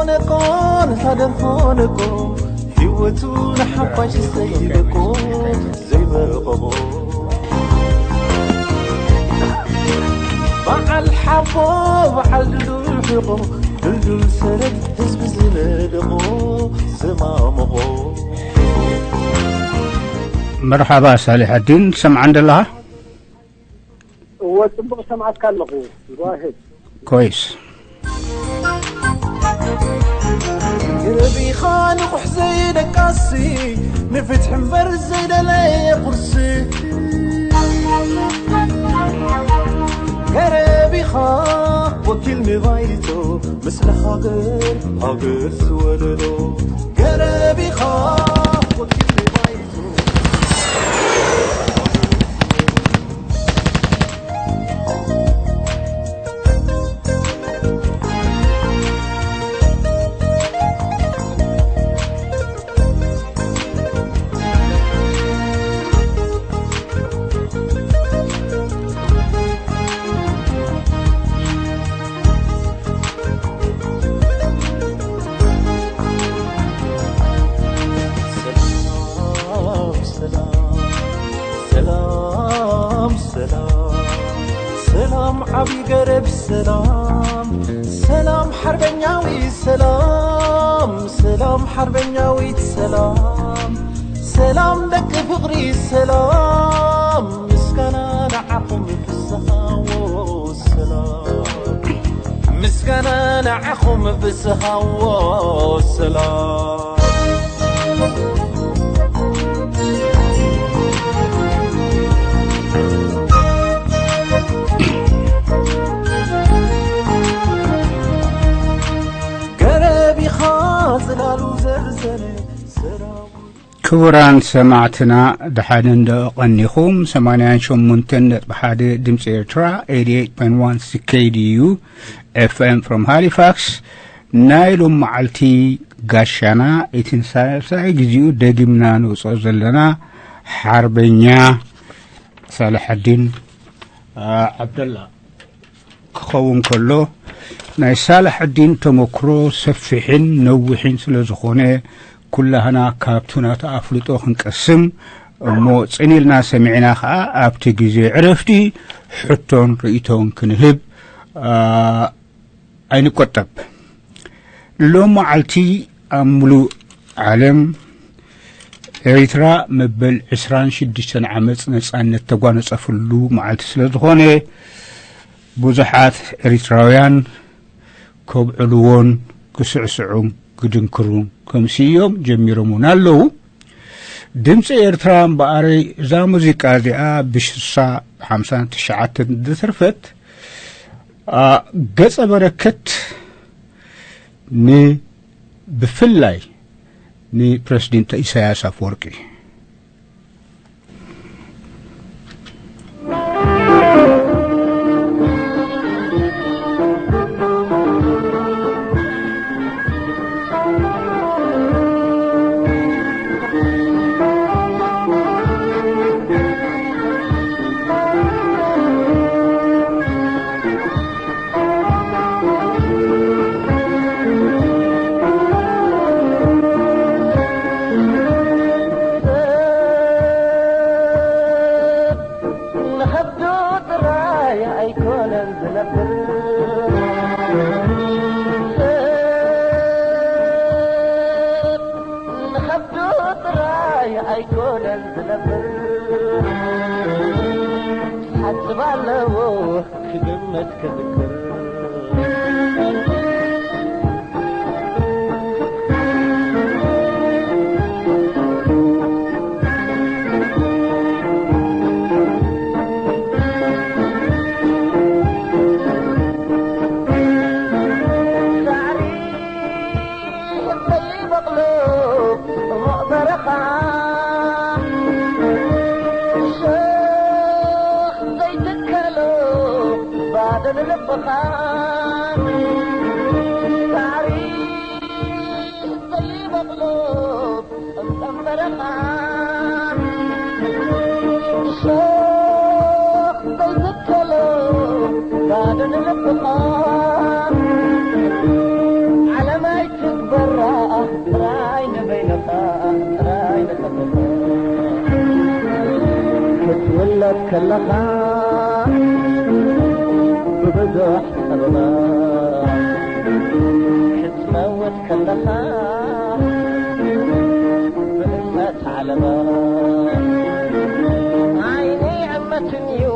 ነቆ ነታ ደርሆ ነቆ፣ ህይወቱ ንሓፋሽ ዘይለቆ፣ ዘይበቆቆ። በዓል ሓቦ፣ በዓል ድልዱል ሕቆ፣ ድልዱል ሰረት ህዝቢ ዝነደቆ፣ ዝማምቆ። መርሓባ ሳሊሕ ኣዲን፣ ትሰምዓን ደለኻ? እወ፣ ጽቡቕ ሰምዓካ ኣለኹ። ጓሄድ። ኮይስ። ገረቢኻ ንቑሕ ዘይደቃሲ፣ ንፍትሒ እምበር ዘይደለየ ቁርሲ። ገረቢኻ ወኪል ንባይቶ፣ ምስለ ሃገር፣ ሃገር ዝወለዶ። ገረቢኻ ወኪል ንባይቶ። ሰላም፣ ሰላም፣ ሰላም፣ ሰላም፣ ዓቢ ገረብ ሰላም፣ ሰላም፣ ሓርበኛዊ ሰላም፣ ሰላም፣ ሓርበኛዊት ሰላም፣ ሰላም፣ ደቂ ፍቕሪ ሰላም፣ ምስጋና ንዓኹም ፍስሃዎ ሰላም። ምስጋና ንዓኹም ፍስሃዎ ሰላም። ገረብ ኢኻ ጽላሉ ዘርዘነ ሰላም። ክቡራን ሰማዕትና፣ ደሓን እንዶ ቀኒኹም። ሰማንያን ሸሞንተን ነጥቢ ሓደ ድምፂ ኤርትራ፣ ኤይትይ ኤይት ፖይንት ዋን ሲ ኬይ ዲ ዩ ኤፍ ኤም from ሃሊፋክስ። ናይ ሎም መዓልቲ ጋሻና፣ እቲ ንሳልሳይ ግዜኡ ደጊምና ንውፅኦ ዘለና ሓርበኛ ሳልሐዲን፣ አ፣ ዓብደላ። ክኸውን ከሎ፣ ናይ ሳላሐዲን ተመክሮ ሰፊሕን ነዊሕን ስለ ዝኾነ፣ ኩላህና ካብቲ ናቱ ኣፍልጦ ክንቀስም እሞ፣ ጽን ኢልና ሰሚዕና ኸኣ ኣብቲ ግዜ ዕረፍቲ ሕቶን ርእይቶን ክንህብ፣ ኣ፣ ኣይንቆጠብ። ሎም መዓልቲ ኣብ ምሉእ ዓለም ኤሪትራ መበል ዕስራን ሽዱሽተን ዓመት ነጻነት ተጓነጸፍሉ መዓልቲ ስለ ዝኾነ፣ ብዙሓት ኤሪትራውያን ከብዕልዎን ክስዕስዑን ክድንክሩን ከምስዮም ጀሚሮም እውን ኣለዉ። ድምፂ ኤርትራ እምበኣረይ እዛ ሙዚቃ እዚኣ ብሽሳ ሓምሳን ትሽዓተን ዝተርፈት፣ ኣ፣ ገጸ በረከት ን-፣ ብፍላይ ንፕረሲደንት ኢሳያስ ኣፈወርቂ። ንኸብዱ ጥራይ ኣይኮነን ዝነብር፣ ንኸብዱ ጥራይ ኣይኮነን ዝነብር፣ ሓስብ ኣለዎ ክግመት ክዝክር። ሳዕሪ ዘይበቕሎ ጽሙቕ በረኻ፣ ሸኽ ዘይትከሎ ባዶ ንልብኻ። ሳዕሪ ዘይበቕሎ ጸምጸም በረኻ፣ ሸኽ ዘይትከሎ ባዶ ንልብኻ። ዓለማይ ከለኻ ብብዙሕ ጸበባ ክትመውት ከለኻ ብእምነት ዓለባ ዓይነይ እመትን እዩ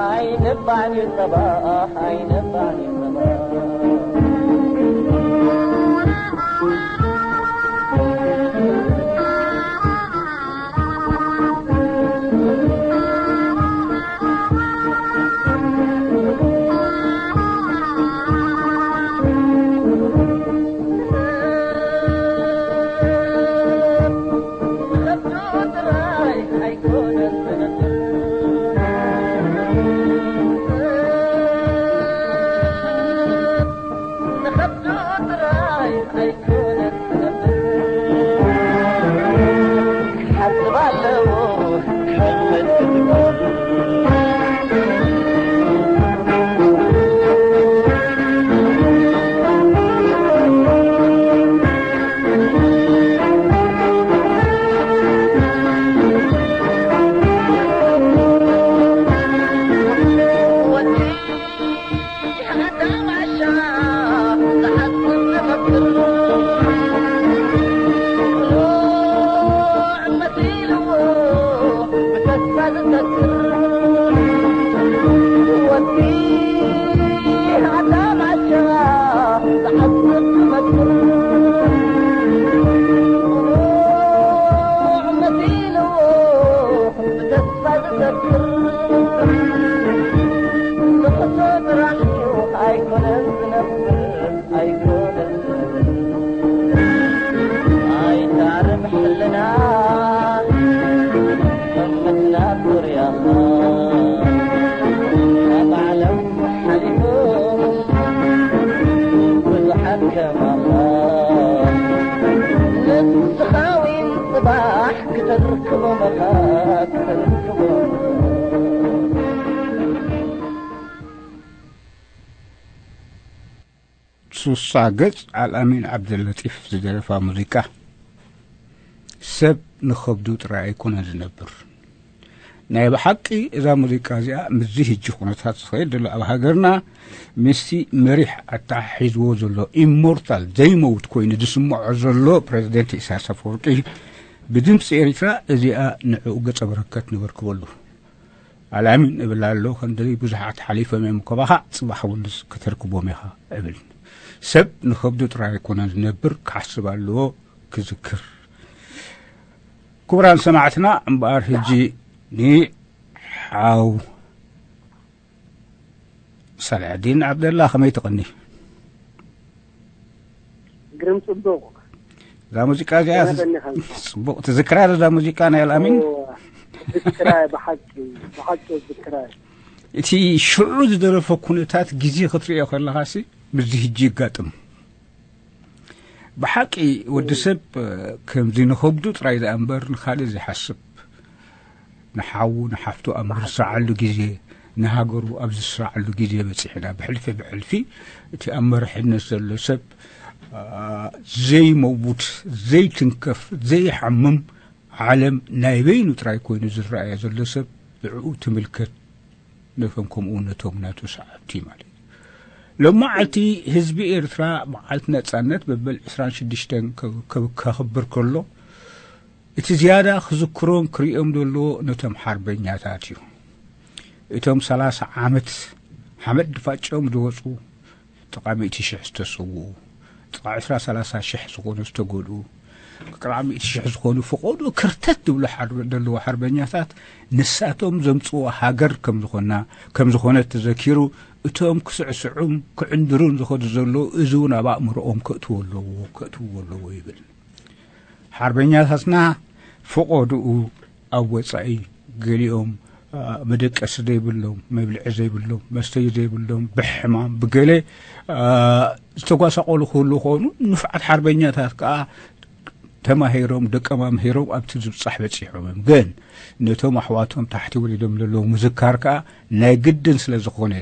ኣይነባዕን እዩ ጸባ ኣይነባዕን እዩ ጸባ ሱሳ ገጽ ኣልኣሚን ዓብደለጢፍ ዝደረፋ ሙዚቃ። ሰብ ንኸብዱ ጥራይ ኣይኮነን ዝነብር። ናይ ብሓቂ እዛ ሙዚቃ እዚኣ ምስዚ ሕጂ ኩነታት ዝኸይድ ዘሎ ኣብ ሃገርና ምስቲ መሪሕ ኣተሓሒዝዎ ዘሎ ኢሞርታል ዘይመውት ኮይኑ ዝስምዖ ዘሎ ፕረዚደንት ኢሳያስ ኣፈወርቂ ብድምፂ ኤሪትራ እዚኣ ንዕኡ ገጸ በረከት ንበርክበሉ። ኣላሚን እብል ኣሎ፣ ክንደይ ብዙሓት ሓሊፎም እዮም፣ ከማኻ ጽባሕ እውን ከተርክቦም ኢኻ እብል። ሰብ ንኸብዱ ጥራይ ኣይኮነን ዝነብር፣ ክሓስብ ኣለዎ፣ ክዝክር። ክቡራን ሰማዕትና፣ እምበኣር ሕጂ ንሓው ሳልሐዲን ዓብደላ ከመይ ትቕኒ? ግርም ጽቡቕ። እዛ ሙዚቃ እዚኣ ከመይ ቀኒኻ? ጽቡቕ ትዝክራ ዶ እዛ ሙዚቃ ናይ ኣልኣሚን? እወ፣ ዝክራይ ብሓቂ፣ ብሓቂ ዝክራይ። እቲ ሽዑ ዝደረፎ ኩነታት ግዜ ክትርእዮ ከለኻሲ ምስዚ ሕጂ የጋጥም። ብሓቂ ወዲ ሰብ ከምዚ ንኸብዱ ጥራይ ደኣ እምበር ንኻልእ ዘይሓስብ፣ ንሓዉ ንሓፍቱ ኣብ ዝስራዓሉ ግዜ፣ ንሃገሩ ኣብ ዝስራዓሉ ግዜ በጺሕና። ብሕልፊ ብሕልፊ እቲ ኣብ መሪሕነት ዘሎ ሰብ፣ ኣ፣ ዘይመውት፣ ዘይትንከፍ፣ ዘይሓምም፣ ዓለም ናይ በይኑ ጥራይ ኮይኑ ዝረኣያ ዘሎ ሰብ ንዕኡ ትምልከት። ነቶም ከምኡ እውን ነቶም ናቱ ሰዓብቲ ማለት እዩ። ሎማዓልቲ ህዝቢ ኤርትራ በዓልቲ ነጻነት መበል ዕስራን ሽዱሽተን ከ-፣ ከ-፣ ከኽብር ከሎ፣ እቲ ዝያዳ ክዝክሮም ክርእዮም ዘለዎ ነቶም ሓርበኛታት እዩ። እቶም ሰላሳ ዓመት ሓመድ ድፋጭኦም ዝወጹ፣ ጥቓ ሚእቲ ሽሕ ዝተሰውኡ፣ ጥቓ ዕስራ ሰላሳ ሽሕ ዝኾኑ ዝተጎድኡ፣ ጥቓ ሚእቲ ሽሕ ዝኾኑ ፈቖዶ ክርተት ዝብሉ ሓርበ-፣ ዘለዉ ሓርበኛታት ንሳቶም ዘምጽእዋ ሃገር ከም ዝኾና፣ ከም ዝኾነት ተዘኪሩ፣ እቶም ክስዕስዑን ክዕንድሩን ዝኸዱ ዘለዉ፣ እዚ እውን ኣብ ኣእምሮኦም ከእትዎ ኣለዎ፣ ከእትውዎ ኣለዎ ይብል። ሓርበኛታትና ፈቖድኡ ኣብ ወጻኢ ገሊኦም፣ ኣ፣ መደቀሲ ዘይብሎም፣ መብልዒ ዘይብሎም፣ መስተዪ ዘይብሎም፣ ብሕማም፣ ብገለ፣ ኣ፣ ዝተጓሳቆሉ ክህልዉ ክኾኑ፣ ንፉዓት ሓርበኛታት ከኣ ተማሂሮም፣ ደቀም ኣምሂሮም ኣብቲ ዝብጻሕ በጺሖም እዮም። ግን ነቶም ኣሕዋቶም ታሕቲ ወሪዶም ዘለዉ ምዝካር ከኣ ናይ ግድን ስለ ዝኾነ፣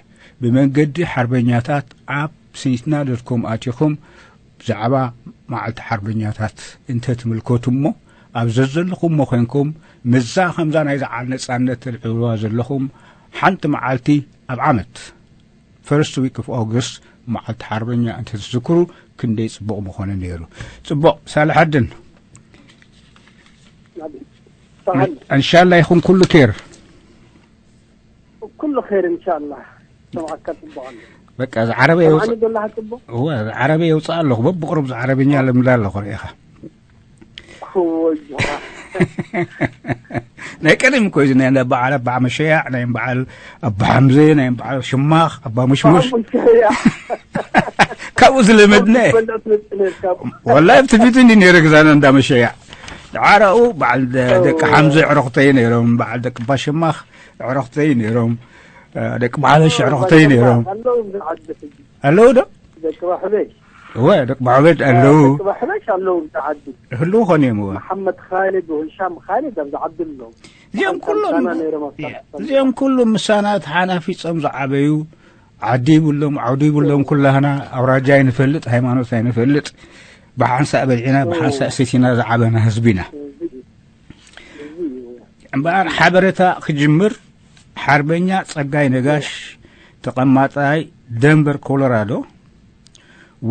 ብመንገዲ ሓርበኛታት ኣብ ሲንትና ዶት ኮም ኣቲኹም ብዛዕባ መዓልቲ ሓርበኛታት እንተ ትምልከቱ እሞ፣ ኣብ ዘዘለኹሞ ኮይንኩም ምስዛ ከምዛ ናይ ዝዓል ነጻነት ተልዕልዋ ዘለኹም ሓንቲ መዓልቲ ኣብ ዓመት ፈርስት ዊክ ኦፍ ኦገስት መዓልቲ ሓርበኛ እንተትዝክሩ ክንደይ ጽቡቕ ምኾነ ነይሩ። ጽቡቕ ሳልሐድን፣ እንሻላ ይኹን ኩሉ ኬር። ኩሉ ር እንሻላ ሰማዕካ ጽቡቕ ኣሎ። በቃ ዝዓረበ የውፅእ ዶላ ጽቡቕ እወ ዝዓረበ የውፅእ ኣለኹ። በብቕሩብ ዝዓረበኛ ለምዳ ኣለኹ ርኢኻ። ክወያ ናይ ቀደም እኮ እዚ ናይ በዓል ኣባ መሸያዕ ናይ በዓል ኣባ ሓምዘ ናይ በዓል ሽማኽ ኣባ ሙሽሙሽ ካብኡ ዝለመድነ። ወላ ኣብቲ ፊት እንዲ ነይረ ግዛና እንዳ መሸያዕ። ዓረኡ በዓል ደቂ ሓምዘ ዕረኽተይ ነይሮም፣ በዓል ደቂ ኣባ ሽማኽ ዕረኽተይ ነይሮም፣ ደቂ በዓል ሽዕረኽተይ ነይሮም። ኣለዉ ዶ? ደቂ ባሕበሽ እወ ደቂ ባሕበሽ ኣለዉ። ደቂ ባሕበሽ ኣለዉ። ዓዲ ህልው ኾን እዮም። እወ መሓመድ ኻልድ ወህሻም ኻልድ ኣብዚ ዓዲ ኣለዉ። እዚኦም ኩሎም ሳና ነይሮም ኣብታ እዚኦም ኩሎም ምሳና ተሓናፊጾም ዝዓበዩ፣ ዓዲ ይብሎም ዓውዲ ይብሎም። ኩላህና ኣውራጃ ኣይንፈልጥ፣ ሃይማኖት ኣይንፈልጥ፣ ብሓንሳእ በልዒና ብሓንሳእ ሰቲና ዝዓበና ህዝቢ ኢና። እምበኣር ሓበሬታ ክጅምር ሓርበኛ ጸጋይ ነጋሽ ተቐማጣይ ደንቨር ኮሎራዶ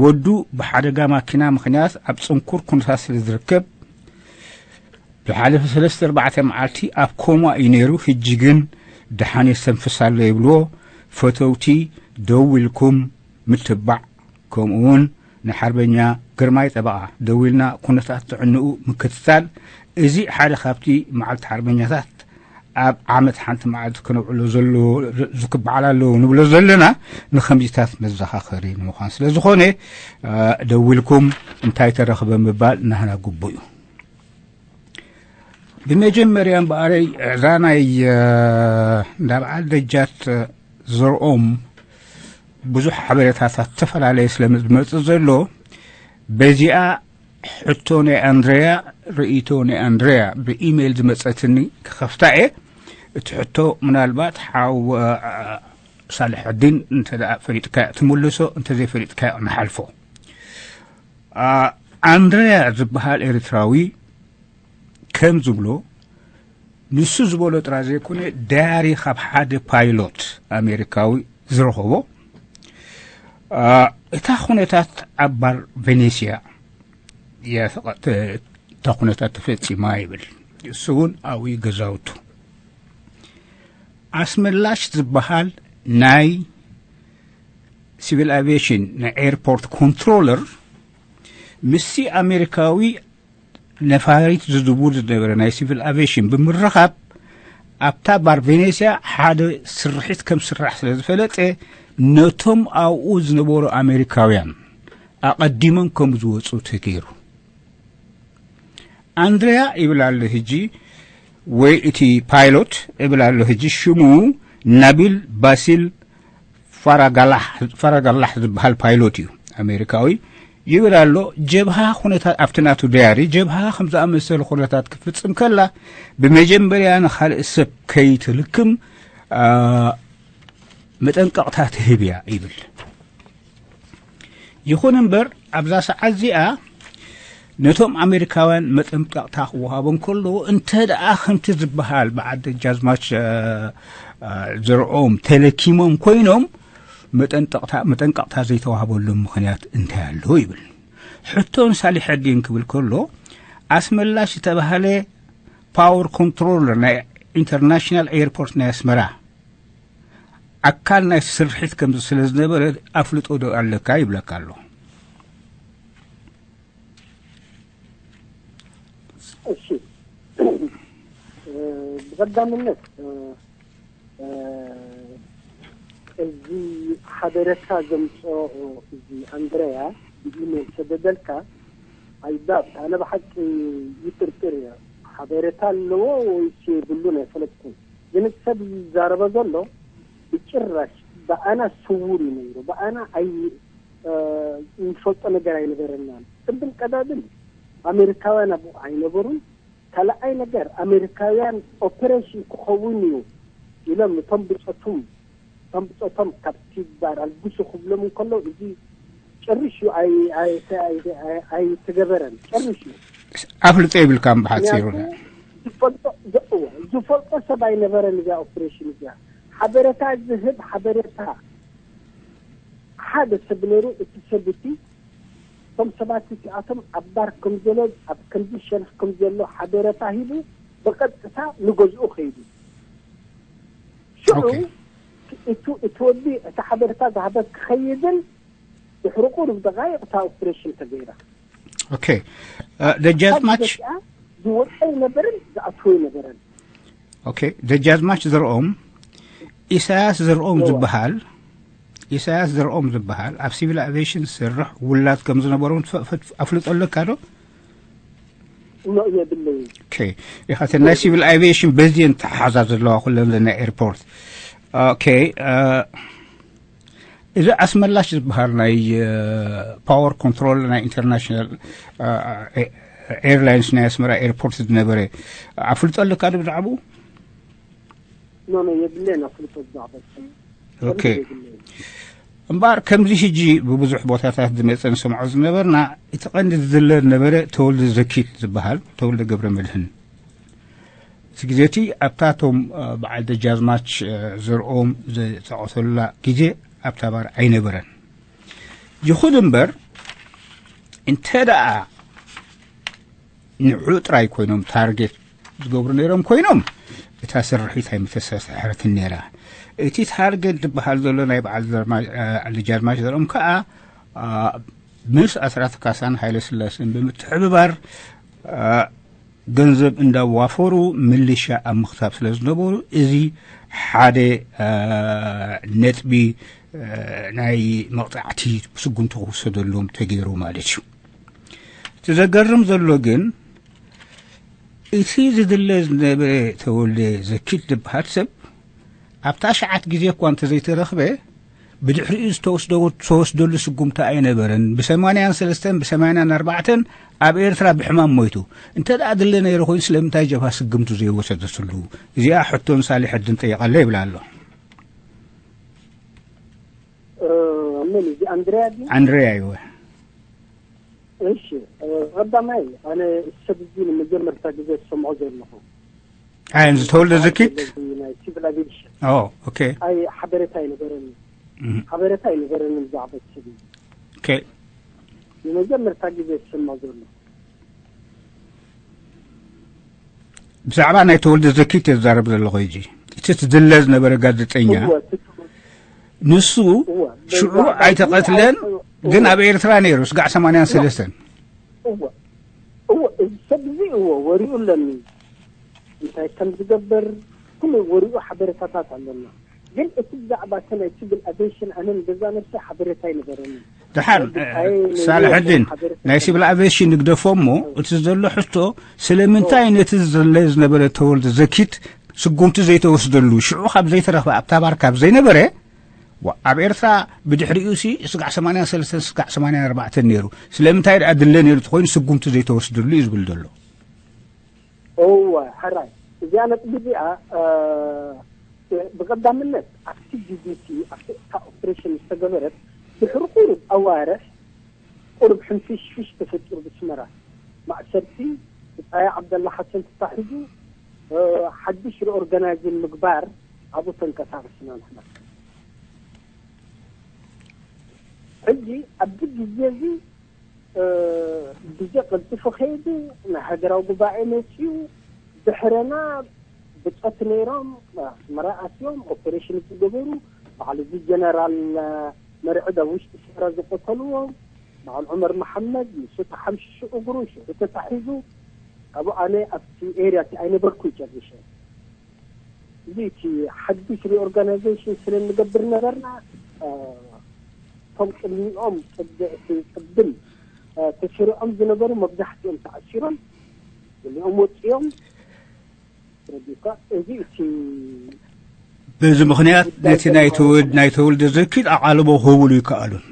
ወዱ ብሓደጋ ማኪና ምኽንያት ኣብ ጽንኩር ኩነታት ስለ ዝርከብ ዝሓለፈ ሰለስተ ኣርባዕተ መዓልቲ ኣብ ኮማ እዩ ነይሩ። ሕጂ ግን ደሓን የስተንፍስ ኣሎ ይብልዎ ፈተውቲ። ደው ኢልኩም ምትባዕ ከምኡ እውን ንሓርበኛ ግርማይ ጠበቓ ደው ኢልና ኩነታት ጥዕንኡ ምክትታል፣ እዚ ሓደ ካብቲ መዓልቲ ሓርበኛታት ኣብ ዓመት ሓንቲ መዓልቲ ክነውዕሎ ዘለዎ ዝክበዓል ኣለዎ ንብሎ ዘለና ንከምዚታት መዘኻኸሪ ንምዃን ስለ ዝኾነ ደው ኢልኩም እንታይ ተረኽበ ምባል ናህና ግቡእ እዩ። ብመጀመርያ እምበኣረይ እዛ ናይ እንዳ በዓል ደጃት ዘርኦም ብዙሕ ሓበሬታታት ዝተፈላለየ ስለ ዝመጽእ ዘሎ በዚኣ ሕቶ ናይ ኣንድረያ ርእይቶ ናይ ኣንድረያ ብኢሜይል ዝመጸትኒ ክኸፍታ እየ። እቲ ሕቶ ምናልባት ሓው ሳልሐዲን እንተ ደኣ ፈሊጥካዮ ትምልሶ፣ እንተ ዘይፈሊጥካዮ ንሓልፎ። ኣንድረያ ዝበሃል ኤርትራዊ ከም ዝብሎ ንሱ ዝበሎ ጥራይ ዘይኮነ ዳያሪ ካብ ሓደ ፓይሎት ኣሜሪካዊ ዝረኸቦ እታ ኩነታት ኣብ ባር ቬኔስያ እያ እታ ኩነታት ተፈጺማ ይብል። እሱ እውን ኣብኡ ገዛውቱ ኣስመላሽ ዝበሃል ናይ ሲቪል ኣቪዬሽን ናይ ኤርፖርት ኮንትሮለር ምስቲ ኣሜሪካዊ ነፋሪት ዝዝውር ዝነበረ ናይ ሲቪል ኣቪዬሽን ብምርኻብ ኣብታ ባር ቬኔስያ ሓደ ስርሒት ከም ስራሕ ስለ ዝፈለጠ ነቶም ኣብኡ ዝነበሩ ኣሜሪካውያን ኣቐዲሞም ከም ዝወፁ ተገይሩ። ኣንድሪያ ይብል ኣሎ ሕጂ ወይ እቲ ፓይሎት ይብል ኣሎ ሕጂ ሽሙ ናቢል ባሲል ፋራጋላሕ ዝበሃል ፓይሎት እዩ ኣሜሪካዊ ይብል ኣሎ። ጀብሃ ኩነታት ኣብቲ ናቱ ዳያሪ ጀብሃ ከም ዝኣመሰለ ኩነታት ክፍጽም ከላ ብመጀመርያ ንኻልእ ሰብ ከይትልክም መጠንቀቕታ ትህብ እያ ይብል። ይኹን እምበር ኣብዛ ሰዓት እዚኣ ነቶም ኣሜሪካውያን መጠንቀቕታ ክወሃቦም ከለዉ እንተ ደኣ ከምቲ ዝበሃል ብዓዲ ጃዝማች ዘርኦም ተለኪሞም ኮይኖም መጠንቀቕታ ዘይተዋህበሎም ምኽንያት እንታይ ኣሎ ይብል። ሕቶ ንሳሊሐዲን ክብል ከሎ ኣስመላሽ ዝተባህለ ፓወር ኮንትሮለር ናይ ኢንተርናሽናል ኤርፖርት ናይ ኣስመራ ኣካል ናይ ስርሒት ከም ስለ ዝነበረ ኣፍልጦ ዶ ኣለካ ይብለካ ኣሎ። እሺ ብቀዳምነት እዚ ሓበሬታ ዘምፅኦ እዚ ኣንድረያ ብኢሜል ሰደደልካ ኣይባብ ኣነ ብሓቂ ይጥርጥር እየ። ሓበሬታ ኣለዎ ወይስ የብሉን ኣይፈለጥኩን። ግን እቲ ሰብ ዝዛረቦ ዘሎ ብጭራሽ ብኣና ስዉር እዩ ነይሩ። ብኣና ኣይ እንፈልጦ ነገር ኣይነበረናን። ቅድም ቀዳድም ኣሜሪካውያን ኣብኡ ኣይነበሩን። ካልኣይ ነገር ኣሜሪካውያን ኦፐሬሽን ክኸውን እዩ ኢሎም እቶም ብጾቶም እቶም ብጾቶም ካብቲ ባር ኣልግሱ ክብሎም እንከሎ እዚ ጨርሽ እዩ ኣይተገበረን። ጨርሽ እዩ ኣፍልጦ የብልካን ብሓፂሩ። ዝፈልጦ ዝፈልጦ ሰብ ኣይነበረን። እዚኣ ኦፕሬሽን እዚኣ ሓበሬታ ዝህብ ሓበሬታ ሓደ ሰብ ነይሩ። እቲ ሰብ እቲ እቶም ሰባት እቲኣቶም ኣብ ባር ከም ዘሎ ኣብ ከምዚ ሸልፍ ከም ዘሎ ሓበሬታ ሂቡ ብቐጥታ ንገዝኡ ከይዱ። ሽዑ እቲ እቲ ወዲ እቲ ሓበሬታ ዝሃበ ክኸይድን ድሕሪ ቁሩብ ደቃይቕ እታ ኦፕሬሽን ተገይራ። ኦኬ። ደጃዝማች ዝወፀ ኣይነበረን፣ ዝኣትወ ኣይነበረን። ኦኬ። ደጃዝማች ዘርኦም ኢሳያስ ዘርኦም ዝበሃል ኢሳያስ ዘርኦም ዝበሃል ኣብ ሲቪል ኣቪዬሽን ዝሰርሕ ውላድ ከም ዝነበሮም ኣፍልጦ ኣለካ ዶ? ኖ የብለይ። ኦኬ። ኢኻ ናይ ሲቪል ኣቪዬሽን በዚየን ተሓሓዛ ዘለዋ ኩለን ናይ ኤርፖርት። ኦኬ። እዚ ኣስመላሽ ዝበሃል ናይ ፓወር ኮንትሮል ናይ ኢንተርናሽናል ኤርላይንስ ናይ ኣስመራ ኤርፖርት ዝነበረ ኣፍልጦ ኣለካ ዶ ብዛዕባኡ? ኖ ኖ የብለይን ኣፍልጦ ብዛዕባ እሱ። ኦኬ። እምበኣር ከምዚ ሕጂ ብብዙሕ ቦታታት ዝመፀ ንሰምዖ ዝነበርና እቲ ቀንዲ ዝድለ ዝነበረ ተወልደ ዘኪት ዝበሃል ተወልደ ገብረ መድህን እቲ ግዜ እቲ ኣብታ እቶም በዓል ደጃዝማች ዘርኦም ዝጠቐሰሉላ ግዜ ኣብታ ባር ኣይነበረን። ይኹን እምበር እንተ ደኣ ንዑ ጥራይ ኮይኖም ታርጌት ዝገብሩ ነይሮም ኮይኖም እታ ስርሒት ኣይምተሰሕረትን ነይራ። እቲ ታርጌት ዝበሃል ዘሎ ናይ በዓል ደጃዝማች ዘርኦም ከዓ ምስ ኣስራት ካሳን ሃይለ ስላሴን ብምትሕብባር ገንዘብ እንዳዋፈሩ ምልሻ ኣብ ምኽታብ ስለ ዝነበሩ እዚ ሓደ ነጥቢ ናይ መቕፃዕቲ ስጉምቲ ክውሰደሎም ተገይሩ ማለት እዩ። እቲ ዘገርም ዘሎ ግን እቲ ዝድለ ዝነበረ ተወልደ ዘኪት ዝበሃል ሰብ ኣብታ ሸዓት ግዜ እኳ እንተዘይተረኽበ ብድሕሪኡ ዝተወስዶ ዝተወስደሉ ስጉምቲ ኣይነበረን። ብሰማንያን ሰለስተን ብሰማንያን ኣርባዕተን ኣብ ኤርትራ ብሕማም ሞይቱ። እንተ ደኣ ድለ ነይሩ ኮይኑ ስለምንታይ ጀብሃ ስግምቱ ዘይወሰደትሉ? እዚኣ ሕቶን ሳሊሕ ዕድን ጠይቐለ ይብላ ኣሎ። መን እዚ ኣንድርያ ድዩ? ኣንድርያ ይወ እሺ ቀዳማይ ኣነ ሰብ እዚ ንመጀመርታ ግዜ ዝሰምዖ ዘለኹ ኣይ እንዚ ተወልደ ዘኪት ናይ ሲቪል ኣቪዬሽን ኦ ኦኬ ኣይ ሓበሬታ ኣይነበረኒ ሓበሬታ ኣይነበረኒ ብዛዕባ እቲ ሰብ እዚ ኦኬ ንመጀመርታ ግዜ ዝሰምዖ ዘለኹ ብዛዕባ ናይ ተወልደ ዘኪት እየ ዝዛረብ ዘለኹ ሕጂ እቲ ትድለ ዝነበረ ጋዜጠኛ ንሱ ሽዑ ኣይተቐትለን ግን ኣብ ኤርትራ ነይሩ ስጋዕ ሰማንያን ሰለስተን እወ እዚ ሰብ እዚ እወ ወሪኡ ኣለኒ እንታይ ከም ዝገብር ኩሉ ወሪኡ ሓበሬታታት ኣለና ግን እቲ ብዛዕባ እቲ ናይ ሲቪል ኣቪዬሽን ኣነ ንገዛ ነብሰ ሓበሬታ ኣይነበረኒ ደሓን ሳልሐዲን ናይ ሲቪል ኣቪዬሽን ንግደፎ እሞ እቲ ዘሎ ሕቶ ስለምንታይ ነቲ ዝድለ ዝነበረ ተወልደ ዘኪት ስጉምቲ ዘይተወስደሉ ሽዑ ካብ ዘይተረኽበ ኣብታ ባር ካብ ዘይነበረ ኣብ ኤርትራ ብድሕሪኡ ሲ ስጋዕ ሰማንያን ሰለስተን ስጋዕ ሰማንያን ኣርባዕተን ነይሩ ስለምንታይ ደኣ ድለ ነይሩ ተኮይኑ ስጉምቲ ዘይተወስደሉ እዩ ዝብል ዘሎ እወ ሕራይ እዚኣ ነጥቢ እዚኣ ብቐዳምነት ኣብቲ ግዜ እቲ ኣብቲ እታ ኦፕሬሽን ዝተገበረት ድሕሪ ቁሩብ ኣዋርሕ ቁሩብ ሕንፍሽፍሽ ተፈጢሩ ብስመራ ማእሰርቲ ብፃያ ዓብደላ ሓሰን ተታሒዙ ሓድሽ ሪኦርጋናይዝን ምግባር ኣብኡ ተንቀሳቐስና ንሕና ሕጂ ኣብዚ ግዜ እዚ ብዘይ ቀልጢፉ ከይዱ ናይ ሃገራዊ ጉባኤ መፅዩ ድሕረና ብፆት ነይሮም ኣስመራ ኣትዮም ኦፐሬሽን ዝገበሩ በዓል እዚ ጀነራል መርዕድ ኣብ ውሽጢ ስፍራ ዝቆተልዎም በዓል ዑመር መሓመድ ንሱ ተሓምሽሹ እግሩ ሽዑ ተታሒዙ ካብኡ ኣነ ኣብቲ ኤርያ እቲ ኣይነበርኩ ጨሪሸ እዚ እቲ ሓድሽ ሪኦርጋናይዜሽን ስለ እንገብር ነበርና እቶም ቅድሚኦም ቅድም ተሰሪዖም ዝነበሩ መብዛሕትኦም ተኣሲሮም ገሊኦም ወፂኦም ረዲካ እዚ እቲ በዚ ምኽንያት ነቲ ናይ ተወልደ ዘኪድ ኣቓልቦ ክህብሉ ይከኣሉን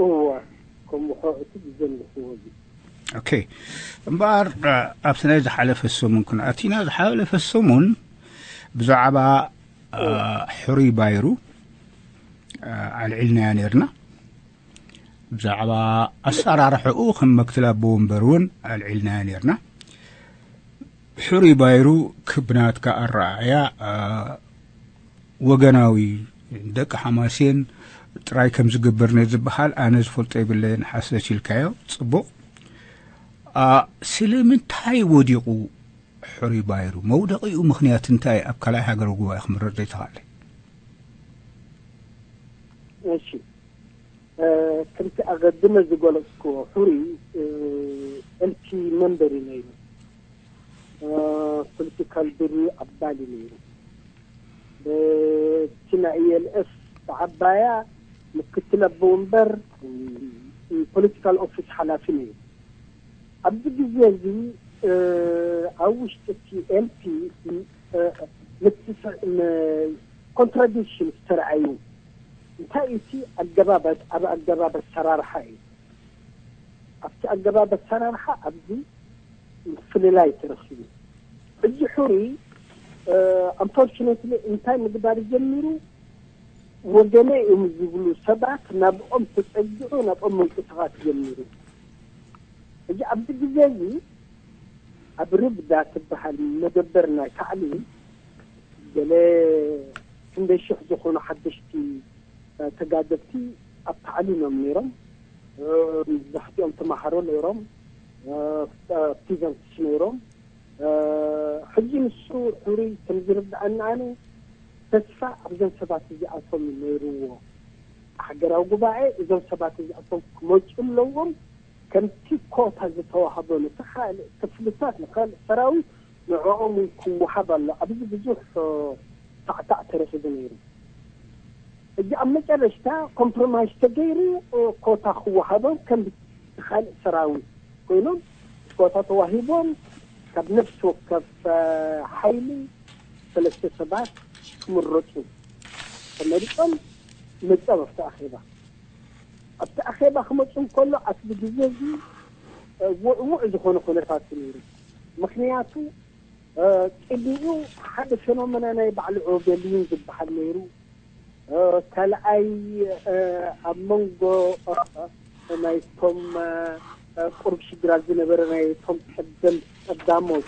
እወ ከምኡ እቲ ግዘን ዝኽወሉ ኦኬ እምበኣር ኣብቲ ናይ ዝሓለፈ ሰሙን ክንኣቲና ዝሓለፈ ሰሙን ብዛዕባ ሕሩይ ባይሩ ኣልዒልናያ ነርና ብዛዕባ ኣሰራርሕኡ ከም መክትል ኣቦ ወንበር እውን ኣልዒልናዮ ነርና። ሕሩይ ባይሩ ክብናትካ ኣረኣእያ ወገናዊ ደቂ ሓማሴን ጥራይ ከም ዝግበር ነዚ ዝበሃል ኣነ ዝፈልጦ የብለይን። ሓሰት ኢልካዮ ጽቡቕ። ስለምንታይ ወዲቑ ሕሩይ ባይሩ? መውደቒኡ ምኽንያት እንታይ? ኣብ ካልኣይ ሃገራዊ ጉባኤ ክምረጽ ዘይተኻእለ? እሺ፣ ከምቲ ኣቐድመ ዝገለጽኩዎ፣ ሕሩይ ኤልፒ መንበር እዩ ነይሩ። ፖለቲካል ቢሮ ኣባል እዩ ነይሩ። ብቲ ናይ ኢኤልኤፍ ብዓባያ ምክትል ኣቦ ወንበር ፖለቲካል ኦፊስ ሓላፊ ነይሩ። ኣብዚ ግዜ እዚ ኣብ ውሽጢ እቲ ኤልፒ ኮንትራዲክሽን ዝተረኣዩ። እንታይ እቲ ኣገባብ ኣብ ኣገባብ ኣሰራርሓ እዩ። ኣብቲ ኣገባብ ኣሰራርሓ ኣብዚ ምፍልላይ ተረኺቡ። ሕጂ ሕሩይ ኣንፎርቹነትሊ እንታይ ምግባር ጀሚሩ? ወገነ እዮም ዝብሉ ሰባት ናብኦም ተፀጊዑ ናብኦም ምንቅስቃስ ጀሚሩ። ሕጂ ኣብዚ ግዜ እዚ ኣብ ርብዳ ትበሃል መደበር ናይ ታዕሊም ገለ ክንደይ ሽሕ ዝኾኑ ሓደሽቲ ተጋደልቲ ኣብ ታዕሊም እዮም ነይሮም። መብዛሕትኦም ተማሃሮ ነይሮም፣ ፒዘንትስ ነይሮም። ሕጂ ንሱ ሕሩይ ከም ዝርድኣኒ ኣነ ተስፋ ኣብዞም ሰባት እዚኣቶም ነይርዎ። ሃገራዊ ጉባኤ እዞም ሰባት እዚኣቶም ክመፁ ኣለዎም። ከምቲ ኮታ ዝተዋህቦ ነቲ ካልእ ክፍልታት ንካልእ ሰራዊት ንዕኦም እውን ክወሃብ ኣሎ። ኣብዚ ብዙሕ ታዕታዕ ተረኺቡ ነይሩ። እዚ ኣብ መጨረሽታ ኮምፕሮማይዝ ተገይሩ ኮታ ክወሃቦም ከም ካልእ ሰራዊት ኮይኖም ኮታ ተዋሂቦም ካብ ነፍሲ ወከፍ ሓይሊ ሰለስተ ሰባት ክምረፁ ተመሪፆም መፅኦም ኣብቲ ኣኼባ። ኣብቲ ኣኼባ ክመፁ እንከሎ ኣብዚ ግዜ እዚ ውዕውዕ ዝኾነ ኩነታት እዩ ነይሩ። ምክንያቱ ቅድሚኡ ሓደ ፌኖመና ናይ ባዕሉ ኦቤልዩን ዝበሃል ነይሩ። ካልኣይ ኣብ መንጎ ናይቶም ቁሩብ ሽግራት ዝነበረ ናይቶም ቀደም ቀዳሞት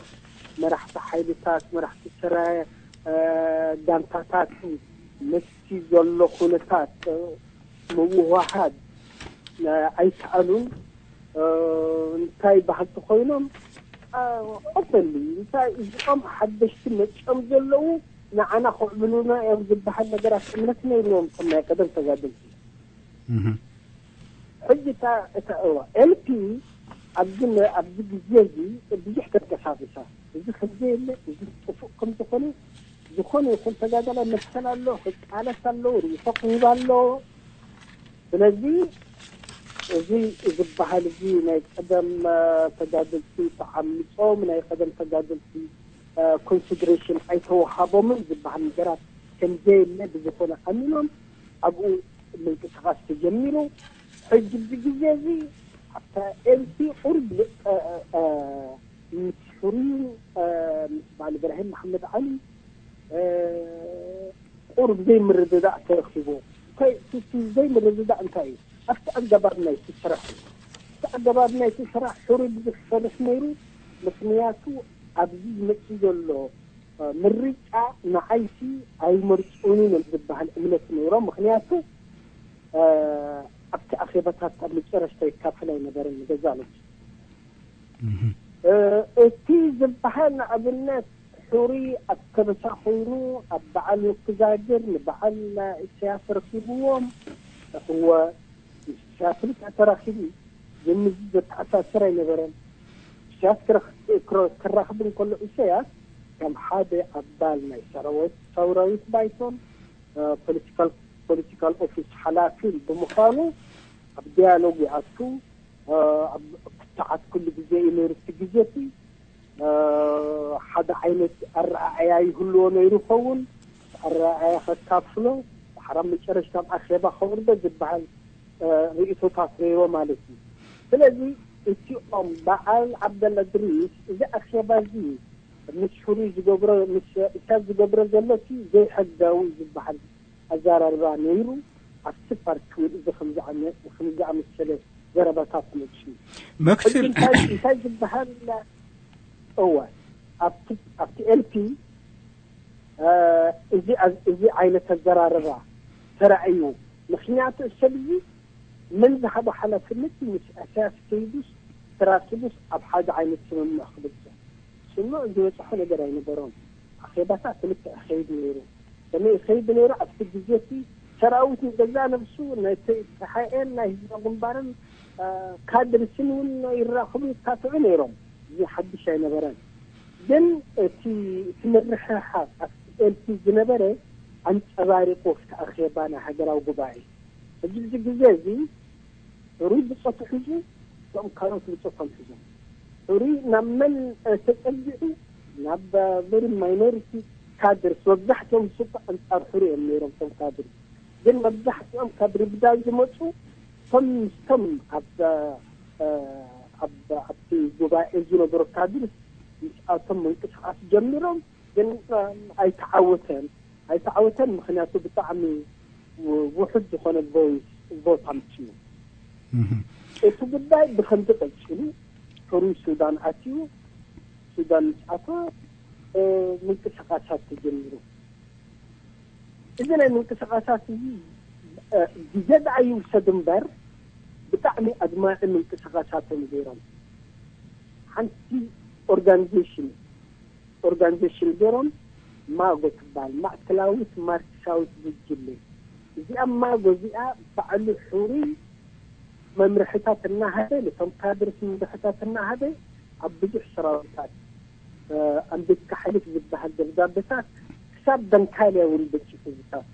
መራሕቲ ሓይልታት መራሕቲ ስረ ጋንታታት ምስቲ ዘሎ ኩነታት ምውህሃድ ኣይከኣሉን። እንታይ በሃልቲ ኮይኖም ኦፐንሊ እንታይ እዚኦም ሓደሽቲ መፅኦም ዘለዉ ንዓና ክዕብሉና እዮም ዝበሃል ነገራት እምነት ነይርዎም ከም ናይ ቀደም ተጋደልቲ። ሕጂ እታ እታ እዋ ኤልፒ ኣብዚ ኣብዚ ግዜ እዚ ብዙሕ ተንቀሳቂሳ እዚ ከምዘየለ እዚ ጥፉእ ከም ዝኾነ ዝኾነ ይኹን ተጋዳላይ መሰል ኣሎ፣ ክቃለስ ኣለዎ፣ ርእይቶ ክህብ ኣለዎ። ስለዚ እዚ ዝበሃል እዚ ናይ ቀደም ተጋደልቲ ተዓሚፆም ናይ ቀደም ተጋደልቲ ኮንሲደሬሽን ኣይተወሃቦምን ዝበሃል ነገራት ከምዘየለ ብዝኾነ ኣሚኖም ኣብኡ ምንቅስቃስ ተጀሚሩ። ሕጂ እዚ ግዜ እዚ ኣብታ ኤልፒ ቁርብ ምስ ሕሩይ ምስ በዓል እብራሂም መሓመድ ዓሊ ቁሩብ ዘይምርድዳእ ተረኺቡ። እንታይ እቲ ዘይምርድዳእ እንታይ እዩ? ኣብቲ ኣገባብ ናይቲ ስራሕ እዩ። ኣብቲ ኣገባብ ናይቲ ስራሕ ሕሩይ ብዙሕ ይሰርሕ ነይሩ። ምክንያቱ ኣብዚ ዝመፅእ ዘሎ ምርጫ ንዓይሲ ኣይመርፁንን እዮም ዝበሃል እምነት ነይሮም። ምክንያቱ ኣብቲ ኣኼባታት ኣብ መጨረሽታ ይካፈል ኣይነበረን ንገዛ ነብሱ። እቲ ዝበሃል ንኣብነት ሕሩይ ኣብ ከበሳ ኮይኑ ኣብ በዓል ወክዛግር ንበዓል ኢሳያስ ረኪብዎም። እወ ኢሳያስ ልክዕ ተራኪቡ ግን ምስዚ ዘተኣሳስር ኣይነበረን። ኢሳያስ ክራክብ እንከሎ ኢሳያስ ከም ሓደ ኣባል ናይ ሰራዊት ሰውራዊት ባይቶን ፖለቲካል ፖለቲካል ኦፊስ ሓላፊን ብምዃኑ ኣብ ዲያሎግ ይኣቱ። ኣብ ክትዓት ኩሉ ግዜ እዩ ነይሩ እቲ ግዜ እቲ ሓደ ዓይነት ኣረኣእያ ይህልዎ ነይሩ ይኸውን። ኣረኣእያ ከካፍሎ ሓራብ መጨረሽታ ኣብ ኣኼባ ከውርዶ ዝበሃል ርእይቶታት ነይሮ ማለት እዩ። ስለዚ እቲኦም በዓል ዓብደላ ድሪስ እዚ ኣኼባ እዚ ምስ ሕሩይ ዝገብሮ ምስ ኢሳያስ ዝገብሮ ዘሎ እቲ ዘይሕጋዊ ዝበሃል ኣዘራርባ ነይሩ። ኣብቲ ፓርቲ እውን እዚ ከምዚ ኣመ- ከምዚ ኣመሰለ ዘረባታት መፅኡ። መክስል ሕጂ እንታይ እንታይ ዝበሃል? እወ፣ ኣብቲ ኣብቲ ኤልፒ እዚ እዚ ዓይነት ኣዘራርባ ተራእዩ። ምክንያቱ ሰብ እዚ መን ዝሃቦ ሓላፍነት ምስ ኣሳያስ ከይዱስ ተራኪቡስ ኣብ ሓደ ዓይነት ስምምዕ ክብፅሕ ስምምዕ ዝበፅሖ ነገር ኣይነበሮም። ኣኼባታት ክልተ ይኸይድ ነይሩ። ከመይ ይኸይድ ነይሩ? ኣብቲ ግዜ እቲ ሰራዊት ንገዛ ነብሱ ናይ ተሓኤን ናይ ህዝባዊ ግንባርን ካድርስን እውን ይራኸቡ ይካትዑ ነይሮም። እዚ ሓድሽ ኣይነበረን። ግን እቲ እቲ ምርሕሓቕ ኣብቲ ኤልፒ ዝነበረ ኣንጸባሪቑ ኣብቲ ኣኼባ ናይ ሃገራዊ ጉባኤ። ሕጂ እዚ ግዜ እዚ ሕሩይ ብጾቱ ሒዙ፣ እቶም ካልኦት ብጾቶም ሒዞም። ሕሩይ ናብ መን ተጸጊዑ? ናብ ቨሪ ማይኖሪቲ ካድርስ። መብዛሕትኦም ሱቅ ኣንጻር ሕሩይ እዮም ነይሮም እቶም ካድርስ። ግን መብዛሕትኦም ካብ ሪብዳ ዝመጹ እቶም ምስቶም ኣብ ኣብቲ ጉባኤ ዝነበሩ ካድርስ ምስኣቶም ምንቅስቃስ ጀሚሮም። ግን ኣይተዓወተን ኣይተዓወተን ምክንያቱ ብጣዕሚ ውሑድ ዝኾነ ቮይስ ቮት ኣምፅኡ። እቲ ጉዳይ ብከምዚ ቀፂሉ ሕሩይ ሱዳን ኣትዩ። ሱዳን ምስ ኣተወ ምንቅስቃሳት ተጀሚሩ። እዚ ናይ ምንቅስቃሳት እዚ ግዜ ደኣ ይውሰድ እምበር ብጣዕሚ ኣድማዒ ምንቅስቃሳት እዮም ገይሮም። ሓንቲ ኦርጋኒዜሽን ኦርጋኒዜሽን ገይሮም ማጎ ትበሃል ማእከላዊት ማርክሳዊት ጉጅለ። እዚኣ ማጎ እዚኣ ባዕሉ ሕሩይ መምርሕታት እናሃበ ነቶም ካድርስ መምርሕታት እናሃበ ኣብ ብዙሕ ሰራዊታት ኣንበካ ሓይልት ዝበሃል ደብዳቤታት ክሳብ ደንካልያ እውን በፂሑ ዝታት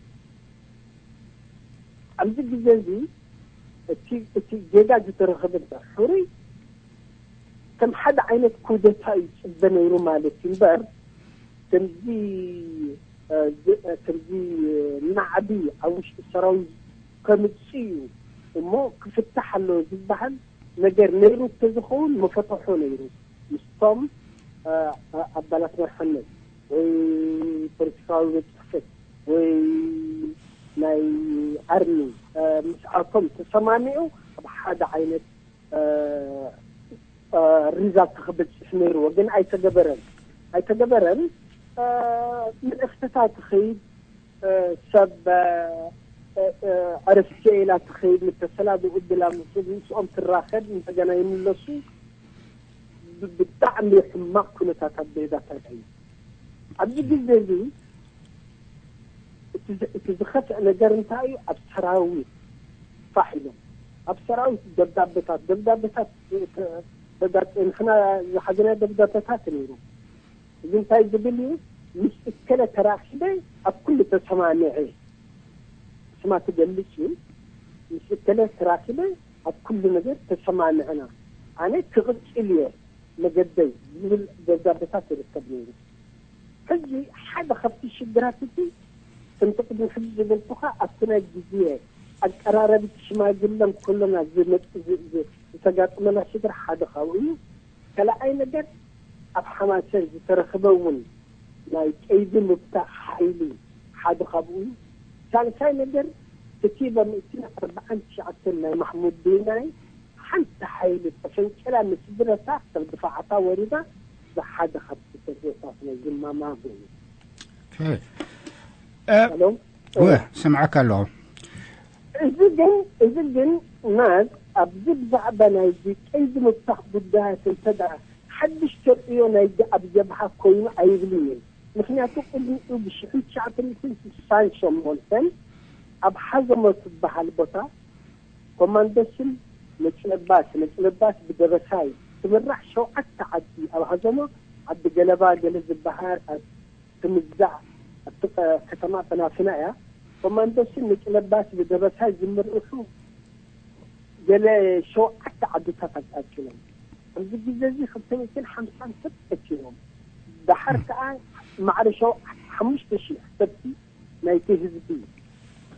ኣብዚ ግዜ እዚ እቲ እቲ ጌጋ ዝተረኸበ እምበር ሕሩይ ከም ሓደ ዓይነት ኩደታ እዩ ዝፅበ ነይሩ ማለት እዩ እምበር ከምዚ ከምዚ ናዕቢ ኣብ ውሽጢ ሰራዊት ከምፅእ እዩ እሞ ክፍታሕ ኣለዎ ዝበሃል ነገር ነይሩ እንተዝኸውን መፈተሖ ነይሩ ምስቶም ኣባላት መርሐነት ወይ ፖለቲካዊ ቤት ፅሕፈት ወይ ናይ ኣርሚ ምስኣቶም ተሰማሚዑ ኣብ ሓደ ዓይነት ሪዛልት ክብፅሕ ነይርዎ ግን ኣይተገበረን ኣይተገበረን ምልእክትታት ትኸይድ ሰብ ዕረፍቲ ኢላ ትኸይድ ምተሰላብኡ ብላ ምስኦም ትራኸብ እንደገና ይምለሱ ብጣዕሚ ሕማቕ ኩነታት ኣብ ቤዳታት እዩ ኣብዚ ግዜ እዚ እቲ ዝኸፍእ ነገር እንታይ እዩ ኣብ ሰራዊት ፋሕ ኢሎም ኣብ ሰራዊት ደብዳቤታት ደብዳቤታት ንሕና ዝሓዘና ደብዳቤታት ነይሩ እዚ እንታይ ዝብል እዩ ምስ እከለ ተራኺበ ኣብ ኩሉ ተሰማሚዐ ስማ ትገልጽ እዩ ምስ እከለ ተራኺበ ኣብ ኩሉ ነገር ተሰማሚዕና ኣነ ክቕጽል እየ መገደይ ዝብል ደብዳቤታት ይርከብ ነይሩ ሕጂ ሓደ ካብቲ ሽግራት እቲ ከምቲ ቅድሚ ሕጂ ዝበልኩኻ ኣብቲ ናይ ግዜ ኣቀራረቢ ሽማግለ እንከሎና ዝተጋጥመና ሽግር ሓደ ካብኡ እዩ። ካልኣይ ነገር ኣብ ሓማሴን ዝተረኽበ እውን ናይ ቀይዲ ምፍታሕ ሓይሊ ሓደ ካብኡ እዩ። ሳልሳይ ነገር እቲ በምእትን ኣርባዓን ትሽዓተን ናይ ማሕሙድ ዲናይ ሓንቲ ሓይሊ ተፈንጭላ ምስ ብረታ ከም ድፋዓታ ወሪዳ ብሓደ ካብ ተሰሪታት ናይ ዝማማጎ እዩ። ሰምዓካ ኣለኹ። እዚ ግን እዚ ግን ናዝ ኣብዚ ብዛዕባ ናይዚ ቀይዲ ምፍታሕ ጉዳያት እንተ ሓድሽ ተርእዮ ናይዚ ኣብ ጀብሃ ኮይኑ ኣይብልን እዩ። ምክንያቱ ቅድሚኡ ብሽሕን ትሽዓተ ሚእትን ስሳን ሸሞንተን ኣብ ሓዘሞ ትበሃል ቦታ ኮማንዶስን ነጭለባስ ነጭለባስ ብደበሳይ ትምራሕ ሸውዓተ ዓዲ ኣብ ሃዘሞ ዓዲ ገለባ ገለ ዝበሃል ኣብ ትምዛዕ ኣብቲ ከተማ ፈናፍና እያ። ኮማንዶስን ነጭለባስ ብደበሳይ ዝምርሑ ገለ ሸውዓተ ዓድታት ኣቃጭሎም ኣብዚ ግዜ እዚ ክልተ ሚእትን ሓምሳን ሰብ ቀቲሎም ደሓር ከዓ ማዕረ ሸው ሓሙሽተ ሺሕ ሰብቲ ናይቲ ህዝቢ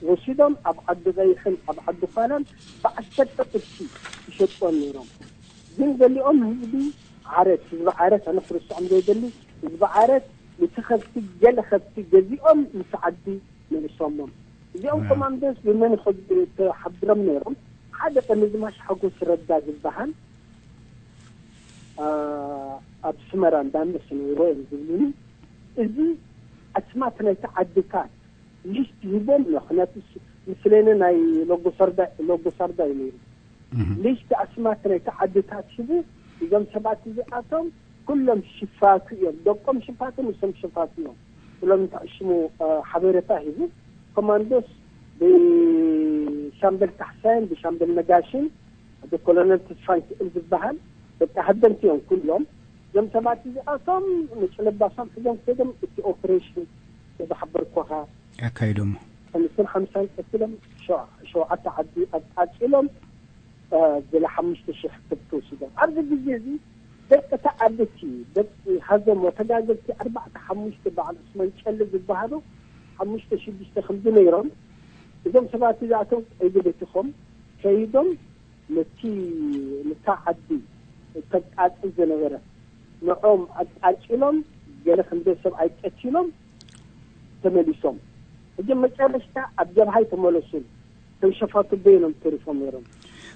ወሲዶም ኣብ ዓዲ ቀይሕን ኣብ ዓዲ ኳላን ብዓሰርተ ቅርሺ ይሸጥዎም ነይሮም። ግን ገሊኦም ህዝቢ ዓረት ህዝቢ ዓረት ኣነ ክርስዖም ዘይደሊ ህዝቢ ዓረት ነቲ ከብቲ ገለ ከብቲ ገዚኦም ምስ ዓዲ መልሶሞም። እዚኦም ኮማንዶስ ብመን ይኸዱ ተሓብሮም ነይሮም? ሓደ ቀንዝማሽ ሓጎስ ረዳ ዝበሃል ኣብ ስመራ እንዳመስ ነይሮ እዮም ዝብሉኒ። እዚ ኣስማት ናይቲ ዓድታት ሊስት ሂቦም፣ ምክንያቱ ምስለነ ናይ ሎጎሰርዳ እዩ ነይሩ። ሊስት ኣስማት ናይቲ ዓድታት ሂቡ፣ እዞም ሰባት እዚኣቶም ኩሎም ሽፋቱ እዮም፣ ደቆም ሽፋቱ፣ ንሶም ሽፋቱ እዮም ብሎም ንትዕሽሙ ሓበሬታ ሂቡ። ኮማንዶስ ብሻምበል ካሕሳይን ብሻምበል ነጋሽን ብኮሎነል ተስፋን ክእል ዝበሃል በቃ ሃደምቲ እዮም ኩሎም። እዞም ሰባት እዚኣቶም ንጭለባሶም ሒዞም ከይዶም እቲ ኦፕሬሽን ዝሓበርኩኻ ኣካይዶሞ። ከምስን ሓምሳን ቀትሎም ሸውዓተ ዓዲ ኣቃጺሎም ገለ ሓሙሽተ ሽሕ ከብቲ ወሲዶም። ኣብዚ ግዜ እዚ ደቂ ተዓደቲ ደቂ ሃዘሞ ተጋዘብቲ ኣርባዕተ ሓሙሽተ በዓል ዑስማን ጨሊ ዝበሃሉ ሓሙሽተ ሽዱሽተ ከምዚ ነይሮም። እዞም ሰባት እዚኣቶም ቀይዲ በቲኾም ከይዶም ነቲ ነታ ዓዲ ተቃጽል ዝነበረ ንዖም ኣቃጺሎም ገለ ክንደይ ሰብ ኣይቀቲሎም ተመሊሶም። ሕጂ መጨረሽታ ኣብ ጀብሃ ኣይተመለሱን። ከም ሸፋቱ በይኖም ተሪፎም ነይሮም።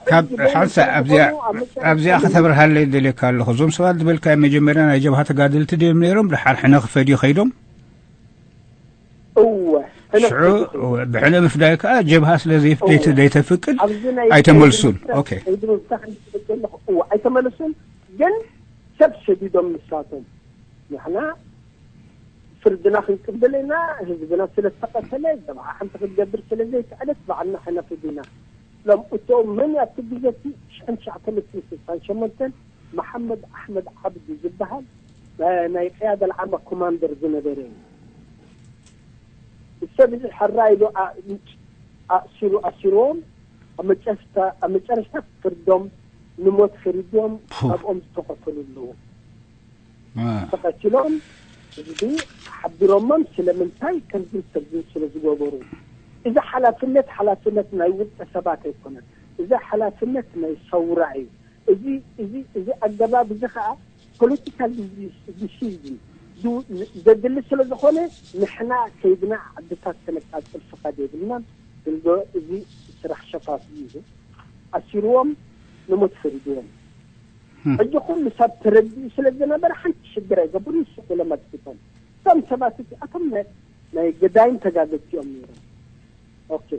ካብ ሕጂ በይኖም ሓንሳ ተሪፎም ኣብዚኣ ኣብ መጨረሽታ ኣብዚኣ ከተብርሃለይ ደልየካ ኣለኹ። እዞም ሰባት ዝበልካዮ መጀመርያ ናይ ጀብሃ ተጋደልቲ ድዮም ነይሮም? ድሓር ሕነ ክፈድዩ ከይዶም? እወ፣ ሕነ ሽዑ ክፈድዩ ከይዶም። ብሕነ ምፍዳይ ከኣ ጀብሃ ስለ ዘይፍ- እወ። ዘይተ- ዘይተፍቅድ ኣብዚ ናይ ኣይተመልሱን። ከይዲ ኦኬ። ከይዲ ምፍታሕ ዝብል ዘለኹ፣ እወ፣ ኣይተመለሱን። ግን ሰብ ሰዲዶም ንሳቶም። ንሕና ፍርድና ክንቅብል ኢና፣ ህዝብና ስለ ዝተቐተለ፣ ጀብሃ ሓንቲ ክትገብር ስለ ዘይከኣለት፣ ባዕልና ሕነ ፈዲና። ሎም እቶም መን ኣብቲ ግዜ እቲ ሽሕን ትሽዓተ ሚእትን ስልሳን ሸሞንተን መሓመድ ኣሕመድ ዓብዱ ዝበሃል፣ እ፣ ናይ ቅያዳ ልዓማ ኮማንደር ዝነበረ እዩ። ሰብ እዚ ሕራ ኢሉ ኣ-፣ ኣእሲሩ፣ ኣሲርዎም፣ ኣብ መጨረሽታ፣ ኣብ መጨረሽታ ፍርዶም ንሞት ፈሪድዎም፣ ፑ። ኣብኦም ዝተቐተሉ ኣለዉ። አ። ተቐቲሎም፣ ህዝቢ ሓቢሮሞም ስለምንታይ ከምዝን ከምዝን ስለ ዝገበሩ። እዚ ሓላፍነት፣ ሓላፍነት ናይ ውልቀ ሰባት ኣይኮነን። እዚ ሓላፍነት ናይ ሰውራ እዩ። እዚ፣ እዚ፣ እዚ ኣገባብ እዚ ኸኣ ፖለቲካል ዲሲዥን ዱ-፣ ዘድሊ ስለ ዝኾነ፣ ንሕና ከይድና ዓድታት ከነቃጽል ፍቓድ የብልናን። ግን ዶ-፣ እዚ ስራሕ ሸፋቱ እዩ። ኣሲርዎም፣ ንሞት ፈሪድዎም። ህም። ሕጂ ኩሉ ሰብ ተረዲኡ ስለ ዝነበረ፣ ሓንቲ ሽግር ኣይገብርን፣ ንሱ ኢሎም ኣጥፊቶም። እቶም ሰባት እዚኣቶም ናይ፣ ናይ ገዳይም ተጋገዝቲ እዮም ነይሮም። ኦኬ።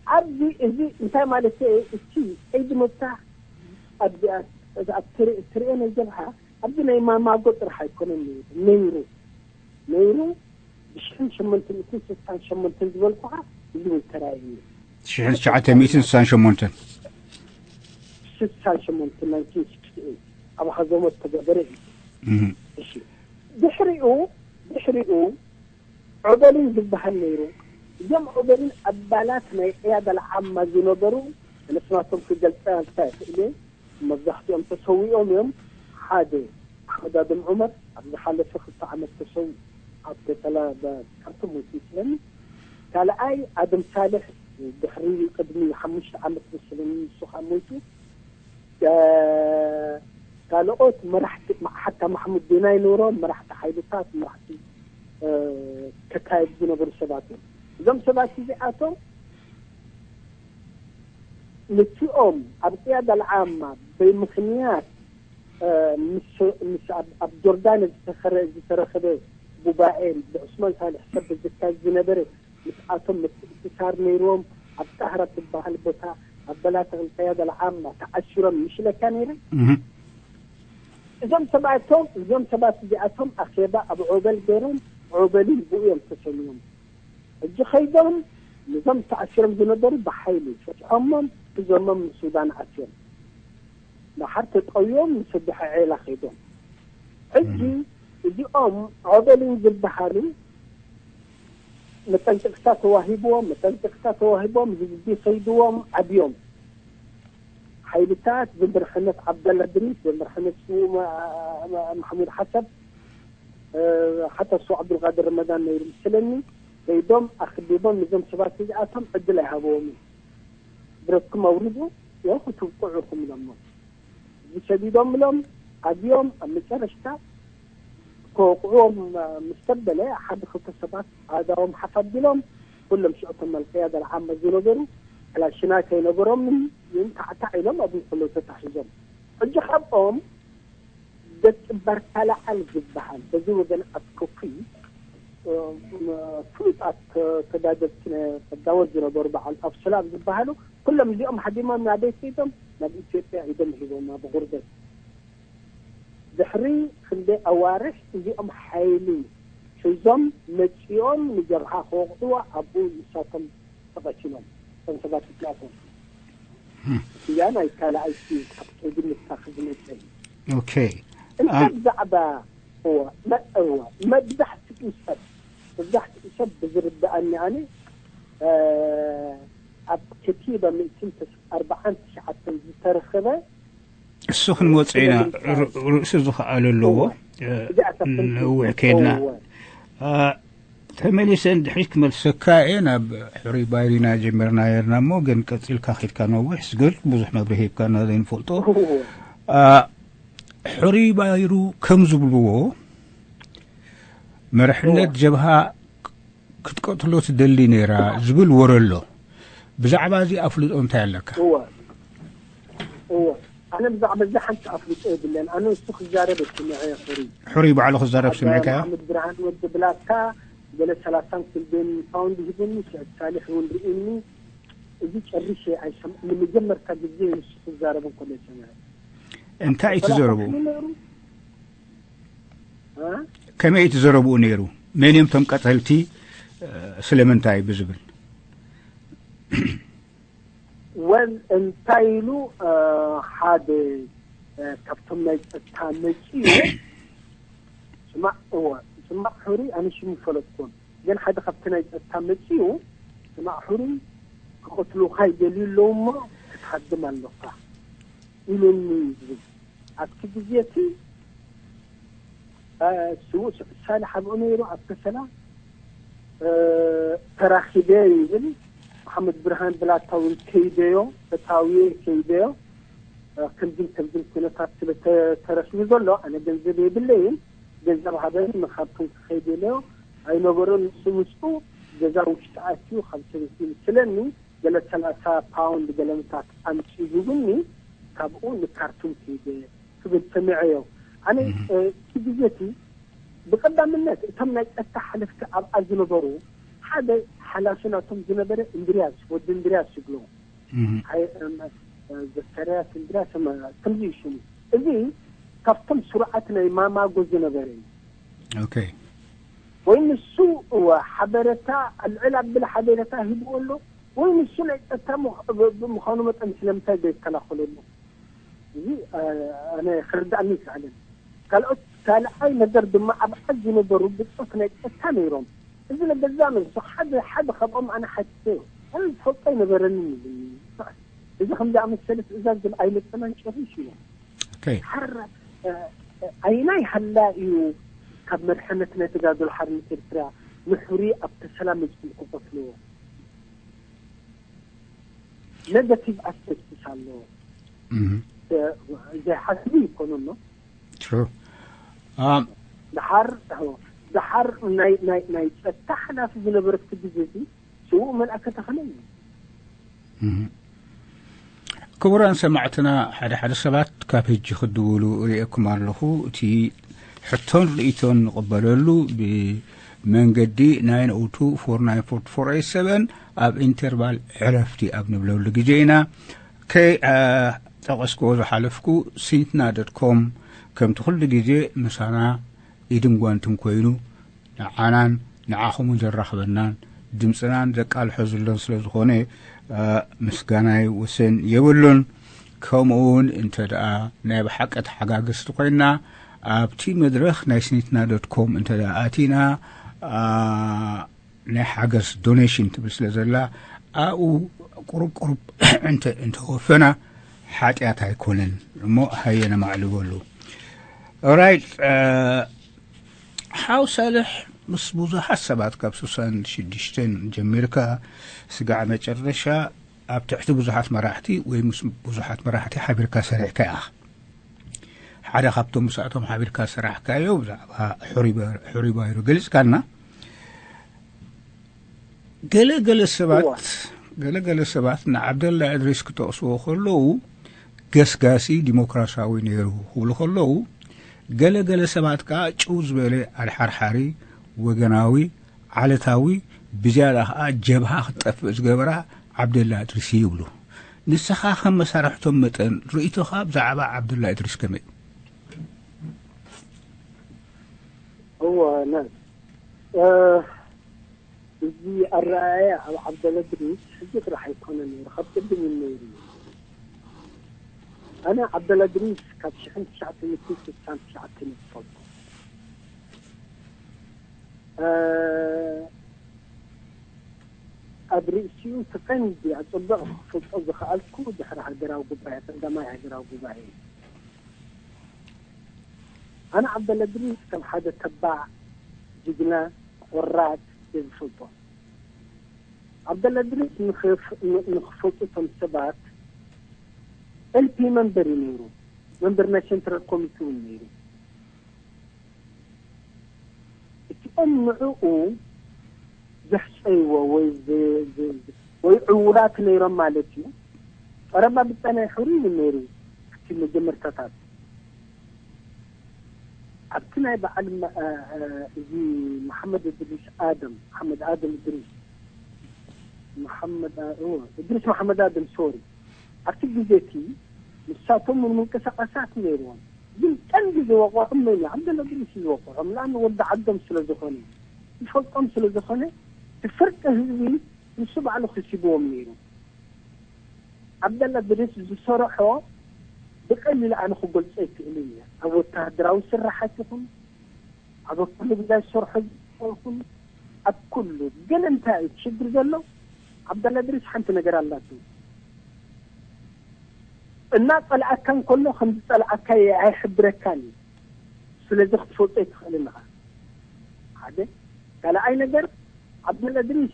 ኣብዚ፣ እዚ እንታይ ማለት እዩ? እቲ ቀይዲ ምፍታሕ ኣብዚ፣ ኣብ፣ ኣብ ትሪ-፣ ትሪኦ ናይ ጀብሃ፣ ኣብዚ ናይ ማማጎ ጥራሕ ኣይኮነን ነይሩ። ነይሩ። ነይሩ። ብሽሕን ሸሞንተ ሚእትን ስሳን ሸሞንተን ዝበልኩኻ፣ እዚ እውን ተራእዩ እዩ። ሽሕን ትሽዓተ ሚእትን ስሳን ሸሞንተን። ስሳን ሸሞንተን፣ ናይንቲን ሲክስቲ ኤይት፣ ኣብ ሃዘሞ ዝተገበረ እዩ። እህ። እሺ። ድሕሪኡ፣ ድሕሪኡ ዑበሊን ዝበሃል ነይሩ። እዞም ዑበሊን ኣባላት ናይ ቅያዳ ልዓማ ዝነበሩ፣ ንስማቶም ክገልጸልካ ይኽእል እየ። መብዛሕትኦም ተሰዊኦም እዮም። ሓደ ኣሕመድ ኣደም ዑመር ኣብ ዝሓለፈ ክልተ ዓመት ተሰዊኡ ኣብ ከተላ ብ-፣ ካብቶም ሞይቱ ይመስለኒ። ካልኣይ ኣደም ሳልሕ ድሕሪ ቅድሚ ሓሙሽተ ዓመት መሰለኒ ንሱ ከዓ ሞይቱ። እ፣ ካልኦት መራሕቲ፣ ሓታ ማሕሙድ ዴናይ ነይሮም፣ መራሕቲ ሓይልታት፣ መራሕቲ፣ እ፣ ከካየዱ ዝነበሩ ሰባት እዮም። እዞም ሰባት እዚኣቶም ነቲኦም ኣብ ቅያዳ ልዓማ በምኽንያት፣ እ፣ ምስ፣ ምስ ኣብ፣ ኣብ ጆርዳን ዝተኸረ-፣ ዝተረኸበ ጉባኤ ብዑስማን ሳልሕ ሰብ ዝካየድ ዝነበረ ምስኣቶም ምትእስሳር ነይርዎም ኣብ ጣህራ ትበሃል ቦታ ኣበላት ቅያዳ ልዓማ ተዓሲሮም ይሽለካ ነይረ። እህ። እዞም ሰባቶም፣ እዞም ሰባት እዚኣቶም ኣኼባ ኣብ ዖበል ገይሮም፣ ዖበልን ብኡ እዮም ተሰሚዮም። ሕጂ ኸይዶም ነዞም ተኣሲሮም ዝነበሩ ብሓይሊ ፈትሖሞም፣ ሒዞሞም ንሱዳን ኣትዮም። ደሓር ተጠውዮም ንሰዱሐ ዔላ ኸይዶም። ሕጂ እም። እዚኦም ዖበልን ዝበሃሉ መጠንቀቕታ ተዋሂብዎም፣ መጠንቀቕታ ተዋሂቦም ህዝቢ ኸይድዎም ኣብዮም። ሓይልታት ብምርሕነት ዓብደላ ድሪስ፣ ብምርሕነት ስዉእ ማ-፣ ማ-፣ ማሕሙድ ሓሰብ፣ እ፣ ሓታ ስዉእ ዓብዱልቃድር ረመዳን ነይሩ ምስለኒ፣ ከይዶም ኣኽቢቦም ነዞም ሰባት እዚኣቶም ዕድል ኣይሃብዎም እዩ። ብረትኩም ኣውርዱ፣ ያው ክትብቅዑ ኢኹም ኢሎሞ። ዝሰዲዶም ኢሎም ኣብዮም ኣብ መጨረሽታ ከወቅዕዎም ምስ ተበለ ሓደ ክልተ ሰባት ኣእዳዎም ሓፍ ኣቢሎም ኩሎም ሽዑቶም ኣልቀያዳ ዓማ ዝነበሩ ክላሽና ከይነበሮም ይንታዕታዕ ኢሎም ኣብ ከለዉ ተታሒዞም። ሕጂ ካብኦም ገጽ በርካልዓል ዝበሃል በዚ ወገን ኣትኮኩ ፍሉጣት ተጋደልቲ ቀዳሞት ዝነበሩ በዓል ኣፍሰላም ዝበሃሉ ኩሎም እዚኦም ሃዲሞም ናበይ ከይዶም? ናብ ኢትዮጵያ ኢዶም ሂቦም ኣብ ጉርበት። ድሕሪ ክንደይ ኣዋርሕ እዚኦም ሓይሊ ሒዞም መጺኦም ንጀብሃ ክወቕዕዋ ኣብኡ ንሳቶም ተቐቲሎም። እቶም ሰባት እዚኣቶም እያ ናይ ካልኣይቲ ካብ ግምትካ ክዝመፀ እዩ። ኦኬ እንታይ ብዛዕባ እወ መ- እወ መብዛሕትኡ ሰብ መብዛሕትኡ ሰብ ብዝርዳእኒ ኣነ እ፣ ኣብ ከቲባ ሚእትን ኣርባዓን ትሽዓተን ዝተረኸበ እሱ ክንወፅእ ኢና። ር- ርእሱ ዝኸኣለ ኣለዎ። እ፣ ነዊሕ ከይድና እ፣ ተመሊሰ ድሕሪት ክመልሰካ እየ። ናብ ሕሩይ ባይሪና ጀመርና ነርና እሞ ግን ቀፂልካ ከድካ ነዊሕ ስግር ብዙሕ መብርሂ ሂብካና ዘይንፈልጦ። እ፣ ሕሩይ ባይሩ ከም ዝብልዎ መርሕነት ጀብሃ ክትቀትሎ ትደሊ ነይራ ዝብል ወረ ኣሎ። ብዛዕባ እዚ ኣፍልጦ እንታይ ኣለካ? እወ እወ ኣነ ብዛዕባ እዚ ሓንቲ ኣፍልጦ የብለን። ኣነ እሱ ክዛረብ ስምዐ ሕሩይ ሕሩይ ባዕሉ ክዛረብ ስምዕካዮ? ሓመድ ብርሃን ወዲ ብላታ ገለ ሰላሳን ክንደን ፓውንድ ሂቡኒ። ስዕድ ሳሊሕ እውን ርእዩኒ። እዚ ጨሪሸ ኣይሰም ንመጀመርታ ግዜ ንሱ ክዛረብ እንከሎ ይሰምዐ እንታይ እዩ ትዘረቡ? ነይሩ እ? ከመይ እዩ ትዘረብኡ ነይሩ? መን እዮም እቶም ቀተልቲ? እ፣ ስለምንታይ ብዝብል ወል እንታይ ኢሉ እ፣ ሓደ እ፣ ካብቶም ናይ ጸጥታ መጺኡ ስማዕ እወ ስማዕ ሕሩይ ኣነ ሽሙ ፈለጥኩን ግን ሓደ ካብቲ ናይ ጸጥታ መጺኡ ስማዕ ሕሩይ ክቐትሉኻ ይደልዩ ኣለዉ እሞ ክትሃድም ኣለኻ ኢሉኒ ዝብል ኣብቲ ግዜ እቲ ስዉእ ሳልሕ ኣብኡ ነይሩ ኣብ ከሰላ ተራኺበ ይብል። መሓመድ ብርሃን ብላታ እውን ከይደዮ ተታውየ ከይደዮ ከምዚን ከምዚን ኩነታት ስለ ተረኺቡ ዘሎ ኣነ ገንዘብ የብለይን። ገንዘብ ሃበኒ ንካርቱም ክኸይድ ኢለዮ ኣይነበሮን። ንሱ ምስኡ ገዛ ውሽጢ ኣትዩ ካብ ሰበይቲ ይምስለኒ ገለ ሰላሳ ፓውንድ ገለምታት ኣምፅኡ ሂቡኒ። ካብኡ ንካርቱም ከይደ ክብል ሰሚዐዮ። ኣነ እቲ ግዜ እቲ ብቐዳምነት እቶም ናይ ጸጥታ ሓለፍቲ ኣብኣ ዝነበሩ ሓደ ሓላፊ ናቶም ዝነበረ እንድርያስ ወዲ እንድርያስ ይብሎ። ዘካርያስ እንድርያስ ከምዚ እዩ ሽሙ። እዚ ካብቶም ስሩዓት ናይ ማማጎ ዝነበረ እዩ። ኦኬ ወይ ንሱ እወ ሓበረታ ኣልዕል ኣብል ሓበረታ ሂብዎ ኣሎ ወይ ንሱ ናይ ጸጥታ ምዃኑ መጠን ስለምንታይ ዘይከላኸለሉ እዚ ኣነ ክርዳእኒ ይከኣለን። ካልኦት ካልኣይ ነገር ድማ ኣብኣ ዝነበሩ ብጾት ናይ ጸጥታ ነይሮም። እዚ ነገር እዛ መልሶ ሓደ ሓደ ካብኦም ኣነ ሓቲተ ኣነ ዝፈልጦ ኣይነበረንን። እዚ ከም ዝኣመሰለ ትእዛዝ ዝብል ኣይመጸናን ጨሪሽ እዩ። ኦኬ ሓራ ኣይናይ ሃላ እዩ ካብ መድሕነት ናይ ተጋድሎ ሓርነት ኤርትራ ንሕሪ ኣብ ተሰላ መጽኡ ክቐትልዎ። ኔጋቲቭ ኣስፔክትስ ኣለዎ። ዘይሓስቡ ይኮኑ ኣሎ። True. Um, ድሓር ድሓር ናይ ናይ ናይ ጸጥታ ሓላፊ ዝነበረ እቲ ግዜ እዚ ስዉእ መልኣከ ተኸለ እዩ። ክቡራን ሰማዕትና ሓደ ሓደ ሰባት ካብ ሕጂ ክድውሉ ርእየኩም ኣለኹ። እቲ ሕቶን ርእይቶን ንቕበለሉ ብመንገዲ ናይን ኦ ቱ ፎር ናይን ፎር ፎር ኤት ሰቨን ኣብ ኢንተርቫል ዕረፍቲ ኣብ ንብለሉ ግዜ ኢና። ከይ ጠቐስክዎ ዝሓለፍኩ ሲንትና ዶት ኮም ከምቲ ኩሉ ግዜ ምሳና ኢድን ጓንትን ኮይኑ ንዓናን ንዓኹምን ዘራኽበናን ድምፅናን ዘቃልሖ ዘሎን ስለ ዝኾነ ምስጋናይ ወሰን የብሉን። ከምኡ እውን እንተ ደኣ ናይ ብሓቂ ተሓጋገዝቲ ኮይና ኣብቲ መድረኽ ናይ ስኒትና ዶት ኮም እንተ ደኣ ኣቲና ናይ ሓገዝ ዶኔሽን ትብል ስለ ዘላ ኣብኡ ቁሩብ ቁሩብ እንተ እንተወፈና ሓጢኣት ኣይኮነን እሞ ሃየ ነማዕልበሉ። ኦራይት ሓው ሳልሕ ምስ ብዙሓት ሰባት ካብ ስሳን ሽዱሽተን ጀሚርካ ስጋዕ መጨረሻ ኣብ ትሕቲ ብዙሓት መራሕቲ ወይ ምስ ብዙሓት መራሕቲ ሓቢርካ ሰሪሕካ ኢኻ። ሓደ ካብቶም ምስኣቶም ሓቢርካ ሰራሕካዮ ብዛዕባ ሕሩይ ባይሩ ገሊፅካልና። ገለ ገለ ሰባት ገለ ገለ ሰባት ንዓብደላ እድሪስ ክጠቕስዎ ከለዉ ገስጋሲ ዲሞክራሲያዊ ነይሩ ክብሉ ከለዉ፣ ገለ ገለ ሰባት ከኣ ጭው ዝበለ ኣድሓርሓሪ፣ ወገናዊ፣ ዓለታዊ፣ ብዝያዳ ከኣ ጀብሃ ክትጠፍእ ዝገበራ ዓብደላ እድሪስ እዩ ይብሉ። ንስኻ ከም መሳርሕቶም መጠን ርእይቶኻ ብዛዕባ ዓብደላ እድሪስ ከመይ? እወ ነ እዚ ኣረኣእያ ኣብ ዓብደላ እድሪስ ሕጂ ጥራሕ ኣይኮነን ነይሩ፣ ካብ ቅድም እዩ ነይሩ። ኣነ ዓብደላ እድሪስ ካብ ሽሕን ትሽዓተ ሚእትን ስሳን ትሽዓተን ዝፈልጦ። ኣብ ርእሲኡ እቲ ቀንዲ ኣጸበቕ ክፈልጦ ዝኸኣልኩ ድሕሪ ሃገራዊ ጉባኤ፣ ቀዳማይ ሃገራዊ ጉባኤ። ኣነ ዓብደላ እድሪስ ከም ሓደ ተባዕ፣ ጅግና፣ ቆራጽ እየ ዝፈልጦ። ዓብደላ እድሪስ ንኽፈልጡ እቶም ሰባት ኤልፒ መንበር እዩ ነይሩ። መንበር ናይ ሴንትራል ኮሚቴ እውን ነይሩ። እቲኦም ንዕኡ ዘሕፀይዎ ወይ ወይ ዕውራት ነይሮም ማለት እዩ። ቀረባ ብፀናይ ሕሩይ እዩ ነይሩ። እቲ መጀመርታታት ኣብቲ ናይ በዓል እዚ መሓመድ እድሪስ ኣደም፣ መሓመድ ኣደም እድሪስ፣ መሓመድ እድሪስ መሓመድ ኣደም፣ ሶሪ፣ ኣብቲ ግዜ እቲ ንሳቶም እውን ምንቅስቃሳት ነይርዎም። ግን ቀንዲ ዝወቕዖም መን እዩ? ዓብደላ እድሪስ እዩ ዝወቕዖም። ንኣን ወዲ ዓዶም ስለ ዝኾነ፣ ይፈልጦም ስለ ዝኾነ፣ እቲ ፍርቂ ህዝቢ ንሱ ባዕሉ ከሲብዎም ነይሩ። ዓብደላ እድሪስ ዝሰርሖ ብቐሊሉ ኣነ ክገልጾ ኣይክእልን እየ። ኣብ ወተሃደራዊ ስራሓት ይኹን፣ ኣብ ኩሉ ጉዳይ ዝሰርሖ ይኹን፣ ኣብ ኩሉ። ግን እንታይ እዩ ሽግር ዘሎ? ዓብደላ እድሪስ ሓንቲ ነገር ኣላቱ። እናጸልኣካ እንከሎ ከም ዝጸልኣካ ኣይሕብረካን እዩ። ስለዚ ክትፈልጦ ኣይትኽእልን ኢኻ። ሓደ ካልኣይ ነገር፣ ዓብደላ እድሪስ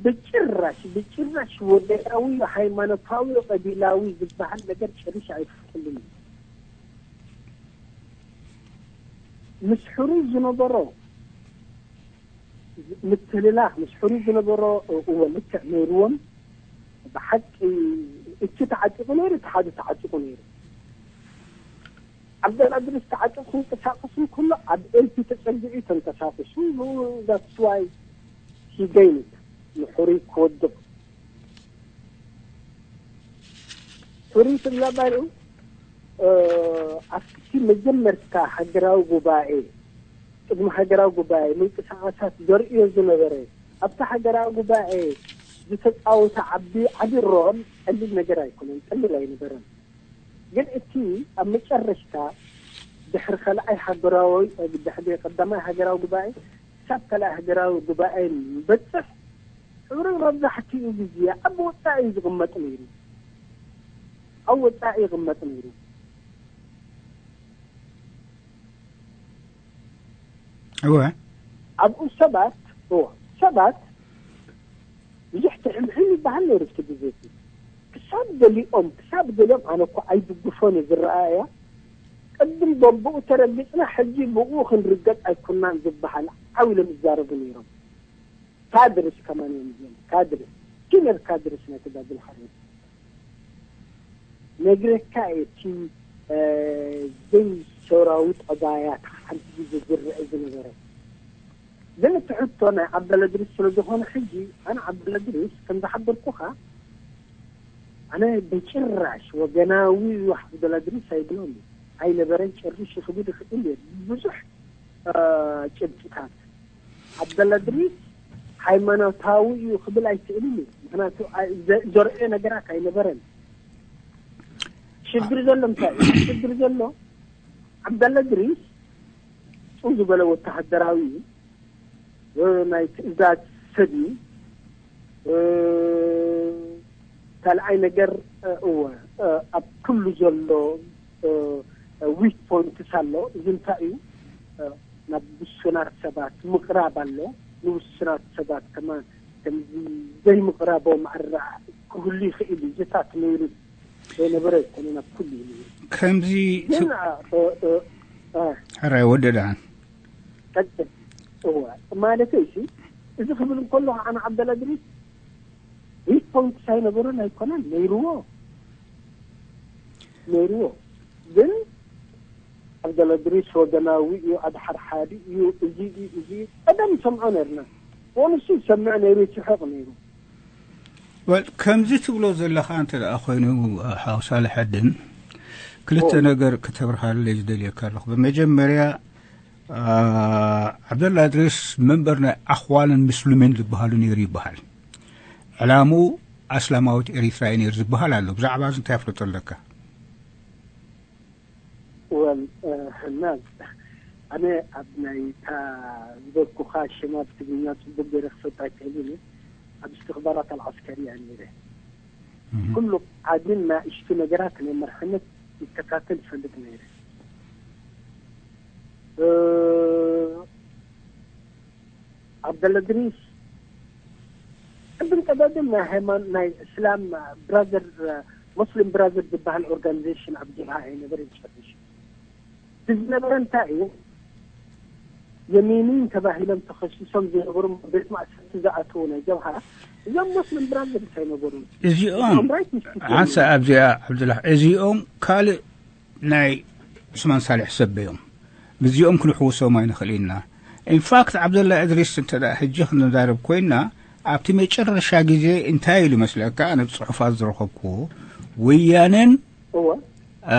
ብጭራሽ ብጭራሽ ወገናዊ ሃይማኖታዊ ቀቢላዊ ዝበሃል ነገር ጨሪሽ ኣይፈልጥሉን እዩ። ምስ ሕሩይ ዝነበሮ ምትልላኽ፣ ምስ ሕሩይ ዝነበሮ እወ ልክዕ ነይርዎም። ብሓቂ እቲ ተዓጢቑ ነይሩ፣ እቲ ሓደ ተዓጢቑ ነይሩ። ዓብደላ እድሪስ ተዓጢቑ ክንቀሳቐስ እንከሎ ኣብ ኤልፒ ተጸጊዑ እዩ ተንቀሳቒሱ። That's why he gained ንሕሩይ ክወድቕ። ሕሩይ ትብላ ባይኡ ኣብቲ መጀመርታ ሃገራዊ ጉባኤ፣ ቅድሚ ሃገራዊ ጉባኤ ምንቅስቃሳት ዘርእዮ ዝነበረ፣ ኣብቲ ሃገራዊ ጉባኤ ዝተፃወተ ዓቢ ዓቢ ሮል ቀሊል ነገር ኣይኮነን፣ ቀሊል ኣይነበረን። ግን እቲ ኣብ መጨረሽታ ድሕሪ ካልኣይ ሃገራዊ ድሕሪ ቀዳማይ ሃገራዊ ጉባኤ ክሳብ ካልኣይ ሃገራዊ ጉባኤ ንበፅሕ፣ ሕሩይ መብዛሕትኡ ግዜ ኣብ ወፃኢ እዩ ዝቕመጥ ነይሩ። ኣብ ወፃኢ ይቕመጥ ነይሩ። እወ ኣብኡ ሰባት እወ ሰባት ብዙሕ ትሕምሕም ይበሃል ነይሩ። እቲ ግዜ እቲ ክሳብ ገሊኦም ክሳብ ገሊኦም ኣነ እኮ ኣይድግፎን እየ ዝረኣያ። ቅድም በብኡ ተረጊፅና ሕጂ ብኡ ክንርገፅ ኣይኮናን ዝበሃል ዓው ኢሎም ይዛረቡ ነይሮም። ካድርስ ከማን እዮም እዚኦም ካድርስ ሲነር ካድርስ ናይ ተጋድሎ ሓርነት ነግረካ እቲ ዘይሰራዊ ጠባያት ሓንቲ ግዜ ዝረአ ዝነበረ። ግን እቲ ሕቶ ናይ ዓብደላ እድሪስ ስለ ዝኾነ ሕጂ ኣነ ዓብደላ እድሪስ ከም ዝሓበርኩኻ ኣነ ብጭራሽ ወገናዊ እዩ ዓብደላ እድሪስ ኣይብሎን። ኣይነበረን ጨሪሽ ክብል ይኽእል እየ። ብዙሕ ጭብጥታት ዓብደላ እድሪስ ሃይማኖታዊ እዩ ክብል ኣይክእልን እዩ። ምክንያቱ ዘርእዮ ነገራት ኣይነበረን። ሽግር ዘሎ እንታይ እዩ? ሽግር ዘሎ ዓብደላ እድሪስ ጭው ዝበለ ወተሃደራዊ እዩ። ናይ ትእዛዝ ሰብ እዩ። ካልኣይ ነገር እወ ኣብ ኩሉ ዘሎ ዊክ ፖይንትስ ኣሎ። እዚ እንታይ እዩ? ናብ ውሱናት ሰባት ምቕራብ ኣሎ። ንውሱናት ሰባት ከማን ከምዚ ዘይምቕራቦም ኣረኣ ክህሉ ይኽእል እዩ። እዚታት ነይሩ ዘይነበረ ኣይኮነን፣ ኣብ ኩሉ እዩ ነይሩ። ከምዚ ግን ሕራይ ወደ ደሓን ቀጥል እወ ማለተይ ሲ እዚ ክብል እንከሎ፣ ኣነ ዓብደላ እድሪስ ዊክ ፖይንትስ ኣይነበሮን ኣይኮነን፣ ነይርዎ፣ ነይርዎ። ግን ዓብደላ እድሪስ ወገናዊ እዩ፣ ኣድሓርሓሪ እዩ፣ እዚ እዩ፣ እዚ እዩ። ቀደም ንሰምዖ ነርና። ወንሱ ይሰምዕ ነይሩ፣ ይስሕቕ ነይሩ። ወል ከምዚ ትብሎ ዘለኻ እንተ ደኣ ኮይኑ፣ ሓው ሳልሐድን፣ ክልተ ነገር ከተብርሃለይ ዝደልየካ ኣለኹ። ብመጀመርያ፣ አ፣ ዓብደላ እድሪስ መንበር ናይ ኣኽዋንን ምስሉሚን ዝበሃሉ ነይሩ ይበሃል። ዕላምኡ ኣስላማዊት ኤሪትራ እዩ ነይሩ ዝበሃል ኣሎ። ብዛዕባ እዚ እንታይ ኣፍልጦ ኣለካ? ወል ሕናዝ፣ ኣነ ኣብ ናይ እታ ዝበልኩኻ ሽማ ብትግርኛ ጽቡቅ ገይረ ክፈልጣ ኣይክእልን እየ። ኣብ እስትኽባራት ኣልዓስከርያ ነይረ። ኩሉ ዓብን ናእሽቱ ነገራት ናይ መርሕነት ይከታተል ይፈልጥ ነይረ። እ፣ ዓብደላ እድሪስ ቅድም ቀዳድም ናይ ሃይማኖት ናይ እስላም ብራዘር፣ ሙስሊም ብራዘር ዝበሃል ኦርጋኒዜሽን ኣብ ጀብሃ ኣይነበረ ይጨርሽ። ዝነበረ እንታይ እዩ? የሚኒን ተባሂሎም ተኸሲሶም ዝነበሩ ቤት ማእሰርቲ ዝኣተዉ ናይ ጀብሃ እዞም ሙስሊም ብራዘርስ ኣይነበሩን። እዚኦም እዞም ራይት ኢንስቲትዩሽን ሓንሳ ኣብዚኣ ዓብዱላ እዚኦም ካልእ ናይ ዑስማን ሳልሕ ሰብ እዮም። ምስዚኦም ክንሕውሶም ኣይንኽእል ኢና። ኢንፋክት ዓብደላ እድሪስ እንተ ደኣ ሕጂ ክንዛረብ ኮይና ኣብቲ መጨረሻ ግዜ እንታይ ኢሉ መስለካ? ኣነ ጽሑፋት ዝረኸብኩዎ ወያነን እወ አ፣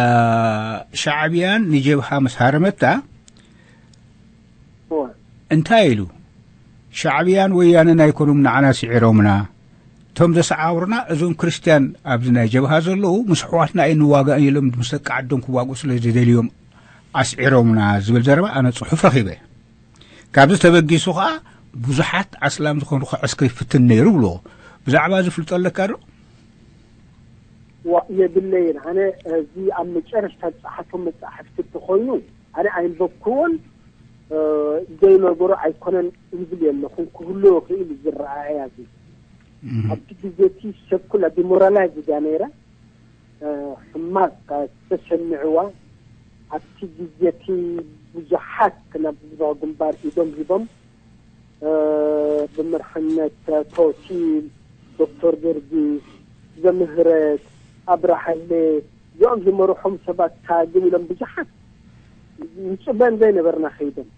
ሻዕብያን ንጀብሃ ምስ ሃረመታ እወ እንታይ ኢሉ? ሻዕብያን ወያነን ኣይኮኑም ንዓና ስዒሮምና። እቶም ዘሰዓውሩና እዞም ክርስትያን ኣብዚ ናይ ጀብሃ ዘለዉ ምስ ኣሕዋትና ኣይንዋጋእን ኢሎም ምስ ደቂ ዓዶም ክዋግኡ ስለ ዝደልዮም ኣስዒሮምና ዝብል ዘረባ ኣነ ጽሑፍ ረኺበ። ካብዚ ተበጊሱ ኸኣ ብዙሓት ኣስላም ዝኾኑ ከዕስክር ይፍትን ነይሩ ብሎ። ብዛዕባ እዚ ፍልጦ ኣለካ ዶ? ዋ የብለይን። ኣነ እዚ ኣብ መጨረሽታ ዝጸሓፎም መጻሕፍቲ እንተኾይኑ ኣነ ኣይንበብክዎን፣ እ፣ ዘይነገሮ ኣይኮነን ይብል የለኹን። ክህሉ ይኽእል እዩ ዝረኣያ እዚ። ኣብቲ ግዜ እቲ ሰብ ኩላ ዲሞራላይዝ እያ ነይራ። እ፣ ሕማቕ ተሰሚዕዋ። ኣብቲ ግዜ እቲ ብዙሓት ናብ ህዝባዊ ግንባር ኢዶም ሂቦም፣ እ፣ ብመርሕነት ቶሲል፣ ዶክተር ጊዮርጊስ፣ ዘምህረት፣ ኣብርሃለ፣ እዚኦም ዝመርሖም ሰባት ታግም ኢሎም ብዙሓት ንጽበን ዘይነበርና ከይዶም።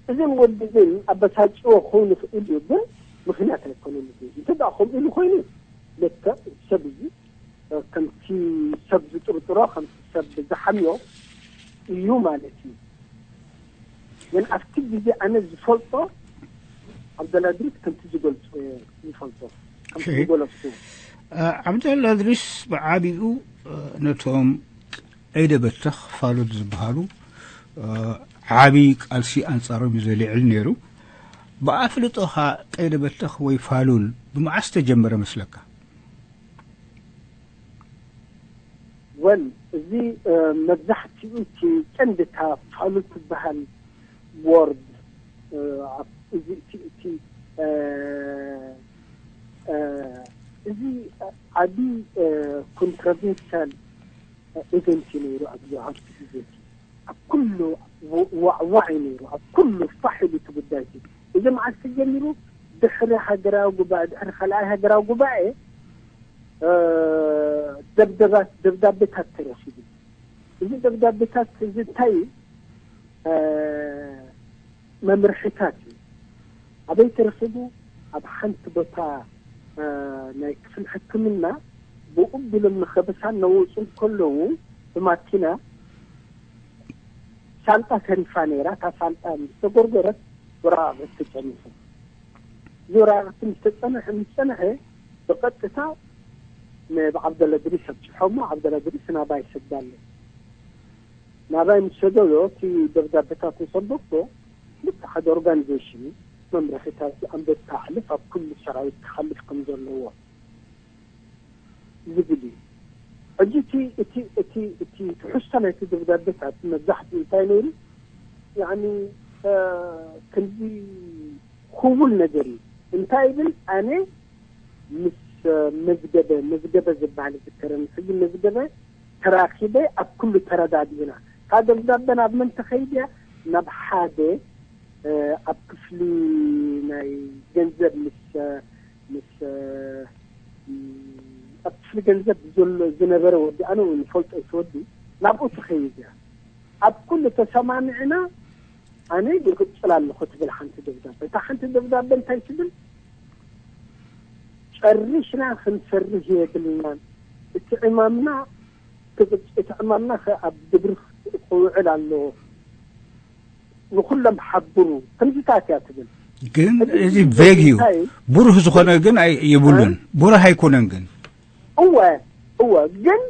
እዝን ወዲ እዝን ኣበሳጭዎ ክኸውን ይኽእል እዩ፣ ግን ምኽንያት ኣይኮነን። እዚ እንተ ደኣ ከምኡ ኢሉ ኮይኑ ልክዕ ሰብ እዩ። ከምቲ ሰብ ዝጥርጥሮ፣ ከምቲ ሰብ ዝሓምዮ እዩ ማለት እዩ። ግን ኣብቲ ግዜ ኣነ ዝፈልጦ ዓብደላ እድሪስ ከምቲ ዝገልጾ እየ ዝፈልጦ፣ ከምቲ እሺ። ዝገለጽኩ። አ፣ ዓብደላ እድሪስ ብዓቢኡ፣ አ፣ ነቶም ቀይደ በተኽ ፋሉል ዝበሃሉ፣ አ፣ ዓቢ ቃልሲ ኣንጻሮም እዩ ዘልዕል ነይሩ። ብኣፍልጦኻ ቀይደ በተኽ ወይ ፋሉል ብመዓስ ተጀመረ መስለካ? ወል እዚ፣ እ፣ መብዛሕትኡ እቲ ቀንዲ እታ ፋሉል ትበሃል ወርድ፣ እ፣ ኣብ-፣ እዚ እቲ፣ እቲ፣ እ፣ እ፣ እዚ ዓቢ፣ እ፣ ኮንትሮቨርሻል ኢቨንት እዩ ነይሩ ኣብዚ፣ ኣብዚ ግዜ እቲ። ኣብ ኩሉ ዋ-፣ ዋዕዋዕ እዩ ነይሩ፣ ኣብ ኩሉ ፋሕ ኢሉ እቲ ጉዳይ እቲ። እዚ መዓስ ተጀሚሩ? ድሕሪ ሃገራዊ ጉባኤ፣ ድሕሪ ካልኣይ ሃገራዊ ጉባኤ፣ እ፣ ደብደባት፣ ደብዳቤታት ተረኺቡ። እዚ ደብዳቤታት እዚ እንታይ እዩ? እ፣ መምርሒታት እዩ። ኣበይ ተረኺቡ? ኣብ ሓንቲ ቦታ፣ እ፣ ናይ ክፍሊ ሕክምና ብኡ ቢሎም ንኸበሳ እናወፁ ከለዉ ብማኪና ሳንጣ ተሪፋ ነይራ። እታ ሳንጣ ምስ ተጎርጎረት ወረቓቕቲ ተጨኒሑ። እዚ ወረቓቕቲ ምስ ተጸንሐ፣ ምስ ጸንሐ ብቐጥታ ንዓብደላ እድሪስ ኣብጽሖ እሞ ዓብደላ እድሪስ ናባይ ሰዳለይ። ናባይ ምስ ሰደዶ እቲ ደብዳቤታት ምስ ኣንበብኩ ልክዕ ሓደ ኦርጋኒዜሽን መምርሒታት ኣንበብካ ኣሕልፍ ኣብ ኩሉ ሰራዊት ክሓልፍ ከም ዘለዎ ዝብል እዩ። ሕጂ እቲ፣ እቲ፣ እቲ፣ እቲ ትሕዝቶ ናይቲ ደብዳቤታት መብዛሕትኡ እንታይ ነይሩ? ያዕኒ፣ እ፣ ክንዲ ክቡል ነገር እዩ። እንታይ ይብል? ኣነ ምስ፣ እ፣ መዝገበ፣ መዝገበ ዝበሃል ዝከረኒ፣ ሕጂ መዝገበ ተራኺበ ኣብ ኩሉ ተረዳዲእና። እታ ደብዳበ ናብ መን ተኸይድ እያ? ናብ ሓደ ኣብ ክፍሊ ናይ ገንዘብ ምስ ምስ ኣብ ክፍሊ ገንዘብ ዘሎ ዝነበረ ወዲ፣ ኣነ እውን ፈልጦ ይትወዲ ናብኡ ትኸይድ እያ። ኣብ ኩሉ ተሰማሚዕና ኣነ ይቅጽል ኣለኹ ትብል ሓንቲ ደብዳበ። እታ ሓንቲ ደብዳበ እንታይ ትብል? ጨሪሽና ክንሰርህ የብልናን። እቲ ዕማምና እቲ ዕማምና ኣብ ግብሪ ክውዕል ኣለዎ። ንኹሎም ሓብሩ ከምዚታት እያ ትብል። ግን እዚ ቬግ እዩ። ብሩህ ዝኾነ ግን የብሉን። ብሩህ ኣይኮነን ግን እወ እወ ግን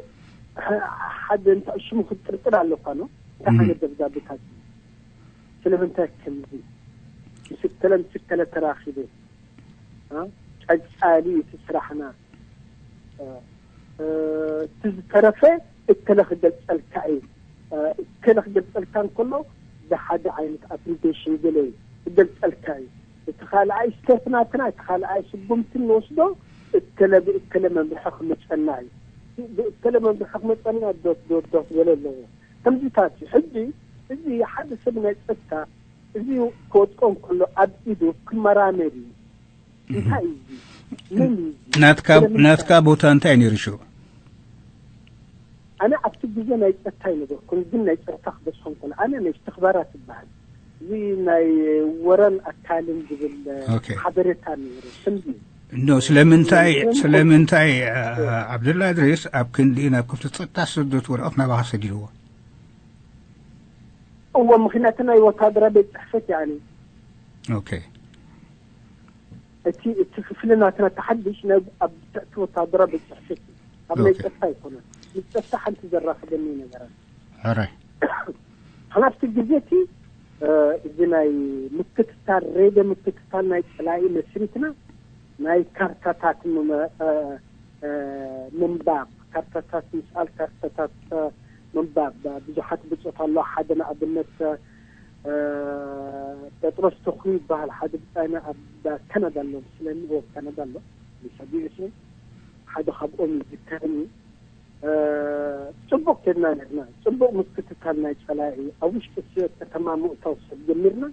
ሓደ እንታይ ሽሙ ክትጥርጥር ኣለኳ ነው። እንታይ ዓይነት ደብዳቤታት? ስለምንታይ ከምዚ? ምስ እከለ ምስ እከለ ተራኺበ። ቀጻሊ እቲ ስራሕና። እቲ ዝተረፈ እከለ ክገልጸልካ እዩ። እከለ ክገልጸልካ እንከሎ ብሓደ ዓይነት ኣፕሊኬሽን ገለ እዩ ክገልጸልካ እዩ። እቲ ካልኣይ ስቴፕ ናትና፣ እቲ ካልኣይ ስጉምቲ ንወስዶ እከለ ብእከለ መምርሒ ክመጸና እዩ። ብእከለ መመርሒ ክመጸና ዶት ዶት ዶት ገለ ኣለዎ። ከምዚታት እዩ። ሕጂ እዚ ሓደ ሰብ ናይ ጸጥታ እዚ ክወድቆ እንከሎ ኣብ ኢዱ ክመራመር እዩ። እንታይ እዩ እዚ? መን እዩ እዚ? ናትካ ስለምንታይ? ናትካ ቦታ እንታይ ነይሩ ሽዑ? ኣነ ኣብቲ ግዜ ናይ ጸጥታ ኣይነበርኩን፣ ግን ናይ ጸጥታ ክበጽሖ እንከሎ ኣነ ናይ ትኽባራ ትበሃል። እዚ ናይ ወረን ኣካልን ዝብል ኦኬ። ሓበሬታ ነይሩ። ክንዲ ኖ ስለምንታይ ስለምንታይ አ፣ ዓብደላ እድሪስ ኣብ ክንዲ ናብ ክፍሊ ጸጥታ ዝሰደት ወረቐት ናባኻ ሰዲድዎ? እዎ፣ ምኽንያቱ ናይ ወታደራዊ ቤት ጽሕፈት እያ። ኣነ ኦኬ። እቲ እቲ ክፍሊ ናትና ተሓድሽ ናይ ኣብ ትሕቲ ወታደራዊ ቤት ጽሕፈት እዩ። ኣብ ናይ ኦኬ። ጸጥታ ኣይኮነን። ምስ ጸጥታ ሓንቲ ዘራኽበኒ ነገራት። ሕራይ። ሓናፍቲ ግዜ እቲ እ፣ እዚ ናይ ምክትታል ሬድዮ ምክትታል ናይ ጸላኢ መስሪትና ናይ ካርታታት ምመ- እ፣ እ፣ ምንባብ፣ ካርታታት ምስኣል፣ ካርታታት እ፣ ምንባብ። ብዙሓት ብጾት ኣለዋ። ሓደ ንኣብነት እ፣ ጴጥሮስ ተኽሉ ይበሃል። ሓደ ብጻይና ኣብ ካናዳ ኣሎ መስለኒ። ኦ፣ ካናዳ ኣሎ። ሚሳ ቢቢሲ ሓደ ካብኦም ይዝከረኒ። እ፣ ጽቡቕ ኬድና ነርና። ጽቡቕ ምክትታል ናይ ጸላኢ ኣብ ውሽጢ ስ- ከተማ ምእታው ሰብ ጀሚርና።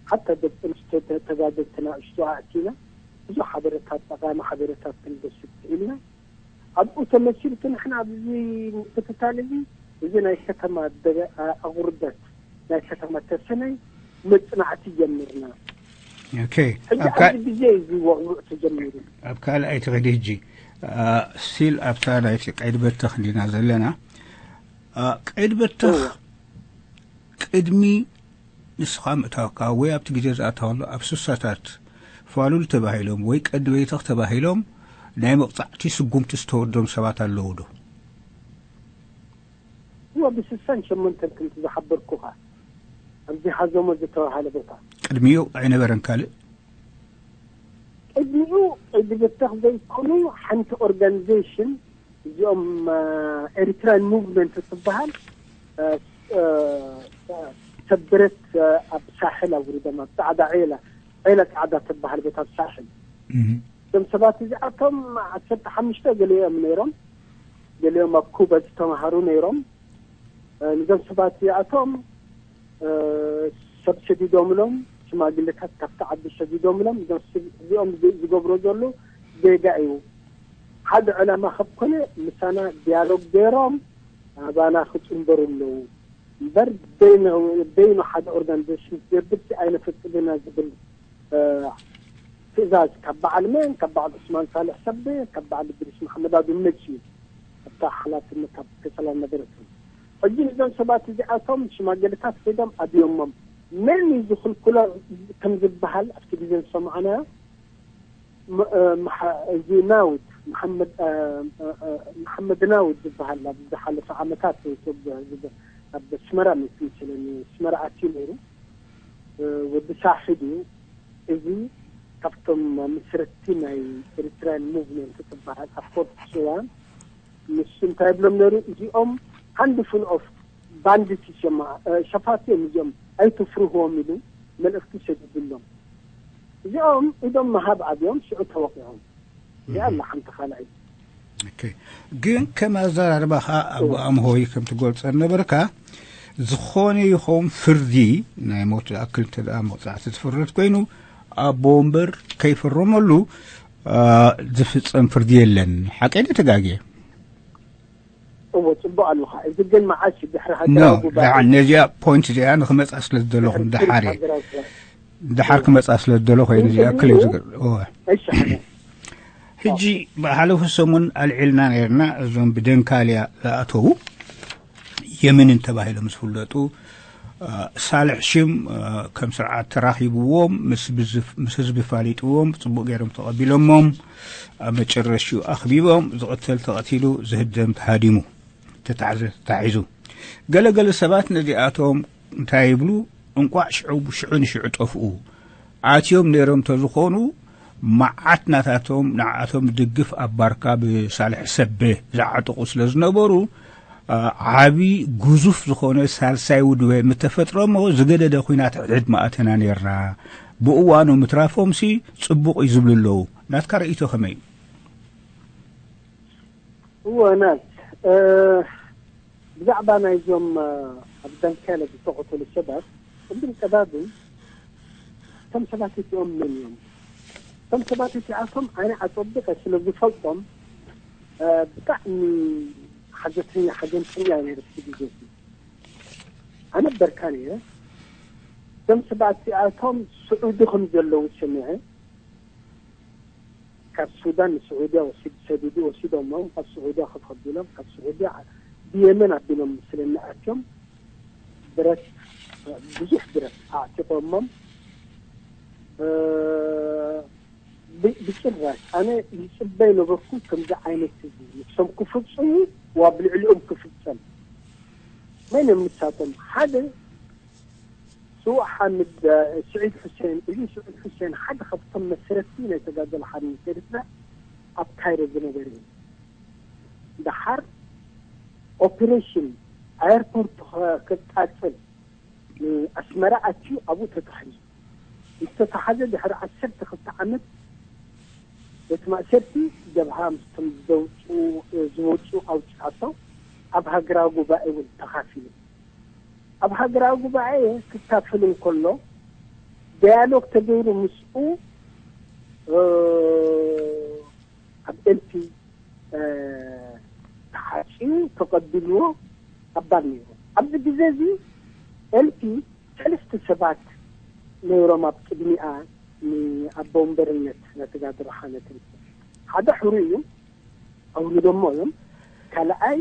ሓታ ደቂ ኣንስትዮ ተ- ተጋደልቲ ንኣሽቱ ኣእቲና ብዙሕ ሓበሬታት፣ ጠቓሚ ሓበሬታት ክንወስድ ክኢልና። ኣብኡ ተመሲልቲ ንሕና ኣብዚ ምክትታል እዚ፣ እዚ ናይ ከተማ ደገ- ኣ- ኣቑርደት ናይ ከተማ ተሰነይ መጽናዕቲ ጀሚርና። ኦኬ። ሕጂ ኣብ ካ- ኣብዚ ግዜ እዚ ወቕውዕ ተጀሚሩ። ኣብ ካልኣይ ትኸዲ ሕጂ አ፣ ስቲል ኣብታ ናይቲ ቀይዲ በተኽ እንዲና ዘለና። አ፣ ቀይዲ በተኽ እወ። ቅድሚ ንስኻ ምእታውካ ወይ ኣብቲ ግዜ ዝኣተወሉ ኣብ ስሳታት ፋሉል ተባሂሎም ወይ ቀዲ በይተኽ ተባሂሎም ናይ መቕጻዕቲ ስጉምቲ ዝተወዶም ሰባት ኣለዉ ዶ? እወ፣ ብስሳን ሸሞንተን ከምቲ ዝሓበርኩኻ ኣብዚ ሓዞሞ ዝተባሃለ ቦታ። ቅድሚኡ ኣይነበረን ካልእ? ቅድሚኡ ቀይዲ በተኽ ዘይኮኑ ሓንቲ ኦርጋኒዜሽን እዚኦም ኤሪትራን ሙቭመንት ትበሃል እ፣ እ፣ ሰብ ብረት እ፣ ኣብ ሳሕል ኣውሪዶም ኣብ ጻዕዳ ዒላ ዒላ ጻዕዳ ትበሃል ቦታ ኣብ ሳሕል እዞም ሰባት እዚኣቶም ዓሰርተ ሓሙሽተ ገሊኦም ነይሮም። ገሊኦም ኣብ ኩባ ዝተምሃሩ ነይሮም። እ፣ ንዞም ሰባት እዚኣቶም እ፣ ሰብ ሰዲዶምሎም፣ ሽማግሌታት ካብቲ ዓዲ ሰዲዶምሎም። እዞም ስ- እዚኦም ዝ- ዝገብሮ ዘሎ ጌጋ እዩ። ሓደ ዕላማ ከብ ኮነ ምሳና ዲያሎግ ገይሮም ኣባና ክጽንበሩ ኣለዉ እምበር በይኑ በይኑ ሓደ ኦርጋኒዜሽን ክገብር ኣይነፈቅድና ዝብል እ፣ ትእዛዝ ካብ በዓል መን ካብ በዓል ዑስማን ሳልሕ ሰብደ ካብ በዓል እድሪስ መሓመድ ኣዱ መጽዩ ኣብታ ሓላፍነት ኣብ ከሰላ ነበረት። ሕጂ ንዞም ሰባት እዚኣቶም ሽማግለታት ከይዶም ኣብዮሞም መን እዩ ዝኽልክሎ ከም ዝበሃል ኣብቲ ግዜ ዝሰማዕናዮ ም- እ፣ መሓ- እዚ ናውድ መሓመድ እ፣ እ፣ እ፣ መሓመድ ናውድ ዝበሃል ኣብ ዝሓለፈ ዓመታት ኢትዮጵያ ዝገ- ኣብ ኣስመራ ምስ ምስለኒ ኣስመራ ኣትዩ ነይሩ እ፣ ወዲ ሳሒድ እዩ። እዚ ካብቶም መስረትቲ ናይ ኤሪትራያን ሙቭመንት ትበሃል ኣብ ፎርት ሱዳን ንሱ እንታይ ይብሎም ነይሩ? እዚኦም ሃንድፉል ኦፍ ባንዲትስ እዮም፣ እ፣ ሸፋት እዮም እዚኦም ኣይትፍርህዎም ኢሉ መልእኽቲ ሰዲዱሎም። እዚኦም ኢዶም ምሃብ ኣብዮም ሽዑ ተወቂዖም። እዚኣ ኣላ ሓንቲ ካልኣይ። ኦኬ። ግን ከም ኣዘራርባኻ ኣቦ ኣምሆይ ከም ትገልጾ ነበርካ ዝኾነ ይኸውን ፍርዲ ናይ ሞት ዝኣክል እንተ ደኣ መቕጻዕቲ ዝፍረድ ኮይኑ፣ ኣቦ ወንበር ከይፈረመሉ፣ አ፣ ዝፍጸም ፍርዲ የለን። ሓቀይ ዶ ተጋግየ? እዎ፣ ጽቡቕ ኣለኻ። እዚ ግን መዓስ እዩ? ድሕሪ ኖ፣ ሃገራዊ ጉባኤ? ደሓን ነዚኣ ፖይንት እዚኣ ንኽመጻ ስለ ዝደለኹ፣ ድሕሪ ድሓር እየ። ሃገራዊ ጉባኤ። ድሓር ክመጻ ስለ ዝደለኹ እየ ነዚኣ እንተድልዩ፣ ክልል ዝግር-፣ እወ። እሺ፣ ሓነ። ሕጂ ብሓለፉ ሰሙን ኣልዒልና ነይርና፣ እዞም ብደንካልያ ዝኣተዉ የመንን ተባሂሎም ዝፍለጡ፣ አ፣ ሳልሕ ሽም፣ አ፣ ከም ስርዓት ተራኺብዎም፣ ምስ ብዝፍ-፣ ምስ ህዝቢ ፋሊጥዎም፣ ጽቡቕ ገይሮም ተቐቢሎሞም፣ ኣብ መጨረሽኡ ኣኽቢቦም፣ ዝቕተል ተቐቲሉ፣ ዝህደም ተሃዲሙ፣ ተታሕዘ ተታሒዙ። ገለ ገለ ሰባት ነዚኣቶም እንታይ ይብሉ? እንቋዕ ሽዑ፣ ሽዑ ንሽዑ ጠፍኡ። ኣትዮም ነይሮም ተዝኾኑ፣ መዓት ናታቶም ንዓኣቶም ድግፍ ኣብ ባርካ ብሳልሕ ሰበ ዝዓጠቑ ስለ ዝነበሩ፣ አ፣ ዓቢ ግዙፍ ዝኾነ ሳልሳይ ውድበ ምተፈጥረ እሞ ዝገደደ ኲናት ሕድሕድ ምኣተና ነይርና። ብእዋኑ ምትራፎምሲ ጽቡቕ እዩ ዝብሉ ኣለዉ። ናትካ ርእይቶ ከመይ እዩ? እወ፣ ናት፣ እ፣ ብዛዕባ ናይዞም፣ እ፣ ኣብ ዳንካለ ዝተቐተሉ ሰባት፣ ቅድም ቀዳድም እቶም ሰባት እቲኦም መን እዮም? እቶም ሰባት እቲኣቶም ኣነ ኣጸቢቐ ስለ ዝፈልጦም፣ እ፣ ብጣዕሚ ሓዘተኛ፣ ሓዘንተኛ ነይረ እቲ ግዜ እቲ። ኣነ በርካ ነይረ። እቶም ሰባት እቲኣቶም ስዑዲ ከም ዘለዉ ሰሚዐ። ካብ ሱዳን ንስዑድያ ወሲድ-፣ ሰዲዱ ወሲዶሞም፣ ካብ ስዑድያ ኮፍ ኣቢሎም፣ ካብ ስዑድያ ብየመን ኣቢሎም ስለኒ ኣትዮም፣ ብረት፣ ብዙሕ ብረት ኣዕጢቖሞም፣ እ፣ ብ-፣ ብጭራሽ ኣነ ይጽበ ነበርኩ ከምዚ ዓይነት እዚ ንሶም ክፍጽሙ፣ ዋ ብልዕሊኦም ክፍጸም። መን እዮም ንሳቶም? ሓደ ስዉእ ሓምድ፣ እ፣ ስዒድ ሑሴን፣ እዚ ስዒድ ሑሴን ሓደ ካብቶም መስረትቲ ናይ ተጋደሎ ሓርነት ኤርትራ ኣብ ካይሮ ዝነበረ እዩ። ደሓር ኦፕሬሽን ኣየርፖርት ኸ-፣ ከቃጽል ንኣስመራ ኣትዩ ኣብኡ ተታሒዙ። ምስ ተታሓዘ ድሕሪ ዓሰርተ ክልተ ዓመት ቤት ማእሰርቲ ጀብሃ ምስቶም ዘውፅኡ፣ ዝወፁ ኣውፅኣቶ ኣብ ሃገራዊ ጉባኤ እውን ተኻፊሉ። ኣብ ሃገራዊ ጉባኤ ክካፈል እንከሎ ዳያሎግ ተገይሩ ምስኡ፣ እ፣ ኣብ ኤምፒ፣ እ፣ ተሓፂኡ ተቐቢልዎ ኣባል ነይሩ። ኣብዚ ግዜ እዚ ኤምፒ ሰለስተ ሰባት ነይሮም ኣብ ቅድሚኣ ንኣቦ ወንበርነት ነተጋድሮ ሓነትን። ሓደ ሕሩይ እዩ፣ ኣውሪዶሞ እዮም። ካልኣይ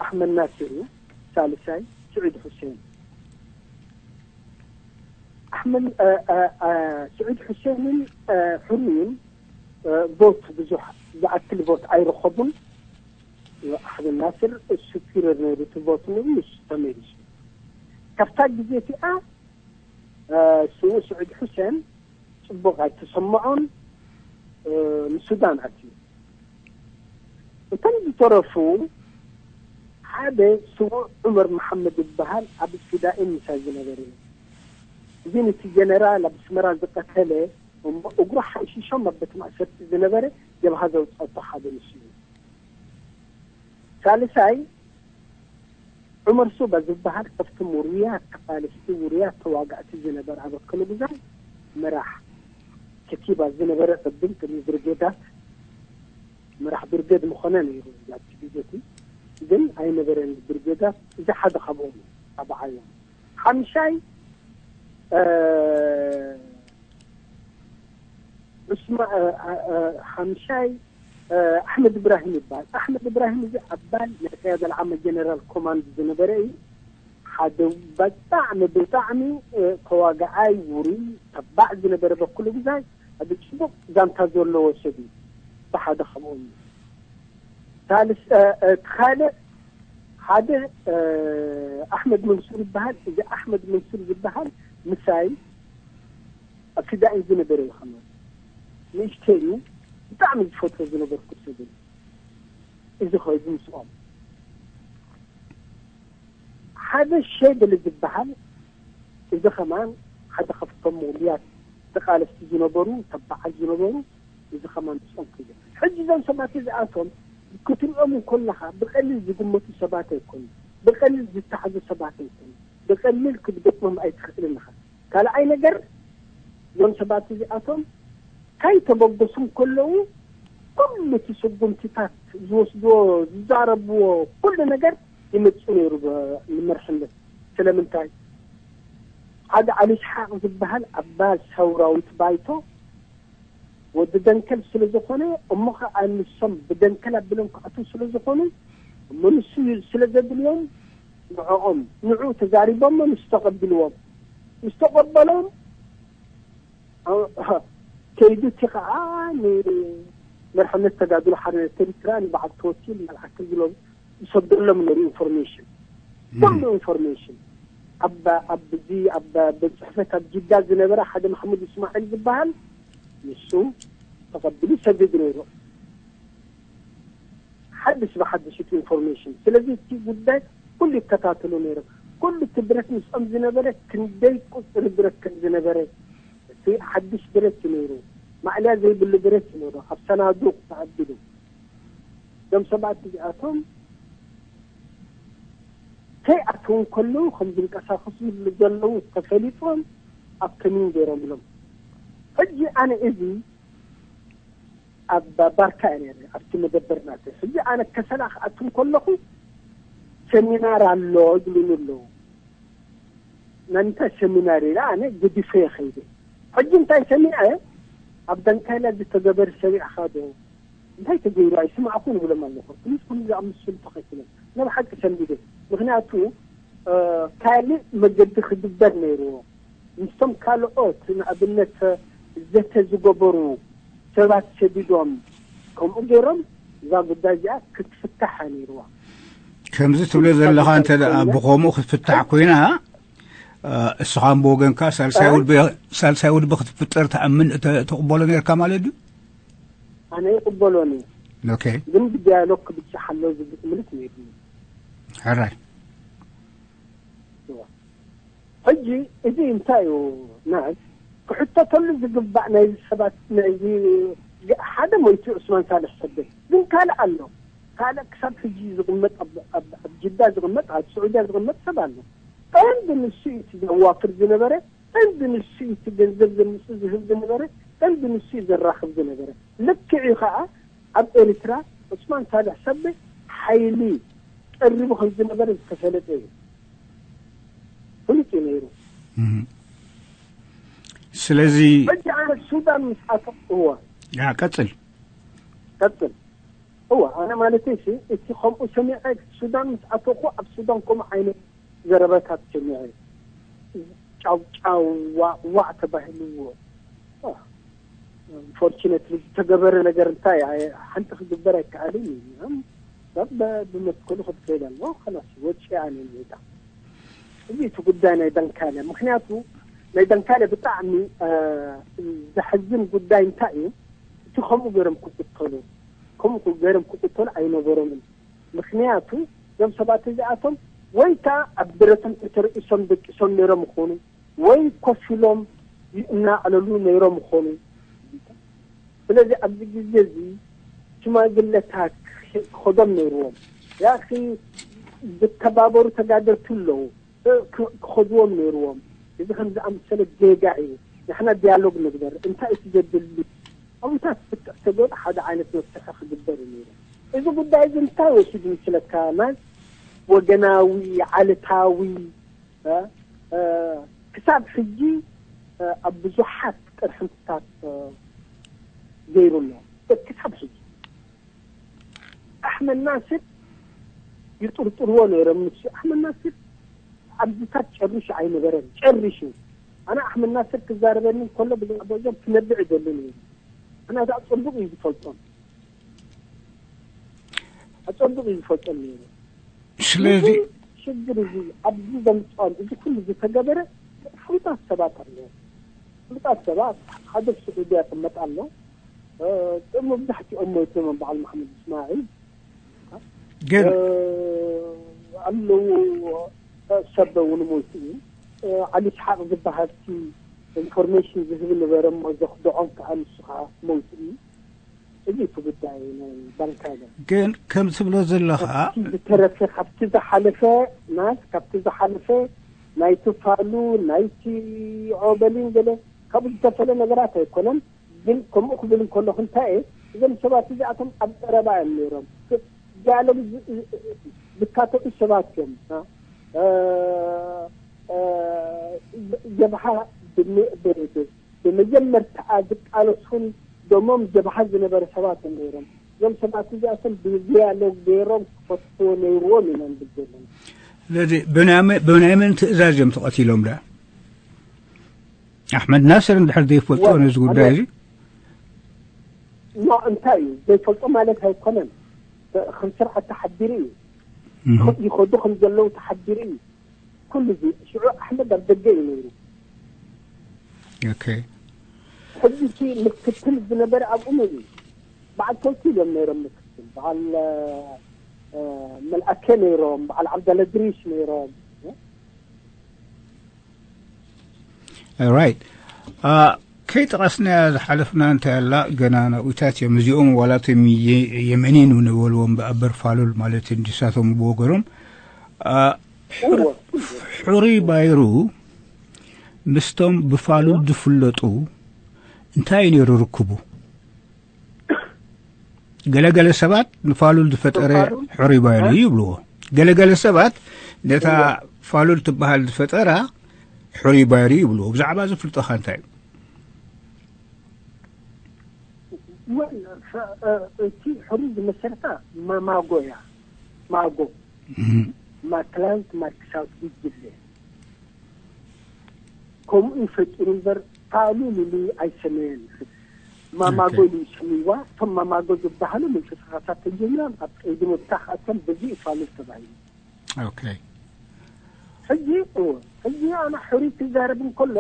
ኣሕመድ ናስር እዩ። ሳልሳይ ስዑድ ሑሴን። ኣሕመድ፣ እ፣ እ፣ እ፣ ስዑድ ሑሴንን፣ እ፣ ሕሩይን፣ እ፣ ቮት ብዙሕ ዝኣክል ቮት ኣይረኸቡን። ኣሕመድ ናስር እሱ ፊረር ነይሩ እቲ ቮት ነይሩ፣ ንሱ ተመሊሱ። ካብታ ግዜ እቲኣ፣ እ፣ ስዉእ ስዑድ ሑሴን ጽቡቕ ኣይተሰምዖን፣ እ፣ ንሱዳን ኣትዩ። እቶም ዝተረፉ ሓደ ስዉእ ዑመር መሓመድ ዝበሃል ኣብ ፊዳኢን ምሳይ ዝነበረ እዩ። እዚ ነቲ ጀነራል ኣብ ኣስመራ ዝቐተለ እሞ እግሩ ሓይሽሾም ኣብ ቤት ማእሰርቲ ዝነበረ ጀብሃ ዘውጸቶ ሓደ ንሱ እዩ። ሳልሳይ ዑመር ሱባ ዝበሃል ካብቶም ውሩያት ተቓለስቲ፣ ውሩያት ተዋጋእቲ ዝነበረ ኣብ ኣከለጉዛይ መራሕ ከቲባ ዝነበረ ቅድም ቅድሚ ብርጌዳት መራሕ ብርጌድ ምኾነ ነይሩ ኣብቲ ግዜ እቲ። ግን ኣይነበረን ብርጌዳት፣ እዚ ሓደ ካብኦም እዩ፣ ካብ ዓዮም። ሓምሻይ፣ እ፣ ዑስማ-፣ እ፣ እ፣ እ፣ ሓምሻይ፣ እ፣ ኣሕመድ እብራሂም ይበሃል። ኣሕመድ እብራሂም እዚ ኣባል ናይ ቀያድ ኣልዓማ ጀነራል ኮማንድ ዝነበረ እዩ። ሓደ ብጣዕሚ፣ ብጣዕሚ፣ እ፣ ተዋጋኣይ፣ ውሩይ፣ ተባዕ ዝነበረ በኩሉ ግዛይ፣ ሓደ ጽቡቕ ዛንታ ዘለዎ ሰብ እዩ። ብሓደ ካብኦም እዩ። ሳልስ-፣ እ፣ እ፣ እቲ ካልእ ሓደ፣ እ፣ ኣሕመድ መንሱር ይበሃል። እዚ ኣሕመድ መንሱር ዝበሃል ምሳይ ኣብ ፊዳኢን ዝነበረ እዩ። ከማን ንእሽተይ እዩ። ብጣዕሚ ዝፈትዎ ዝነበርኩ ሰብ እዩ። እዚ ኸይዱ ምስኦም ሓደ ሸበሊ ዝበሃል፣ እዚ ኸማን ሓደ ካብቶም ውሩያት ተቓለስቲ ዝነበሩ፣ ተባዓት ዝነበሩ፣ እዚ ኸማን ምስኦም ከይዱ። ሕጂ እዞም ሰባት እዚኣቶም ክትሪኦም እንከለኻ ብቐሊል ዝግመቱ ሰባት ኣይኮኑን። ብቐሊል ዝተሓዙ ሰባት ኣይኮኑን። ብቐሊል ክትገጥሞም ኣይትኽእልን ኢኻ። ካልኣይ ነገር፣ እዞም ሰባት እዚኣቶም ካይተበገሱ እንከለዉ፣ ኩሉ እቲ ስጉምትታት ዝወስድዎ፣ ዝዛረብዎ፣ ኩሉ ነገር ይመጽእ ነይሩ ብ-፣ ንመርሕነት። ስለምንታይ? ሓደ ዓሊ ይስሓቕ ዝበሃል ኣባል ሰውራዊት ባይቶ ወዲ ደንከል ስለ ዝኾነ፣ እሞ ኸዓ ንሶም ብደንከል ኣቢሎም ክኣትዉ ስለ ዝኾኑ፣ እሞ ንሱ ስለ ዘድልዮም፣ ንዕኦም፣ ንዑ ተዛሪቦሞ፣ ንሱ ተቐቢልዎም። ምስ ተቐበሎም፣ አ-፣ ከይዱ እቲ ኸዓ ንመርሕነት ተጋድሎ ሓርነት ኤርትራ ንበዓል ተወኪል መልኣከ ዝሎም ዝሰደሎም ነይሩ ኢንፎርሜሽን። ኩሉ ኢንፎርሜሽን ኣብ፣ ኣብዚ ኣብ ቤት ጽሕፈት ኣብ ጅዳ ዝነበረ ሓደ ማሕሙድ እስማዒል ዝበሃል፣ ንሱ ተቐቢሉ ይሰድድ ነይሩ። ሓድሽ ብሓድሽ እቲ ኢንፎርሜሽን። ስለዚ እቲ ጉዳይ ኩሉ ይከታተሉ ነይሩ። ኩሉ እቲ ብረት ምስኦም ዝነበረ፣ ክንደይ ቁጽሪ ብረት ከም ዝነበረ፣ እቲ ሓድሽ ብረት እዩ ነይሩ። ማእለያ ዘይብሉ ብረት እዩ ነይሩ። ኣብ ሰናዱቕ ተኣቢሉ። እዞም ሰባት እዚኣቶም ከይኣተዉ እንከለዉ፣ ከም ዝንቀሳቐሱ ዘለዉ ተፈሊጦም፣ ኣብ ከሚን ገይሮምሎም። ሕጂ ኣነ እዚ ኣብ ባርካ እየ ነይረ፣ ኣብቲ መደበር ናተይ። ሕጂ ኣነ ከሰላ ክኣቱ እንከለኹ፣ ሰሚናር ኣሎ ይብሉኒ ኣለዉ። ናይ እንታይ ሰሚናር ኢለ ኣነ ገዲፈዮ ከይደ። ሕጂ እንታይ ሰሚዐ? ኣብ ደንካይላ ዝተገበረ ሰሚዕኻ ዶ? እንታይ ተገይሩ ኣይሰማዕኩን ይብሎም ኣለኹ። ኩሉ ኩሉ ዝኣምስሉ ተኸቲሎም። ናይ ብሓቂ ሰንቢደ። ምኽንያቱ፣ እ፣ ካልእ መገዲ ክግበር ነይርዎ። ምስቶም ካልኦት፣ ንኣብነት፣ ዘተ ዝገበሩ ሰባት ሰዲዶም፣ ከምኡ ገይሮም እዛ ጉዳይ እዚኣ ክትፍታሕ እያ ነይርዋ። ከምዚ ትብሎ ዘለኻ እንተ ደኣ ብኸምኡ ክትፍታሕ ኮይና፣ እ፣ እስኻ ብወገንካ ሳልሳይ እ? ውድቢ፣ ሳልሳይ ውድቢ ክትፍጠር ትኣምን፣ ተ-፣ ትቕበሎ ነርካ ማለት ድዩ? ኣነ ይቕበሎን እየ። ኦኬ። ግን ብዲያሎግ ክብጻሕ ኣሎ ዝብል እምነት ነይሩኒ። ሕራይ። እዋ። ሕጂ እዚ እንታይ እዩ ናይ ክሕተተሉ ዝግባእ ናይዚ ሰባት ናይዚ ገ-፣ ሓደ ሞይቱ ዑስማን ሳልሕ ሰደይ። ግን ካልእ ኣሎ። ካልእ ክሳብ ሕጂ ዝቕመጥ ኣብ፣ ኣብ፣ ኣብ ጅዳ ዝቕመጥ፣ ኣብ ስዑድያ ዝቕመጥ ሰብ ኣሎ። ቀንዲ ንሱ እዩ እቲ ዘዋፍር ዝነበረ፣ ቀንዲ ንሱ እዩ እቲ ገንዘብ ዘምጽእ ዝህብ ዝነበረ፣ ቀንዲ ንሱ እዩ ዘራኽብ ዝነበረ። ልክዕ እዩ ኸኣ ኣብ ኤርትራ ዑስማን ሳልሕ ሰደይ ሓይሊ ቀሪቡ ከም ዝነበረ ዝተፈለጠ እዩ። ፍሉጥ እዩ ነይሩ። እም። ስለዚ ሕጂ ኣነ ሱዳን ምስ ኣተኹ፣ እወ። ያ፣ ቀጽል። ቀጽል። እወ፣ ኣነ ማለተይ ሲ፣ እቲ ከምኡ ሰሚዐ ሱዳን ምስ ኣተኹ፣ ኣብ ሱዳን ከምኡ ዓይነት ዘረባታት ሰሚዐ። ጫው ጫው፣ ዋዕ ዋዕ ተባሂሉ። ኣህ፣ ፎርቹኔትሊ ዝተገበረ ነገር እንታይ? ኣይ-፣ ሓንቲ ክግበር ኣይከኣልን እዩ። እም፣ ሰብ ብ-፣ ብመትከሉ ክብል ከይድ ኣሎ። ከላስ፣ ወጪ ኣነ ሜዳ። እዚ እቲ ጉዳይ ናይ ደንካለ። ምኽንያቱ ናይ ደንካለ ብጣዕሚ፣ እ፣ ዘሕዝን ጉዳይ እንታይ እዩ? እቲ ከምኡ ገይሮም ክቅተሉ፣ ከምኡ ገይሮም ክቅተሉ ኣይነበሮምን። ምኽንያቱ እዞም ሰባት እዚኣቶም ወይ ከኣ ኣብ ብረቶም ተተርኢሶም ደቂሶም ነይሮም ይኾኑ፣ ወይ ኮፍ ኢሎም ይእናዕለሉ ነይሮም ይኾኑ። ስለዚ ኣብዚ ግዜ እዚ ሽማግለታት ክኸዶም ነይርዎም። ያኺ ዝተባበሩ ተጋደልቲ ኣለዉ፣ እ፣ ክ-፣ ክኸድዎም ነይርዎም። እዚ ከም ዝኣመሰለ ጌጋ እዩ። ንሕና ዲያሎግ ንግበር። እንታይ እቲ ዘድሊ? ኣብታት ፍትሕ ተገይሩ ሓደ ዓይነት መፍትሒ ክግበር እዩ ነይሩ። እዚ ጉዳይ እዚ እንታይ ወሲዱ ይመስለካ? ናይ ወገናዊ፣ ዓለታዊ፣ እ፣ እ፣ ክሳብ ሕጂ፣ እ፣ ኣብ ብዙሓት ቅርሕንትታት፣ እ፣ ገይሩ ኣሎ። ክሳብ ሕጂ ኣሕመድ ናስር ይጥርጥርዎ ነይሮም። ንሱ ኣሕመድ ናስር ኣብዚታት ጨሪሹ ኣይነበረን። ጨሪሹ። ኣነ ኣሕመድ ናስር ክዛረበኒ እንከሎ ብዛዕባ እዞም ክነብዕ ይደሊ ነይሩ። ምኽንያቱ ኣጸቢቑ እዩ ዝፈልጦም። ኣጸቢቑ እዩ ዝፈልጦም ነይሩ። ስለዚ እዚ ሽግር እዚ ኣብዚ ዘምጽኦም እዚ ኩሉ ዝተገበረ ፍሉጣት ሰባት ኣለዉ። ፍሉጣት ሰባት ሓደ ኣብ ስዑድያ ይቕመጥ ኣሎ። እ፣ መብዛሕትኦም ሞይቶም እዮም። በዓል መሓመድ እስማዒል፣ ግን እ፣ ኣለዉ። ሰብ እውን ሞይቱ እዩ። እ፣ ዓሊ እስሓቅ ዝበሃል እቲ ኢንፎርሜሽን ዝህብ ነበረ እሞ ዘኽድዖም ከዓ ንሱ ከዓ ሞይቱ እዩ። እዚ እቲ ጉዳይ ናይ ባንካ ኢለ። ግን ከም ትብሎ ዘለኻ ካብቲ ዝተረፈ፣ ካብቲ ዝሓለፈ፣ ናስ ካብቲ ዝሓለፈ ናይቲ ፋሉ፣ ናይቲ ኦበሊን ገለ ካብኡ ዝተፈለ ነገራት ኣይኮነን። ግን ከምኡ ክብል እንከለኹ እንታይ እየ፣ እዞም ሰባት እዚኣቶም ኣብ ቀረባ እዮም ነይሮም። ጃሎም ዝ- ዝ- ዝካተዑ ሰባት እዮም። እ፣ እ፣ ጀብሃ ብን- ብ- ብ- ብመጀመርታ ዝቃለሱን ደሞም ጀብሃ ዝነበረ ሰባት እዮም ነይሮም። እዞም ሰባት እዚኣቶም ብዲያሎግ ገይሮም ክፈትዎ ነይርዎም ኢና ንብል ዘለና። ስለዚ ብናመ- ብናይ መን ትእዛዝ እዮም ተቐቲሎም? ዳ ኣሕመድ ናስር እንድሕር ዘይፈልጦ ወ- ነዚ ጉዳይ እዚ ኖ፣ እንታይ እዩ ዘይፈልጦ ማለት ኣይኮነን። ከም ስርዓት ተሓቢሩ እዩ። እህ፣ ይኸዱ ከም ዘለዉ ተሓቢሩ እዩ። ኩሉ እዚ ሽዑ ኣሕመድ ኣብ ደገ እዩ ነይሩ። ኦኬ። ሕጂ እቲ ምክትል ዝነበረ ኣብኡ መን እዩ? በዓል ተውኪል እዮም ነይሮም ምክትል። በዓል እ፣ መልኣከ ነይሮም፣ በዓል ዓብደለድሪሽ ነይሮም። ራይት። ከይጠቐስናያ ዝሓለፍና እንታይ ኣላ? ገና ናብኡታት እዮም እዚኦም፣ ዋላቶም የመኒን ንበልዎም ብኣበር ፋሉል ማለት እንዲሳቶም ብወገኖም። አ፣ ሕሩ- እዎ። ሕሩይ ባይሩ ምስቶም ብፋሉል ዝፍለጡ እንታይ እዩ ነይሩ ርክቡ? ገለገለ ሰባት ንፋሉል ዝፈጠረ ፋሉል? ሕሩይ ባይሩ ይብልዎ። ገለገለ ሰባት ነታ እዎ። ፋሉል ትበሃል ዝፈጠራ ሕሩይ ባይሩ ይብልዎ። ብዛዕባ ዝፍልጠኻ እንታይ እዩ? ወል ፈ- እ፣ እቲ ሕሩይ ዝመሰረታ ማማጎ እያ። ማጎ እም፣ ማክላንት ማርክሳውት ጉጅለ ከምኡ ፈጢሩ እምበር ፋሉል ኢሉ ኣይሰመየን። ማማጎ ኦኬ። ኢሉ ይሰምይዋ። እቶም ማማጎ ዝበሃሉ ምንቅስቃሳት ተጀሚሮም ኣብ ቀይዲ ምብታኽ ኣቶም በዚ እዩ ፋሉል ተባሂሉ። ኦኬ። ሕጂ እዎ፣ ሕጂ ኣነ ሕሩይ ክዛረብ እንከሎ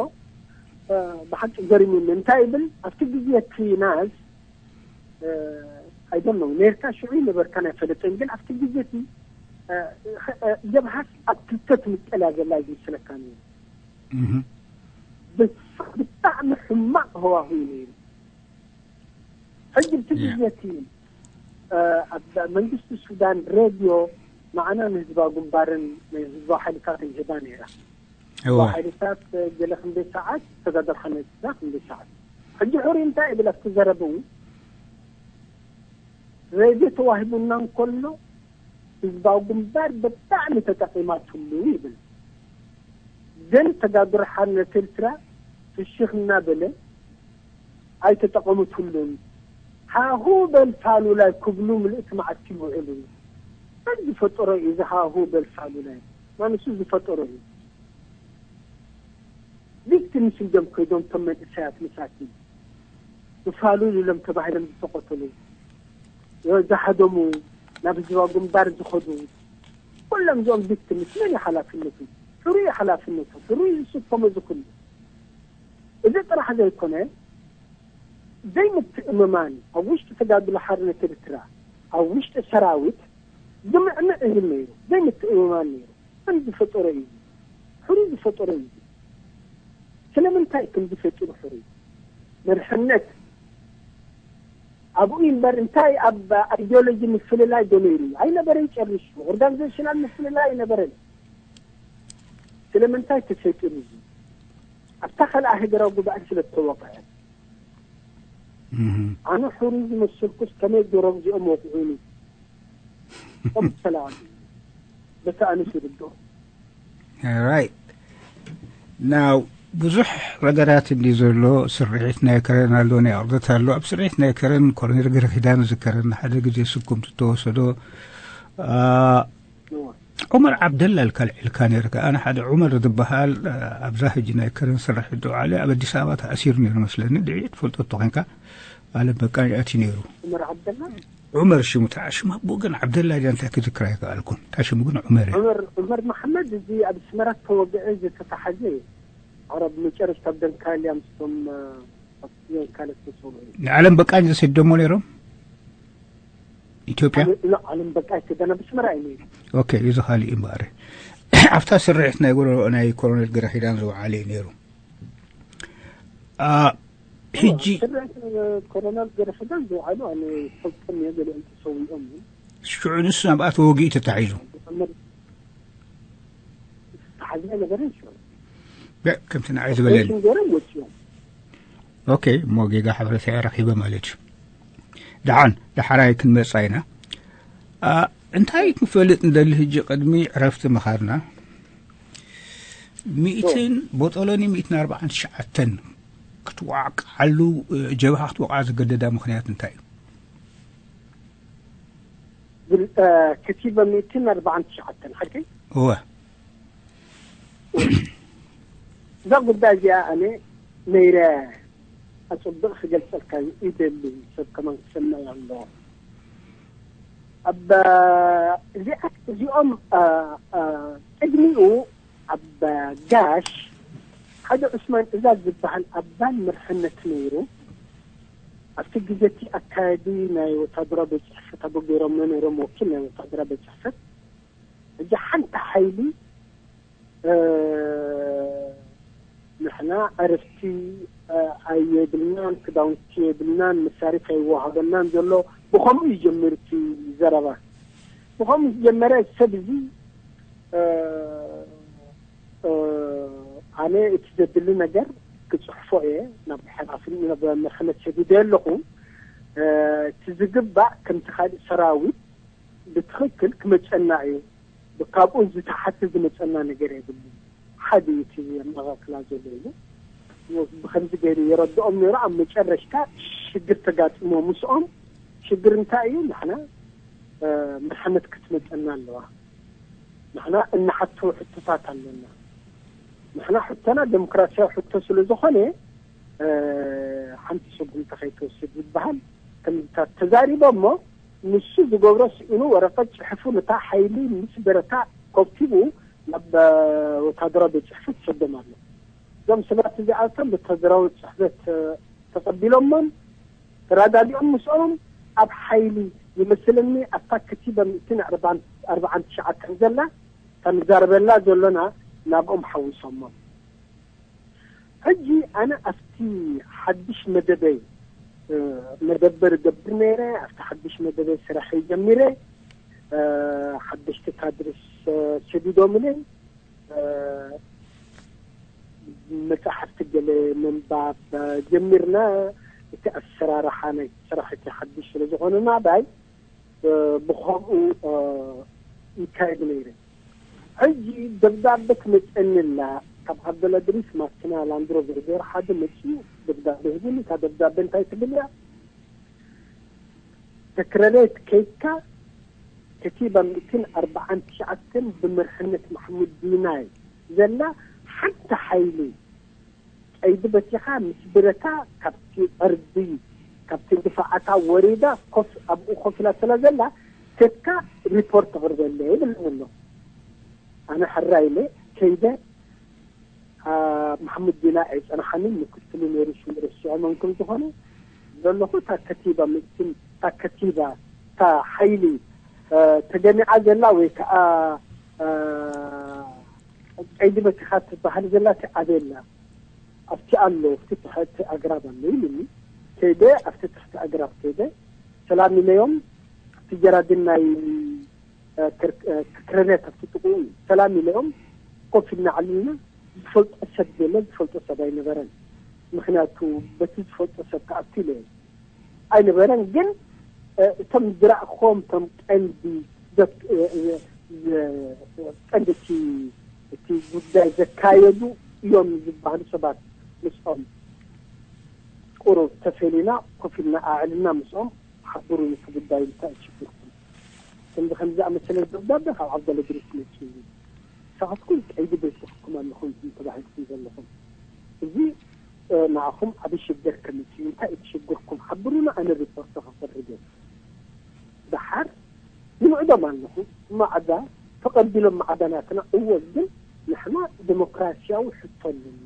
እ፣ ብሓቂ ገሪሙኒ። እንታይ ይብል ኣብቲ ግዜ እቲ ናዝ ኣይደን ነው ኔርካ ሽዑ ይነበርካ ናይ ፈለጠን ግን ኣብቲ ግዜ እቲ እ፣ እ፣ ጀብሃስ ኣብ ክልተ ትምቀል እያ ዘላ ዝመስለካ ነይሩ። እህ፣ ብስ- ብጣዕሚ ሕማቕ ህዋሁ እዩ ነይሩ። ሕጂ ብቲ ያ። ግዜ እቲ እ፣ ኣብ መንግስቲ ሱዳን ሬድዮ ንዓና ንህዝባዊ ግንባርን ንህዝባዊ ሓይልታትን ይህባ ነይራ። እዎ። ሓይልታት ገለ ክንደይ ሰዓት ተጋደልካ ነዛ ክንደይ ሰዓት። ሕጂ ሕሩይ እንታይ ይብል ኣብቲ ዘረብኡ? ሬድዮ ተዋሂቡና እንከሎ ህዝባዊ ግንባር ብጣዕሚ ተጠቒማትሉ ይብል። ግን ተጋድሮ ሓርነት ኤርትራ ፍሽኽ እናበለ ኣይተጠቐሙትሉን። ሃሁ በል ፋሉላይ ክብሉ ምልእቲ መዓልቲ ይውዕሉ። መን ዝፈጠሮ እዩ እዚ ሃሁ በል ፋሉላይ? ማንሱ ዝፈጠሮ እዩ። ቪክቲምስ እዮም ከይዶም እቶም መንእሰያት ምሳቲ ብፋሉል ኢሎም ተባሂሎም ዝተቐተሉ፣ ዝሃደሙ፣ ናብ ህዝባዊ ግንባር ዝኸዱ፣ ኩሎም እዚኦም ቪክቲምስ መን እዩ ሓላፍነቱ? ሕሩይ እዩ ሓላፍነቱ። ሕሩይ እዩ ዝስከሞ እዚ ኩሉ። እዚ ጥራሕ ዘይኮነ ዘይምትእምማን ኣብ ውሽጢ ተጋድሎ ሓርነት ኤርትራ፣ ኣብ ውሽጢ ሰራዊት ዝምዕምዕ እዩ ነይሩ። ዘይምትእምማን ነይሩ። መን ዝፈጠሮ እዩ? ሕሩይ ዝፈጠሮ እዩ። ስለምንታይ ከም ዝፈጥሩ ሕሩይ መርሕነት ኣብኡ እዩ እምበር እንታይ ኣብ ኣይዲዮሎጂ ምፍልላይ ዶ ነይሩ? ኣይነበረን ጨሪሹ። ኦርጋኒዜሽናል ምፍልላይ ኣይነበረን። ስለምንታይ ተፈጢሩ እዚ? ኣብታ ካልኣ ሃገራዊ ጉባኤ ስለ ዝተወቕዐ። እህ፣ ኣነ ሕሩይ ዝመሰልኩስ ከመይ ገይሮም እዚኦም ወቕዑኒ? ከም ሰላም በቲ ኣነ ዝርድኦ። ራይት። ናው ብዙሕ ነገራት እንዲ ዘሎ ስርሒት ናይ ከረን ኣሎ፣ ናይ ኣርደት ኣሎ። ኣብ ስርሒት ናይ ከረን ኮሎኔል ገረኺዳን ዝከረን ሓደ ግዜ ስኩም ዝተወሰዶ አ፣ እዎ። ዑመር ዓብደላ ኢልካ ልዒልካ ነይርካ። ኣነ ሓደ ዑመር ዝበሃል አ፣ ኣብዛ ሕጂ ናይ ከረን ስራሕ ዶ ዓለ ኣብ ኣዲስ ኣበባ ተኣሲሩ ነይሩ መስለኒ። ድዒ ትፈልጦ እቶ ኮንካ ኣለ በቃ ይኣቲ ነይሩ። ዑመር ዓብደላ? ዑመር ሽሙ ተዓሽማ ብኡ ግን ዓብደላ ድያ እንታይ ክዝክራ ኣይከኣልኩን። እንታይ ሽሙ ግን ዑመር እዩ። ዑመር፣ ዑመር መሓመድ እዚ ኣብ ኣስመራ ተወግዐ ዝተታሓዘ እዩ። ዓረብ መጨረሽታ ኣብ ደንካልያ ምስቶም፣ እ፣ ኣብ ደንካልያ ዝተሰውኡ እዩ። ንዓለም በቃኝ ዘሰደሞ ነይሮም ኢትዮጵያ። ዓለም፣ ኖ፣ ዓለም በቃ ኣይተደና ብስመራ እዩ ነይሩ። ኦኬ፣ እዚ ካልእ እዩ እምበኣር። ኣብታ ስርሒት ናይ ጎረ-፣ ናይ ኮሎኔል ገረኺዳን ዝወዓለ እዩ ነይሩ። አ፣ ሕጂ ስርዕት ኮሎናል ገረፈዳን ዝውዓሉ ኣነ ፈልጦም እየ። ገሊኦም ተሰዊኦም እዮም። ሽዑ ንሱ ናብኣ ተወጊኡ ተታሒዙ መር- ዝተሓዝነ ነበረ ይሽዑ ከምቲ ንዓይ ዝበለኒ ሽንገሮም ወፂኦም። ኦኬ እሞ ጌጋ ሕብረተሰብ ረኺበ ማለት እዩ። ደሓን ዳሕራይ ክንመፃ ኢና። እንታይ ክንፈልጥ ንደሊ? ሕጂ ቅድሚ ዕረፍቲ ምኻድና ሚእትን ቦጦሎኒ ሚእትን ኣርባዓን ትሽዓተን ክትዋቃዓሉ ጀብሃ ክትወቃዓ ዝገደዳ ምኽንያት እንታይ እዩ? ከቲበ ሚእትን ኣርባዓን ትሽዓተን ሓቂ እወ እዛ ጉዳይ እዚኣ ኣነ ነይረ ኣፅብቕ ክገልፀልካ ይደሊ። ሰብ ከማን ክሰምዕ ኣለዎ። ኣብ እዚኣ እዚኦም ቅድሚኡ ኣብ ጋሽ ሓደ ዑስማን እዛዝ ዝበሃል ኣባል ምርሕነት ነይሩ። ኣብቲ ግዜ እቲ ኣካያዲ ናይ ወታደራዊ ቤት ፅሕፈት ኣበ ገይሮሞ ነይሮም፣ ወኪል ናይ ወታደራዊ ቤት ፅሕፈት። ሕጂ ሓንቲ ሓይሊ ንሕና ዕረፍቲ ኣየብልናን፣ ክዳውንቲ የብልናን፣ መሳሪት ኣይወሃበናን ዘሎ። ብኸምኡ እዩ ጀሚሩ እቲ ዘረባ። ብኸምኡ ዝጀመረ ሰብ እዚ ኣነ እቲ ዘድሊ ነገር ክፅሕፎ እየ ናብ ሕራፍን ናብ መርሕነት ሰዲደ ኣለኹ። እቲ ዝግባእ ከምቲ ካልእ ሰራዊት ብትኽክል ክመፀና እዩ። ካብኡ ዝተሓተ ዝመፀና ነገር የብሉ። ሓደ እዩ እቲ ኣመኻኽላ ዘሎ ኢሉ ብከምዚ ገይሩ የረድኦም ነይሩ። ኣብ መጨረሽታ ሽግር ተጋጥሞ ምስኦም ሽግር እንታይ እዩ? ንሕና መርሕነት ክትመፀና ኣለዋ። ንሕና እንሓቶ ሕቶታት ኣለና። ንሕና ሕቶና ዴሞክራሲያዊ ሕቶ ስለ ዝኾነ ሓንቲ ሰጉምቲ ከይትወስድ ዝበሃል ከምዚታት ተዛሪቦ እሞ ንሱ ዝገብሮ ስኢኑ ወረቀት ፅሕፉ ነታ ሓይሊ ምስ በረታ ኮብቲቡ ናብ ወታደራዊ ቤት ፅሕፈት ሰዶም ኣሎ። እዞም ሰባት እዚኣቶም ወታደራዊ ቤት ፅሕፈት ተቐቢሎሞም ተራዳዲኦም ምስኦም ኣብ ሓይሊ ይመስለኒ ኣብታ ከቲባ ሚእትን ኣርባዓን ትሽዓተን ዘላ ከምዛርበላ ዘሎና ናብኦም ሓዊሶሞም። ሕጂ ኣነ ኣብቲ ሓድሽ መደበይ መደበር ገብር ነይረ። ኣብቲ ሓድሽ መደበይ ስራሕ ጀሚረ። ሓደሽቲ ካድርስ ሰዲዶምለይ መፅሓፍቲ ገለ ምንባብ ጀሚርና። እቲ ኣሰራርሓ ናይ ስራሕ እቲ ሓድሽ ስለ ዝኾነ ናባይ ብኸምኡ ይካየድ ነይረ። ሕጂ ደብዳበ ትመፀኒ ኣላ ካብ ዓብደላ ድሪስ ማኪና ላንድሮቨር ዜሮ ሓደ መፅኡ ደብዳበ ሂቡኒ። እታ ደብዳበ እንታይ ትብል እያ? ተክረሬት ከይካ ከቲባ ሚእትን ኣርባዓን ትሽዓተን ብምርሕነት ማሕሙድ ዲናይ ዘላ ሓንቲ ሓይሊ ቀይዲ በቲኻ ምስ ብረታ ካብቲ ዕርዲ ካብቲ ድፋዓታ ወሪዳ ኮፍ ኣብኡ ኮፍ ኢላ ስለ ዘላ ከካ ሪፖርት ተቕርበለ ይብል ዘሎ። ኣነ ሕራ ኢለ ከይደ መሓሙድ ዲና ኣይፀናሓንን ምክትሉ ነይሩ ሽሙ ረሲዖ መን ከም ዝኾነ ዘለኹ እታ ከቲባ ምእትን እታ ከቲባ እታ ሓይሊ ተገሚዓ ዘላ ወይ ከዓ ቀይዲ በቲኻ ትበሃል ዘላ እቲ ኣበላ ኣብቲ ኣሎ ኣብቲ ትሕቲ ኣግራብ ኣሎ ኢሉኒ። ከይደ ኣብቲ ትሕቲ ኣግራብ ከይደ ሰላም ኢለዮም። እቲ ጀራዲን ናይ ክረርያ ካብቲ ጥቕኡ ሰላም ኢለዮም ኮፍ ኢልና ዓሊልና ዝፈልጦ ሰብ የለ ዝፈልጦ ሰብ ኣይነበረን። ምክንያቱ በቲ ዝፈልጦ ሰብ ክኣቱ ኢለ ኣይነበረን። ግን እቶም ዝረእኹዎም እቶም ቀንዲ ቀንዲ እቲ እቲ ጉዳይ ዘካየዱ እዮም ዝበሃሉ ሰባት ምስኦም ቁሩብ ተፈሊና ኮፍ ኢልና ኣዕልና ምስኦም ሓብሩ እቲ ጉዳይ እንታይ ችግርኩም ከምዚ ከምዚ ኣመሰለ ደብዳቤ ካብ ዓብደለ ድሪስ መፅኡ እዩ። ንስኻትኩም ቀይዲ በይስኽኩም ኣለኹም ተባሂልኩም ዘለኹም እዚ ንዓኹም ዓብ ሽግር ከምፅኡ እንታይ እቲ ሽግርኩም ሓብሩና ኣነ ሪፖርት ከፈርግ እየ። ደሓር ይምዕዶም ኣለኹ ማዕዳ ተቐቢሎም ማዕዳናትና እወ ግን ንሕና ዲሞክራሲያዊ ሕቶ ኣለና።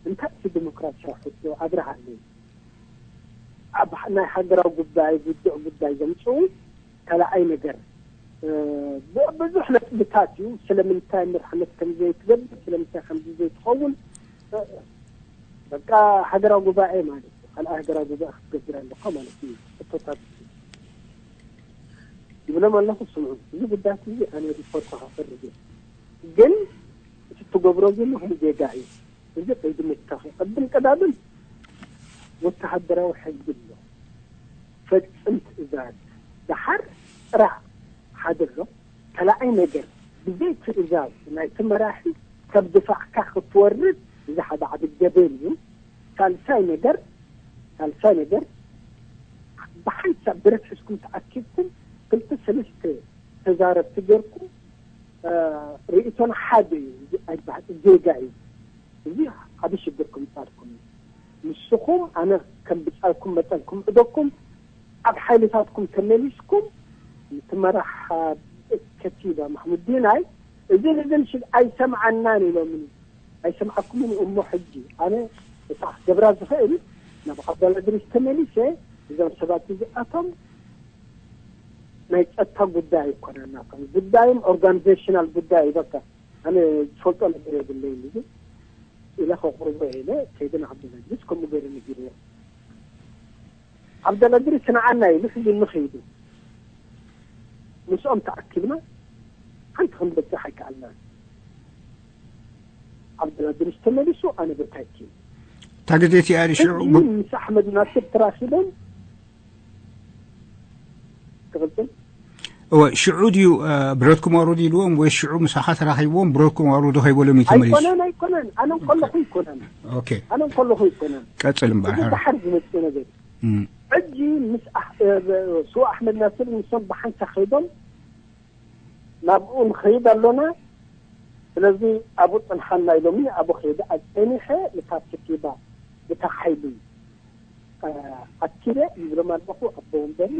እንታይ እቲ ዲሞክራሲያዊ ሕቶ ኣብርሃለይ ኣብ ናይ ሃገራዊ ጉዳይ ጉድዕ ጉዳይ ዘምፅኡ ካልኣይ ነገር ብዙሕ ነጥብታት እዩ። ስለምንታይ ምርሕነት ከም ዘይትገብር ስለምንታይ ከምዚ ዘይትኸውን በቃ ሃገራዊ ጉባኤ ማለት እዩ። ካልኣይ ሃገራዊ ገዛኢ ክትገብር ኣለካ ማለት እዩ። ሕቶታት ይብሎም ኣለኹ። ስምዑ፣ እዚ ጉዳያት እዚ ኣነ ሪፖርት ከፈርግ እየ፣ ግን እቲ ትገብሮ ዘለኹም ጌጋ እዩ። እዚ ቅድሚ ተኸ ቅድም ቀዳድም ወተሃደራዊ ሕጊ ኣሎ። ፈጽም ትእዛዝ፣ ደሓር ጥራዕ። ሓደ ኣሎ። ካልኣይ ነገር፣ ብዘይ ትእዛዝ ናይቲ መራሒ ካብ ድፋዕካ ክትወርድ፣ እዚ ሓደ ዓቢ ገበን እዩ። ሳልሳይ ነገር፣ ሳልሳይ ነገር፣ ብሓንሳብ ብረት ሒዝኩም ተኣኪብኩም ክልተ ሰለስተ ተዛረብቲ ጌርኩም፣ እ፣ ርእይቶና ሓደ እዩ፣ እዚ ኣይበሃል፣ ጌጋ እዩ። እዚ ዓቢ ሽግር ክምጻልኩም እዩ። ንስኹም ኣነ ከም ብጻይኩም መጠን ክምዕደኩም ኣብ ሓይልታትኩም ተመሊስኩም እቲ መራሕ ከቲባ ማሕሙድ ዲናይ እዝን እዝን ሽግ ኣይሰምዓናን ኢሎምኒ። ኣይሰምዓኩምን እዩ። እሞ ሕጂ ኣነ እታ ክገብራ ዝኽእል ናብ ዓብደላ እድሪስ ተመሊሰ እዞም ሰባት እዚኣቶም ናይ ጸጥታ ጉዳይ ኣይኮነን ናቶም። ጉዳዮም ኦርጋኒዜሽናል ጉዳይ እዩ። በቃ ኣነ ዝፈልጦ ነገር የብለይን። እዚ ኢለ ከቕርቦ ኢለ ከይደ ንዓብደላ እድሪስ ከምኡ ገይረ ነጊረዮ። ዓብደላ እድሪስ ንዓና ኢሉ ሒዙኒ ከይዱ። ምስኦም ተኣኪብና ሓንቲ ክንበጽሕ ኣይከኣልናን። ዓብደላ እድሪስ ተመሊሱ፣ ኣነ ብርካይኪ። እታ ግዜ እቲኣ ድዩ ሽዑ ሕጂ ብ- ምስ ኣሕመድ ናስር ተራኺቦም ክቕጽል እወ፣ ሽዑ ድዩ፣ እ፣ ብረትኩም ኣውርዱ ኢልዎም ወይ ሽዑ ምሳኻ ተራኺብዎም ብረትኩም ኣውርዱ ከይበሎም እዩ ተመሊሱ? ኣይኮነን፣ ኣይኮነን። ኣነ እንከለኹ ኣይኮነን። ኦኬ። ኣነ እንከለኹ ኣይኮነን። ቀጽል እምበር፣ እዚ ሕራ። ድሓር ዝመጽእ ነገር። እም። ሕጂ ምስ ኣሕ-፣ እ፣ ስዋ ኣሕመድ ናስር ንሶም ብሓንሳ ከይዶም ናብኡ ንኸይድ ኣሎና። ስለዚ ኣብኡ ጽንሓና ኢሎምኒ፣ ኣብኡ ከይደ ኣጸኒሐ ንታ ስኪባ፣ ንታ ሓይሊ፣ እ፣ ኣኪበ ይብሎም ኣለኹ። ኣቦ ወንበሪ፣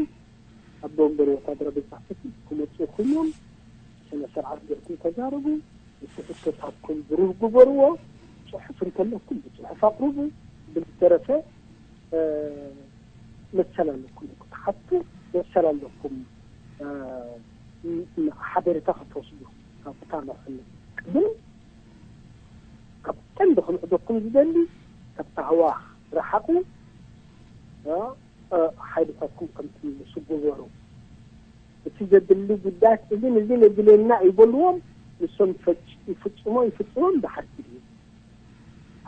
ኣቦ ወንበሪ ወታደራዊ ቤት ጽሕፈት ክመጽኡ ኮይኖም፣ ስነ ስርዓት ጌርኩም ተዛረቡ፣ እቲ ሕቶታትኩም ብሩር ግበርዎ፣ ጽሑፍ እንተለኩም ብጽሑፍ ኣቕርቡ። ብዝተረፈ፣ እ፣ መሰል ኣለኩም ክትሓቱ፣ መሰል ኣለኩም፣ እ፣ ን-፣ ን-፣ ሓበሬታ ክትወስዱ ካብ እታ መርሕነት። ቅድም ካብ ቀንዲ ክምዕደኩም ዝደሊ፣ ካብ ታህዋኽ ርሓቑ፣ እ፣ እ፣ ሓይልታትኩም ከም ትምልሱ ግበሩ። እቲ ዘድሊ ጉዳያት እዝን እዝን የድልየና ይበልዎም፣ ንሶም ይፈጭ-፣ ይፍጽሞ ይፍጽሞም፣ ድሓር ኪዱ።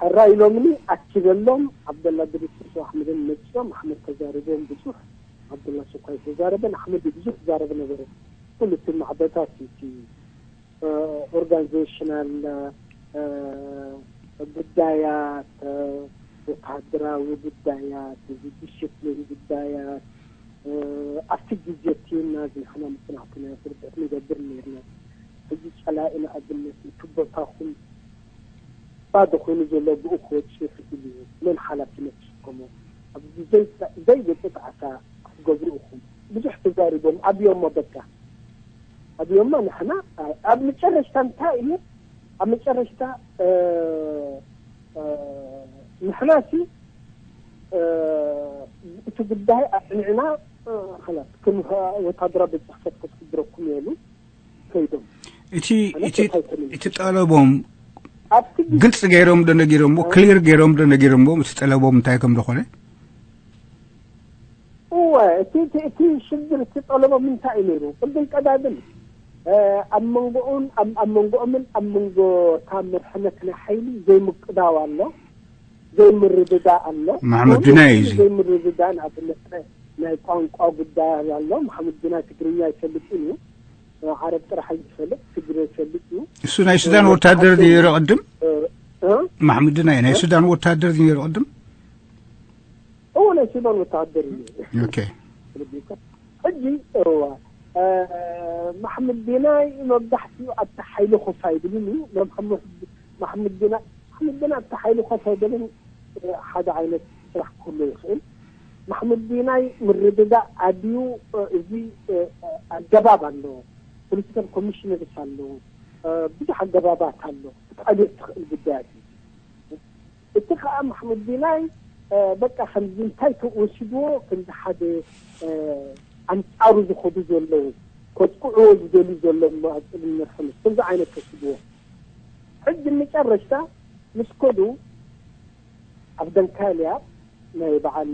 ሕራ ኢሎምኒ፣ ኣኪበሎም፣ ዓብደላ እድሪስ ምስ ኣሕመድን መጺኦም፣ ኣሕመድ ተዛሪቦም ብዙሕ፣ ዓብደላ ሱኳ ኣይተዛረበን፣ ኣሕመድ ብዙሕ ይዛረብ ነበረ። ኩሉ እቲ ማዕበታት እቲ፣ እ፣ ኦርጋኒዜሽናል፣ እ፣ ጉዳያት፣ እ፣ ወተሃደራዊ ጉዳያት፣ እዚ ዲስፕሊን ጉዳያት፣ እ፣ ኣብቲ ግዜ እቲ ናዚ ንሕና መጽናዕቲ ናይ ብርድዒት ንገብር ነይርና። ሕጂ ጸላኢ ንኣብነት እቲ ቦታኹም ባዶ ኮይኑ ዘሎ ብኡ ክወጽእ ይኽእል እዩ። መን ሓላፍነት ይስከሞ? ኣብዚ ዘይ-፣ ዘይወጽእ ጣዕሳ ክትገብሩ ኢኹም። ብዙሕ ተዛሪቦም ኣብዮሞ በቃ። ኣብዮሞ ንሕና ኣብ መጨረሽታ እንታይ እዩ? ኣብ መጨረሽታ፣ እ፣ እ፣ ንሕና ሲ፣ እ፣ እቲ ጉዳይ ኣጽኒዕና፣ እ፣ ኸላስ፣ ከም ወታደራዊ ቤት ጽሕፈት ከስግረኩም ኢሉ ከይዶም። እቲ፣ ኣነ እቲ፣ እንታይ ተመልሱ? እቲ ጠለቦም ኣብቲ ግዜ ግልጽ ገይሮም ዶ ነጊሮምዎ? እ? ክሊር ገይሮም ዶ ነጊሮምዎ? እቲ ጠለቦም እንታይ ከም ዝኾነ? እወ፣ እቲ፣ እቲ፣ እቲ ሽግር፣ እቲ ጠለቦም እንታይ እዩ ነይሩ? ቅድም ቀዳድም፣ እ፣ ኣብ መንጎኡን፣ ኣብ፣ ኣብ መንጎኦምን ኣብ መንጎ እታ መርሕነት ናይ ሓይሊ ዘይምቅዳው ኣሎ፣ ዘይምርድዳእ ኣሎ። መሓመድ ዱናይ እዩ እዚ። ዘይምርድዳእ፣ ንኣብነት ናይ፣ ናይ ቋንቋ ጉዳይ ኣሎ። መሓመድ ዱናይ ትግርኛ ኣይፈልጥን እዩ። ዓረብ ጥራሕ እዩ ዝፈልጥ፣ ትግረ ይፈልጥ እዩ። እሱ ናይ ሱዳን እ፣ ወታደር ድዩ ነይሩ ቅድም? እ፣ እ? መሓመድ ዱናይ ናይ እ? ሱዳን ወታደር ድዩ ነይሩ ቅድም? እዎ፣ ናይ ሱዳን ወተሃደር እዩ። ኦኬ። ሕጂ፣ እዋ፣ እ፣ ማሕሙድ ዲናይ መብዛሕትኡ ኣብቲ ሓይሊ ኮፍ ኣይብልን እዩ። መሓመድ፣ ማሕሙድ ዲና፣ ማሕሙድ ዲና ኣብቲ ሓይሊ ኮፍ ኣይበልን። እ፣ ሓደ ዓይነት ስራሕ ክህሉ ይኽእል። ማሕሙድ ዲናይ ምርድዳእ ኣድዩ፣ እ፣ እዚ፣ እ፣ ኣገባብ ኣለዎ። ፖለቲካል ኮሚሽነርስ ኣለዎ። እ፣ ብዙሕ ኣገባባት ኣሎ። ክትዕብየት ትኽእል ጉዳያት እዩ። እቲ ኸኣ ማሕሙድ ዲናይ፣ እ፣ በቃ ከምዚ እንታይ ተወሲድዎ፣ ከምዚ ሓደ፣ እ፣ ኣንጻሩ ዝኸዱ ዘለዉ፣ ከጥቅዕዎ ዝደልዩ ዘለዉ ኣብ ቅድሚ መርሕነት፣ ከምዚ ዓይነት ተወሲድዎ። ሕጂ መጨረሽታ ምስ ከዱ ኣብ ደንካልያ ናይ በዓል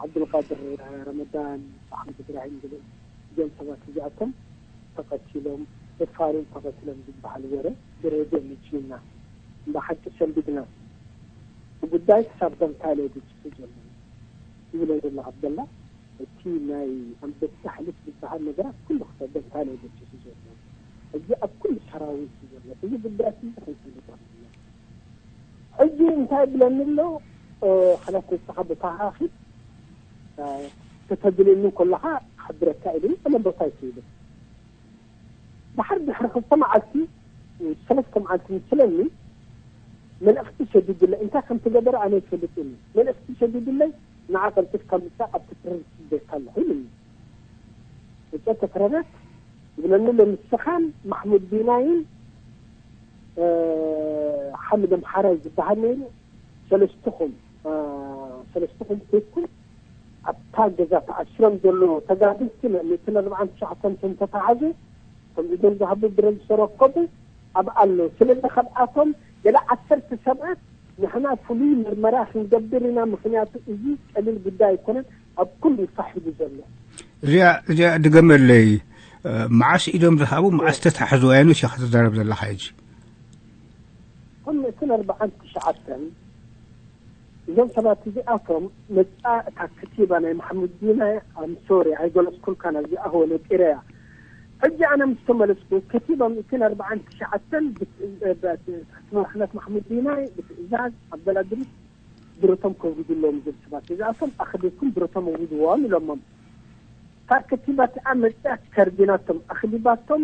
ዓብዱልቃድር ረመዳን፣ ኣሕመድ እብራሂም ዝብል፣ እዞም ሰባት እዚኣቶም ተቐቲሎም፣ ደፋሮም ተቐቲሎም ዝበሃል ወረ ብሬድዮ መጺኡና። ብሓቂ ሰንቢድና። እቲ ጉዳይ ክሳብ ደንካለ እዩ በጺሑ ዘሎ። ይብሎ ዘሎ ዓብደላ፣ እቲ ናይ ኣንበሳ ሕልፍ ዝበሃል ነገራት ኩሉ ክሳብ ደንካለ እዩ በጺሑ ዘሎ። እዚ ኣብ ኩሉ ሰራዊት እዩ ዘሎ። እዚ ጉዳይ እዚ ከይፈልጥ ኣለና። ሕጂ እንታይ ይብለኒ ኣሎ? እ፣ ከላስ ንስኻ ብታኻ ኺድ፣ እ፣ ከተድልየኒ ከለኻ ክሕብረካ ኢሉኒ። ኣነ ቦታ ኣይክይድን። ድሓር ድሕሪ ክልተ መዓልቲ፣ ሰለስተ መዓልቲ ምስለኒ፣ መልእኽቲ ሰዲዱለይ። እንታይ ከም ትገበረ ኣነ ኣይፈልጥን እየ። መልእኽቲ ሰዲዱለይ፣ ንዓ ቀልጢፍካ ምጻእ፣ ኣብቲ ተረር ስደካ ኣለኹ ኢሉኒ። እጸ ተትረረት ይብለኒ ኣሎ። ንስኻን ማሕሙድ ዲናይን፣ እ፣ ሓምድ ኣምሓራይ ዝበሃል ነይሩ፣ ሰለስትኹም፣ እ፣ ሰለስትኹም ኬድኩም ኣብታ ገዛ ተኣሲሮም ዘለዉ ተጋደልቲ፣ ሚእትን ኣርባዓን ትሽዓተን እንተተሓዙ፣ ከም ኢዶም ዝሃቡ ብረት ዝተረከቡ ኣብ ኣሎ። ስለዚ ካብኣቶም ገለ ዓሰርተ ሰባት ንሕና ፍሉይ ምርመራ ክንገብር ኢና፣ ምኽንያቱ እዚ ቀሊል ጉዳይ ኣይኮነን፣ ኣብ ኩሉ እዩ ፋሕ ኢሉ ዘሎ። እዚኣ፣ እዚኣ ድገመለይ፣ እ፣ መዓስ ኢዶም ዝሃቡ፣ መዓስ ተታሕዙ፣ ኣየኖት ኢኻ ትዛረብ ዘለኻ ሕጂ? ከም ሚእትን ኣርባዓን ትሽዓተን እዞም ሰባት እዚኣቶም መጻ እታ ከቲባ ናይ ማሕሙድ ዲና፣ ኣም ሶሪ፣ ኣይገለጽኩልካን፣ ኣብዚኣ ሆ ነጢረያ። ሕጂ ኣነ ምስ ተመለስኩ፣ ከቲባ ሚእትን ኣርባዓን ትሽዓተን ብት-፣ እ፣ ብ-፣ ትሕቲ መሪሕነት ማሕሙድ ዲና ብትእዛዝ ዓብደላ እድሪስ ብረቶም ከውርዱ ኣለዎም እዞም ሰባት እዚኣቶም፣ ኣኽሊልኩም ብረቶም ኣውርድዎም ኢሎሞም። እታ ከቲባ እቲኣ መጺኣ ከርዲናቶም፣ ኣኽሊባቶም፣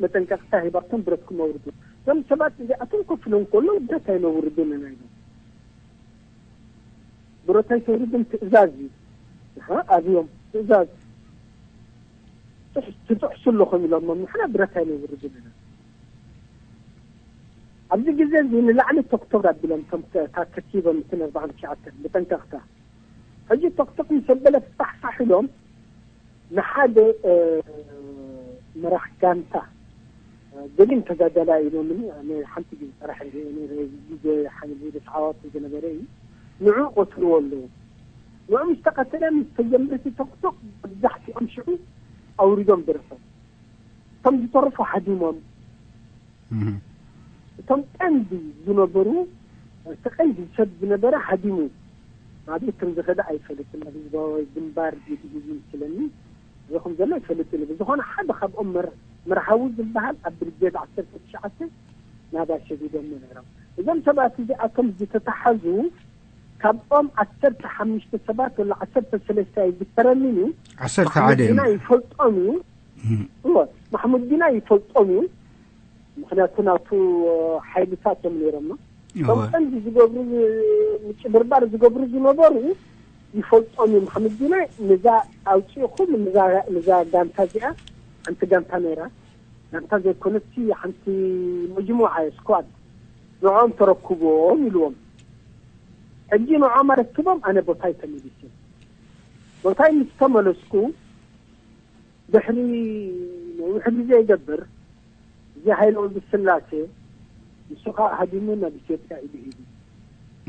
መጠንቀቕታ ሂባቶም ብረትኩም ኣውርዱ። እዞም ሰባት እዚኣቶም ኮፍ ኢሎም ከለዉ ብረት ኣይነውርድን ኢና ኢሎም። ብረት ኣይተውርድን ትእዛዝ እዩ። ኣሃ፣ ኣብዮም ትእዛዝ። ጥሕ-፣ ትጥሕሱ ኣለኹም ኢሎሞም፣ ንሕና ብረት ኣይነውርድን ኢና። ኣብዚ ግዜ እዚ ንላዕሊ ቶክቶክ ኣቢሎም እቶም ከ-፣ ካብ ከቲቦም እትን ኣርባዓን ትሽዓተን መጠንቀቕታ። ሕጂ ቶክቶክ ምስ ኣበለ ፋሕፋሕ ኢሎም ንሓደ፣ እ፣ መራሕ ጋንታ፣ እ፣ ገሊም ተጋዳላይ ኢሎምኒ፣ ኣነ ሓንቲ ግዜ ጥራሕ እየ ርኤ ነይረ፣ ግዜ ሓይሊ ርስ ዓዋቱ ዝነበረ እዩ። ንዑ ቆትልዎ ኣለዉ። ንዑ ምስ ተቐተለ፣ ምስ ተጀመረ እቲ ቶክቶክ መብዛሕትኦም ሽዑ ኣውሪዶም ብረቶም። እቶም ዝተረፉ ሃዲሞም። እህ። እቶም ቀንዲ ዝነበሩ፣ እቲ ቀንዲ ሰብ ዝነበረ ሃዲሙ። ናበይ ከም ዝኸደ ኣይፈልጥን። ኣብ ህዝባዊ ግንባር ድዩ ዝመስለኒ፣ ዝኹም ዘሎ ኣይፈልጥን። ብዝኾነ ሓደ ካብኦም መር-፣ መርሃዊ ዝበሃል ኣብ ብርጌድ ዓሰርተ ትሽዓተ ናባይ ሰዲዶም ነይሮም። እዞም ሰባት እዚኣቶም ዝተታሓዙ፣ ካብኦም ዓሰርተ ሓሙሽተ ሰባት ወላ ዓሰርተ ሰለስተ ኣይዝከረንን እዩ። ዓሰርተ ማሕሙድ ሓደ ዲና እዮም። ይፈልጦም እዩ። እህ። እወ፣ ማሕሙድ ዲና ይፈልጦም እዩ። ምኽንያቱ ናቱ ሓይልታት እዮም ነይሮም። እቶም እወ። ቀንዲ ዝገብሩ፣ ምጭብርባር ዝገብሩ ዝነበሩ ይፈልጦም እዩ። ማሕሙድ ዲና ነዛ ኣውፂእኹም፣ ነዛ፣ ነዛ ጋንታ እዚኣ ሓንቲ ጋንታ ነይራ። ጋንታ ዘይኮነቲ ሓንቲ መጅሙዓ እያ፣ ስኳድ። ንዕኦም ተረክቦም ኢልዎም። ሕጂ ንዕኦም ኣረክቦም ኣነ ቦታይ ተመሊሱ። ቦታይ ምስ ተመለስኩ ድሕሪ ነዊሕ ግዜ ይገብር፣ እዚ ሃይለ ወልደስላሴ ንሱ ኸኣ ሃዲሙ ናብ ኢትዮጵያ ኢሉ ሂዱ።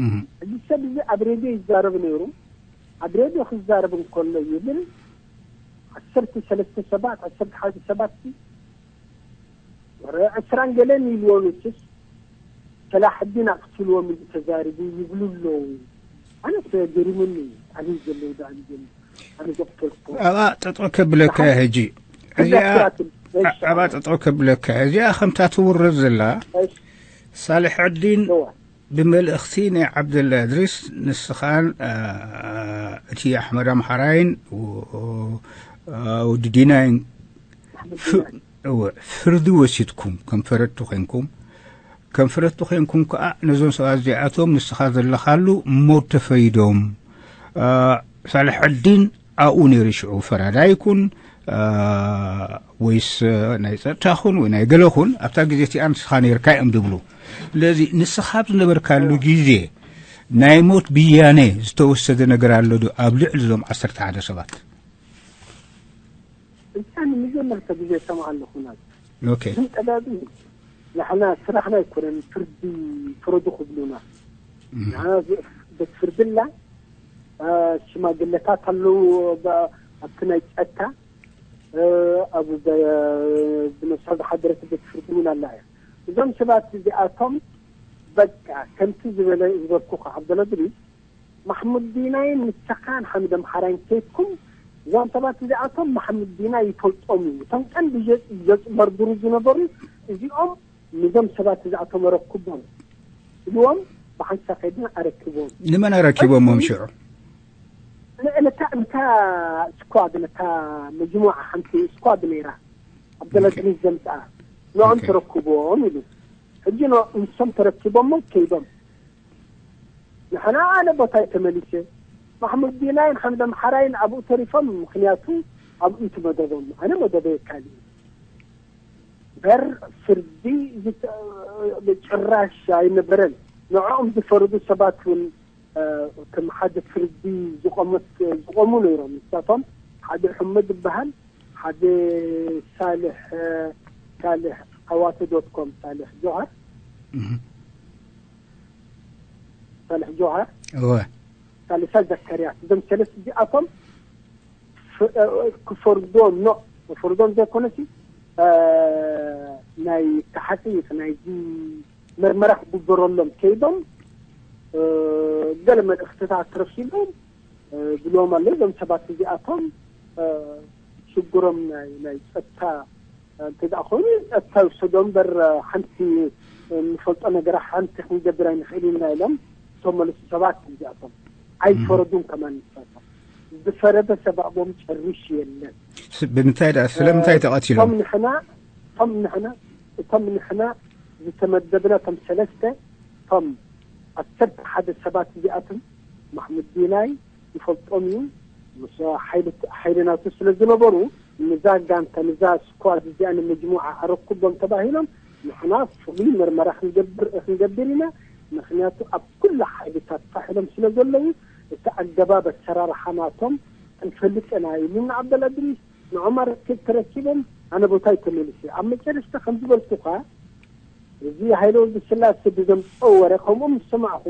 እህ። እዚ ሰብ እዚ ኣብ ሬድዮ ይዛረብ ነይሩ። ኣብ ሬድዮ ክዛረብ እንከሎ ይብል፣ ዓሰርተ ሰለስተ ሰባት፣ ዓሰርተ ሓደ ሰባት፣ ወረ ዕስራን ገለን ኢልዎ፣ ንሱስ ሰላሕዲን ኣቕትልዎም ኢሉ ተዛሪቡ ይብሉ ኣለዉ። ኣነ ገሪሙኒ፣ ኣበይ ዘለዉ ደኣ እዮም? ኣነ ዘቕተልኩ። ኣብኣ ጠጠው ከብለካ እያ ሕጂ። እዚኣ፣ እዚኣ ክላትን፣ እሺ። ኣብኣ ጠጠው ከብለካ እያ። እዚኣ ከምታ ትውረድ ዘላ፣ እሺ። ሳልሕ ዕዲን እወ። ብመልእኽቲ ናይ ዓብደላ እድሪስ፣ ንስኻን፣ አ፣ እቲ ኣሕመድ ኣምሓራይን፣ ው-፣ አ፣ ወዲ ዲናይን ኣሕመድ ፍ-፣ ዲናይ። እወ፣ ፍርዲ ወሲድኩም፣ ከም ፈረድቲ ኮይንኩም፣ ከም ፈረድቲ ኮይንኩም ከኣ ነዞም ሰባት እዚኣቶም ንስኻ ዘለኻሉ ሞት ተፈሪዶም። አ፣ ሳልሕ ዕዲን ኣብኡ ነይሩ ሽዑ ፈራዳይ ይኩን፣ አ፣ ወይስ ናይ ጸጥታ ኩን ወይ ናይ ገለ ኩን፣ ኣብታ ግዜ እቲኣ ንስኻ ነይርካ እዮም ዝብሉ። ስለዚ ንስኻ ኣብ ዝነበርካሉ ግዜ ናይ ሞት ብያነ ዝተወሰደ ነገር ኣሎ ዶ ኣብ ልዕሊ እዞም ዓሰርተ ሓደ ሰባት? እንታ ንመጀመርታ ግዜ ሰምዓ ኣለኹ ናት። ኦኬ። ግን ቀዳዲ ንሕና ስራሕና ኣይኮነን ፍርዲ ፍረዱ ክብሉና። እም። ንሕና ዚ-፣ ቤት ፍርድላ ሽማግለታት ኣለዉ። ኣብቲ ናይ ጸታ ኣብ ብነሳ ዝሓደረት ቤት ፍርዲ እውን ኣላ እያ። እዞም ሰባት እዚኣቶም በቃ ከምቲ ዝበለ ዝበልኩኻ ዓብደለድሪ ማሕሙድ ዲናይን ንስኻን ሓምደ ምሓራይን ከይድኩም እዞም ሰባት እዚኣቶም ማሕሙድ ዲናይ ይፈልጦም እዩ። እቶም ቀንዲ ዘጭበርብሩ ዝነበሩ እዚኦም ንዞም ሰባት እዚኣቶም ኣረክቦም ኢልዎም ብሓንሳ ከይድና ኣረክቦም። ንመን ኣረኪቦሞም ሽዑ? ነታ ነታ ስኳድ ነታ መጅሙዓ ሓንቲ ስኳድ ነይራ ዓብደላዚዝ ዘምፅኣ ንኦም ተረክቦም ኢሉ። ሕጂ ንሶም ተረኪቦሞ ከይዶም ንሕና ኣነ ቦታይ ተመሊሰ ማሕሙድ ዲናይን ሓምደ ምሓራይን ኣብኡ ተሪፎም። ምክንያቱ ኣብኡ ትመደቦም ኣነ መደበ የካል በር ፍርዲ ጭራሽ ኣይነበረን። ንዕኦም ዝፈርዱ ሰባት እውን ከም ሓደ ፍርዲ ዝቆመት ዝቆሙ ነይሮም። ንሳቶም ሓደ ሕመድ ዝበሃል ሓደ ሳልሕ ሳልሕ ዓዋተ ዶት ኮም ሳልሕ ጆሃር ሳልሕ ጆሃር እወ ሳልሳ ዘከርያስ እዞም ሰለስተ እዚኣቶም ክፈርዶም ኖ ክፈርዶም ዘይኮነሲ ናይ ተሓፂቕ ናይዚ መርመራ ክግበረሎም ከይዶም ገለ መልእክትታት ረኪቦም ብልዎም ኣሎ። እዞም ሰባት እዚኣቶም ሽግሮም ናይ ናይ ፀጥታ እንተ ደኣ ኮይኑ ፀጥታ ይውሰዶ እምበር ሓንቲ እንፈልጦ ነገር ሓንቲ ክንገብር ኣይንኽእል ኢና ኢሎም ዝተመልሱ ሰባት እዚኣቶም ኣይፈረዱን ከማን ንሳቶም ዝፈረደ ሰብ ኣብኦም ጨሪሽ የለን። ብምንታይ ደኣ ስለምንታይ ተቐቲሎም? እቶም ንሕና እቶም ንሕና እቶም ንሕና ዝተመደብና እቶም ሰለስተ እቶም ዓሰርተ ሓደ ሰባት እዚኣቶም ማሕሙድ ዲናይ ይፈልጦም እዩ። ምስ ሓይሊ ናቱ ስለ ዝነበሩ ንዛ ጋንታ ንዛ ስኳድ እዚኣ ንምጅሙዓ ኣረኩቦም ተባሂሎም ንሕና ፍሉይ መርመራ ክንገብር ክንገብር ኢና። ምክንያቱ ኣብ ኩሉ ሓይልታት ፋሕ ኢሎም ስለ ዘለዉ እቲ ኣገባብ ኣሰራርሓ ናቶም ኣይንፈልጥን ኢና ኢሉና ኣበል ኣድሪስ ንዖማር ተረኪቦም ኣነ ቦታይ ተመሊሰ። ኣብ መጨረሽታ ከም ዝበልኩኻ እዚ ሃይለ ወልደስላሴ ብዘምፅኦ ወረ ከምኡ ምስ ሰማዕኹ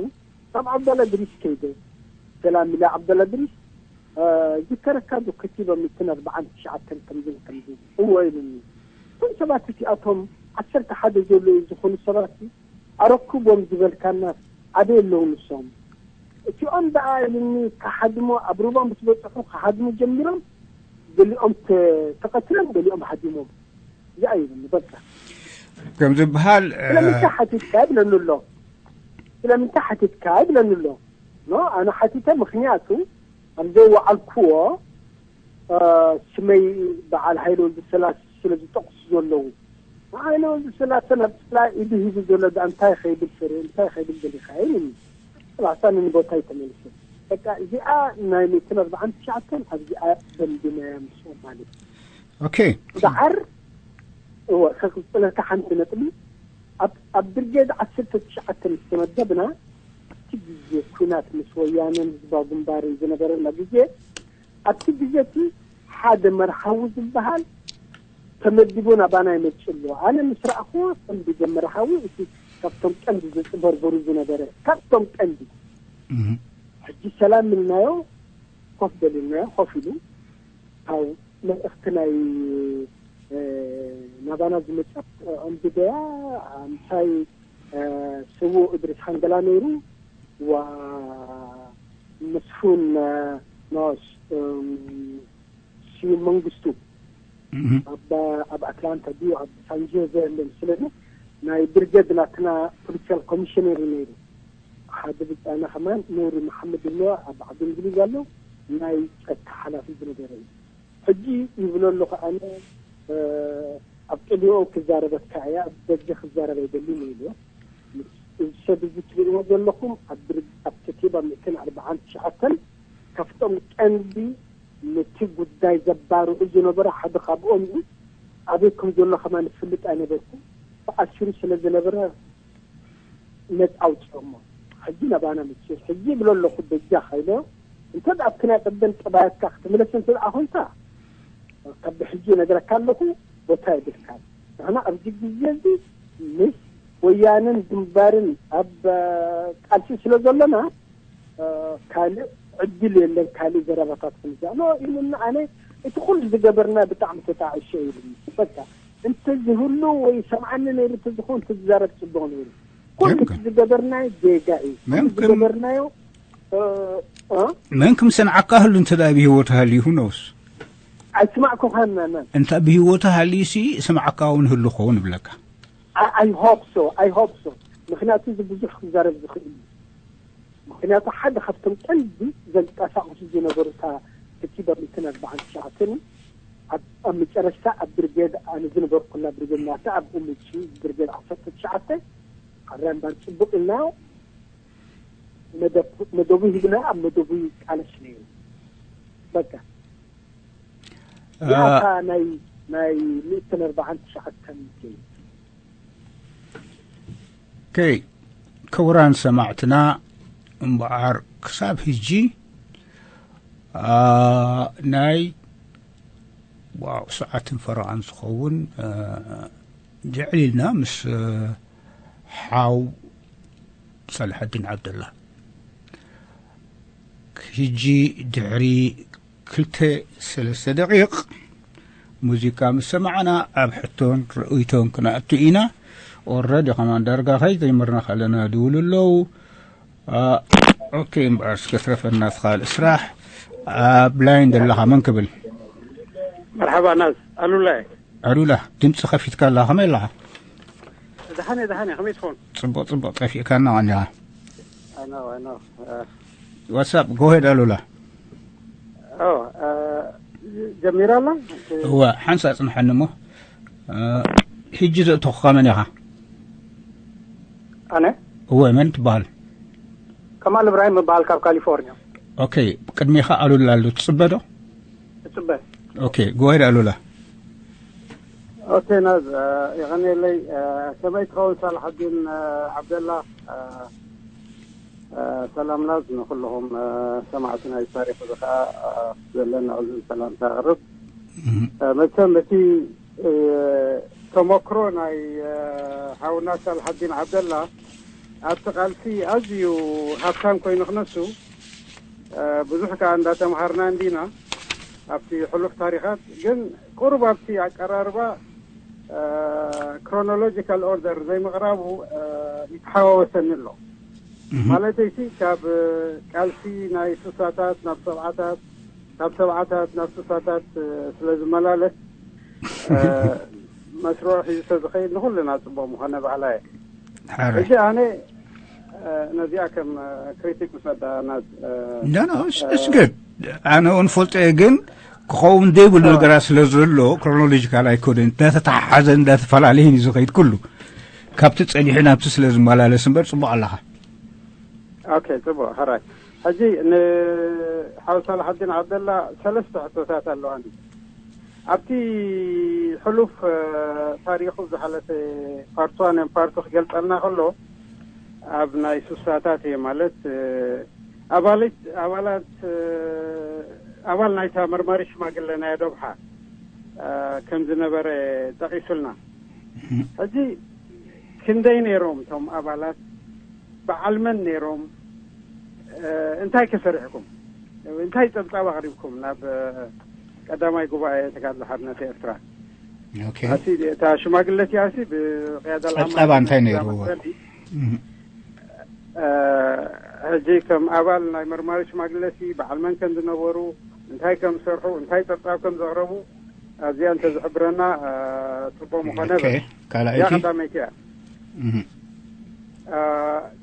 ናብ ዓብደላ ድሪስ ከይደ። ሰላም ኢለ ዓብደላ ድሪስ ዝከረካ ዶ ከቲቦም እትን ኣርባዓን ትሽዓተን ከምዝን ከምዝን እወ ኢሉኒ። እቶም ሰባት እቲኣቶም ዓሰርተ ሓደ ዘለዉ ዝኾኑ ሰባት ኣረክቦም ዝበልካናስ ኣበይ ኣለዉ ንሶም? እቲኦም ደኣ ኢሉኒ ክሓድሙ ኣብ ሩባ ምስ በፅሑ ክሓድሙ ጀሚሮም ገሊኦም ተቐትሎም ገሊኦም ሃዲሞም። እዚኣ ይብኒ በቃ ከም ዝበሃል ስለምንታይ ሓቲትካ ይብለኒ ኣሎ። ስለምንታይ ሓቲትካ ይብለኒ ኣሎ። ኖ ኣነ ሓቲተ ምክንያቱ ኣብ ዘይወዓልክዎ ስመይ በዓል ሃይለ ወልደሰላሴ ስለ ዝጠቕሱ ዘለዉ። ንሃይለ ወልደሰላሴ ናብ ፅላ ኢዱ ሂቡ ዘሎ ደኣ እንታይ ከይብል ፍረ እንታይ ከይብል ደሊኻ ኢሉኒ። ሰላሳ ንቦታይ ተመልሰ። በቃ እዚኣ ናይ ሚእትን ኣርባዓን ትሽዓተን ኣብዚኣ ደምዲመያ ምስኦም ማለት እዩ። ኦኬ ደሓር እወ ከቅፅለካ ሓንቲ ነጥቢ ኣብ ኣብ ብርጌድ ዓሰርተ ትሽዓተ ምስ ተመደብና ኣብቲ ግዜ ኩናት ምስ ወያነን ህዝባዊ ግንባርን ዝነበረና ግዜ ኣብቲ ግዜ እቲ ሓደ መርሃዊ ዝበሃል ተመዲቡ ናባና ይመፅእ ኣሎ። ኣነ ምስ ረኣኽዎ ቀንዲ መርሃዊ እቲ ካብቶም ቀንዲ ዝፅበርበሩ ዝነበረ ካብቶም ቀንዲ ሕጂ ሰላም ኢልናዮ ኮፍ በል ኢልናዮ ኮፍ ኢሉ ካብ መልእኽቲ ናይ ናባና ዝመፀት ኣንብበያ ምሳይ ስዉእ እድሪስ ሓንገላ ነይሩ ዋ መስፉን ኖስ ስዩም መንግስቱ ኣብ ኣብ ኣትላንታ ድዩ ኣብ ሳን ጆዜ ኣለኒ ስለዚ ናይ ብርገድ ናትና ፖለቲካል ኮሚሽነር እዩ ነይሩ ሓደ ብፃና ከማን ኑሪ መሓመድ ኣሎ ኣብ ዓዲ እንግሊዝ ኣሎ ናይ ፀጥታ ሓላፊ ዝነበረ እዩ ሕጂ ይብሎ ኣለኹ ኣነ ኣብ ቅድሚኦም ክዛረበካ እያ ኣብ ደገ ክዛረብ ኣይደልን ኢሉ እዚ ሰብ እዚ ትርእይዎ ዘለኹም ኣብ ድርጅት ኣብ ከቲባ ሚእትን ኣርባዓን ትሽዓተን ካብቶም ቀንዲ ነቲ ጉዳይ ዘባርዑ ዝነበረ ሓደ ካብኦም እዩ። ኣበይ ከም ዘሎ ከማን ይፈልጥ ኣይነበርኩን። ተኣሲሩ ስለ ዝነበረ ነፃ ኣውፅኦሞ። ሕጂ ናባና መፅኡ። ሕጂ ይብሎ ኣለኹ በጃኻ ኢሎ እንተ ኣብቲ ናይ ቅድም ጠባያትካ ክትምለስ እንተ ደኣ ኮይንካ ካብ ብሕጂ ነግረካ ኣለኹ ቦታ የብልካን። ንሕና ኣብዚ ግዜ እዚ ምስ ወያነን ግንባርን ኣብ ቃልሲ ስለ ዘለና ካልእ ዕድል የለን ካልእ ዘረባታት ክንዛሎ ኢሉና። ኣነ እቲ ኩሉ ዝገበርና ብጣዕሚ ተጣዕሸ ኢሉኒ። በቃ እንተዝህሉ ወይ ሰምዓኒ ነይሩ እንተዝኸውን እንተዝዛረብ ጽቡቕ ነይሩ። ኩሉ መምክን። እቲ ዝገበርናዮ ጌጋ እዩ። ኩሉ መምክን። ዝገበርናዮ እ፣ እ፣ መን ክምሰንዓካ ህሉ እንተ ደኣ ብህይወት ሃልዩ፣ who knows? ኣይስማዕኩኻን መን እንተ ብህይወት ሃልዩ ሲ ስምዓካ እውን ህሉ ክኸውን እብለካ። I hope so, I hope so። ምክንያቱ እዚ ብዙሕ ክዛረብ ዝኽእል እዩ። ምክንያቱ ሓደ ካብቶም ቀንዲ ዘንቀሳቕሱ ዝነበሩ እታ እቲ በሚትን ኣርባዓን ትሽዓተን ኣብ ኣብ መጨረሽታ ኣብ ብርጌድ ኣነ ዝነበርኩላ ብርጌድ ናተ ኣብ ኡምቺ ብርጌድ ዓሰርተ ትሽዓተ ኣራምባር ጽቡቕ ኢልና መደብ መደቡ ሂብና ኣብ መደቡ ይቃለስ ነይሩ። በቃ ያታ ናይ ናይ ሚእትን ኣርባዓን ትሽዓተን ኦኬ፣ ክቡራን ሰማዕትና፣ እምበኣር ክሳብ ሕጂ አ፣ ናይ ዋው ሰዓትን ፈረቓን ዝኸውን አ፣ ልዕል ኢልና ምስ አ፣ ሓው ሰላሐዲን ዓብደላ ሕጂ ድሕሪ ክልተ ሰለስተ ደቂቕ ሙዚቃ ምስ ሰማዕና ኣብ ሕቶን ርእይቶን ክነኣቱ ኢና። ኦረዲ ከማን ዳርጋ ከይጀመርና ከለና ድውሉ ኣለዉ። ኦኬ እምበኣር እስከ ትረፈና እቲ ካልእ ስራሕ። ኣብ ላይን ዘለኻ መን ክብል? መርሓባ ናዝ ኣሉላ። ኣሉላ፣ ድምፂ ከፊትካ ኣለኻ፣ ከመይ ኣለኻ? ደሓነ ደሓነ፣ ከመይ ትኾን? ፅቡቕ ፅቡቕ፣ ጠፊእካና ቀኒኻ። ኣኖ ኣኖ ዋትሳፕ ጎሄድ ኣሉላ። ኦ ጀሚራ ኣላ። እወ፣ ሓንሳ ጽንሓኒ እሞ። ሕጂ ዘእተኹኻ መን ኢኻ? ኣነ እወ፣ መን ትበሃል? ከማል እብራሂም እበሃል ካብ ካሊፎርኒያ። ኦኬ፣ ቅድሜኻ ኣሉላ ኣሎ፣ ትጽበ ዶ? እጽበ። ኦኬ፣ ጎሄድ ኣሉላ። ኦኬ ናዝ፣ የቐንየለይ። ከመይ ትኸውን ሳልሓዲን ዓብደላ? ሰላም ናዝ ንኹልኹም ሰማዕቲ ናይ ታሪኽ፣ እዚ ኸዓ ዘለና ዕዙዝ ሰላምታ ኣቕርብ። መቸም እቲ ተመክሮ ናይ ሓውና ሳልሓዲን ዓብደላ ኣብቲ ቃልሲ ኣዝዩ ሃብታም ኮይኑ ክነሱ፣ ብዙሕ ከዓ እንዳተምሃርና እንዲና ኣብቲ ሕሉፍ ታሪኻት። ግን ቁሩብ ኣብቲ ኣቀራርባ ክሮኖሎጂካል ኦርደር ዘይምቕራቡ ይተሓዋወሰኒ ኣሎ። ማለተይሲ ካብ ቃልሲ ናይ ሱሳታት ናብ ሰብዓታት፣ ካብ ሰብዓታት ናብ ሱሳታት ስለ ዝመላለስ መስርዑ ሒዙ ስለ ዝኸይድ ንኹልና ጽቡቕ ምኾነ በሃላይ እየ። ሕጂ ኣነ ነዚኣ ከም ክሪቲክ ውሰዳ ናት እንዳና እስግድ ኣነ እውን ፈልጦ እየ፣ ግን ክኸውን ዘይብሉ ነገራት ስለ ዘሎ ክሮኖሎጂካል ኣይኮነን፣ እንዳተተሓሓዘን እንዳተፈላለየን እዩ ዝኸይድ ኩሉ። ካብቲ ጸኒሑ ናብቲ ስለ ዝመላለስ እምበር ጽቡቕ ኣለኻ። ኦኬ፣ ጽቡቕ። ሕራይ፣ ሕጂ ንሓው ሳልሓዲን ዓብደላ ሰለስተ ሕቶታት ኣለዋኒ። ኣብቲ ሕሉፍ ታሪኹ ዝሓለፈ ፓርት ዋን ን ፓርት ክገልጸልና ከሎ ኣብ ናይ ሱሳታት እየ ማለት ኣባላት ኣባላት ኣባል ናይታ መርማሪ ሽማግለ ናይ ኣዶብሓ ከም ዝነበረ ጠቒሱልና። ሕጂ ክንደይ ነይሮም እቶም ኣባላት? በዓል መን ነይሮም? እንታይ ከሰሪሕኩም? እንታይ ጸብጻብ ኣቕሪብኩም ናብ ቀዳማይ ጉባኤ ተጋድሎ ሓርነት ኤርትራ? ኦኬ። ኣሲ እታ ሽማግለ እቲኣሲ ብቅያዳ ጸብጻባ እንታይ ነይሩ? ሕጂ ከም ኣባል ናይ መርማሪ ሽማግለሲ በዓል መን ከም ዝነበሩ፣ እንታይ ከም ዝሰርሑ፣ እንታይ ጸብጻብ ከም ዘቕረቡ ኣብዚኣ እንተዝሕብረና ጽቡቕ ምኾነ። ኦኬ። ካልኣይቲ? እያ ቀዳመይቲ እያ።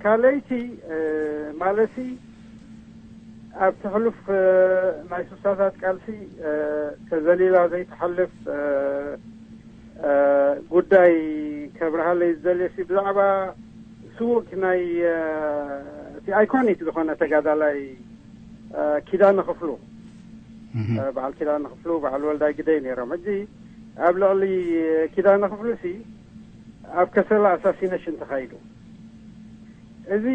ካልኣይቲ ማለትሲ ኣብቲ ሕሉፍ ናይ ሱሳታት ቃልሲ ተዘሊላ ዘይትሓልፍ ጉዳይ ከብርሃለይ ዝደልየሲ ብዛዕባ ስዉእ ናይ እቲ ኣይኮኒክ ዝኾነ ተጋዳላይ ኪዳነ ክፍሉ፣ በዓል ኪዳነ ክፍሉ፣ በዓል ወልዳይ ግደይ ነይሮም። ሕጂ ኣብ ልዕሊ ኪዳነ ክፍሉ ሲ ኣብ ከሰላ ኣሳሲነሽን ተኻይዱ። እዚ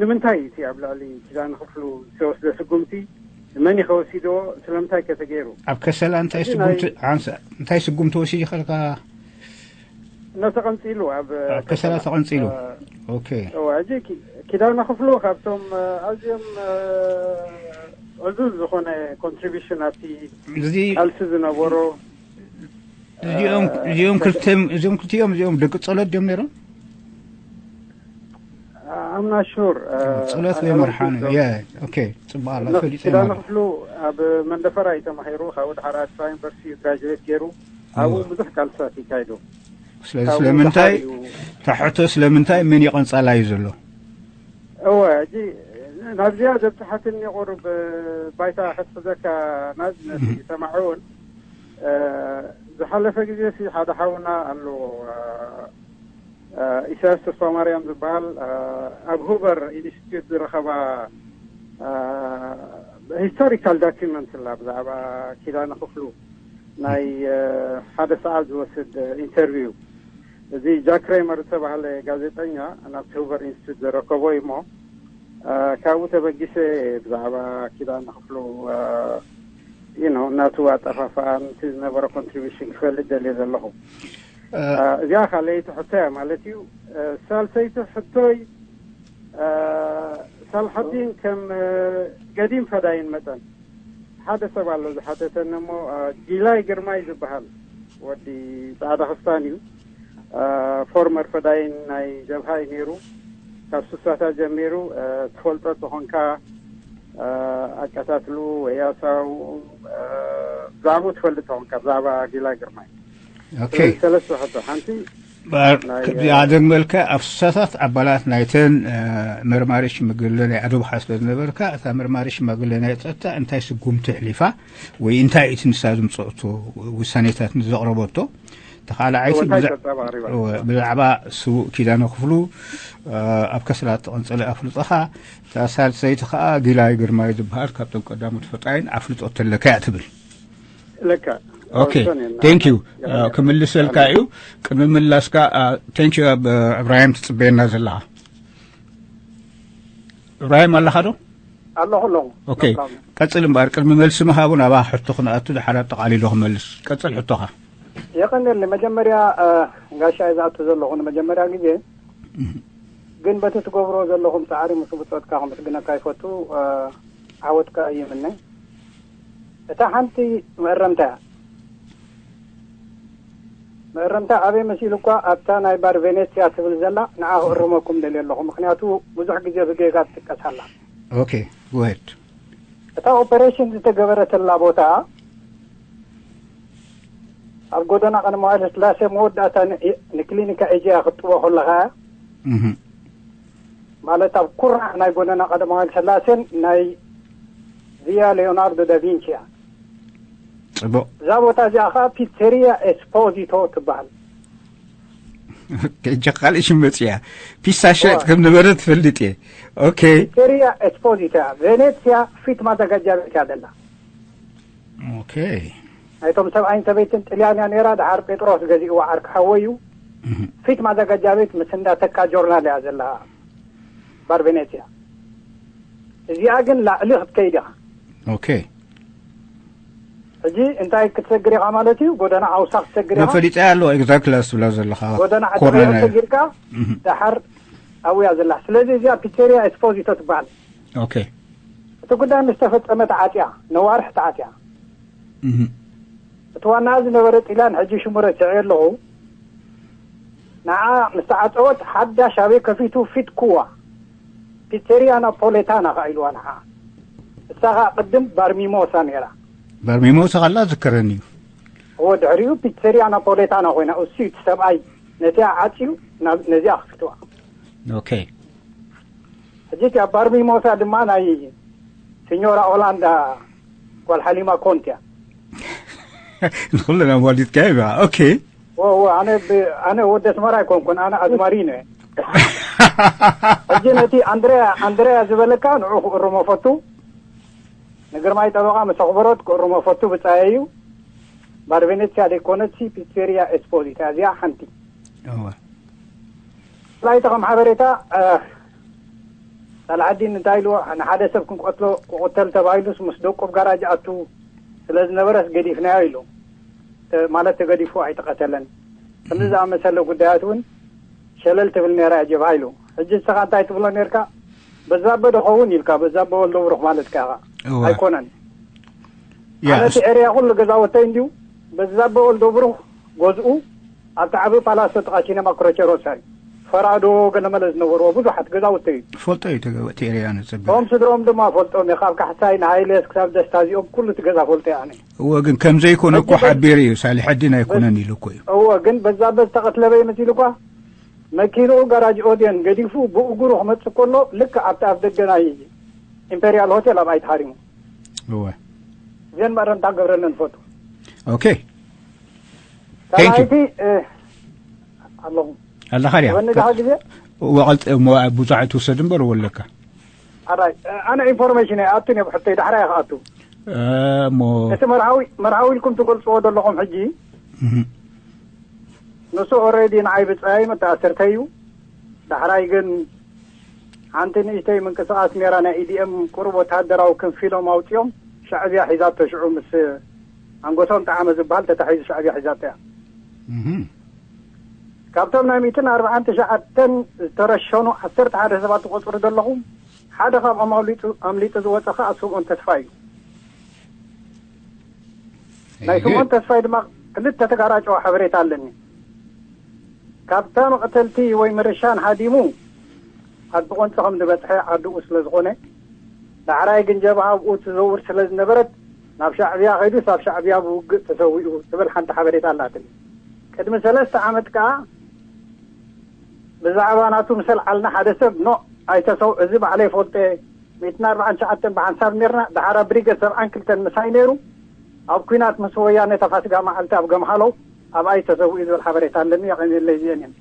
ንምንታይ እቲ ኣብ ልዕሊ ኪዳነ ክፍሉ ዝተወስደ ስጉምቲ መን እዩ ከወሲድዎ? ስለምንታይ ከ ተገይሩ? ኣብ ከሰላ እንታይ ስጉምቲ እንታይ ስጉምቲ ወሲድካ? ተቐንጺሉ ኣብ ኣብ ከሰላ ተቐንጺሉ። ኦኬ። ሕጂ ኪዳነ ክፍሉ ካብቶም ኣዝዮም ብዙ ዝኾነ ኮንትሪቢሽን ኣብቲ እዚ ቃልሲ ዝነበሮ እዚኦም እዚኦም ክልተ እዚኦም ክልቲኦም እዚኦም ደቂ ጸሎት ድዮም ነይሮም? ኣምና ሹር ጸሎት ወይ መርሓኑ የ ኦኬ ጽቡቅ ኣሎ ፈሊጠ ኪዳነ ማለት ክፍሉ ኣብ መንደፈራ እዩ ተማሂሩ። ካብኡ ድሓር ኣዲስ ኣበባ ዩኒቨርሲቲ ግራጁዌት ገይሩ ኣብኡ ብዙሕ ቃልስታት ይካይዱ። ስለዚ ስለምንታይ ታሕቶ ስለምንታይ መን ይቐንጻላ እዩ ዘሎ? እወ፣ ሕጂ ናብዚኣ ዘብጽሓትኒ ቁሩብ ባይታ ክትሕዘካ ናዝነት ይሰማዑ እውን ዝሓለፈ ግዜ ሲ ሓደ ሓውና ኣሎ ኢሳያስ ተስፋ ማርያም ዝበሃል ኣብ ሁቨር ኢንስቲትዩት ዝረኸባ ሂስቶሪካል ዳኪመንት ላ ብዛዕባ ኪዳነ ክፍሉ ናይ ሓደ ሰዓት ዝወስድ ኢንተርቪው እዚ ጃክ ክሬመር ዝተባህለ ጋዜጠኛ ናብቲ ሁቨር ኢንስቲትዩት ዘረከቦ እዩ እሞ ካብኡ ተበጊሰ ብዛዕባ ኪዳነ ክፍሉ you know እናቱ ኣጠፋፍኣን እቲ ዝነበረ ኮንትሪቢሽን ክፈልጥ ደልየ ዘለኹ። እዚኣ ካልኣይቲ ሕቶ እያ ማለት እዩ። ሳልሰይቲ ሕቶይ ሳልሓዲን ከም ገዲም ፈዳይን መጠን ሓደ ሰብ ኣሎ ዝሓተተኒ እሞ ጊላይ ግርማይ ዝበሃል ወዲ ጻዕዳ ክስታን እዩ። ፎርመር ፈዳይን ናይ ጀብሃ እዩ ነይሩ። ካብ ስሳታት ጀሚሩ ትፈልጦ ተኾንካ ኣቀታትሉ ወይ ኣሳው ብዛዕባኡ ትፈልጥ ተኾንካ ብዛዕባ ጊላይ ግርማይ ኦኬ ሰለስተ ሕቶ ሓንቲ ከምዚኣ ደግመልካ ኣብ ስሳታት ኣባላት ናይተን መርማሪ ሽማግለ ናይ ኣዶብሓ ስለ ዝነበርካ እታ መርማሪ ሽማግለ ናይ ፀጥታ እንታይ ስጉምቲ ኣሕሊፋ ወይ እንታይ እቲ ንሳ ዝምፀእቶ ውሳኔታት ንዘቕረበቶ ተኻልዓይቲ እንታይ ጸብጻብ ኣቕሪባ ብዛዕባ ስዉእ ኪዳነ ክፍሉ ኣብ ከስላ ተቐንጸለ ኣፍልጠኻ እታ ሳልሰይቲ ከዓ ጊላይ ግርማይ ዝበሃል ካብቶም ቀዳሞት ፈጣይን ኣፍልጦ ተለካ እያ ትብል ለካ ኦኬ thank you ክምልሰልካ እዩ ቅድሚ ምላስካ thank you እብራሂም ትጽበየና ዘለኻ እብራሂም ኣለኻ ዶ ኣለኹ ኣለኹ ኦኬ ቀጽል እምበኣር ቅድሚ መልሲ ምሃቡ ናባ ሕቶ ክንኣቱ ድሓር ኣጠቓሊሉ ክመልስ ቀጽል ሕቶኻ የቐንየልኒ መጀመርያ ጋሻ እየ ዝኣቱ ዘለኹ ንመጀመርያ ግዜ ግን በቲ ትገብሮ ዘለኹም ፃዕሪ ምስ ብፆትካ ከመስግነካ ይፈቱ ዓወትካ እይምነ እታ ሓንቲ መእረምታ እያ መእረምታ ኣበይ መሲሉ እኳ ኣብታ ናይ ባር ቬኔትስያ ትብል ዘላ ንዓ ክእርመኩም ደልየ ኣለኹ ምክንያቱ ብዙሕ ግዜ ብጌጋ ትጥቀስ ኣላ okay go ahead እታ ኦፐሬሽን ዝተገበረትላ ቦታ ኣብ ጎደና ቀዳማዊ ኃይለ ሥላሴ መወዳእታ ንክሊኒካ ኤጀያ ክትጥቦ ከለኻ ማለት ኣብ ኩራዕ ናይ ጎደና ቀዳማዊ ኃይለ ሥላሴን ናይ ቪያ ሌዮናርዶ ዳቪንቺ እያ ጽቡቅ እዛ ቦታ እዚኣ ከዓ ፒዘሪያ ኤስፖዚቶ ትበሃል እጃ ካልእ ሽም መፅያ ፒሳ ሸጥ ከም ነበረ ትፈልጥ እየ ኦኬ ፒዘሪያ ኤስፖዚቶ እያ ቬኔትስያ ፊት ማዘጋጃ ቤት እያ ደላ ኦኬ ናይቶም ሰብኣይን ሰበይትን ጥልያን እያ ነይራ ድሓር ጴጥሮስ ገዚእዋ ዓርኪ ሓወይ እዩ ፊት ማዘጋጃ ቤት ምስ እንዳ ተካ ጆርናል እያ ዘላ ባር ቬኔትስያ እዚኣ ግን ላዕሊ ክትከይድ ኢኻ ኦኬ ሕጂ እንታይ ክትሰግር ኢኻ ማለት እዩ ጎደና ሓውሳ ክትሰግር ኢኻ መፈሊጠ ኣለዎ exactly ላ ትብላ ዘለኻ ጎደና ኮርነር ዓደባባይ ሰጊርካ ደሓር ኣብያ ዘላ ስለዚ እዚኣ ፒቴሪያ ኤስፖዚቶ ትበሃል ኦኬ እቲ ጉዳይ ምስ ተፈጸመ ተዓጽያ ነዋርሕ ተዓጽያ እቲ ዋናኣ ዝነበረ ጢላን ሕጂ ሽሙ ረሲዐ ኣለኹ ንዓ ምስ ተዓጸወት ሓዳሽ ኣበይ ከፊቱ ፊት ኩዋ ፒቴሪያ ናፖሌታና ከኣ ኢልዋ ንዓ እሳ ከኣ ቅድም ባርሚሞሳ ነይራ ባርሚሞሳ ከላ ዝከረኒ እዩ እወ ድሕሪኡ ፒቴሪያ ናፖሌታና ኮይና እሱ እቲ ሰብኣይ ነቲኣ ዓጽዩ ነዚኣ ከፊትዋ okay ሕጂ እቲኣ ባርሚሞሳ ድማ ናይ ሲኞራ ኦላንዳ ጓል ሓሊማ ኮንት እያ ንኩልና ዋሊድካ እያ okay ወ ኣነ ኣነ ወደ ኣስመራ ኣይኮንኩን ኣነ ኣዝማሪኖ እየ ሕጂ ነቲ ኣንድረያ ኣንድረያ ዝበለካ ንዑ ክእርሞ ፈቱ ንግርማይ ጠበቃ ምስ ኣኽበሮት ክእርሞ ፈቱ ብጻየ እዩ ባር ቬኔትስያ ዘይኮነትሲ ፒቴሪያ ኤስፖዚታ እዚኣ ሓንቲ እወ ካልኣይቲ ከም ሓበሬታ ሳልዓዲን እንታይ ኢልዎ ንሓደ ሰብ ክንቀትሎ ክቕተል ተባሂሉስ ምስ ደቁ ኣብ ጋራጅ ኣቱ ስለ ዝነበረስ ገዲፍናዮ ኢሉ ማለት ተገዲፉ ኣይተቐተለን ከምዚ ዝኣመሰለ ጉዳያት እውን ሸለል ትብል ነይራ እያ ጀብሃ ኢሉ ሕጂ ንስኻ እንታይ ትብሎ ነርካ በዛበ ዶ ኸውን ኢልካ በዛበ ወልደ ብሩኽ ማለትካ ኢኻ እወ። ኣይኮነን። ያ ኣነ እቲ ኤርያ ኩሉ ገዛውተይ እንዲዩ በዛ በወልዶ ብሩኽ ገዝኡ ኣብቲ ዓቢ ፓላስ ተጥቓ ሲነማ ክሮቸሮሳ እዩ። ፈራዶ ገለመለ ዝነበርዎ ብዙሓት ገዛውተይ እዩ። ፈልጦ እዩ ተገ- እቲ ኤርያ ንፅበ ቶም ስድሮም ድማ ፈልጦም እየ። ካብ ካሕሳይ ንሃይለስ ክሳብ ደስታ እዚኦም ኩሉ እቲ ገዛ ፈልጦ እየ ኣነ። እወ ግን ከም ዘይኮነ እኮ ሓቢሩ እዩ ሳሊሐዲን ኣይኮነን ኢሉ እኮ እዩ። እወ ግን በዛ በዝ ተቐትለበይ መሲሉ እኳ መኪንኡ ጋራጅ ኦድየን ገዲፉ ብእግሩ ክመጽእ ከሎ ልክዕ ኣብቲ ኣፍ ደገ ናይ ኢምፔሪያል ሆቴል ኣብኣይ ተሃሪሙ። እወ እዘን መረምታ ገብረለን ፈቱ ኦኬ Thank you. ካልኣይቲ ኣለኹ ኣለኻ ድያ ወኒ ድሓ ግዜ ወቐልጥ ብዙሕ ኣይትውሰድ እምበር ወለካ ኣራይ ኣነ ኢንፎርሜሽን ኣይኣቱን እየ ብሕቶይ ዳሕራይ ክኣቱ እሞ እቲ መርሃዊ መርሃዊ ኢልኩም ትገልፅዎ ዘለኹም ሕጂ እህ፣ ንሱ ኦሬዲ ንዓይ ብፀያይ መተኣሰርተይ እዩ ዳሕራይ ግን ሓንቲ ንእሽተይ ምንቅስቃስ ሜራ ናይ ኢዲኤም ቁሩብ ወተሃደራዊ ክንፊሎም ኣውፅኦም ሻዕብያ ሒዛቶ ሽዑ ምስ ኣንጎሶም ጣዕመ ዝበሃል ተታሒዙ ሻዕብያ ሒዛቶ እያ እህ፣ ካብቶም ናይ ሚእትን ኣርባዓን ትሽዓተን ዝተረሸኑ ዓሰርተ ሓደ ሰባት ትቆፅሩ ዘለኹም ሓደ ካብኦም ኣምሊጡ ኣምሊጡ ዝወፀ ከዓ ስምኦን ተስፋ እዩ ናይ እህ፣ ስምኦን ተስፋይ ድማ ክልተ ተጋራጨዋ ሓበሬታ ኣለኒ ካብታ መቕተልቲ ወይ ምርሻን ሃዲሙ ዓዲ ቆንፂ ከም ዝበፅሐ ዓድኡ ስለ ዝኾነ ዳሕራይ ግን ጀብሃ ኣብኡ ትዘውር ስለ ዝነበረት ናብ ሻዕብያ ከይዱስ ኣብ ሻዕብያ ብውግእ ተሰዊኡ ትብል ሓንቲ ሓበሬታ ኣላትኒ ቅድሚ ሰለስተ ዓመት ከዓ ብዛዕባ ናቱ ምስ ኣልዓልና ሓደ ሰብ ኖ ኣይተሰው እዚ ባዕለይ ፈልጠ ሚእትን ኣርባዓን ትሽዓተን ብሓንሳብ ነርና ደሓራ ብሪገድ ሰብዓን ክልተን ምሳይ ነይሩ ኣብ ኲናት ምስ ወያነ ተፋስጋ መዓልቲ ኣብ ገምሃሎ ኣብኣይ ተሰዊኡ ዝብል ሓበሬታ ኣለኒ የቐንየለይ እዚአን እየን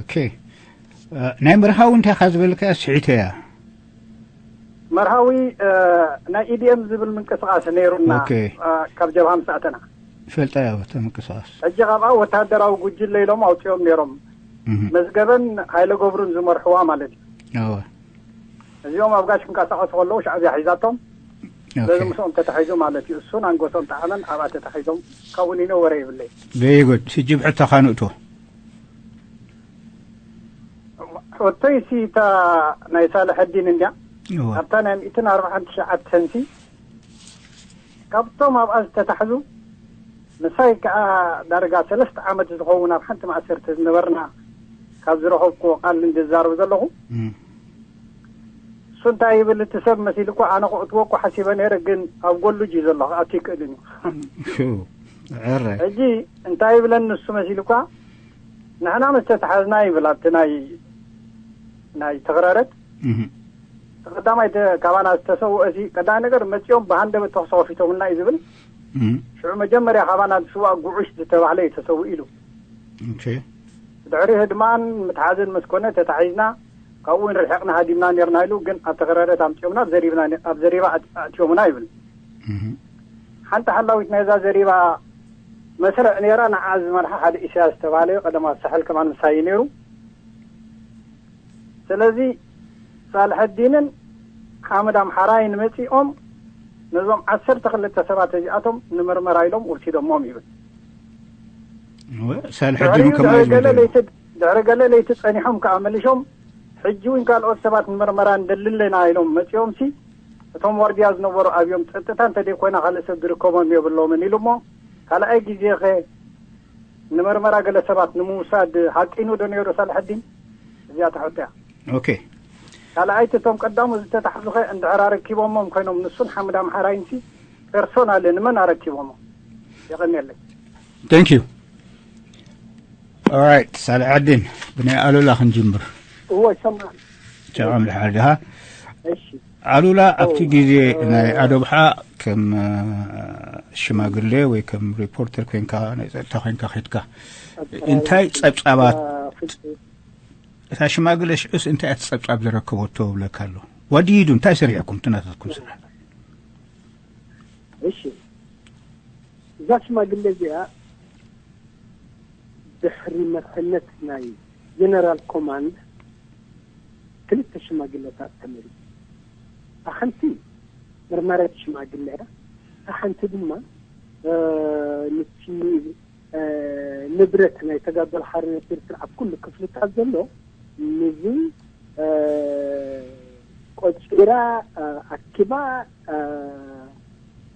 ኦኬ እ፣ ናይ መርሃዊ እንታይ ኢኻ ዝበልካ ስሒተ እያ መርሃዊ እ፣ ናይ ኢዲኤም ዝብል ምንቅስቃስ ነይሩና ኦኬ። እ፣ ካብ ጀብሃ ምስ ኣተና ፈልጣ እያ እታ ምንቅስቃስ ሕጂ ካብኣ ወታደራዊ ጉጅለ ኢሎም ኣውፅኦም ነይሮም እህ፣ መዝገበን ሃይለ ገብሩን ዝመርሕዋ ማለት እዩ እወ፣ እዚኦም ኣብ ጋሽ ክንቀሳቀሱ ከለዉ ሻዕብያ ሒዛቶም ኦኬ። በዚ ምስኦም ተታሒዙ ማለት እዩ እሱን ኣንጎሶም ጣዕመን ኣብኣ ተታሒዞም ካብኡ ኒኖ ወረ ይብለይ very good ሕጂ ብሕቶኻ ንእቶ ሕቶይ ሲ እታ ናይ ሳልሐዲን እንድያ እወ፣ ኣብታ ናይ ሚእትን ኣርባዓን ትሽዓተን ሲ ካብቶም ኣብኣ ዝተታሕዙ ምሳይ ከዓ ዳርጋ ሰለስተ ዓመት ዝኸውን ኣብ ሓንቲ ማእሰርቲ ዝነበርና ካብ ዝረኸብኩዎ ቃል እንድዛረብ ዘለኹ እም፣ እሱ እንታይ ይብል እቲ ሰብ መሲሉ እኮ ኣነ ክእትዎ እኮ ሓሲበ ነይረ ግን ኣብ ጎሉ እጅ ዘሎ ክኣቱ ይክእልን እዩ ሹ፣ ዕረ፣ ሕጂ እንታይ ይብለኒ ንሱ መሲሉ እኳ ንሕና ምስ ተተሓዝና ይብል ኣብቲ ናይ ናይ ተኽረረት እህ፣ ቀዳማይ ተ- ካባና ዝተሰውኦ እዚ ቀዳማይ ነገር መፂኦም ብሃንደበት ተኽሲ ከፊቶምልና እዩ ዝብል እም፣ ሽዑ መጀመርያ ካባና ዝስዋእ ጉዑሽ ዝተባህለ እዩ ተሰው ኢሉ ኦኬ፣ ድሕሪ ህድማን ምትሓዝን ምስ ኮነ ተታሒዝና ካብኡ እውን ርሒቕና ሃዲምና ነርና ኢሉ ግን ኣብ ተኽረረት ኣምፂኦምና ኣብ ዘሪብና ነ- ኣብ ዘሪባ ኣት- ኣእትዮምና ይብል እህ፣ ሓንቲ ሓላዊት ናይዛ ዘሪባ መስርዕ ነይራ ንዓ ዝመርሓ ሓደ ኢሳያስ ዝተባህለ እዩ ቀደም ኣብ ሳሕል ከማን ምሳይ ነይሩ ስለዚ ሳልሐዲንን ሓምድ ኣምሓራይን መፂኦም ነዞም ዓሰርተ ክልተ ሰባት እዚኣቶም ንምርመራ ኢሎም ወሲዶሞም ይብል እወ፣ ሳልሐዲን ከማይ ድሕሪ ገለ ዝበለ ለይቲ ድሕሪ ገለ ለይቲ ፀኒሖም ከዓ መሊሾም ሕጂ እውን ካልኦት ሰባት ንምርመራ እንደሊ ኣለና ኢሎም መፂኦም ሲ እቶም ዋርድያ ዝነበሩ ኣብዮም ፀጥታ እንተደይኮይና ካልእ ሰብ ዝርከቦም የብሎምን ኢሉ እሞ ካልኣይ ግዜ ኸ ንምርመራ ገለ ሰባት ንምውሳድ ሃቂኑ ዶ ነይሩ ሳልሐዲን እዚኣ ትሕቶ እያ ኦኬ፣ ካልኣይቲ እቶም ቀዳሙ ዝተታሕዙ ኸ እንድሕር ኣረኪቦሞም ኮይኖም ንሱን ሓምድ ኣምሓራይን ሲ ፐርሶናሊ ንመን ኣረኪቦሞ የቐንየለይ thank you alright ሳልሐዲን ብናይ ኣሉላ ክንጅምር እዎ ይሰማዕ ጨዖም ድሓር ድሃ እሺ ኣሉላ ኣብቲ ግዜ ናይ ኣዶብሓ ከም እ፣ ሽማግሌ ወይ ከም ሪፖርተር ኮይንካ ናይ ፀጥታ ኮይንካ ከድካ እንታይ ፀብፃባት እታ ሽማግሌ ሽዑስ እንታይ እቲ ፀብፃብ ዘረከበቶ ብለካ ኣሎ ወዲዱ እንታይ ሰሪሕኩም ትናተትኩም ስራሕ እሺ እዛ ሽማግሌ እዚኣ ድሕሪ መሰነት ናይ ጀነራል ኮማንድ ክልተ ሽማግለታት ተመሪጡ እታ ሓንቲ መርማሪት ሽማግለ እያ እታ ሓንቲ ድማ እ፣ ንቲ እ፣ ንብረት ናይ ተጋደሎ ሓርነት ኤርትራ ኣብ ኩሉ ክፍልታት ዘሎ ንዚ እ፣ ቆጺራ ኣኪባ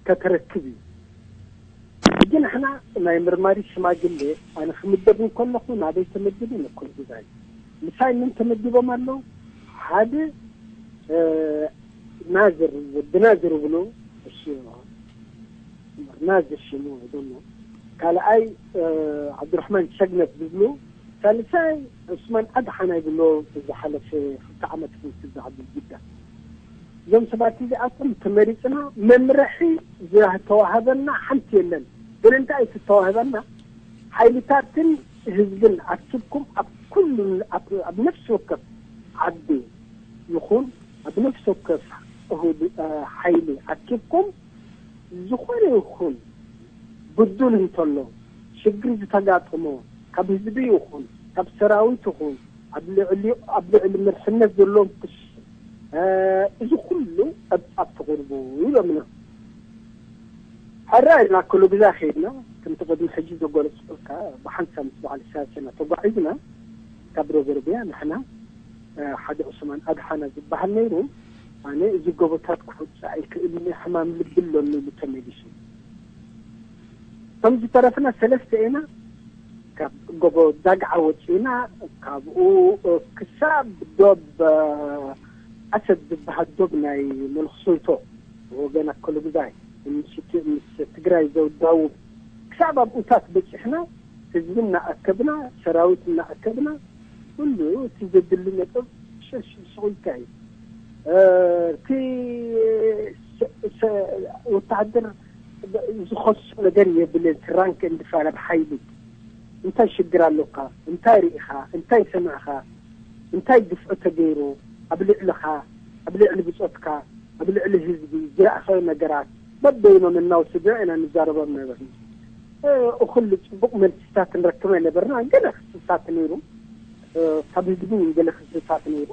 ከተረክብ እዩ። ሕጂ ንሕና ናይ መርማሪት ሽማግሌ ኣነ ክምደብ እንከለኹ ናበይ ተመዲቡ ነኮል ግዛይ ምሳይ ምን ተመዲቦም ኣለዉ? ሓደ ናዝር ወዲ ናዝር ብሎ እሱ ናዝር ሽሙ ደሞ ካልኣይ ዓብዱራሕማን ሸግነት ዝብሉ ሳልሳይ ዑስማን ኣድሓና ይብሎ። ዝሓለፈ ክልተ ዓመት ክዛዕብል ግዳ እዞም ሰባት እዚኣቶም ተመሪፅና መምርሒ ዝተዋህበና ሓንቲ የለን። ግን እንታይ ትተዋህበና ሓይልታትን ህዝብን ኣኪብኩም ኣብ ኩሉ ኣብ ነፍሲ ወከፍ ዓዲ ይኹን ኣብ ነፍሲ ወከፍ ሓይሊ ኣኪብኩም ዝኾነ ይኹን ብዱል እንተሎ ሽግር ዝተጋጠሞ ካብ ህዝቢ ይኹን ካብ ሰራዊት ይኹን ኣብ ልዕሊ ኣብ ልዕሊ መርሕነት ዘለዎም ክስ እዚ ኩሉ ጸብጻብ ተቕርቡ ኢሎምና። ሕራይ ናብ ኩሉ ግዛ ከይድና ከምቲ ቅድሚ ሕጂ ዘገለጽኩልካ ብሓንሳብ ምስ በዓል ኢሳያስ ኢና ተጓዒዝና። ካብ ሮበርብያ ንሕና ሓደ ዑስማን ኣድሓና ዝበሃል ነይሩ። ኣነ እዚ ጎቦታት ክወፅእ ኣይክእልን እየ፣ ሕማም ልቢ ኣሎኒ ኢሉ ተመሊሱ። ከም ዝተረፍና ሰለስተ ኢና። ካብ ጎቦ ዳግዓ ወፂእና ካብኡ ክሳብ ዶብ ዓሰብ ዝበሃል ዶብ ናይ መልክሶይቶ ወገን ኣከለጉዛይ ምስ ትግራይ ዘውዳውብ ክሳብ ኣብኡታት በፂሕና ህዝቢ እናኣከብና ሰራዊት እናኣከብና ኩሉ እቲ ዘድሊ ነጥብ ሽሽ ስቑልካ እዩ። እቲ ወታሃደር ዝኸሱ ነገር የብልን። ራንክ እንድፋል ኣብ ሓይሊ እንታይ ሽግር ኣለካ? እንታይ ርኢኻ? እንታይ ሰማዕኻ? እንታይ ግፍዒ ተገይሩ ኣብ ልዕልኻ፣ ኣብ ልዕሊ ብጾትካ፣ ኣብ ልዕሊ ህዝቢ ዝረኣኻዮ ነገራት በበይኖም እናወሰድና ኢና ንዛረቦም ነበርና። እ፣ እኹል ጽቡቕ መልስታት ንረክብ ኣይነበርና፣ ገለ ክስታት ነይሩ፣ እ፣ ካብ ህዝቢ እውን ገለ ክስታት ነይሩ።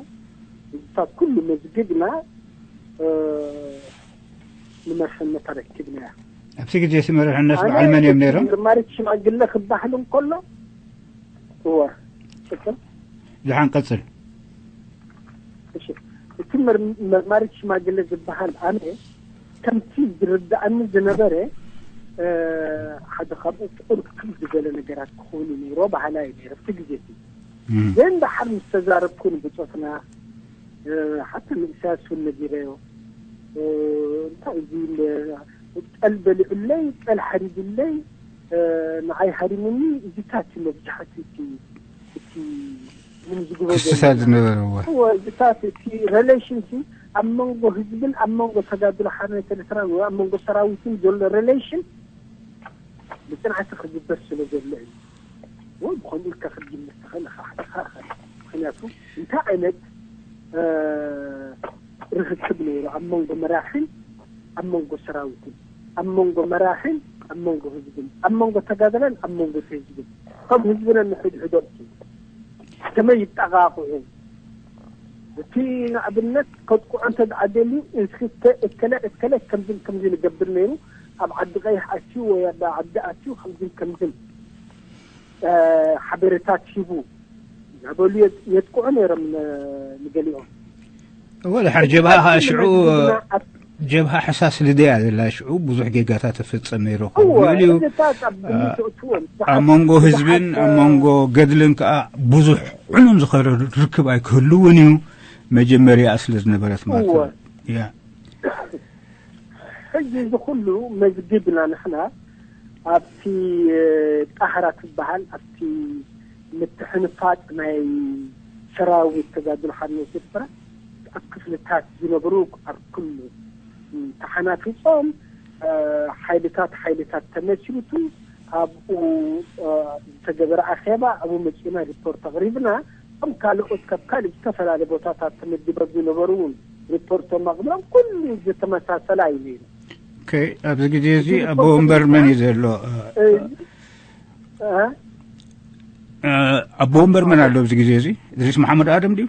እዚታት ኩሉ መዝግብና፣ እ፣ ንመርሕነት ኣረኪብናያ። ኣብቲ ግዜ እቲ መርሕነት ኣነ በዓል መን እዮም እቲ ነይሮም? መርማሪት ሽማግለ ክበሃል እንከሎ፣ እወ፣ ቅጽል። ደሓን ቀጽል። እሺ፣ እቲ መር-፣ መርማሪት ሽማግለ ዝበሃል ኣነ ከምቲ ዝርድኣኒ ዝነበረ፣ እ፣ ሓደ ካብኡ ቁርክም ዝበለ ነገራት ክኸውን እዩ ነይሮ በሃላይ ነይረ ኣብቲ ግዜ እቲ። እም። ግን ደሓር ምስ ተዛረብኩ ንብጾትና፣ እ፣ ሓታ ንኢሳያስ እውን ነጊረዮ። እ፣ እንታይ እዚ ለ-፣ ጠል በሊዑለይ፣ ጠል ሓሪዱለይ፣ እ፣ ንዓይ ሃሪሙኒ፣ እዚታት እዩ መብዛሕትኡ እቲ፣ እቲ ምን ዝግበሩ ክስታት ዘለዉ። ዝነበርዎ። እወ፣ እዚታት እቲ ሬሌሽን እቲ ኣብ መንጎ ህዝብን ኣብ መንጎ ተጋድሎ ሓርነት ኤርትራን ወይ ኣብ መንጎ ሰራዊትን ዘሎ ሬሌሽን ብጽንዓት ክግበር ስለ ዘሎ እዩ። ወይ ብኸምኡ ኢልካ ክትግምት ትኽእል ኢኻ፣ ሓደኻ ኢኻ። ምኽንያቱ እንታይ ዓይነት፣ እ፣ ርኽክብ ነይሩ ኣብ መንጎ መራሕን ኣብ መንጎ ሰራዊትን፣ ኣብ መንጎ መራሕን ኣብ መንጎ ህዝብን፣ ኣብ መንጎ ተጋደላን ኣብ መንጎ እቲ ህዝብን፣ ከም ህዝብና ንሕድሕዶም ከመይ ይጠቓቕዑ? እቲ ንኣብነት ከጥቅዖ እንተ ደኣ ደልዩ፣ እስኪ እከ-፣ እከለ፣ እከለ ከምዝን ከምዝን ይገብር ነይሩ፣ ኣብ ዓዲ ቀይሕ ኣትዩ ወይ ኣብ ዓዲ ኣትዩ ከምዝን ከምዝን፣ እ፣ ሓበሬታት ሂቡ እናበሉ የጥ-፣ የጥቅዑ ነይሮም፣ እ፣ ንገሊኦም። እወ፣ ድሓር ጀብሃ ኸኣ ሽዑ፣ መዝግብና ኣብ ጀብሃ ሕሳስ ልደያ ዘላ ሽዑ ብዙሕ ጌጋታት ትፍጸም ነይሩ። እወ፣ ገሊኡ፣ እዚታት ኣብ ግምት እ፣ የእትዎም። ኣብ መንጎ ብዙሓት፣ ህዝብን እ፣ ኣብ መንጎ ገድልን ከኣ ብዙሕ ዕኑም ዝኸረ ርክብ ኣይክህልውን እዩ። መጀመርያ ስለ ዝነበረት ማለት እወ። እዩ። ያ። ሕጂ እዚ ኩሉ መዝግብና ንሕና ኣብቲ፣ እ፣ ጣህራ ትበሃል ኣብቲ ምትሕንፋጥ ናይ ሰራዊት ተጋድሎ ሓርነት ኤርትራ ኣብ ክፍልታት ዝነብሩ ኣብ ኩሉ ተሓናፊጾም፣ እ፣ ሓይልታት፣ ሓይልታት ተመስሪቱ ኣብኡ፣ እ፣ ዝተገበረ ኣኼባ ኣብኡ መጺእና ሪፖርት ኣቕሪብና። ከም ካልኦት ካብ ካልእ ዝተፈላለየ ቦታታት ተመዲቦም ዝነበሩ እውን ሪፖርቶም ኣቕሪቦም። ኩሉ ዝተመሳሰለ እዩ ነይሩ። ኦኬ፣ ኣብዚ ግዜ እዚ እቲ ኣቦ ሪፖርት ወንበር መን እዩ ዘሎ? እ፣ እ፣ እ፣ ኣቦ ወንበር መን ኣሎ ኣብዚ ግዜ እዚ? እድሪስ መሓመድ ኣደም ድዩ?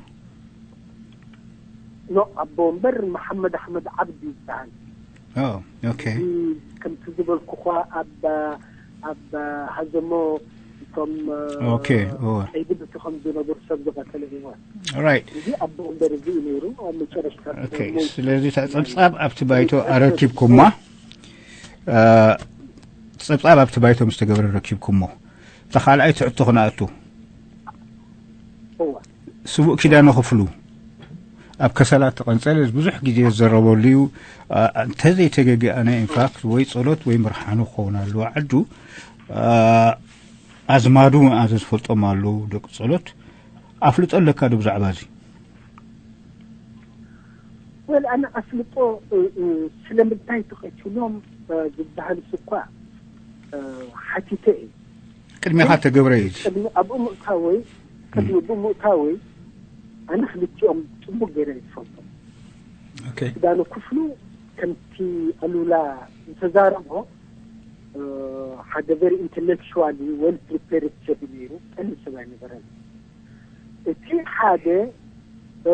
ኖ፣ ኣቦ ወንበር መሓመድ ኣሕመድ ዓብዲ ይበሃል። ኦ፣ ኦኬ። እዚ ከምቲ ዝበልኩኻ ኣብ፣ ኣብ ሃዘሞ እቶም፣ ኦኬ፣ እወ። ቀይዲ ብቲ ከም ዝነበሩ ሰብ ዝቐተለ ህይወት ራይት እዚ ኣብ ቦንደር እዚ እዩ ነይሩ። ኣብ መጨረሽታ ኦኬ። ስለዚ እቲ ጸብጻብ ኣብቲ ባይቶ ኣረኪብኩማ። እ፣ ጸብጻብ ኣብቲ ባይቶ ምስ ተገብረ ረኪብኩሞ። እታ ካልኣይ ትሕቶ ክነኣቱ። እዋ ስዉእ ኪዳነ ክፍሉ ኣብ ከሰላ ተቐንጸለ ብዙሕ ግዜ ዝዘረበሉ እዩ። እ፣ እንተዘይተገጊ ኣነ ኢንፋክት ወይ ጸሎት ወይ ምርሓኑ ክኸውን ኣለዎ ዓዱ። እ፣ ኣዝማዱ ኣነ ዝፈልጦም ኣለዉ ደቂ ጸሎት። ኣፍልጦ ኣለካ ዶ ብዛዕባ እዚ? ወል ኣነ ኣፍልጦ እ፣ እ፣ ስለምንታይ ተቐትሎም እ፣ ዝበሃልስ እኳ እ፣ ሓቲተ እዩ። ቅድሚኻ ተገብረ እዩ። ቅድሚ ኣብኡ ምእታወይ ቅድሚ ኣብኡ ምእታወይ ኣነ ክልቲኦም ጽቡቅ ገይረ ይፈልጦም። ኦኬ። ኪዳነ ክፍሉ ከምቲ ኣሉላ ዝተዛረቦ እ፣ ሓደ very intellectually well prepared ሰብ እዩ ነይሩ። ቀሊል ሰብ ኣይነበረን። እቲ ሓደ እ፣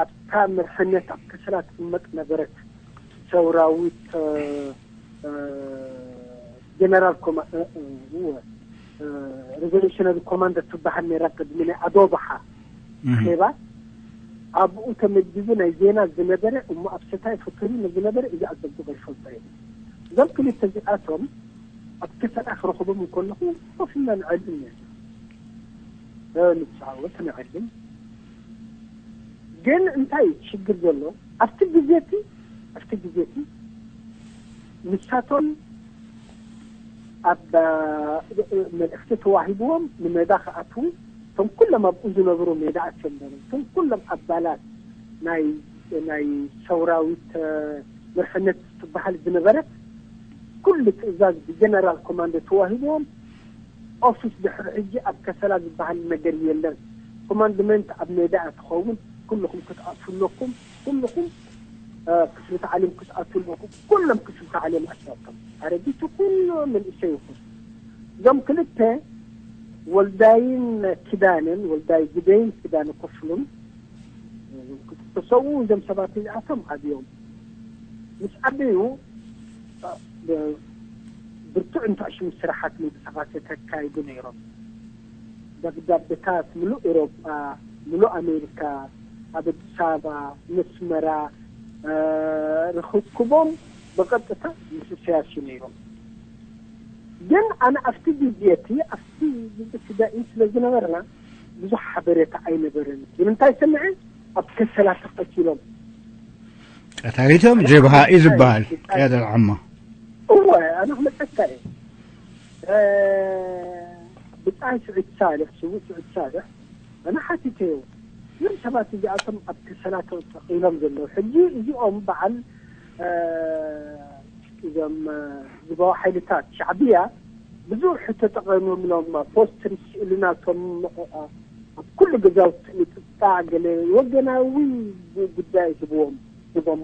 ኣብታ መርሕነት ኣብ ከሰላ ትቕመጥ ነበረት ሰውራዊት እ፣ እ፣ ጀነራል ኮማ- እ፣ እ፣ እወ፣ እ፣ ሬቮሉሽነሪ ኮማንደር ትበሃል ነይራ ቅድሚ ናይ ኣዶባሓ ኼባ ኣብኡ ተመዲቡ ናይ ዜና ዝነበረ እሞ ኣብ ሰታይ ፍክሪ ዝነበረ እዚ ኣጸብቆ ይፈልጦ እዩ። እዞም ክልተ እዚኣቶም ኣብ ከሰላ ክረኽቦም እንከለኹ ኮፍ ኢልና ንዕልል ነርና። እ፣ ንጻወት ንዕልል። ግን እንታይ ሽግር ዘሎ ኣብቲ ግዜ እቲ ኣብቲ ግዜ እቲ ንሳቶም ኣብ እ፣ መልእኽቲ ተዋሂብዎም ንሜዳ ክኣትዉ እቶም ኩሎም ኣብኡ ዝነብሩ ሜዳ ኣትዮም ነበሩ። እቶም ኩሎም ኣባላት ናይ ናይ ሰውራዊት እ፣ መርሕነት ትበሃል ዝነበረት ኩሉ ትእዛዝ ብጀነራል ኮማንዶ ተዋሂብዎም ኦፊስ ድሕሪ ሕጂ ኣብ ከሰላ ዝበሃል ነገር የለን። ኮማንድመንት ኣብ ሜዳ እያ ትኸውን። ኩልኹም ክትኣትዉ ኣለኩም። ኩልኹም እ፣ ክፍሊ ታዕሊም ክትኣትዉ ኣለኩም። ኩሎም ክፍሊ ታዕሊም ኣትያቶም ኣረጊቱ ኩሉ መንእሰይ ይኹን እዞም ክልተ ወልዳይን ኪዳንን ወልዳይ ግደይን ኪዳነ ክፍሉን ተሰዉ እዞም ሰባት እዚኣቶም ኣብዮም ምስ ዓበዩ እ፣ ብርቱዕ እንታሽሙ ስራሓት ምንቅስቃሴ ተካይዱ ነይሮም። ደብዳቤታት ምሉእ ኤሮጳ፣ ምሉእ ኣሜሪካ፣ ኣብ ኣዲስ ኣበባ፣ መስመራ እ፣ ርኽክቦም ብቐጥታ ምስ ኢሳያስ እዩ ነይሮም። ግን ኣነ ኣብቲ ግዜ እቲ ኣብቲ ግዜ እቲ ዳኢም ስለ ዝነበርና ብዙሕ ሓበሬታ ኣይነበረን። ንምንታይ ሰምዐ ኣብ ከሰላ ተቐቲሎም ቀታሊቶም ጀብሃ እዩ ዝበሃል። ያደር ዓማ እወ ኣነ ክመፀካ እየ እ፣ ብፃይ ስዑድ ሳልሕ ስዉእ ስዑድ ሳልሕ ኣነ ሓቲተዮ እዞም ሰባት እዚኣቶም ኣብ ከሰላ ተቐቲሎም ዘለዉ ሕጂ እዚኦም በዓል እ፣ እዞም እ፣ ህዝባዊ ሓይልታት ሻዕብያ ብዙሕ ተጠቐምሎም ፖስተር ስእልናቶም ኣብ ኩሉ ገዛውቲ ምጥጣዕ ገለ ወገናዊ ጉዳይ ሂብዎም ሂቦም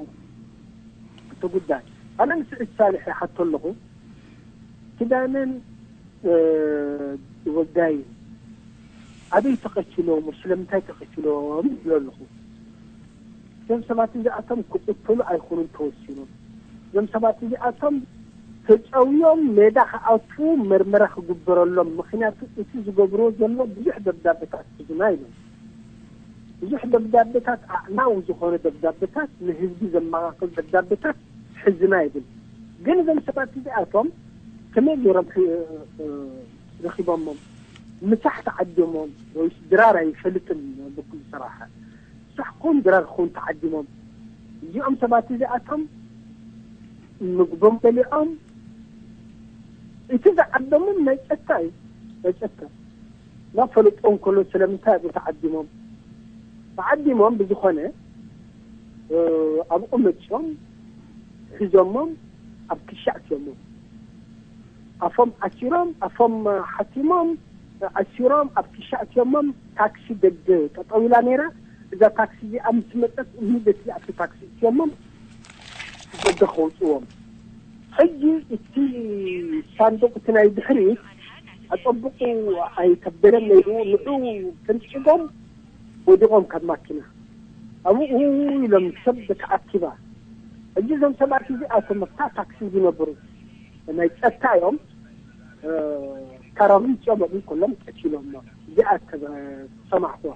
እቲ ጉዳይ ኣነ ንስዒድ ሳልሕ ይሓቶ ኣለኹ ኪዳነን እ፣ ወልዳይን ኣበይ ተቐቲሎም ስለምንታይ ተቐቲሎም ይብሎ ኣለኹ እዞም ሰባት እዚኣቶም ክቕተሉ ኣይኮኑን ተወሲኖም እዞም ሰባት እዚኣቶም ተፀውዮም ሜዳ ክኣትዉ መርመራ ክግበረሎም ምክንያቱ እቲ ዝገብርዎ ዘሎ ብዙሕ ደብዳቤታት ሒዝና ኢሎም ብዙሕ ደብዳቤታት ኣዕናዊ ዝኾነ ደብዳቤታት ንህዝቢ ዘመኻኽል ደብዳቤታት ሒዝና ይብል ግን እዞም ሰባት እዚኣቶም ከመይ ገይሮም ሒ- እ- እ- ረኺቦሞም ምሳሕ ተዓዲሞም ወይስ ድራር ኣይፈልጥን ብኩሉ ሰራሓ ሳሕኮም ድራር ክኾን ተዓዲሞም እዚኦም ሰባት እዚኣቶም ምግቦም በሊዖም እቲ ዝዓደሞም ናይ ጸታ እዩ ናይ ጸታ ናብ ፈለጦም ከሎ ስለምንታይ ኣብኡ ተዓዲሞም ተዓዲሞም ብዝኾነ ኣብኡ መጺኦም ሒዞሞም ኣብ ክሻ ኣትዮሞም ኣፎም ዓሲሮም ኣፎም ሓቲሞም ዓሲሮም ኣብ ክሻ ኣትዮሞም ታክሲ ደገ ጠጠው ኢላ ነይራ እዛ ታክሲ እዚኣ ምስ መፀት ኢሚደትሊ ኣብቲ ታክሲ እትዮሞም ደገ ከውፅዎም ሕጂ እቲ ሳንዱቅ እቲ ናይ ድሕሪት ኣፀብቁ ኣይከበደን ነይሩ ንዑ ተንጭጎም ወዲቖም ካብ ማኪና ኣብኡ ኢሎም ሰብ ተኣኪባ ሕጂ እዞም ሰባት እዚኣቶም ኣብታ ታክሲ ዝነብሩ ናይ ፀጥታ እዮም ካራብን ጨበብን ኩሎም ቀቲሎሞ። እዚኣ ተበ-፣ ሰማዕኹዋ።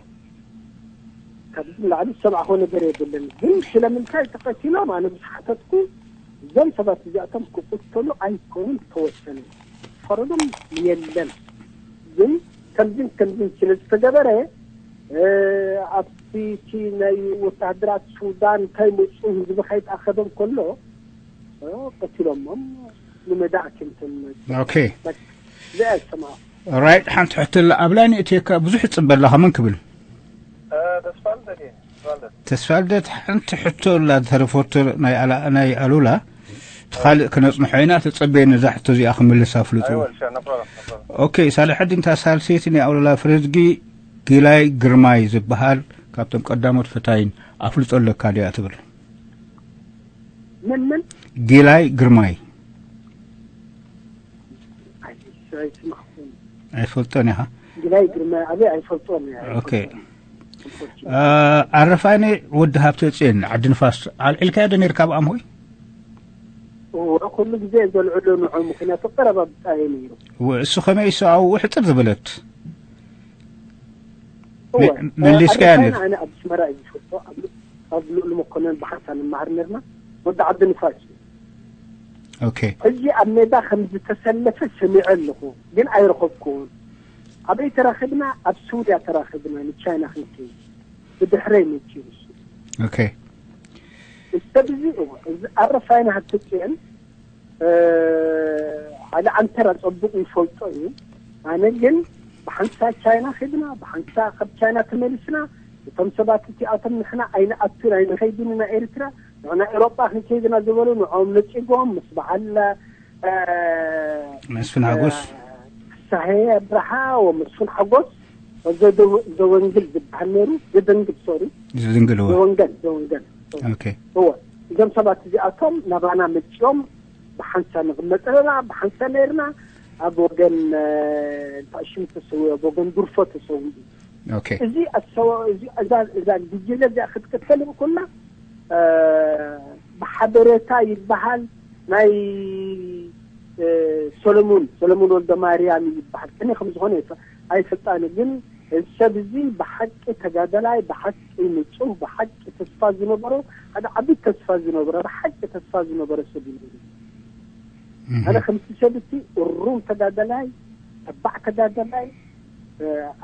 ካብዚ ንላዕሊ ዝሰማዕኹዎ ነገር የብልን። ግን ስለምንታይ ተቐቲሎም ኣነ ምስ ሓተትኩ፣ እዞም ሰባት እዚኣቶም ክቕተሉ ኣይኮኑን ዝተወሰነ። ፈረዶም የለን። ግን ከምዝን ከምዝን ስለ ዝተገበረ፣ እ፣ ኣብቲ እቲ ናይ ወታደራት ሱዳን ከይመፁ ህዝቢ ከይተኣኸበ እንከሎ፣ እ፣ ቀቲሎሞም ንመዳእክንትን ኦኬ። እዚኣ ዝሰማዕኹ። ራይት፣ ሓንቲ ሕቶ ኣላ ኣብ ላይን እትየካ ብዙሕ ይፅበ ኣለኻ መን ክብል? ተስፋልደት እየ። ተስፋልደት ተስፋልደት ሓንቲ ሕቶ ኣላ ተረፎቶ ናይ ኣላ- ናይ ኣሉላ፣ እቲ ካልእ ክነፅንሖ ኢና። ተፀበየ ነዛ ሕቶ እዚኣ ክምልስ ኣፍልጡ። ኣይወልሻ ነፈረ ነፈረ ኦኬ። ሳልሐዲን እታ ሳልሰይቲ ናይ ኣሉላ ፍርዝጊ ጊላይ ግርማይ ዝበሃል ካብቶም ቀዳሞት ፈታይን ኣፍልጦ ኣለካ ድያ ትብል? ምን ምን ጊላይ ግርማይ ኣይ- ኣይስማዕኹን። ኣይፈልጦን ኢኻ። ግላይ ግርማ ኣበይ ኣይፈልጦን እየ። ኦኬ። ኣረፋይነ ወዲ ሃብተ ፅን ዓዲ ንፋስ ኣልዒልካዮ ዶ ነርካ ብኣምሆይ? እወ፣ ኩሉ ግዜ ዘልዕሎ ንዑ፣ ምክንያቱ ቀረባ ብጣየ ነይሩ። እሱ ከመይ እሱ ኣብኡ ሕፅር ዝበለት እወ፣ መ- መሊስካያ ኣረፋይነ ነር ኣነ ኣብ ኣስመራ እዩ ዝፈልጦ። ኣብ ኣብ ልኡል መኮነን ብሓንሳ ንመሃር ነርና። ወዲ ዓዲ ንፋስ እዩ። ኦኬ። ሕጂ ኣብ ሜዳ ከም ዝተሰለፈ ሰሚዐ ኣለኹ፣ ግን ኣይረኸብኩዎን። ኣበይ ተራኺብና? ኣብ ስውድያ ተራኺብና፣ ንቻይና ክንከይድ ብድሕረይ መፂኡ እሱ። ኦኬ። እሰብዚ እወ፣ እዚ ኣረፋይና ሃብተፅዮን ሓደ ዓንተራ ፀቡቕ ይፈልጦ እዩ። ኣነ ግን ብሓንሳ ቻይና ኺድና፣ ብሓንሳ ካብ ቻይና ተመሊስና፣ እቶም ሰባት እቲኣቶም ንሕና ኣይንኣቱን ኣይንኸይድን ኢና ኤርትራ፣ ንሕና ኤሮጳ ክንከይድና ዝበሉ ንዖም ነፂጎም ምስ በዓል መስፍን ሓጎስ ሳሄ ኣብርሃ ወመስፍን ሓጎስ ዘወንግል ዝበሃል ነይሩ። ዘደንግል ሶሪ ዝድንግልዎ ዘወንገል ዘወንገል ኦኬ እወ እዞም ሰባት እዚኣቶም ናባና መፂኦም ብሓንሳ ንቕመጥ ኣለና ብሓንሳ ነይርና ኣብ ወገን ታሽም ተሰው ኣብ ወገን ዱርፎ ተሰው ኦኬ እዚ ኣሰው እዚ እዛ እዛ ግጅለ እዚኣ ክትቅተል እንኩላ ብሓበሬታ ይበሃል ናይ ሰለሙን ሰለሙን ወልደ ማርያም ይበሃል። ከመይ ከም ዝኾነ ኣይፈ- ኣይፈልጣን ግን እዚ ሰብ እዚ ብሓቂ ተጋደላይ፣ ብሓቂ ንጹህ፣ ብሓቂ ተስፋ ዝነበሮ ሓደ ዓቢ ተስፋ ዝነበረ ብሓቂ ተስፋ ዝነበረ ሰብ እዩ ነይሩ። ኣነ ከምቲ ሰብ እቲ እሩም ተጋደላይ ተባዕ ተጋደላይ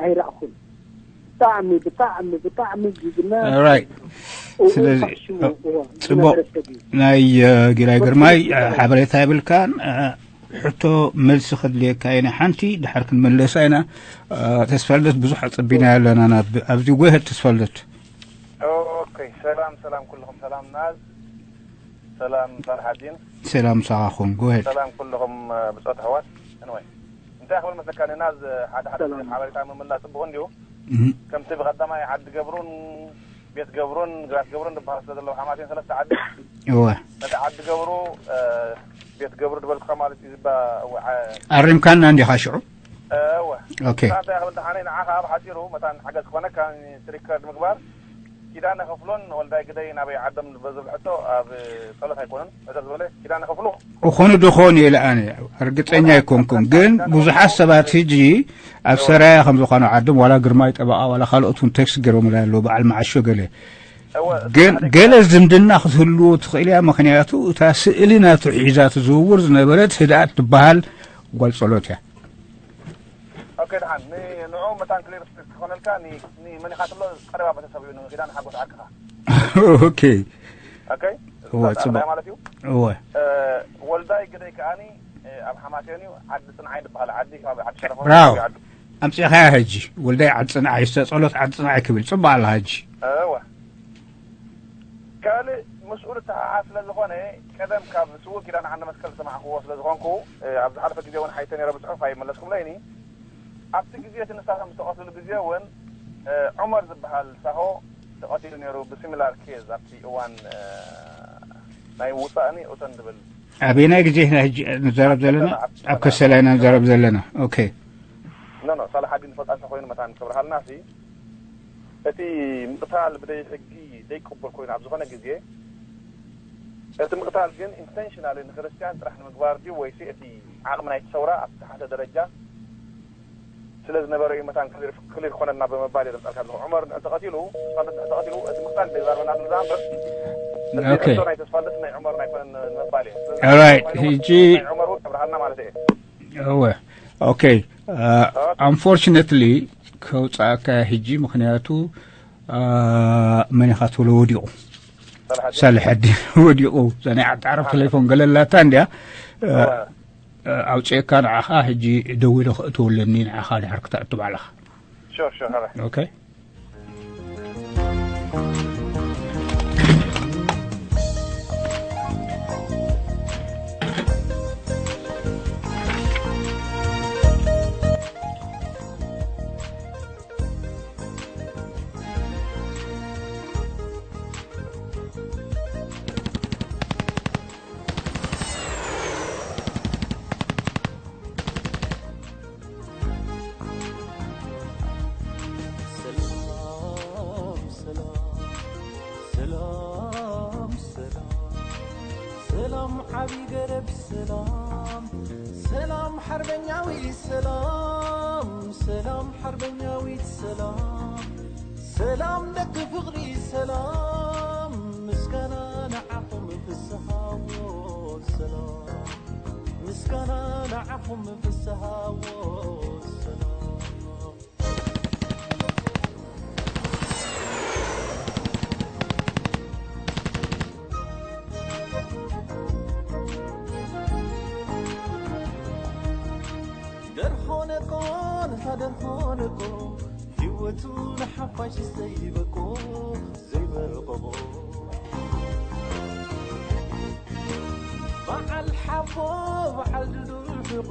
ኣይረእኹን። ብጣዕሚ ብጣዕሚ ብጣዕሚ ጅግና ራይት ስለዚ ጽቡቕ ናይ ጊላይ ግርማይ ሓበሬታ የብልካን። ሕቶ መልሲ ከድልየካ እየ። ሓንቲ ድሓር ክንመለሳ ኢና። ተስፋልደት ብዙሕ ኣጸቢና ኣለና ናብ ኣብዚ ጎሄድ ተስፋልደት። ኦኬ ሰላም ሰላም ኩልኹም ሰላም ናዝ ሰላም ሳልሓዲን ሰላም ሳኻኹም ጎሄድ ሰላም ኩልኹም ብጾት ኣሕዋት። እንወይ እንታይ ክብል መስለካ ንናዝ ሓደ ሓደ ሓበሬታ ምምላስ ጽቡቕ እንዲዩ። ከምቲ ብቐዳማይ ዓዲ ገብሩን ቤት ገብሩን ግራት ገብሩን ዝበሃል ስለ ዘለዉ ሓማሴን ሰለስተ ዓዲ እወ ነቲ ዓዲ ገብሩ ቤት ገብሩ ዝበልኩኻ ማለት እዩ ዝባ ኣሪምካና እንዲኻ ሽዑ እወ ኦኬ እንታይ ክብል ደሓነይ ንዓኻ ኣብ ሓፂሩ መታን ሓገዝ ክኾነካ ትሪከርድ ምግባር ኪዳነ ክፍሎን ወልዳይ ግደይ ናበይ ዓዶም ዝብል ሕቶ ኣብ ጸሎት ኣይኮነን ሕቶ ዝበለ ኪዳነ ክፍሉ እኾኑ ዶ ኾን ኢለ ኣነ ርግፀኛ ኣይኮንኩን ግን ብዙሓት ሰባት ሕጂ ኣብ ሰራያ ከም ዝኾኑ ዓዶም ዋላ ግርማይ ጠበቓ ዋላ ካልኦት እውን ቴክስት ገይሮምላ ኣለዉ በዓል መዓሾ ገለ ግን ገለ ዝምድና ክትህልዎ ትኽእል እያ። ምኽንያቱ እታ ስእሊ ናቱ ሒዛ ትዝውውር ዝነበረት ህድኣት ትበሃል ጓል ጸሎት እያ። ኦኬ ደሓን ንንዑ መታን ክሊር ክኾነልካ ንመኒኻትሎ ቀረባ ቤተሰብ እዩ ንኪዳን ሓጎስ ዓርክኻ ኦኬ ኦኬ እወ፣ ጽቡቕ። ማለት እዩ እወ ወልዳይ ግደይ ከኣኒ ኣብ ሓማሴን እዩ ዓዲ ፅንዓይ ዝበሃል ዓዲ ከባቢ ዓዲ ሸረፎ ብራው። ዓዲ ኣምፂኻያ ሕጂ ወልዳይ ዓዲ ጽንዓይ ስተ ጸሎት ዓዲ ጽንዓይ ክብል ጽቡቕ ኣላ ሕጂ እወ ካልእ ምስኡ ዝተሓሓዝ ስለ ዝኾነ ቀደም ካብ ስዉእ ኪዳነ ዓንደ መስቀል ዝሰማዕክዎ ስለ ዝኾንኩ ኣብ ዝሓለፈ ግዜ እውን ሓይተ ነይረ ብፅሑፍ ኣይመለስኩምለይኒ ኣብቲ ግዜ እቲ ንሳቶም ዝተቐትሉ ግዜ እውን ዑመር ዝበሃል ሳሆ ተቐቲሉ ነይሩ ብሲሚላር ኬዝ ኣብቲ እዋን ናይ ውፃእኒ እቶን ዝብል ኣበየናይ ግዜ ኢና ሕጂ ንዛረብ ዘለና ኣብ ከሰላ ኢና ንዛረብ ዘለና ኦኬ ኖ ኖ ሳላሓዲን ዝፈልጣ እንተኮይኑ መታን ክብርሃልና ሲ እቲ ምቕታል ብደይ ሕጊ ዘይቅቡል ኮይኑ ኣብ ዝኾነ ግዜ እቲ ምቕታል ግን ኢንተንሽናሊ ንክርስትያን ጥራሕ ንምግባር ድዩ ወይሲ እቲ ዓቕሚ ናይቲ ሰውራ ኣብ ዝተሓተ ደረጃ ስለ ዝነበረ እዩ መታን ክሊር ክኾነና ብምባል እየ ዘምጻልካ ኣለኹ። ዑመር እንተቐቲሉ፣ ተቐቲሉ፣ እቲ ምቕታል ዘይዛረበና ስለ ዝኣምር፣ እዚ ኦኬ። ሕቶ ናይ ተስፋልደት ናይ ዑመር ኣይኮነን ንምባል እየ። ስለዚ Alright፣ ተስፋልደት ሕጂ ናይ ዑመር እውን ኣብርሃልና ማለት እየ። እወ። ኦኬ። ኣንፎርችነትሊ ከውፃእካ ሕጂ፣ ምክንያቱ መን ኢኻ ትብሎ ወዲቑ፣ ሳልሐዲን ወዲቑ። እዛ ናይ ዓዲ ዓረብ ቴሌፎን ገለላታ እንዲያ። ኣውፅኤካ ንዓኻ ሕጂ ደዊለ ክእትወለኒ፣ ንዓኻ ድሓር ክተእቱ ባዕልኻ። Sure, sure, all right. Okay. ሰላም ሰላም ሰላም ሰላም ሰላም ዓቢ ገረብ ሰላም ሰላም ሓርበኛዊ ሰላም ሰላም ሓርበኛዊት ሰላም ሰላም ደቂ ፍቕሪ ሰላም ምስጋና ንዓኹም ፍስሃዎ ሰላም ምስጋና ንዓኹም ፍስሃዎ ሰላም ደርሆነቆ ነታ ደርሆነቆ ህይወቱ ንሓፋሽ ዘይበቆ ዘይበቆ በዓል ሓቦ በዓል ድዱል ሕቆ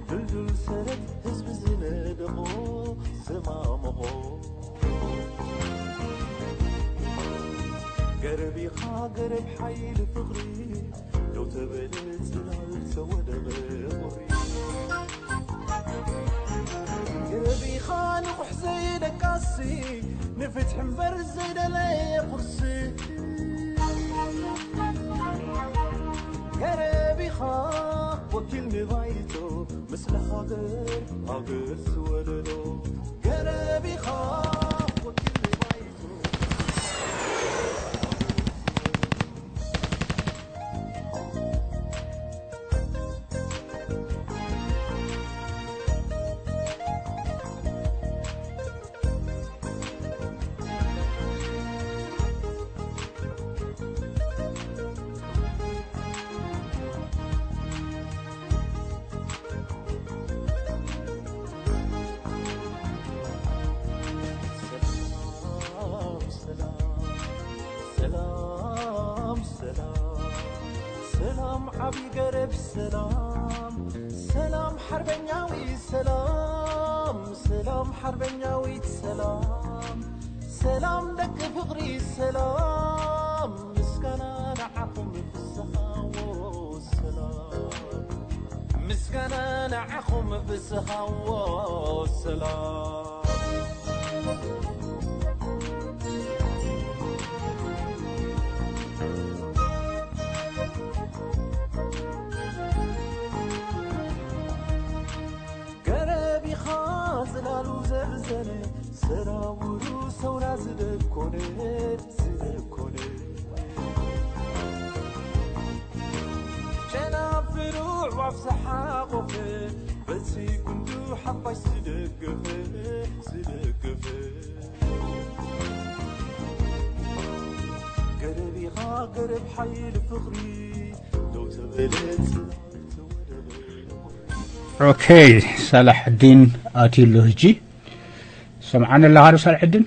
ድልዱል ሰረት ህዝቢ ዝነደቆ ዘማመቖ ገረብ ኢኻ ገረብ ሓይሊ ፍቕሪ ደው ተበለ ጽላል ተወደቐ ቁሪ ገረብ ኢኻ ንቑሕ ዘይደቃሲ ንፍትሒ እምበር ዘይደለየ ቁርሲ ገረብ ኢኻ ወኪል ንባይቶ ምስሊ ሃገር ሃገር ዝወለዶ ገረብ ኢኻ ወኪል ንባይቶ ሰላም ሰላም ሰላም ሰላም ዓቢ ገረብ ሰላም ሰላም ሓርበኛዊ ሰላም ሰላም ሓርበኛዊት ሰላም ሰላም ደቂ ፍቕሪ ሰላም ምስጋና ንዓኹም ፍስሃዎ ሰላም ምስጋና ንዓኹም ፍስሃዎ ሰላም ገረብ ኢኻ ጽላሉ ዘብዘነ ሰራውሩ ሰውራ ዝደኮነ ዝደኮነ ጨናፍሩ ኣዕዋፍ ዝሓቖፈ በቲ ጉንዱ ሓፋሽ ዝደገፈ ዝደገፈ ገረብ ኢኻ ገረብ ሓይሊ ፍቕሪ ደው ተበለት ኦኬ፣ ሳላሕዲን ኣትዩ ኣሎ። ሕጂ ሰምዓኒ ኣለኻ ዶ ሳላሕዲን?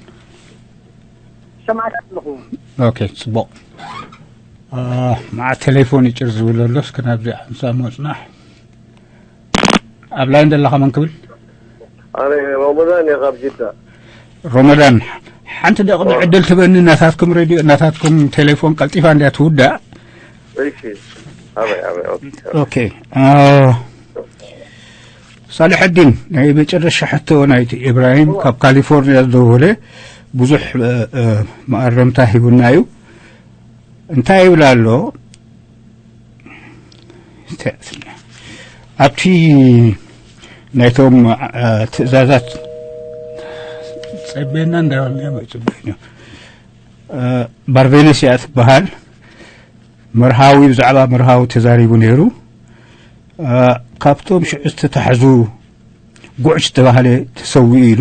ሰማዕካ ኣለኹ። ኦኬ፣ ጽቡቕ። አ፣ መዓ ቴሌፎን ይጭር ዝብል ኣሎ። እስከ ናብዚ ሓንሳብ ምጽናሕ። ኣብ ላይን ዘለኻ መን ክብል? ኣነ ሮመዳን እየ ካብ ጅዳ። ሮመዳን፣ ሓንቲ ደቕዶ ዕድል ትበኒ። ናታትኩም ሬድዮ፣ ናታትኩም ቴሌፎን ቀልጢፋ እንድያ ትውዳእ። እሺ። ኣበይ፣ ኣበይ፣ ኦኬ። ኦኬ። አ፣ ሳልሐዲን፣ ናይ መጨረሻ ሕቶ ናይቲ ኢብራሂም ካብ ካሊፎርኒያ ዝደወለ ብዙሕ፣ እ፣ እ፣ መኣረምታ ሂቡና እዩ። እንታይ ይብል ኣሎ? ኣብቲ ናይቶም እ፣ ትእዛዛት ጸቤና እንዳበልና መጽበኛ ባርቬነስ እያ ትበሃል። መርሃዊ ብዛዕባ መርሃዊ ተዛሪቡ ነይሩ። እ፣ ካብቶም ሽዑ ዝተታሕዙ ጉዕሽ ዝተባህለ ተሰዊኡ ኢሉ።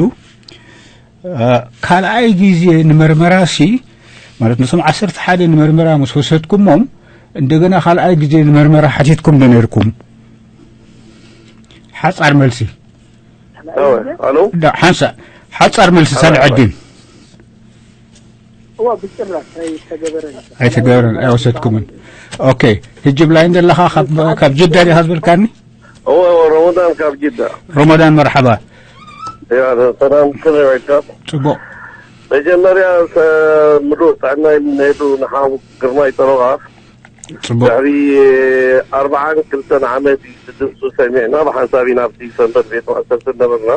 እ፣ ካልኣይ ግዜ ንመርመራ ሲ ማለት ነቶም ዓሰርተ ሓደ ንመርመራ ምስ ወሰድኩሞም እንደገና ካልኣይ ግዜ ንመርመራ ሓቲትኩም ዶ ነርኩም? ሓጻር መልሲ። ኣዎ፣ ኣሎ። ዳ ሓንሳ ሓጻር መልሲ ሳልዐዲን። እዋ ብጭራሽ ኣይተገበረን። ኣይተገበረን፣ ኣይወሰድኩምን። ኦኬ፣ ህጂ ብላይ ዘለኻ ካብ ካብ ጅዳ ዲኻ ዝብልካኒ? እወ፣ እወ፣ ረመዳን ካብ ጅዳ። ረመዳን መርሓባ። ያ፣ ሰላም፣ ከመይ ውዒልካ? ጽቡቕ። መጀመርያ፣ ሰ-፣ ምሉእ ጥዕና ይምነየሉ ንሓው ግርማይ ጠበቓ። ጽቡቕ። ድሕሪ ኣርባዓን ክልተን ዓመት እዩ ስድምቱ ሰሚዕና፣ ብሓንሳብ ኢና ኣብቲ ሰንበት ቤት ማእሰርቲ ነበርና።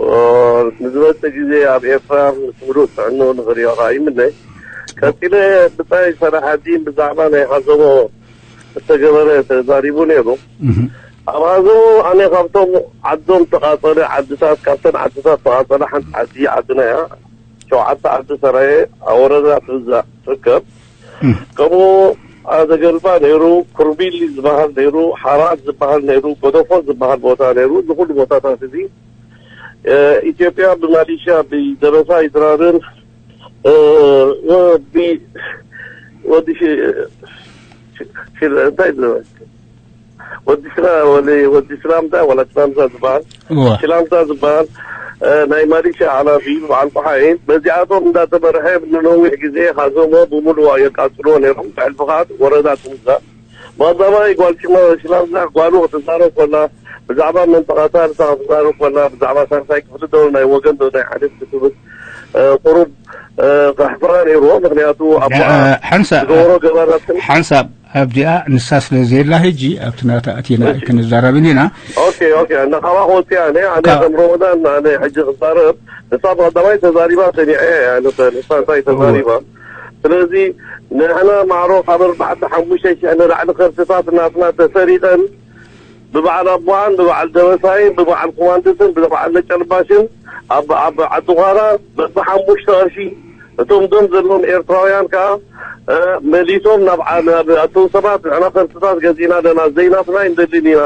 ኦ፣ ንዝመጽእ ግዜ ኣብ ኤርትራ ምስ ምሉእ ጥዕንኡ ንኽሪኦ ኸኣ ይምነ። ቀጺለ ብጻይ ሰላሓዲን ብዛዕባ ናይ ሃዘሞ ዝተገበረ ተዛሪቡ ነይሩ። ኣብ ሃዘሞ ኣነ ካብቶም ዓዶም ተቓጸለ ዓድታት፣ ካብተን ዓድታት ተቓጸለ ሓንቲ ዓዲ ዓድና እያ። ሸውዓተ ዓዲ ሰራየ ኣብ ወረዳ ትብዛ ትርከብ። ከምኡ ኣዘገልባ ነይሩ፣ ኩርቢሊ ዝበሃል ነይሩ፣ ሓራት ዝበሃል ነይሩ፣ ጎደፎ ዝበሃል ቦታ ነይሩ። እዚ ኩሉ ቦታታት እዚ እ፣ ኢትዮጵያ ብማሊሻ ብደበሳ ይድራርን እ፣ ወዲ ወዲ ሽ- ሽ- እንታይ ዝብል ወዲ ሽላ ወዲ ወዲ ሽላምታ ወላ ሽላምታ ዝበሃል እወ። ሽላምታ ዝበሃል እ፣ ናይ ማሊሻ ሓላፊ በዓል ቆሓ እዩ። በዚኣቶም እንዳተመርሐ ንነዊሕ ግዜ ሓዞሞ ብምሉእ የቃጽልዎ ነይሮም። ብሕልፊ ከዓ ወረዳ ትምዛ ማዳማይ ጓል ሽማ ሽላምታ ጓሉ ክትዛረብ ኮላ ብዛዕባ መንጠቃታ ልታ ክትዛረብ ኮላ ብዛዕባ ሳልሳይ ክፍሊ ዶ ናይ ወገን ዶ ናይ ሓደት ክትብል እ፣ ቁሩብ እ፣ ከሕፍራ ነይርዎ። ምክንያቱ ኣቦኣ ሓንሳ ዝገበሮ ገበራትን ሓንሳብ ኣብዚኣ ንሳ ስለ ዘየላ ሕጂ ኣብቲ ናታ ኣቲና ኣይክንዛረብን ኢና። ኦኬ ኦኬ እና ካባክ ወፅያ ኣነ ኣነ ካብ- ከም ረመዳን ኣነ ሕጂ ክዛረብ ንሳ ብቀዳማይ ተዛሪባ ሰሚዐ እየ ኣነ ንሳ እንታይ ተዛሪባ ስለዚ ንሕና ማዕሮ ካብ ኣርባዕተ ሓሙሽተ ሽሕ ንላዕሊ ከብትታት ናትና ተሰሪቀን ብበዓል ኣቦኣን ብበዓል ደበሳይን ብበዓል ኮማንድስን ብበዓል ነጨልባሽን ኣብ ኣብ ዓዲ ዃራ በብሓሙሽተ ቅርሺ እቶም ደም ዘለዎም ኤርትራውያን ከዓ እ፣ መሊሶም ናብ ዓ- ናብ ኣቶም ሰባት ንሕና ከብትታት ገዚእና ኣለና ዘይናትና ኣይንደልን ኢና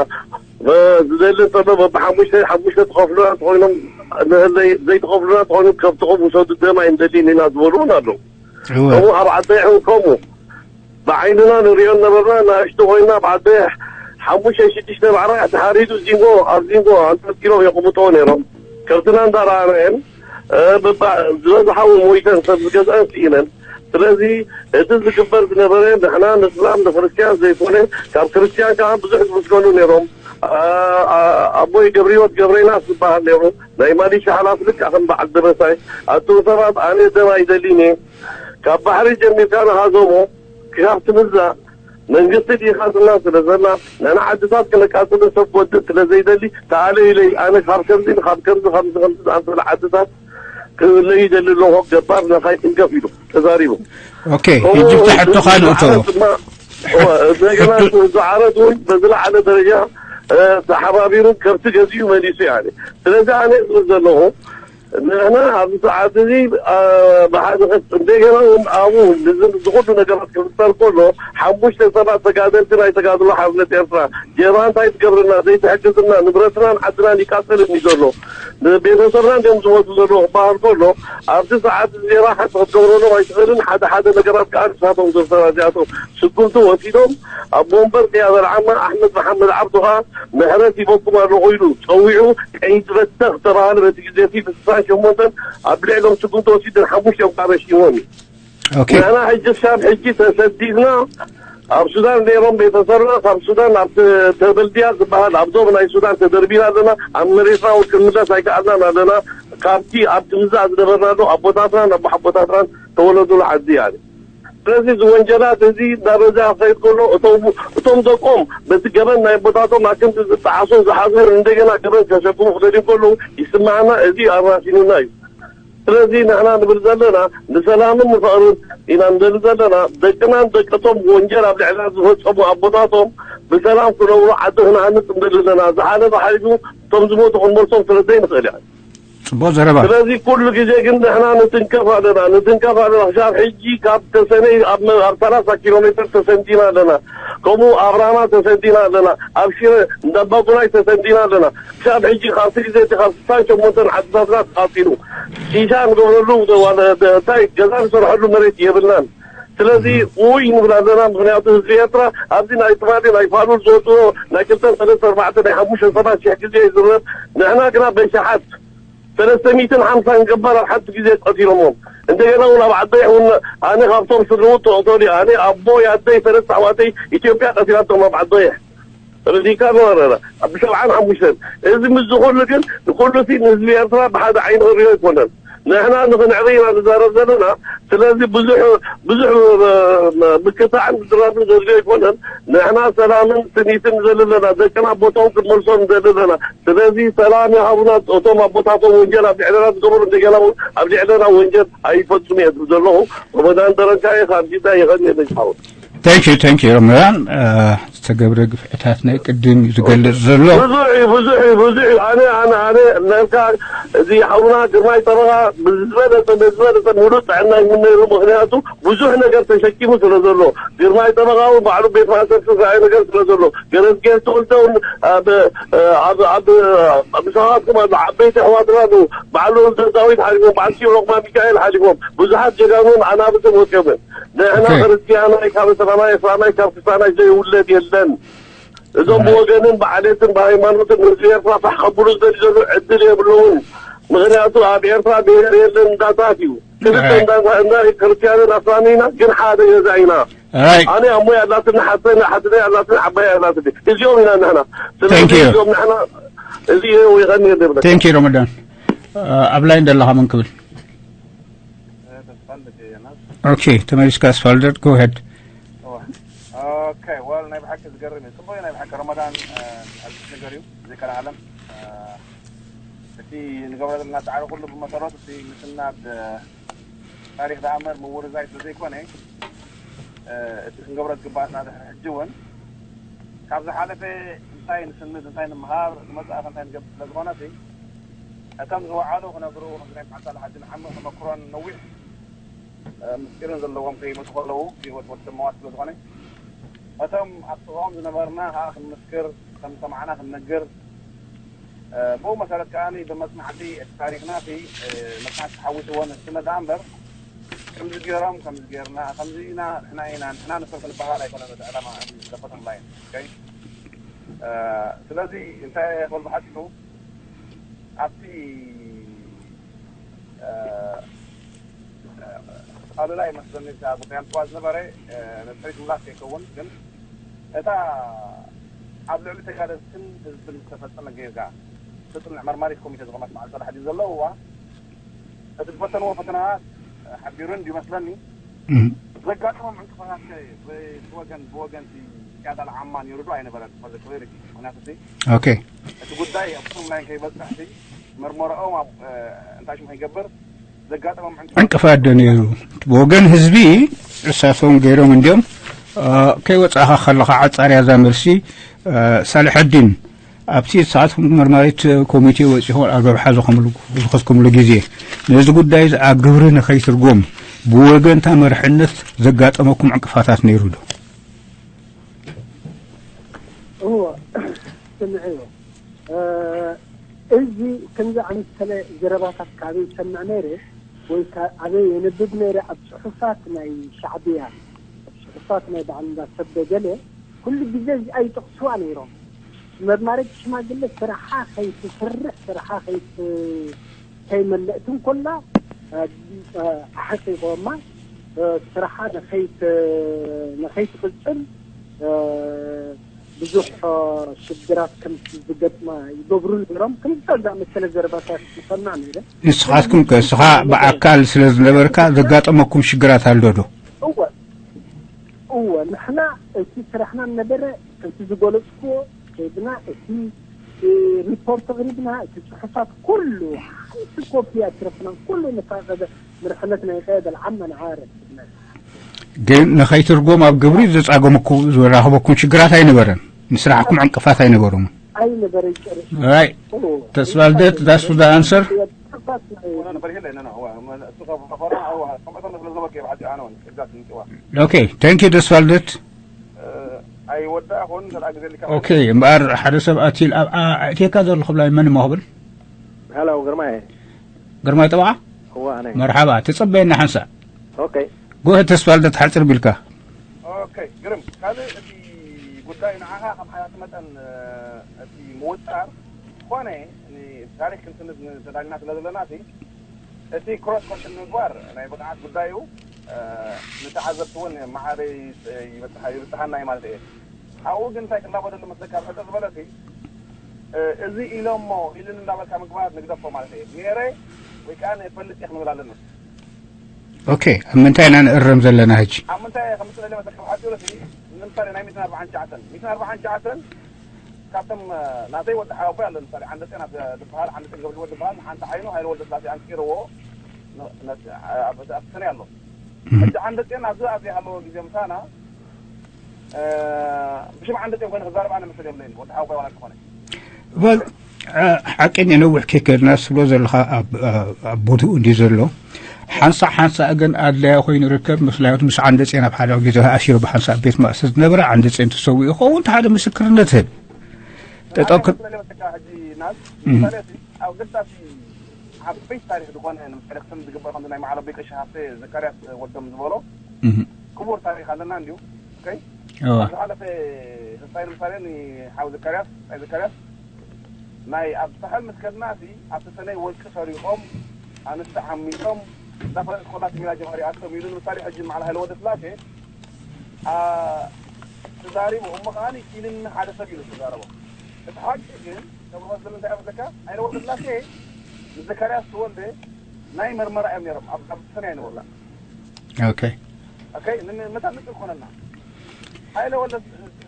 እ፣ ዝደሊ እንተሎ በብሓሙሽተ ሓሙሽተ ትኸፍሉና እንተኮይኖም ንህለይ ዘይትኸፍሉና እንተኮይኑ ከብትኹም ውሰዱ ደም ኣይንደልን ኢና ዝበሉ እውን ኣለዉ እወ። ከምኡ ኣብ ዓዲ ይሕን ከምኡ ብዓይንና ንሪኦ ነበርና ንኣሽቱ ኮይና ኣብ ዓዲ ሓሙሽተ ሽዱሽተ ባዕራይ ተሓሪዱ ዚንጎ ኣብ ዚንጎ ኣንጠልጢሎም የቕምጥዎ ነይሮም ከብትና እንዳረኣናየን እ፣ ብባ- ዝበዝሓ እውን ሞይተን ሰብ ዝገዝአን ስኢነን ስለዚ እቲ ዝግበር ዝነበረ ንሕና ንእስላም ንክርስትያን ዘይኮነ ካብ ክርስትያን ከዓ ብዙሕ ዝምስገኑ ነይሮም ኣ- ኣ- ኣቦይ ገብረ ህይወት ገብረይናስ ዝበሃል ነይሩ ናይ ማሊሻ ሓላፊ ልክዕ ከም በዓል ደበሳይ ኣቱም ሰባት ኣነ ደም ኣይደሊን እየ ካብ ባሕሪ ጀሚርካ ንሃዘሞ ክሻብ ትምዛእ መንግስቲ ዲኻ ዝና ስለ ዘላ ነና ዓድታት ክነቃፅልን ሰብ ክወድእ ስለ ዘይደሊ ተኣለዩለይ ኣነ ካብ ከምዚ ንካብ ከምዚ ከምዚ ከምዚ ዝኣምሰለ ዓድታት ክእለዩ ይደሊ ኣለኹ ገባር ነኻይ ትንከፍ ኢሉ ተዛሪቡ ኦኬ፣ ሕጂ ብቲ ሕቶኻ ንእቶ። እንደገና ዝዓረት እውን በዝለዓለ ደረጃ ተሓባቢሩ ከብቲ ገዚኡ መሊሱ ያለ ስለዚ ኣነ ዝብል ዘለኹ ንሕና ኣብዚ ሰዓት እዚ ብሓደ እንደገና እውን ኣብኡ ዝኹሉ ነገራት ክፍጠር ከሎ ሓሙሽተ ሰባት ተጋደልቲ ናይ ተጋድሎ ሓርነት ኤርትራ ጀባ እንታይ ትገብርና ዘይትሕግዝና ንብረትናን ዓድናን ይቃጸልን እዩ ዘሎ ቤተሰብና እንዲም ዝሞቱ ዘለዉ ክበሃል ከሎ ኣብቲ ሰዓት ዜራ ሓንቲ ክትገብረሎም ኣይትኽእልን ሓደ ሓደ ነገራት ከዓ ንሳቶም ዘሰራ እዚኣቶም ስጉምቲ ወሲዶም ኣብ ወንበር ቅያ በልዓማ ኣሕመድ መሓመድ ዓብዱ ከዓ ምሕረት ሂበኩም ኣለኹ ኢሉ ፀዊዑ ቀይድ በተኽ ተባሃለ በቲ ግዜ እቲ ብስሳን ሸሞንተን ኣብ ልዕሎም ስጉምቲ ወሲዱ ሓሙሽተ እኳ ረሺሞም እዩ ኦኬ ንሕና ሕጂ ክሳብ ሕጂ ተሰዲድና ኣብ ሱዳን ነይሮም ቤተሰብና ካብ ሱዳን ኣብ ተበልድያ ዝበሃል ኣብ ዶብ ናይ ሱዳን ተደርቢና ኣለና ኣብ መሬትና እውን ክንምለስ ኣይከኣልናን ኣለና ካብቲ ኣብቲ ምዛእ ዝነበርናሉ ኣቦታትናን ኣቦሓቦታትናን ተወለዱሉ ዓዲ እያ ስለዚ እዚ ወንጀላት እዚ እንዳበዛ ክኸይድ ከሎ እቶም እቶም ደቆም በቲ ገበን ናይ ኣቦታቶም ኣክንዲ ዝጠዓሱ ዝሓዝሩ እንደገና ገበን ከሸክሙ ክደልዩ ከለዉ ይስማዓና እዚ ኣራሲኑና እዩ ስለዚ ንሕና ንብል ዘለና ንሰላምን ንፍቕርን ኢና ንደሊ ዘለና ደቅናን ደቀቶም ወንጀል ኣብ ልዕልና ዝፈፀሙ ኣቦታቶም ብሰላም ክነብሩ ዓዲ ክንሃንፅ ንደሊ ኣለና። ዝሓለፈ ሓሊፉ እቶም ዝሞቱ ክንመልሶም ስለ ዘይንኽእል ኢና። ፅቡቅ ዘረባ። ስለዚ ኩሉ ግዜ ግን ንሕና ንትንከፍ ኣለና፣ ንትንከፍ ኣለና። ክሳብ ሕጂ ካብ ተሰነይ ኣብ መ- ኣብ ሰላሳ ኪሎ ሜትር ተሰንዲና ኣለና። ከምኡ ኣብ ራማ ተሰንዲና ኣለና። ኣብ ሽረ እንዳባጉናይ ተሰንዲና ኣለና። ክሳብ ሕጂ ካብቲ ግዜ እቲ ካብ ስሳን ሸሞንተን ዓድታትና ተቓፂሉ ጢሻ ንገብረሉ ዋላ እንታይ ገዛ ንሰርሐሉ መሬት የብልናን። ስለዚ ውይ ንብል ኣለና። ምክንያቱ ህዝቢ ኤርትራ ኣብዚ ናይ ትማሊ ናይ ፋሉል ዝወፅኦ ናይ ክልተን ሰለስተ ኣርባዕተ ናይ ሓሙሽተ ሰባት ሽሕ ግዜ ይዝረብ። ንሕና ግና በሽሓት ሰለስተ ሚእትን ሓምሳን ገባር ኣብ ሓንቲ ግዜ ቀቲሎሞም። እንደገና እውን ኣብ ዓዶይ እውን ኣነ ካብቶም ስድርኡ ተቐተሉ ኣነ ኣቦይ ኣደይ ሰለስተ ኣሕዋተይ ኢትዮጵያ ቀቲላቶም ኣብ ዓዶይ ረዲካ ነበረና ኣብ ሸብዓን ሓሙሽተን። እዚ ምስ ዝኹሉ ግን ንኩሉ ሲ ንህዝቢ ኤርትራ ብሓደ ዓይኒ ክሪኦ ኣይኮነን። ንሕና ንክንዕሪ ኢና ንዛረብ ዘለና። ስለዚ ብዙሕ ብዙሕ ምክታዕን ምዝራብን ዘድልዮ ኣይኮነን። ንሕና ሰላምን ስኒትን ንደሊ ኣለና። ደቅና ኣብ ቦታኦም ክንመልሶም ንደሊ ኣለና። ስለዚ ሰላም ይሃቡና። እቶም ኣቦታቶም ወንጀል ኣብ ልዕለና ዝገበሩ እንደገና እውን ኣብ ልዕለና ወንጀል ኣይፈጽሙ እየ ዝብል ዘለኹ። ረመዳን ደረንካ እየ ካብ ጅዳ ይኸን እየ ነጅሓውን። Thank you, thank you, ረመዳን። ዝተገብረ ግፍዕታት ናይ ቅድም እዩ ዝገልጽ ዘሎ። ብዙሕ እዩ፣ ብዙሕ እዩ፣ ብዙሕ እዩ። ኣነ ኣነ ኣነ ነርካ እዚ ሓውና ግርማይ ጠበቓ ብዝበለጸ ብዝበለጸ ሙሉእ ጥዕና ይምነየሉ። ምክንያቱ ብዙሕ ነገር ተሸኪሙ ስለ ዘሎ ግርማይ ጠበቓ እውን ባዕሉ ቤት ማእሰርቲ ዝረኣየ ነገር ስለ ዘሎ ገረዝጌር ተወልደ እውን ኣብ ኣብ ኣብ ምሳኻትኩም ኣሎ ዓበይቲ ኣሕዋትና ኣለዉ። ባዕሉ ወልደ ዳዊት ሓሊፎም፣ ባዕሉ ኪሮቕማ ሚካኤል ሓሊፎም፣ ብዙሓት ጀጋኑን ኣናብስን ወፂኦም እዮም። ንሕና ኦኬ። ክርስትያናይ ካብ ሰማናይ እስላማይ ካብ ክስታናይ ዘይውለድ የለን። እዞም ኦራይት። ብወገንን ብዓሌትን ብሃይማኖትን ንህዝቢ ኤርትራ ፋሕ ከብሉ ዝደልዩ ዘለዉ ዕድል የብሎምን። ምኽንያቱ ኣብ ኤርትራ ብሄር የለን እንዳታት እዩ። ክልተ ኦራይት። እንዳ እንዳ ክርስትያንን ኣስላምን ኢና፣ ግን ሓደ ገዛ ኢና። ኦራይት። ኣነ ኣሞይ ኣላትኒ ሓሰን ሓትነይ ኣላትኒ ዓባይ ኣላትኒ እዚኦም ኢና ንሕና። ስለዚ Thank you. እዚኦም ንሕና እዚ እዩ ይኸኒ ንብለካ። Thank you, ረመዳን። ኣብ ላይን ዘለኻ መን ክብል? ኦኬ፣ ተመሊስካ ኣስፋልደር፣ go ahead። ኦኬ፣ ዋል ናይ ብሓቂ ዝገርም እዩ። ጽቡቅ እዩ ናይ ብሓቂ ረመዳን፣ እ፣ ኣዲስ ነገር እዩ። ዘይከልኣለም፣ እ፣ እቲ ንገብሮ ዘለና ጻዕሪ ኩሉ ብመሰረቱ እቲ ምስናድ፣ እ፣ ታሪኽ ደኣ እምበር ምውርዛይ ስለ ዘይኮነ፣ እ፣ እቲ ክንገብሮ ዝግባኣና ድሕሪ ሕጂ እውን ካብ ዝሓለፈ እንታይ ንስንድ፣ እንታይ ንምሃር፣ ንመጻኢ ከ እንታይ ንገብር ስለ ዝኾነ እቲ እቶም ዝወዓሉ ክነግሩ ከምዚ ናይ በዓል ሳልሕ ሓጂ ንዓሚ ተመክሮን ነዊሕ ምስጢርን ዘለዎም ከይመፁ ከለዉ ህይወት ወዲ ሰብ መዋት ስለ ዝኾነ እቶም ኣብ ጥቕኦም ዝነበርና ከዓ ክንምስክር ከም ዝሰማዕና ክንነግር ብኡ መሰረት ከዓ ብመፅናዕቲ እቲ ታሪክና እቲ መፅናዕቲ ተሓዊስዎ ንስነ ደኣ እምበር ከምዚ ገይሮም ከምዚ ገይርና ከምዚ ኢና ንሕና ኢና ንሕና ንሶም ክንበሃል ኣይኮነን እቲ ዕላማ እዚ ለፈቶም ላይን ስለዚ እንታይ ክብል ብሓፂሩ ኣብቲ ኣሉላ ይመስለኒ እዛ ጉዳይ ኣምፅዋ ዝነበረ ንድሕሪት ምላስ ከይከውን ግን እታ ኣብ ልዕሊ ተጋደልትን ህዝብን ዝተፈፀመ ጌጋ ተፅንዕ መርማሪት ኮሚቴ ዝኾነት በዓል ሰላሕ ድዩ ዘለውዋ እቲ ዝበተንዎ ፈተናታት ሓቢሩን ድዩ መስለኒ ዘጋጥሞም ዕንቅፋታት ብወገን ብወገን ቅያዳ ልዓማ ነይሩ ዶ ኣይነበረን መዘክበሪ ምክንያቱ ኦኬ እቲ ጉዳይ ኣብ ቁም ላይን ከይበፅሕ መርመራኦም እንታይ ሽም ከይገብር ዘጋጠሞም ዕንቅፋት ዕንቅፋት ዶ ነይሩ ብወገን ህዝቢ እሳቶም ገይሮም እንዲኦም ከይወፃእኻ ከለኻ ዓፃርያ እዛ መልሲ ሳልሐዲን ኣብቲ ሰዓት መርማሪት ኮሚቴ ወፂኹም ኣብ ረብሓ ዝኾምሉ ዝኸስኩምሉ ግዜ ነዚ ጉዳይ ኣብ ግብሪ ንኸይትርጎም ብወገንታ መርሕነት ዘጋጠመኩም ዕንቅፋታት ነይሩ ዶ? እዎ ስምዕዮ እዚ ከምዚ ኣመሰለ ዘረባታት ካበይ ይሰምዕ ነይረ ወይ ኣበይ የንብብ ነይረ ኣብ ፅሑፋት ናይ ሻዕብያ ኣብ ፅሑፋት ናይ በዓል እንዳሰበ ገለ ኩሉ ግዜ እዚኣ ይጠቕስዋ ነይሮም መርማሪት ሽማግለ ስራሓ ከይትስርሕ ስራሓ ከይት ከይመለእትን ኮላ ኣሓሰይኮማ ስራሓ ንኸይት ንኸይትቅፅል ብዙሕ ሽግራት ከም ዝገጥማ ይገብሩ ነይሮም። ከምዚ ዝኣመሰለ ዘረባታት ይሰማዕ ነይረ። ንስኻትኩም ከ እስኻ ብኣካል ስለ ዝነበርካ ዘጋጠመኩም ሽግራት ኣሎ ዶ? እወ እወ ንሕና እቲ ስራሕና ነበረ ከምቲ ዝገለፅኩዎ ከይድና እቲ ሪፖርት ኣቕሪብና እቲ ፅሑፋት ኩሉ ሓንቲ ኮፒ ኣትረፍና ኩሉ ንፋቀደ ምርሕነት ናይ ቀደል ዓማ ንዓ ረክብና ግን ንኸይትርጎም ኣብ ግብሪ ዘጻገመኩም ዘራኸበኩም ሽግራት ኣይነበረን ንስራሕኩም ዕንቅፋት ኣይነበሩን። ኣይነበረ ይጨርስ Right. ተስፋ ልደት that's the answer. Okay, thank you ተስፋ ልደት. ኣይወዳእኹን ዘላ ግዜ ልካ Okay, እምበኣር ሓደ ሰብ ኣትል ኣብ ኣእቴካ ዘሎ ክብላይ መን እሞ ክብል? ሄሎ ግርማይ። ግርማይ ጠበዓ? እዋ ኣነ። መርሓባ፣ ተጸበየና ሓንሳእ። Okay. ጎ ተስፋ ልደት ሓጽር ቢልካ። Okay ግርም ካልእ እቲ ጉዳይ ንዓኻ ከም ሓያት መጠን እቲ ምውጻር ኮነ ታሪክ ክንስንድ ተዳሊና ስለ ዘለና እቲ cross question ምግባር ናይ ብቕዓት ጉዳዩ ንተዓዘብቲ እውን ማዕረ ይብጽሓና ማለት እየ። ኣብኡ ግን እንታይ ክላቦ ዘሎ መስለካ ሕጠ ዝበለሲ እዚ ኢሎሞ ኢልን እንዳበልካ ምግባር ንግደፎ ማለት እየ። ነረ ወይ ከዓ ንፈልጥ እየ ክንብል ኣለና። Okay, ኣብ ምንታይ ኢና ንእረም ዘለና ሕጂ? ኣብ ምንታይ ከምፅእ መስለካ ብሓፂሩ ሲ ንምሳሌ ናይ ሚትን ኣርባዓን ትሽዓተን ሚትን ኣርባዓን ትሽዓተን ካብቶም ናተይ ወዲ ሓወቦይ ኣሎ። ምሳሌ ዓንደጤን ኣብ ዝበሃል ዓንደጤን ገብረህይወት ዝበሃል ሓንቲ ዓይኑ ሃይለ ወልደ ስላሴ ኣንቂርዎ ኣብሰነ ኣሎ። ሕጂ ዓንደጤን ኣብዚ ኣብዚ ሃለዎ ግዜ ምሳና ብሽም ዓንደጤን ኮይኑ ክዛረብ ኣነ መሰል የብለይን። ወዲ ሓወቦይ ዋላ እንተኾነ Well, ሓቂ ነነውሕ ከይከድና ስብሎ ዘለኻ ኣብ ቦትኡ እንዲ ዘሎ ሓንሳእ ሓንሳእ ግን ኣድላያ ኮይኑ ርከብ። ምክንያቱ ምስ ዓንደጼን ኣብ ሓደ ግዜ ተኣሲሩ ብሓንሳእ ቤት ማእሰር ዝነበረ ዓንደጼን ተሰዊኡ ይኸውን ሓደ ምስክርነት ህብ ጠጠው ክ- ኣብ ገዳሲ ዓበይቲ ታሪክ ዝኾነ ንምሳሌ ክስም ዝግበር ከምዚ ናይ ማዕለቦይ ቀሺ ሃፍተ ዘካርያስ ወዶም ዝበሎ ክቡር ታሪክ ኣለና እንዲሁ ዝሓለፈ ተስፋይ ንምሳሌ ንሓው ዘካርያስ ተስፋይ ዘካርያስ ናይ ኣብ ሳሕል ምስ ከድና ሲ ኣብቲ ሰነይ ወርቂ ሰሪቆም ኣንስቲ ዓሚጾም እዛ ፈለጥ ኮላ ትሚላ ጀማሪ ኣቶም ኢሉ ንምሳሌ ሕጂ ማዕላ ሃይለ ወደ ስላሴ ተዛሪቡ እሞ ከዓኒ ኢልኒ ሓደ ሰብ ኢሉ ተዛረቦ። እቲ ሓቂ ግን ተብርሆ ስለምንታይ መስለካ ኣይነ ወደ ስላሴ ንዘካርያስ ተወልደ ናይ መርመራ እዮም ነይሮም ኣብ ሰነይ ኣይነበሩላ። Okay. Okay ንምታል ንጽር ኮነና። ሃይለ ወልደ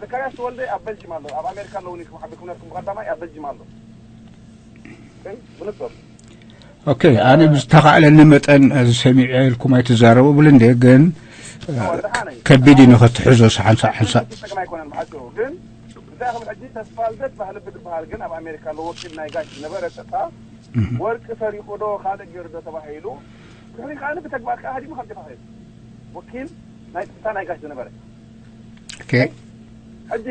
ዘካርያስ ተወልደ ኣብ በልጅም ኣሎ ኣብ ኣሜሪካ ኣለውን ኢልኩም ሓቢርኩም ነርኩም ብቀዳማይ ኣብ በልጅም ኣሎ። Okay ብንጹር Okay ኣነ ብዝተኻእለኒ መጠን ዝሰሚዐ ኢልኩም ኣይትዛረቡ ብል እንደ ግን ከቢድ እዩ ንኸትሕዞ ሓንሳእ ሓንሳእ ጸገም ኣይኮነን ብሓጺሩ ግን እንታይ ክብል ሕጂ ተስፋ ልደት ባህልቢ ዝበሃል ግን ኣብ ኣሜሪካ ኣሎ ወኪል ናይ ጋሽ ዝነበረ ጸጥታ ወርቂ ሰሪቑ ዶ ካልእ ገይሩ ዶ ተባሂሉ ድሕሪ ካልእ ብተግባር ከዓ ሃዲሙ ካብ ጀካ ኸይዱ ወኪል ናይ ጸጥታ ናይ ጋሽ ዝነበረ Okay. ሕጂ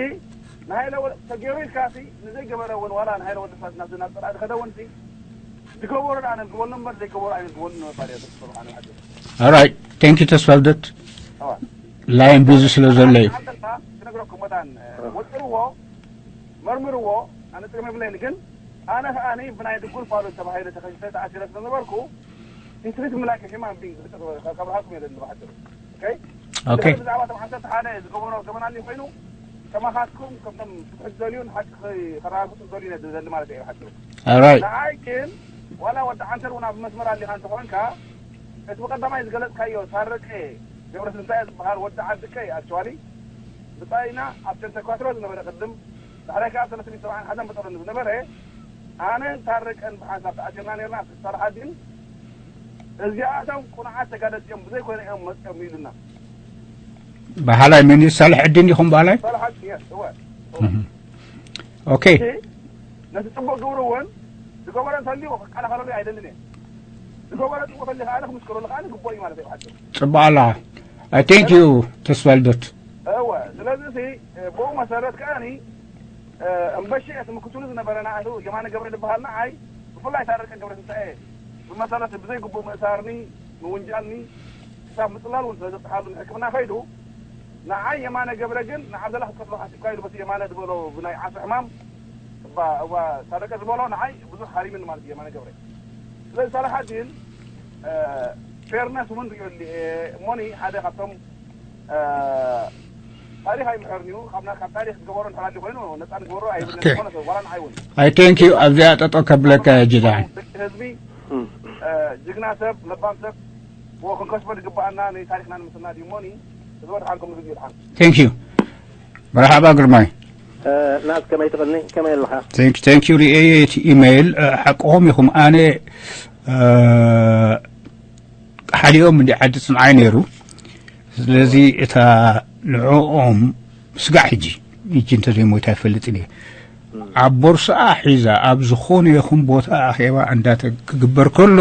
ንሃይለ ወ- ተገይሩ ኢልካ ሲ ንዘይገበረ እውን ዋላ ንሃይለ ወልደስላሴ ናብ ናብ ጸላኢ ዝኸደ እውን ሲ ዝገበሮ ደኣ ነግበሉ እምበር ዘይገበሮ ኣይነግበሉ ንምባል እየ ዝስሩ ኣነ ሕጂ All right. Thank you ተስፋ ልደት። ኣዋ ላይን ቢዚ ስለ ዘሎ እዩ። ሓንተልታ ክነግረኩም መታን ወጥርዎ መርምርዎ ኣነ ጥቅሚ የብለይን ግን ኣነ ከኣኒ ብናይ ድጉል ፋሉስ ተባሂለ ተኸሲሰ ተኣሲረ ስለ ነበርኩ ኢንትሪት ምላክ ሂማን ቢንግ ከብርሃልኩም የለን ብሓጭሩ Okay. ብዛዕባ ቶም ዓሰርተ ሓደ ዝገበሮ ገበናሊ ኮይኑ ከማኻትኩም ከምቶም ፍትሒ ዝደልዩን ሓቂ ከረጋግፁ ዝደልዩ ነድዘሊ ማለት እየ ብሓጭሩ All right. ንዓይ ግን ዋላ ወዲ ዓንተር እውን ኣብ መስመር ኣሊኻ እንተኾንካ እቲ ብቀዳማይ ዝገለፅካዮ ታረቀ ገብረትንሳኤ ዝበሃል ወዲ ዓድቀይ ኣክቹዋሊ ብፃይና ኣብ ቸንተኳትሮ ዝነበረ ቅድም ዳሕራይ ከዓ ኣብ ሰለስተ ሚእቲ ሰብዓን ሓደን በጠሎ ዝነበረ ኣነ ታረቀን ብሓንሳብ ተኣሲርና ነርና ሳልሓዲን እዚኣቶም ቁኑዓት ተጋደልቲ እዮም ብዘይኮይነ እዮም መፅኦም ኢሉና በሃላይ መን እዩ? ሳልሕ ዕድን ኢኹም በሃላይ? ሳልሓዲን እወ Okay. ነቲ ፅቡቅ ግብሩ እውን ዝገበረ እንተልዩ ክቃላኸለሉ ኣይደልን እየ ዝገበረ ፅቡቅ ተልዩ ከዓ ክምስክረሉ ከዓ ግቡእ እዩ ማለት እዩ ብሓፂሩ ጽቡቅ ኣለኻ። I thank you ተስፋ ልደት። እወ ስለዚ ሲ ብኡ መሰረት ከዓኒ እምበሺ እቲ ምክትሉ ዝነበረ ንኣቱ የማነ ገብረ ዝበሃል ንዓይ ብፍላይ ታረቀ ገብረ ትንሳኤ ብመሰረት ብዘይ ግቡእ ምእሳርኒ ምውንጃልኒ ክሳብ ምፅላል እውን ስለ ዘብፅሓሉ ንሕክምና ከይዱ ንዓይ የማነ ገብረ ግን ንዓብደላ ክትቀትሎ ሓሲብካ ኢሉ በቲ የማነ ዝበሎ ብናይ ዓሶ ሕማም እባ እባ ታረቀ ዝበሎ ንዓይ ብዙሕ ሃሪምኒ ማለት እዩ የማነ ገብረ ስለዚ ሳላሓዲን ፌርነስ እውን ሪኦ እሞኒ ሓደ ካብቶም ታሪኽ ኣይምሕርን እዩ ካብ ታሪኽ ዝገበሮ እንተሃልዩ ኮይኑ ነፃ ንግበሮ ኣይብልን ዝኾነ ሰብ ዋላ ንዓይ እውን I thank you ኣብዚኣ ጠጠው ከብለካ እየ ጅዳን ደቂ ህዝቢ ጅግና ሰብ ለባም ሰብ ክንከስቦ ዝግባኣና ንታሪኽና ንምስናድ እዩ እሞኒ እዚ ወድሓንኩም ንግዜ ድሓን Thank you መርሓባ ግርማይ ናት ከመይ ትቕኒ ከመይ ኣለኻ Thank thank you ሪኤየ እቲ ኢሜይል ሓቅኹም ኢኹም ኣነ ሓዲኦም እንዲ ዓዲ ፅንዓይ ነይሩ ስለዚ እታ ንዕኦም ስጋዕ ሕጂ እጂ እንተዘይሞይታ ኣይፈልጥን እየ። ኣብ ቦርስኣ ሒዛ ኣብ ዝኾነ ይኹን ቦታ ኣኼባ እንዳተ ክግበር ከሎ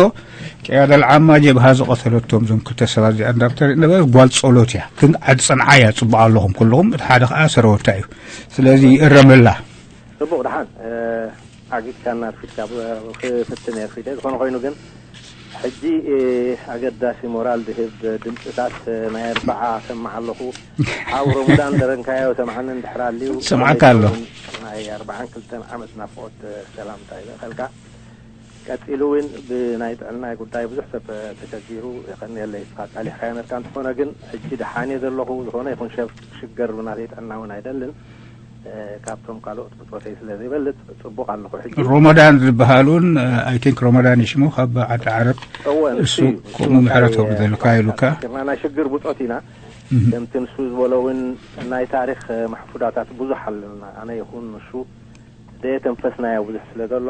ቅያዳ ልዓማ ጀብሃ ዝቐተለቶም እዞም ክልተ ሰባት እዚኣ እንዳተርኢ ነበረት ጓል ጸሎት እያ። ግን ኣድ ጸንዓ እያ ጽቡቕ ኣለኹም ኩልኹም። እቲ ሓደ ከኣ ሰረወታ እዩ። ስለዚ ይእረመላ። ጽቡቕ ደሓን፣ እ፣ ዓጊትካና ኣርፊድካ ብ-፣ ክፍትን እየ ኣርፊደ። ዝኾነ ኮይኑ ግን ሕጂ፣ እ፣ ኣገዳሲ ሞራል ዝህብ ድምጽታት፣ እ፣ ናይ ኣርብዓ ሰማዕ ኣለኹ። ሓው ሮሙዳን ደረንካዮ ሰምዓኒ እንድሕር ኣልዩ። ሰምዓካ ኣሎ። ናይ ኣርብዓን ክልተን ዓመት ናፍቖት፣ እ፣ ሰላምታ ይበኸልካ። ቀጺሉ እውን ብናይ ጥዕናይ ጉዳይ ብዙሕ ሰብ ተሸጊሩ፣ የቐንየለይ፣ ንስኻ ቃሊሕካዮ ነርካ። እንተኾነ ግን ሕጂ ደሓን እየ ዘለኹ። ዝኾነ ይኹን ሰብ ክሽገር ብናተይ ጥዕና እውን ኣይደልን። እ፣ ካብቶም ካልኦት ብጾተይ ስለ ዘይበልጽ ጽቡቕ ኣለኹ። ሕጂ ሮመዳን ዝበሃል እውን፣ እ፣ I think ሮመዳን እዩ ሽሙ፣ ካብ ዓዲ ዓረብ። እወ፣ ንሱ እሱ እዩ። ከምኡ ንሱ ምሕረት እንታይ፣ ከብዘልካ ኢሉካ። ኣኪርና ናይ ሽግር ብጾት ኢና። እህ። ከምቲ ንሱ ዝበሎ እውን ናይ ታሪኽ፣ እ፣ ማሕፉዳታት ብዙሕ ኣለና። ኣነ ይኹን ንሱ ዘየተንፈስናዮ ብዙሕ ስለ ዘሎ፣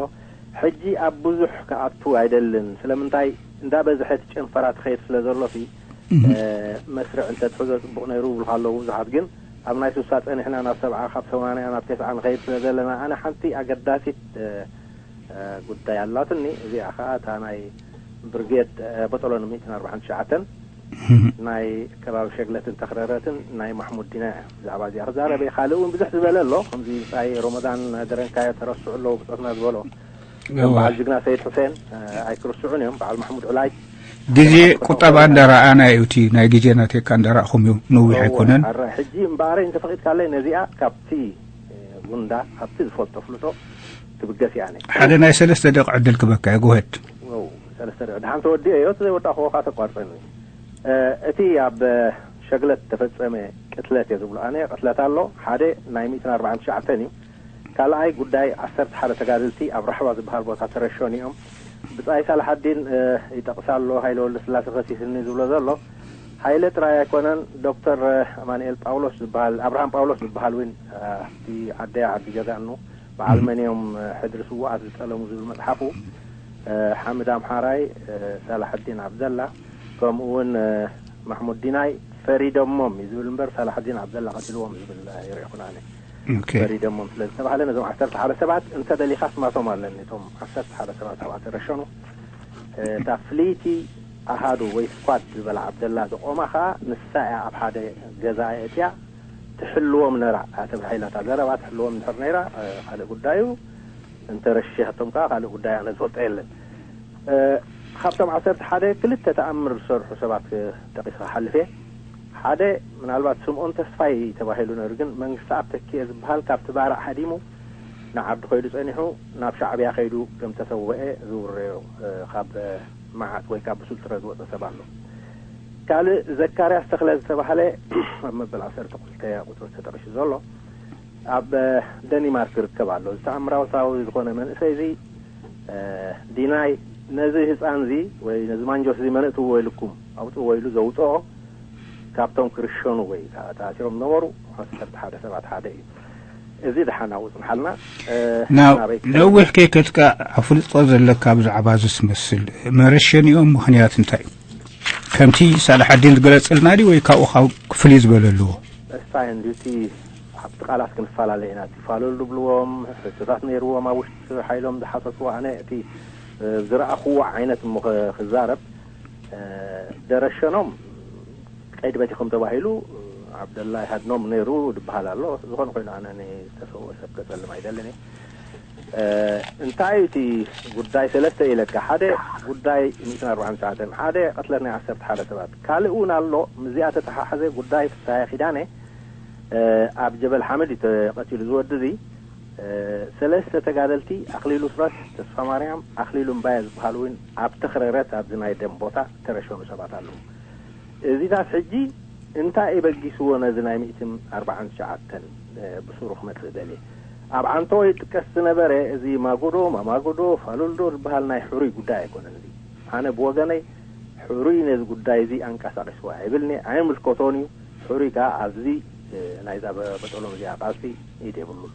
ሕጂ ኣብ ብዙሕ ክኣቱ ኣይደልን። ስለምንታይ? እንዳበዝሐ እቲ ጨንፈራ ትኸይድ ስለ ዘሎ ሲ፣ እህ። እ፣ መስርዕ እንተትሕዞ ጽቡቕ ነይሩ ይብሉኻ ኣለዉ ብዙሓት። ግን ኣብ ናይ ስሳ ጸኒሕና ናብ ሰብዓ፣ ካብ ሰማንያ ናብ ተስዓ ንኸይድ ስለ ዘለና፣ ኣነ ሓንቲ ኣገዳሲት፣ እ፣ እ፣ ጉዳይ ኣላትኒ። እዚኣ ኸኣ እታ ናይ ብርጌድ፣ እ፣ በጠሎኒ ሚእትን ኣርባዓን ትሽዓተን ናይ ከባቢ ሸግለትን ተኽረረትን ናይ ማሕሙድ ዲና እያ። ብዛዕባ እዚኣ ክዛረብ እየ። ካልእ እውን ብዙሕ ዝበለ ኣሎ። ከምዚ ብጻይ ሮመዳን ደረንካዮ ተረስዑ ኣለዉ ብጾትና ዝበሎ። ከም እወ። በዓል ጅግና ሰይድ ሑሴን፣ እ፣ ኣይክርስዑን እዮም። በዓል ማሕሙድ ዑላይ ግዜ ቁጠባ እንዳረኣና እዩ። እቲ ናይ ግዜ ናቴካ እንዳረእኹም እዩ። ነዊሕ እወ፣ ኣይኮነን። ኣረ፣ ሕጂ እምበኣረይ እንተፈቒድካለይ ነዚኣ ካብቲ፣ እ፣ ጉንዳ፣ ካብቲ ዝፈልጦ ፍልጦ ትብገስ እያ። ኣነ ሓደ ናይ ሰለስተ ደቂ ዕድል ክበካ እየ። ጎሄድ። ው፣ ሰለስተ ደቂ። ደሓን ተወዲኦ እዮ፣ እቲ ዘይወዳእክዎ ከዓ ተቋርጸኒ። እ፣ እቲ ኣብ፣ እ፣ ሸግለት ተፈጸመ ቅትለት እየ ዝብሎ ኣነ። ቅትለት ኣሎ። ሓደ ናይ ሚእትን ኣርባዓን ትሽዓተን እዩ። ካልኣይ ጉዳይ ዓሰርተ ሓደ ተጋደልቲ ኣብ ራሕባ ዝበሃል ቦታ ተረሸኑ እዮም። ብጻይ ሳላሓዲን፣ እ፣ ይጠቕሳ ኣሎ፣ ሃይለ ወልደስላሴ ከሲስኒ ዝብሎ ዘሎ። ሃይለ ጥራይ ኣይኮነን፣ ዶክተር፣ እ፣ ኣማኑኤል ጳውሎስ ዝበሃል፣ ኣብርሃም ጳውሎስ ዝበሃል እውን፣ እ፣ ኣብቲ ዓደያ ዓዲ ጀጋኑ በዓል መን እዮም፣ እ፣ ሕድሪ ስዉኣት ዝጠለሙ ዝብል መጽሓፉ፣ እ፣ ሓምድ ኣምሓራይ፣ እ፣ ሳላሕዲን ኣብደላ፣ ከምኡ እውን፣ እ፣ ማሕሙድ ዲናይ ፈሪደሞም እዩ ዝብል እምበር ሳላሕዲን ኣብደላ ቀቲልዎም ዝብል ኣይረእኹን ኣነ። ኦኬ። ፈሪደሞም ስለ ዝተባህለ ነዞም ዓሰርተ ሓደ ሰባት እንተ ደሊኻ ስማቶም ኣለኒ። እቶም ዓሰርተ ሓደ ሰባት ኣብኣ ተረሸኑ። እ፣ እታ ፍልይቲ ኣሃዱ ወይ ስኳድ ዝበላ ኣብደላ ዘቆማ ኸኣ ንሳ እያ ኣብ ሓደ ገዛ እትያ ትሕልዎም ነራ። እታ ተባሂላ እታ ዘረባ ትሕልዎም እንድሕር ነይራ፣ እ፣ ካልእ ጉዳዩ። እንተ ረሺሓቶም ከኣ ካልእ ጉዳይ ኣነ ዝፈልጦ የለን። እ፣ ካብቶም ዓሰርተ ሓደ ክልተ ተኣምር ዝሰርሑ ሰባት፣ እ፣ ጠቒስካ ሓልፍ እየ። ሓደ ምናልባት ስምኦን ተስፋይ ተባሂሉ ነይሩ፣ ግን መንግስተኣብ ተኪኤ ዝበሃል ካብቲ ባርዕ ሃዲሙ ንዓዲ ከይዱ ጸኒሑ ናብ ሻዕብያ ከይዱ ከም ተሰወኤ ዝውረዮ፣ እ፣ ካብ፣ እ፣ መዓት ወይ ካብ ብሱል ጥረ ዝወጸ ሰብ ኣሎ። ካልእ ዘካርያስ ተኽለ ዝተባህለ ኣብ መበል ዓሰርተ ክልተ ቁጽሪ ተጠቒሱ ዘሎ ኣብ፣ እ፣ ደኒማርክ ይርከብ ኣሎ። እዚ ተኣምራታዊ ዝኾነ መንእሰይ እዚ፣ እ፣ ዲናይ ነዚ ህጻን እዚ ወይ ነዚ ማንጆስ እዚ መን እትዎ ኢልኩም ኣውጽእዎ ኢሉ ዘውጽኦ ካብቶም ክርሸኑ ወይ ከዓ ተኣሲሮም ዝነበሩ ዓሰርተ ሓደ ሰባት ሓደ እዩ። እዚ ደሓን ኣብኡ ጽንሓልና። እ፣ ናው ናበይ ክኸይድ? ነዊሕ ከይከድካ ኣፍልጦ ዘለካ ብዛዕባ እዚ ትመስል መረሸኒኦም ምኽንያት እንታይ እዩ? ከምቲ ሳላሓዲን ዝገለጸልና ድዩ ወይ ካብኡ ካብ ፍልይ ዝበለ ኣለዎ? እሳይ እንድዩ እቲ ኣብቲ ቃላት ክንፈላለ ኢና። እቲ ፋሉል ዝብልዎም ሕቶታት ነይርዎም ኣብ ውሽጢ ሓይሎም ዝሓተትዎ ኣነ እቲ፣ እ፣ ዝረኣኽዎ ዓይነት እሞ ኸ-፣ ክዛረብ፣ እ፣ ደረሸኖም ቀይዲ በቲኾም ተባሂሉ፣ እ፣ ዓብደላ ይሃድኖም ነይሩ ዝበሃል ኣሎ። ዝኾነ ኮይኑ ኣነ ንዝተሰውአ ሰብ ከጸልም ኣይደልን እየ። እ፣ እንታይ እቲ ጉዳይ ሰለስተ ኢለካ፣ ሓደ ጉዳይ ሚእትን ኣርባዓን ትሽዓተን፣ ሓደ ቅትለት ናይ ዓሰርተ ሓደ ሰባት፣ ካልእ እውን ኣሎ። ምስዚኣ ተተሓሓዘ ጉዳይ ፍስሃየ ኪዳነ፣ እ፣ ኣብ ጀበል ሓመድ እዩ ተቐቲሉ ዝወዲ እዚ። እ፣ ሰለስተ ተጋደልቲ ኣኽሊሉ ስረስ፣ ተስፋ ማርያም፣ ኣኽሊሉ እምባየ ዝበሃሉ እውን ኣብ ተኽረረት ኣብዚ ናይ ደም ቦታ ተረሸኑ ሰባት ኣለዉ። እዚታት ሕጂ እንታይ እዩ በጊስዎ ነዚ ናይ ሚእትን ኣርባዓን ትሽዓተን፣ እ፣ ብሱሩ ክመጽእ ደልየ? ኣብ ዓንተቦ ይጥቀስ ዝነበረ እዚ ማጎዶ፣ ማማጎዶ፣ ፋሉልዶ ዝበሃል ናይ ሕሩይ ጉዳይ ኣይኮነን። እዚ ኣነ ብወገነይ ሕሩይ ነዚ ጉዳይ እዚ ኣንቀሳቒስዎ ኣይብልኒ፣ ኣይምልከቶን እዩ። ሕሩይ ከኣ ኣብዚ፣ እ፣ ናይዛ በ-፣ በጠሎም እዚኣ ቃልሲ ኢድ የብሉን።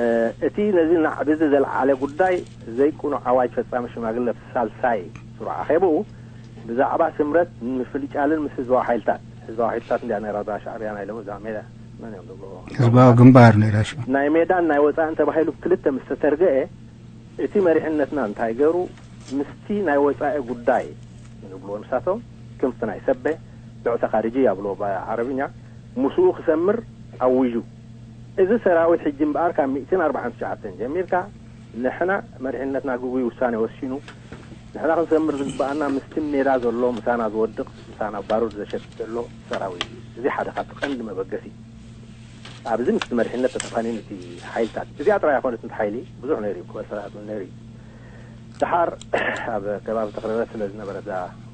እ፣ እቲ ነዚ ናዕቢ እዚ ዘልዓለ ጉዳይ ዘይቅኑዕ ኣዋጅ ፈጻሚ ሽማግለ ሳልሳይ ስሩዕ ኣኼብኡ ብዛዕባ ስምረት ምፍልጫልን ምስ ህዝባዊ ሓይልታት፣ ህዝባዊ ሓይልታት እንድያ ነይራ እዛ ሻዕብያ ናይ ሎሚ እዛ ሜዳ መን እዮም ዝብልዎ? ህዝባዊ ግንባር ነይራ ሽማ። ናይ ሜዳን ናይ ወፃእን ተባሂሉ ክልተ ምስ ተተርገአ፣ እቲ መሪሕነትና እንታይ ገሩ? ምስቲ ናይ ወፃኢ ጉዳይ ንብልዎ ንሳቶም፣ ከምቲ ናይ ሰበ ብዕተ ካርጂ ያብልዎ ብዓረብኛ፣ ምስኡ ክሰምር ኣውዩ። እዚ ሰራዊት ሕጂ እምበኣር ካብ ሚእትን ኣርባዓን ትሽዓተን ጀሚርካ ንሕና መሪሕነትና ግጉይ ውሳኔ ወሲኑ፣ ንሕና ክንሰምር ዝግበኣና ምስቲ ሜዳ ዘሎ፣ ምሳና ዝወድቕ፣ ምሳና ባሩድ ዘሸት ዘሎ ሰራዊት እዩ። እዚ ሓደ ካብቲ ቀንዲ መበገሲ። ኣብዚ ምስቲ መሪሕነት ተተፋኒኑ እቲ ሓይልታት፣ እዚኣ ጥራይ ኣይኮነትን፣ እቲ ሓይሊ ብዙሕ ነይሩ እዩ፣ ክበርሰላት እውን ነይሩ እዩ። ደሓር ኣብ ከባቢ ተኽረረት ስለ ዝነበረ እዛ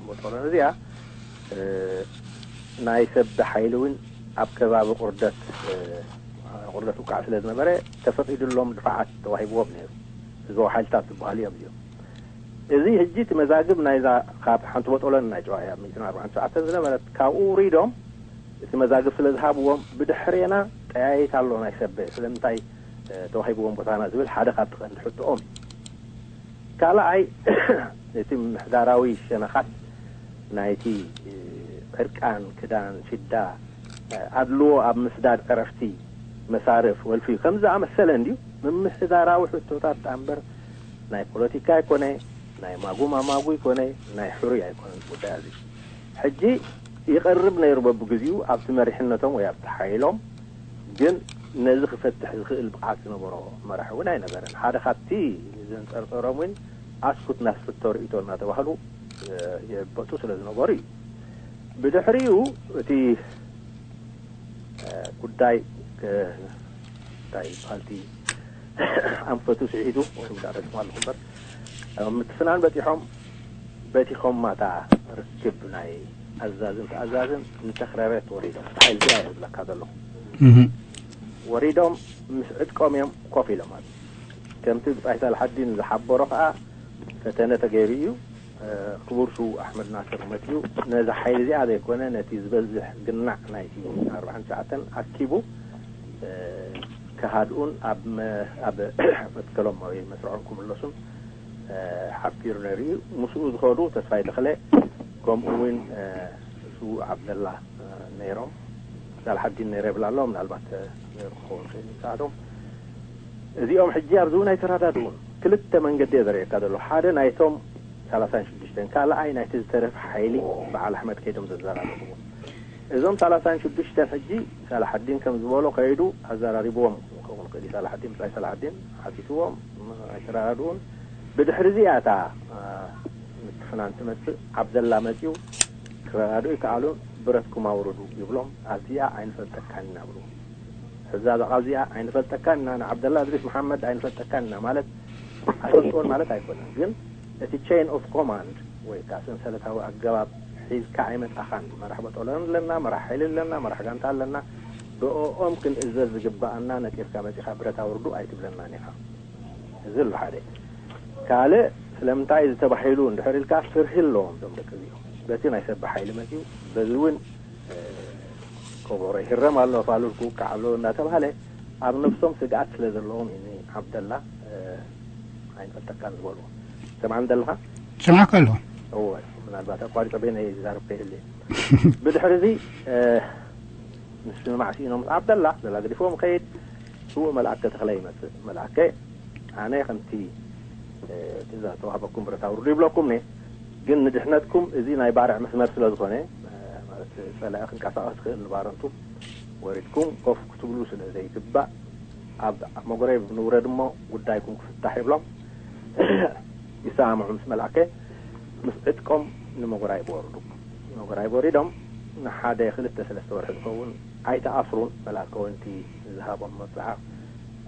ቦጦሎን እዚኣ፣ እ፣ ናይ ሰብ ሓይሊ እውን ኣብ ከባቢ ቁርደት፣ እ፣ ቁርደት ውቃዕ ስለ ዝነበረ ተፈቒዱሎም ድፋዓት ተዋሂብዎም ነይሩ። ህዝባዊ ሓይልታት ዝበሃሉ እዮም እዚኦም። እዚ ሕጂ እቲ መዛግብ ናይዛ ካብ ሓንቲ ቦጦሎን ናይ ጨዋያ ሚእትን ኣርባዓን ትሽዓተን ዝነበረት ካብኡ ውሪዶም እቲ መዛግብ ስለ ዝሃብዎም ብድሕሬና ጠያይት ኣሎ ናይ ሰበ ስለምንታይ፣ እ፣ ተዋሂብዎም ቦታና ዝብል ሓደ ካብቲ ቀንዲ ሕቶኦም እዩ። ካልኣይ እቲ ምምሕዳራዊ ሸነኻት ናይቲ፣ እ፣ ዕርቃን ክዳን ሽዳ፣ እ፣ ኣድልዎ ኣብ ምስዳድ ዕረፍቲ መሳርፍ ወልፊ ከም ዝኣመሰለ እንድዩ ምምሕዳራዊ ሕቶታት እምበር ናይ ፖለቲካ ኣይኮነ፣ ናይ ማጉ ማማጉ ኣይኮነ፣ ናይ ሕሩይ ኣይኮነን ጉዳይ እዚ። ሕጂ ይቐርብ ነይሩ በብግዚኡ ኣብቲ መሪሕነቶም ወይ ኣብቲ ሓይሎም፣ ግን ነዚ ክፈትሕ ዝኽእል ብቕዓት ዝነበሮ መራሒ እውን ኣይነበረን። ሓደ ካብቲ ዘንጸርጸሮም እውን ኣስኩት ናስፍቶ ርእይቶ እናተባህሉ፣ እ፣ ይዕበጡ ስለ ዝነበሩ እዩ። ብድሕሪኡ እቲ፣ እ፣ ጉዳይ፣ እ፣ እንታይ ይበሃል እቲ ኣንፈቱ ስሒቱ ወይ ጉዳይ ረግሙ ኣለኹ እምበር፣ ኣብ ምትፍናን በጺሖም፣ በቲኾም ማታ ርክብ ናይ ኣዛዝን ተኣዛዝን ንተኽረረት ወሪዶም። ሓይሊ እዚኣ እየ ዝብለካ ዘለኹ። እህ። ወሪዶም ምስ ዕጥቆም እዮም ኮፍ ኢሎም ኣለዉ። ከምቲ ብጻይ ሳልሓዲን ዝሓበሮ ከኣ ፈተነ ተገይሩ እዩ። እ፣ ክቡር ስዉእ ኣሕመድ ናስር መጺኡ ነዚ ሓይሊ እዚኣ ዘይኮነ ነቲ ዝበዝሕ ግናዕ ናይቲ ኣርባዓን ትሽዓተን ኣኪቡ፣ እ፣ ክሃድኡን ኣብ መ-፣ ኣብ መትከሎም ወይ መስርዖም ክምለሱን፣ እ፣ ሓቢሩ ነይሩ እዩ። ምስኡ ዝኸዱ ተስፋይ ተኽለ ከምኡ እውን፣ እ፣ ስዉእ ዓብደላ፣ እ፣ ነይሮም። ሳልሓዲን ነይረ ይብል ኣሎ፣ ምናልባት፣ እ፣ ነይሩ ክኸውን ይኽእል እዩ ሰዓቶም። እዚኦም ሕጂ ኣብዚ እውን ኣይተረዳድኡን። ክልተ መንገዲ እየ ዘርእየካ ዘሎ። ሓደ ናይቶም ሰላሳን ሽዱሽተን፣ ካልኣይ ናይቲ ዝተረፈ ሓይሊ በዓል ኣሕመድ ከይዶም ዘዘራረብዎ። እዞም ሰላሳን ሽዱሽተን ሕጂ ሳላሓዲን ከም ዝበሎ ከይዱ ኣዘራሪብዎም ክኸውን ይኽእል እዩ። ሳላሓዲን፣ ብጻይ ሳላሓዲን ሓቲትዎም፣ ኣይተረዳድኡን። ብድሕሪ እዚኣ እታ፣ እ፣ ምትፍናን ትመጽእ፣ ዓብደላ መጺኡ፣ ክረዳድኡ ይከኣሉን፣ ብረትኩም ኣውርዱ ይብሎም። ኣብዚኣ ኣይንፈልጠካን ኢና ብሉ። ሕዛ እዛ ቃል እዚኣ ኣይንፈልጠካን ኢና፣ ንዓብደላ እድሪስ መሓመድ ኣይንፈልጠካን ኢና ማለት ኣይፈልጥዎን ማለት ኣይኮነን። ግን እቲ ቼን ኦፍ ኮማንድ ወይ ከዓ ሰንሰለታዊ ኣገባብ ሒዝካ ኣይመጻኻን። መራሕ በጦሎን ኣለና፣ መራሕ ሓይሊ ኣለና፣ መራሕ ጋንታ ኣለና። ብኦኦም ክንእዘዝ ዝግባኣና ነጢርካ መጺኻ ብረት ኣውርዱ ኣይትብለናን ኢኻ። እዚ ኣሎ ሓደ። ካልእ ስለምንታይ እዚ ተባሂሉ እንድሕር ኢልካ ፍርሂ ኣለዎም እዞም ደቂ እዚኦም። በቲ ናይ ሰብ ሓይሊ መጺኡ፣ በዚ እውን፣ እ፣ ከበሮ ይህረም ኣሎ፣ ፋሉል ክውቃዕ ኣሎ እናተባህለ ኣብ ነብሶም ስግኣት ስለ ዘለዎም እዩ ንዓብደላ፣ እ፣ ኣይንፈልጠካን ዝበልዎ። ሰምዓኒ ዘለኻ? ሰማዕካ ኣለኹ። እወ፣ ምናልባት ኣቋሪጸ በይነይ ዝዛረብ ከይህሉ እየ። ብድሕሪ እዚ፣ እ፣ ምስምማዕ ስኢኖም ምስ ዓብደላ፣ ደላ ገዲፍዎም ከይድ፣ ስዉእ መልኣከ ተኽለ ይመጽእ። መልኣከ፣ ኣነ ከምቲ፣ እ፣ ትእዛዝ ተዋህበኩም ብረት ኣውርዱ ይብለኩም እየ። ግን ንድሕነትኩም እዚ ናይ ባርዕ መስመር ስለ ዝኾነ፣ እ፣ ማለት ጸላኢ ክንቀሳቐስ ዝኽእል ንባረንቱ ወሪድኩም ኮፍ ክትብሉ ስለ ዘይግባእ፣ ኣብ መጎረብ ንውረድ እሞ ጉዳይኩም ክፍታሕ ይብሎም። ይሰማምዑ ምስ መልኣከ፣ ምስ ዕጥቆም ንመጎራይብ ወርዱ። ንመጎራይብ ወሪዶም ንሓደ ክልተ ሰለስተ ወርሒ ዝኸውን ኣይተኣስሩን። መልኣከ እውን እቲ ዝሃቦም መብጽዓ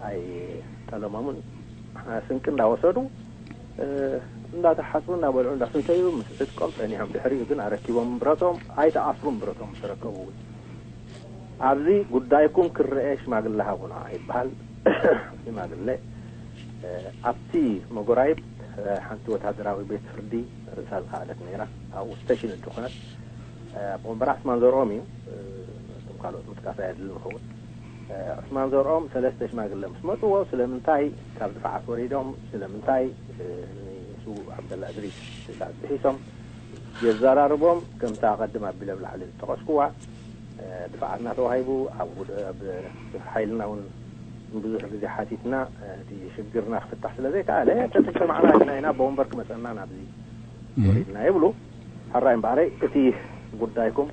ኣይጠለሞምን። ስንቂ እንዳወሰዱ፣ እ፣ እንዳተሓጽቡ፣ እንዳበልዑ፣ እንዳሰተዩ ምስ ዕጥቆም ጸኒሖም። ድሕሪኡ ግን ኣረኪቦም ብረቶም፣ ኣይተኣስሩን ብረቶም ምስ ተረከቡ እውን። ኣብዚ ጉዳይኩም ክረአ ሽማግለ ሃቡና ይበሃል። ሽማግለ፣ እ፣ ኣብቲ መጎራይብ፣ እ፣ ሓንቲ ወታደራዊ ቤት ፍርዲ ርእሳ ዝኸኣለት ነይራ። ኣብኡ ስቴሽን እንተኾነት፣ እ፣ ኣቦ ወንበር ዓስማን ዘርኦም እዩ። እ፣ እቶም ካልኦት ምጥቃስ ኣየድልን ይኸውን። እ፣ ዑስማን ዘርኦም ሰለስተ ሽማግለ ምስ መጽዎ፣ ስለምንታይ ካብ ድፋዓት ወሪዶም፣ ስለምንታይ፣ እ፣ ንስዉእ ዓብደላ እድሪስ ትእዛዝ ጥሒሶም የዘራርቦም። ከምታ ቀድም ኣቢለ ኣብ ላዕሊ ዝጠቐስኩዋ፣ ድፋዓትና ተዋሂቡ ኣብ ውድ- ኣብ ሓይልና እውን ብዙሕ ግዜ ሓቲትና እቲ ሽግርና ክፍታሕ ስለ ዘይከኣለ ተሰማዕና ኢና ኢና ኣቦ ወንበር ክመፀና ናብዚ ወሪድና ይብሉ። ሕራይ እምበኣረይ እቲ ጉዳይኩም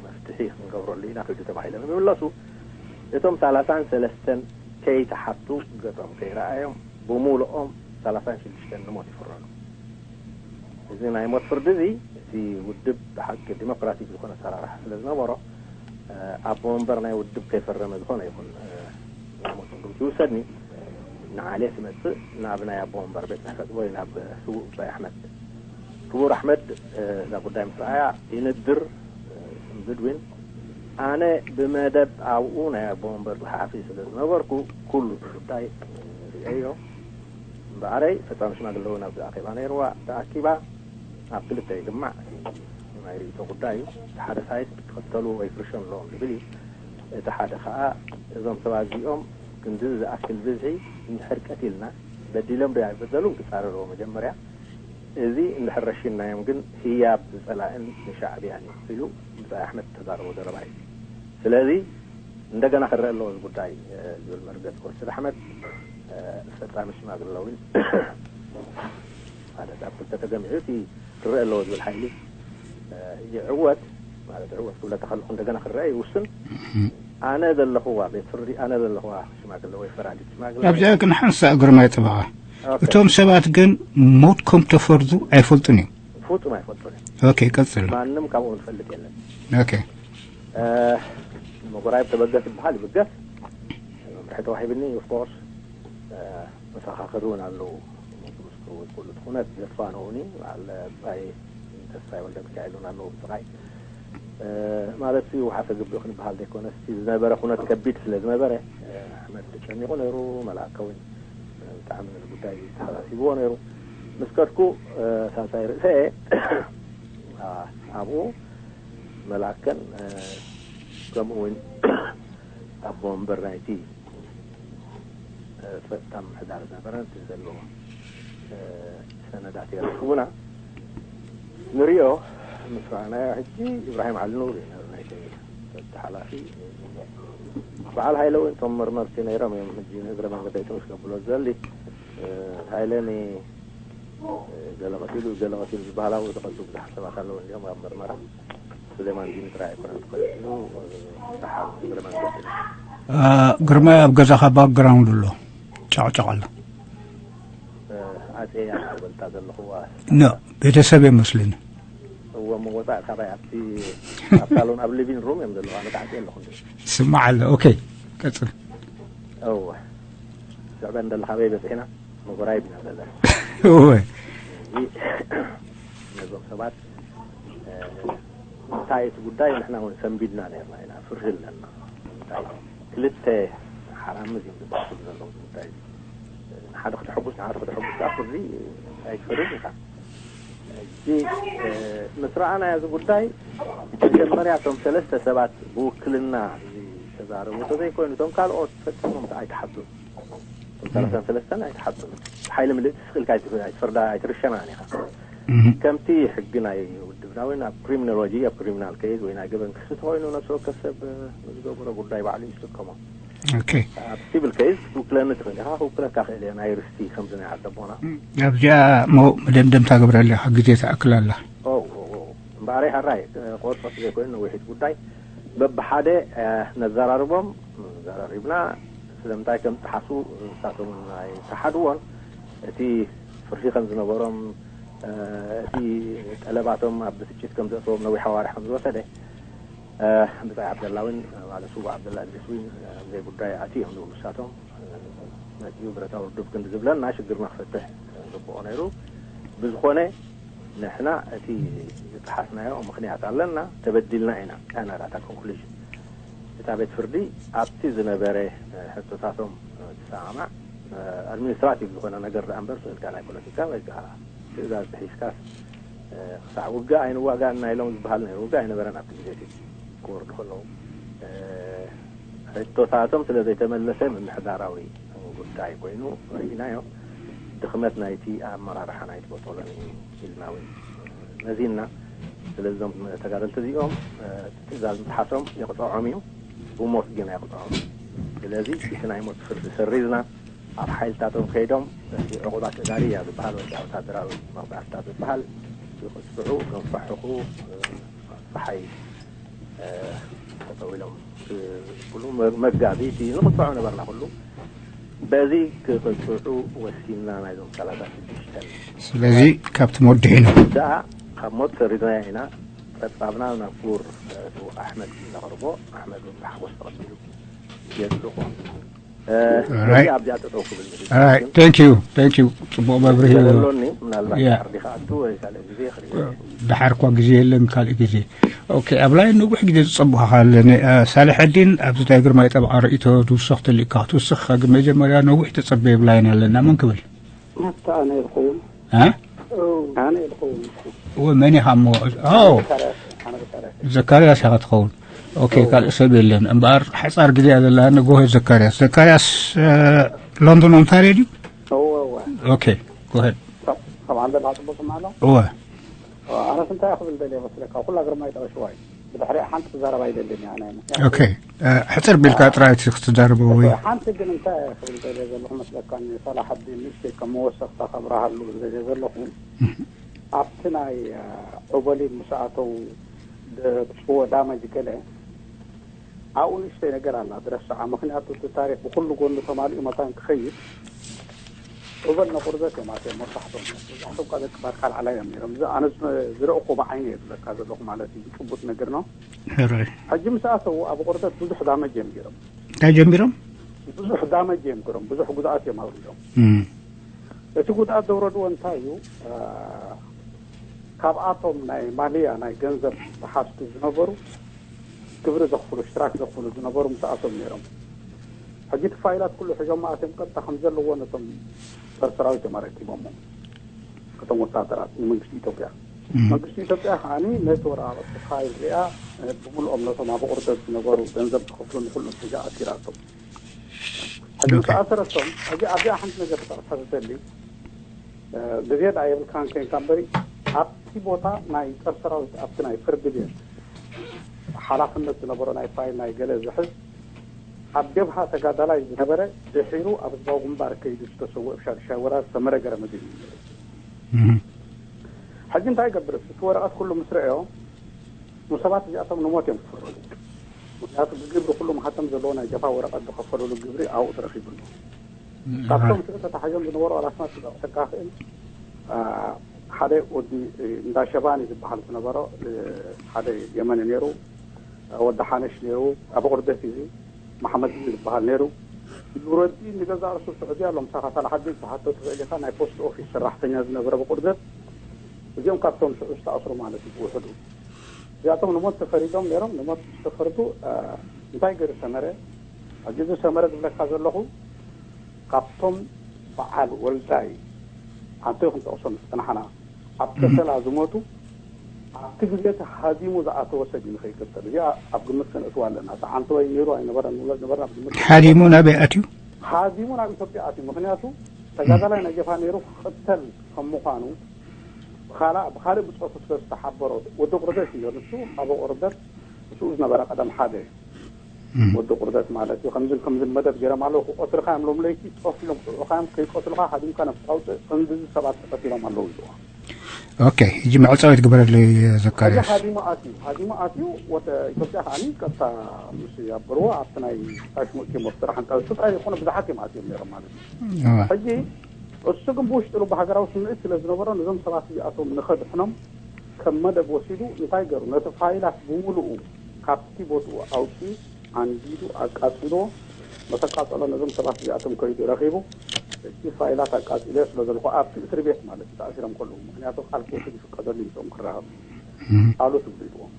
መፍትሒ ክንገብረሉ ኢና ክዱ ተባሂሎም ይምለሱ። እቶም ሰላሳን ሰለስተን ከይተሓቱ ገጾም ከይረኣዮም ብሙሉኦም ሰላሳን ሽዱሽተን ንሞት ይፍረዱ። እዚ ናይ ሞት ፍርዲ እዚ እቲ ውድብ ብሓቂ ዲሞክራቲክ ዝኾነ ኣሰራርሓ ስለ ዝነበሮ ኣቦ ወንበር ናይ ውድብ ከይፈረመ ዝኾነ ይኹን ናይ ሞት ስጉምቲ ይውሰድኒ ንዓሌ ትመፅእ ናብ ናይ ኣቦ ወንበር ቤት ፅሕፈት ወይ ናብ ስዉእ ባይ ኣሕመድ። ክቡር ኣሕመድ እዛ ጉዳይ ምስ ረኣያ ይንድር ብድዊን ኣነ ብመደብ ኣብኡ ናይ ኣቦ ወንበር ፀሓፊ ስለ ዝነበርኩ ኩሉ እቲ ጉዳይ ርእየዮ። እምበኣረይ ፈፃሚ ሽማግለ እውን ኣብዚ ኣኼባ ነይርዋ ተኣኪባ ኣብ ክልተ ይግማዕ ናይ ርእይቶ ጉዳይ እዩ። እቲ ሓደ ሳይት ክትከተሉ ወይ ፍርሾም ኣለዎም ዝብል እዩ። እቲ ሓደ ከዓ እዞም ሰባት እዚኦም ክንዲ ዝኣክል ብዝሒ እንድሕር ቀቲልና በዲሎም ዶ ኣይበደሉን ክፃረርዎ መጀመርያ እዚ እንድሕር ረሺንናዮም ግን ህያብ ንፀላእን ንሻዕብያን እዩ ኢሉ ብፃይ ኣሕመድ ተዛረቦ ዘረባ እዩ። ስለዚ እንደገና ክረአ ኣለዎ እዚ ጉዳይ ዝብል መርገፂ ክወስድ ኣሕመድ ፈፃሚ ሽማግለ እውን ማለት ኣብ ክልተ ተገሚዑ እቲ ክረአ ኣለዎ ዝብል ሓይሊ ይዕወት ማለት ዕወት ክብለካ ከለኹ እንደገና ክረአ ይውስን ኣነ ዘለኹዋ ቤት ፍርዲ ኣነ ዘለኹዋ ሽማግለ ወይ ፈራዲት ሽማግለ ኣብዚኣ ግን ሓንሳእ ግርማይ ጠበቓ እቶም ሰባት ግን ሞት ከም ተፈርዱ ኣይፈልጡን እዮም። ፍጹም ኣይፈልጡን እዮም። ኦኬ ቀጽል። ማንም ካብኡ ዝፈልጥ የለን። ኦኬ። መጎራየብ ተበገስ ይበሃል ይብገስ። መምርሒ ተዋሂብኒ ኦፍኮርስ መሰኻኽር እውን ኣለዉ። ምስ ክውል ኩሉ እቲ ኩነት ዘፋነውኒ በዓል ብጻይ ተስፋይ ወልደ ሚካኤል እውን ኣለዉ ብስቓይ ማለት እዩ ሓሰ ግብእ ክንበሃል ዘይኮነ እቲ ዝነበረ ኩነት ከቢድ ስለ ዝነበረ ኣሕመድ ጨኒቑ ነይሩ መልኣከ እውን ብጣዕሚ ነዚ ጉዳይ ተሓሳሲብዎ ነይሩ ምስ ከድኩ ሳልሳይ ርእሰ ኣብኡ መልኣከን ከምኡ እውን ኣቦ ወንበር ናይቲ ጸጥታ ምምሕዳር ዝነበረ እቲ ዘለዎ ሰነዳት የረክቡና ንሪኦ ምስ ረኣናዮ ሕጂ ኢብራሂም ዓሊ ኑር እዩ ነሩ ናይቲ ጸጥታ ሓላፊ በዓል ሃይለ እውን እቶም መርመርቲ ነይሮም እዮም ሕጂ ንእግረ መንገደይቱ ምስ ከብሎ ዝደሊ ሃይለ ኒ ገለ ቀቲሉ ገለ ቀቲሉ ዝበሃል ኣብኡ ተቐትሉ ብዙሓት ሰባት ኣለዉ እንዲኦም ኣብ መርመራ ሱሌማን ዲን ጥራይ ኣይኮነን ተቐቲሉ ብዙሓት እግረ መንገዲ ግርማይ ኣብ ገዛኻ ባክግራውንድ ኣሎ ጫቕጫቕ ኣሎ ኣጼ እያ ዝበልታ ዘለኹዋ ኖ ቤተሰብ የመስልን እዎ እሞ ወፃእ ካባይ ኣብቲ ኣብ ሳሎን ኣብ ሊቪን ሩም እዮም ዘለኹ ኣነ ተዓፂ ኣለኹ እንዲ ስማዕ ኣሎ ኦኬ ቀፅል እወ ስዕበ እንደለ ካበይ በፂሕና ምጉራይ ቢና ዘለና እወ ነዞም ሰባት እንታይ እቲ ጉዳይ ንሕና እውን ሰንቢድና ነርና ኢና ፍርሂ ኣለና እንታይ ክልተ ሓራምዝ እዮም ዝበስሉ ዘለዉ ጉዳይ ንሓደ ክተሐጉስ ንሓደ ክተሐጉስ ከዓ ፍርዲ ኣይትፈርድ ኢኻ ሕጂ ምስ ረኣናዮ እዚ ጉዳይ መጀመርያ እቶም ሰለስተ ሰባት ብውክልና ዝተዛረቡ እንተዘይኮይኑ እቶም ካልኦት ፈፂሞም ኣይተሓቱን እቶም ሰለስተ ሰለስተን ኣይተሓቱን ሓይሊ ምልእቲ ስኽእልካ ኣይትፈርዳ ኣይትርሸናን ኢኻ ከምቲ ሕጊ ናይ ውድብና ወይ ኣብ ክሪሚኖሎጂ ኣብ ክሪሚናል ኬዝ ወይ ናይ ገበን ክሲ ተኮይኑ ነብሲ ወከፍ ሰብ ዝገብሮ ጉዳይ ባዕሉ ይስከሞ ኦኬ ኣብ ሲቪል ኬዝ ክትውክለኒ ትኽእል ኢኻ ክውክለካ ክእል እየ ናይ ርስቲ ከምዚ ናይ ዓዲ ኣቦና ኣብዚኣ ሞ መደምደምታ ግብረለካ ግዜ ትኣክል ኣላ እምበኣረይ ሃራይ ቆርፀ ዘይኮይኑ ነዊሒት ጉዳይ በብሓደ ነዘራርቦም ዘራሪብና ስለምንታይ ከም ጥሓሱ ንሳቶም ኣይተሓድዎን እቲ ፍርሂ ከም ዝነበሮም እቲ ጠለባቶም ኣብ ብስጭት ከም ዘእተዎም ነዊሕ ኣዋርሕ ከም ዝወሰደ ብጻይ ዓብደላ እውን ማለት ስዉእ ዓብደላ እድሪስ እውን ኣብ ዘይ ጉዳይ ኣትዩ እዮም ዝብሉ ንሳቶም መጺኡ ብረታዊ ርዱብ ክንዲ ዝብለና ሽግርና ክፈትሕ ዝግብኦ ነይሩ ብዝኾነ ንሕና እቲ ዝጠሓስናዮ ምኽንያት ኣለና ተበዲልና ኢና ቀና ዳታ ኮንክሉዥን እታ ቤት ፍርዲ ኣብቲ ዝነበረ ሕቶታቶም ትሰማማዕ ኣድሚኒስትራቲቭ ዝኾነ ነገር ደኣ እምበር ስእልካ ናይ ፖለቲካ ወይ ከዓ ትእዛዝ ጥሒስካስ ክሳዕ ውግእ ኣይንዋጋእን ናይሎም ዝበሃል ናይ ውግእ ኣይነበረን ኣብቲ ግዜ እቲ ክወርዱ ከለዉ ሕቶታቶም ስለ ዘይተመለሰ ምምሕዳራዊ ጉዳይ ኮይኑ ርኢናዮ ድኽመት ናይቲ ኣመራርሓ ናይቲ ቦጦሎኒ ኢልና እውን መዚንና ስለዚ እዞም ተጋደልቲ እዚኦም ትእዛዝ ምትሓቶም ይቕፅዖም እዩ። ብሞት ግን ኣይቕፅዖም። ስለዚ እቲ ናይ ሞት ፍርዲ ሰሪዝና ኣብ ሓይልታቶም ከይዶም እቲ ዕቑባ ተጋሪ እያ ዝበሃል ወይ ከዓ ወታደራዊ መቕፃዕትታት ዝበሃል ይቕፅዑ፣ ገንፋሕኹ፣ ፀሓይ ጠጠው ኢሎም ክብሉ መጋቢት እዩ ንቕፅዖ ነበርና። ኩሉ በዚ ክቕፅዑ ወሲንና ናይዞም ሰላሳ ሽዱሽተ። ስለዚ ካብቲ ሞት ድሒኑ ደኣ ካብ ሞት ሰሪዝናዮ ኢና። ፀብፃብና ናብ ክቡር ኣሕመድ ነቕርቦ። ኣሕመድ እውን ብሓጎስ ተቐቢሉ የፅድቖ። ስለዚ ኣብዚኣ ጠጠው ክብል ንብል። Thank you, thank you። ፅቡቕ መብርሂ ዘሎኒ ምናልባት ድሓር ዲኻ ኣቱ ወይ ካልእ ግዜ ክርኢ። ድሓር እኳ ግዜ የለን፣ ካልእ ግዜ። ኦኬ፣ ኣብ ላይን ነዊሕ ግዜ ዝፀበኹኻ ኣለኒ። ሳልሐዲን ኣብዚ ናይ ግርማይ ጠበቓ ርእይቶ ትውስኽ ትልእካ ክትውስኽ ግን መጀመርያ ነዊሕ ተፀበየ ኣብ ላይን ኣለና። መን ክብል? ኣታ ኣነ ይልኩም እ? ኣነ ይልኩም እወ፣ መን ኢኻ እሞ? ኦ፣ ኣነ ብታረ ኣነ ብታረ ዘካርያስ ኢኻ ትኸውን። ኦኬ፣ ካልእ ሰብ የለን እምበኣር ሓፃር ግዜ እያ ዘላኒ። ጎሄድ ዘካርያስ። ዘካርያስ፣ እ፣ ሎንዶን ኦንታርዮ ድዩ? እወ እወ ኦኬ፣ ጎሄድ። ሰማን ዘላ ጽቡቅ ስማሎ እወ። ኣነስ እንታይ ክብል ደልየ መስለካ ኩላ ግርማይ ጠበሽዋ እዩ። ብድሕሪኣ ሓንቲ ክዛረብ ኣይደልን እያ ናይ ምክንያቱ ኦኬ፣ እ፣ ሕፅር ቢልካ ጥራይ እቲ ክትዛረቦ ወይ? ሓንቲ ግን እንታይ ክብል ደልየ ዘለኹ መስለካ ንሳላሓዲን ንእሽተይ ከም መወሰኽታ ከብረሃሉ ደልየ ዘለኹ ኣብቲ ናይ ዑበሊን ምስ ኣተው ደብፅዎ ዳመጅ ገለ ኣብኡ ንእሽተይ ነገር ኣላ ድረስዓ ምክንያቱ እቲ ታሪክ ብኩሉ ጎኑ ተማሊኡ መታን ክኸይድ ዑበል ነቁርዘት እዮም ኣትዮም መብዛሕቶም መብዛሕቶም ካብ ደቂ ባርካ ላዕላይ እዮም ነይሮም እዚ ኣነ ዝረእኩ ብዓይነ እየ ዝብለካ ዘለኹ ማለት እዩ ዝጭቡጥ ነገር ነው ሕራይ። ሕጂ ምስ ኣተዉ ኣብ ቁርዘት ብዙሕ ዳመጅ እዮም ገይሮም እንታይ ጀሚሮም? ብዙሕ ዳመጅ እዮም ገይሮም ብዙሕ ጉድኣት እዮም ኣውሪዶም እም፣ እቲ ጉድኣት ዘውረድዎ እንታይ እዩ እ፣ ካብኣቶም ናይ ማልያ ናይ ገንዘብ ተሓዝቲ ዝነበሩ ግብሪ ዘኽፍሉ ሽትራክ ዘኽፍሉ ዝነበሩ ምስኣቶም ነይሮም ሕጂ እቲ ፋይላት ኩሉ ሕዞም ኣትዮም ቀጥታ ከም ዘለዎ ነቶም ጸር ሰራዊት እዮም ኣረኪቦሞ እቶም ወታደራት ንመንግስቲ ኢትዮጵያ እም፣ መንግስቲ ኢትዮጵያ ከዓኒ ነቲ ወረቓቕቲ ፋይል ሪኣ እ፣ ብምልኦም ነቶም ኣብ ቁርደት ዝነበሩ ገንዘብ ዝኸፍሉ ንኩሎም ሒዛ ኣሲራቶም ሕጂ ኦኬ። ምስ ኣሰረቶም ሕጂ ኣብዚኣ ሓንቲ ነገር ክጠቕሳ ዝደሊ እ፣ ግዜ ዳ የብልካን ኮይንካ እምበሪ ኣብቲ ቦታ ናይ ጸር ሰራዊት ኣብቲ ናይ ፍርዲ ቤት ሓላፍነት ዝነበሮ ናይ ፋይል ናይ ገለ ዝሕዝ ኣብ ጀብሃ ተጋዳላይ ዝነበረ ድሒሩ ኣብ ህዝባዊ ግንባር ከይዱ ዝተሰውእ ብሻድሻይ ወራር ዝተመረገረ መግቢ እዩ ነይሩ። እም፣ ሕጂ እንታይ ይገብር እቲ ወረቐት ኩሉ ምስ ረአዮ ንሰባት እዚኣቶም ንሞት እዮም ክፍረዱ ምክንያቱ ብግብሪ ኩሉ ማህተም ዘለዎ ናይ ጀብሃ ወረቐት ዝኸፈለሉ ግብሪ ኣብኡ ተረኺቡ ኣሎ ካብቶም ሽዑ ተታሒዞም ዝነበሩ ኣላስማት ክጠቕሰካ ክእል ሓደ ወዲ እንዳ ሸባኒ ዝበሃል ዝነበሮ ሓደ የመኒ ነይሩ ወዲ ሓነሽ ነይሩ ኣብ ቁርደት እዚ መሓመድ ዝበሃል ነይሩ ኑረዲን ንገዛ ርእሱ ስዑድያ ኣሎ ምሳኻ ሳላሓዲን ክትሓቶ ትኽእል ኢኻ ናይ ፖስት ኦፊስ ሰራሕተኛ ዝነበረ ብቁርደት እዚኦም ካብቶም ሽዑ ዝተኣስሩ ማለት እዩ ብውሕዱ እዚኣቶም ንሞት ተፈሪዶም ነይሮም ንሞት ዝተፈርዱ እንታይ ገይሩ ሰመረ ኣብዚ እዚ ሰመረ ዝብለካ ዘለኹ ካብቶም በዓል ወልዳይ ኣንተ ክንጠቕሶም ዝፀናሕና ኣብ ከሰላ ዝሞቱ ኣብቲ ግዜ እቲ ሃዲሙ ዝኣተወ ሰብ እዩ ንኸይቅተል እዚኣ ኣብ ግምት ከነእትዋ ኣለና እቲ ዓንተወይ ነይሩ ኣይነበረን ንብሎ ዝነበርና ኣብ ግምት ሓዲሙ ናበይ ኣትዩ? ሃዲሙ ናብ ኢትዮጵያ ኣትዩ ምክንያቱ ተጋዳላይ ናይ ጀብሃ ነይሩ ክቅተል ከም ምዃኑ ብኻልእ ብጾቱ ስለ ዝተሓበሮ ወዲ ቁርደት እዩ ንሱ ኣብ ቁርደት ምስኡ ዝነበረ ቀደም ሓደ ወዲ ቁርደት ማለት እዩ ከምዝን ከምዝን መደብ ገይሮም ኣለዉ ክቆትልካ እዮም ሎም ለይቲ ጠፍ ኢሎም ክጥዑካ እዮም ከይቆትልካ ሃዲምካ ነብስካ ውፅእ ከምዚ ሰባት ተቀቲሎም ኣለዉ ኢልዎ ኦኬ፣ ሕጂ መዕጸዊ ትግበረለይ ሕጂ ዘካርያስ። ሃዲሙ ኣትዩ ሃዲሙ ኣትዩ ወደ ኢትዮጵያ ከዓኒ ቀጥታ ምስ ያበርዎ ኣብቲ ናይ ታሽሙእቲ ሞፍትራ ሓንጣ እሱ ጥራይ ዝኾነ ብዙሓት እዮም ኣትዮም ነይሮም ማለት እዩ ሕጂ እሱ ግን ብውሽጢ ልቡ ሃገራዊ ስምዒት ስለ ዝነበሮ ነዞም ሰባት እዚኣቶም ንኸድሕኖም ከም መደብ ወሲዱ እንታይ ገሩ ነቲ ፋይላት ብምሉኡ ካብቲ ቦትኡ ኣውፅኡ ዓንዲዱ ኣቃፂልዎ መተቃፀሎ ነዞም ሰባት እዚኣቶም ከይዱ ረኺቡ እቲ ፋይላት ኣቃፂልዮ ስለ ዘለኹ ኣብቲ እስሪ ቤት ማለት እዩ ተኣሲሮም ከለዉ ምክንያቱ ቃል ክወስድ ይፍቀደሉ እዩ እቶም ክረኸቡ ኣሉ ትብሉ ኢልዎም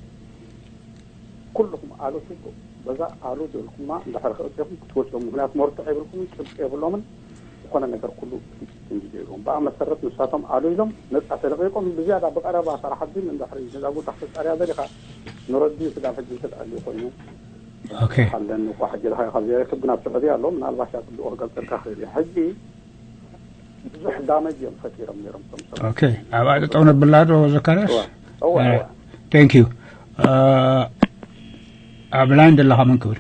ኩልኹም ኣሉ ትብሉ በዛ ኣሉ ዝብልኩማ እንድሕር ክእትኹም ክትወፅኦም ምክንያቱ መርትዖ የብልኩምን ጭብጢ የብሎምን ዝኾነ ነገር ኩሉ እንዲገይሮም ብኣ መሰረት ንሳቶም ኣሉ ኢሎም ነፃ ተለቂቆም ብዝያዳ ብቀረባ ሰራሕ ኣቢል እንድሕሪ ነዛ ጉዳይ ተፃርያ ዘሊካ ንረዲ ስጋብ ሕጂ እንተትኣልዩ ኮይኑ ኦኬ። ኣለኒ እኳ ሕጂ ድካ ካብ ዘይረክብ ግን ኣብ ስዑዲ ኣሎ ምናልባት ያ ጽቡቅ ክገልፀልካ ክእል እየ ሕጂ ብዙሕ ዳመጅ እዮም ፈጢሮም ነይሮም እቶም ሰባት ኦኬ። ኣብኣ ጠጠው ነብላ ዶ ዘካርያስ? እዋ። እወ፣ እወ። Thank you. ኣብ ላይን ዘለኻ መን ክብል?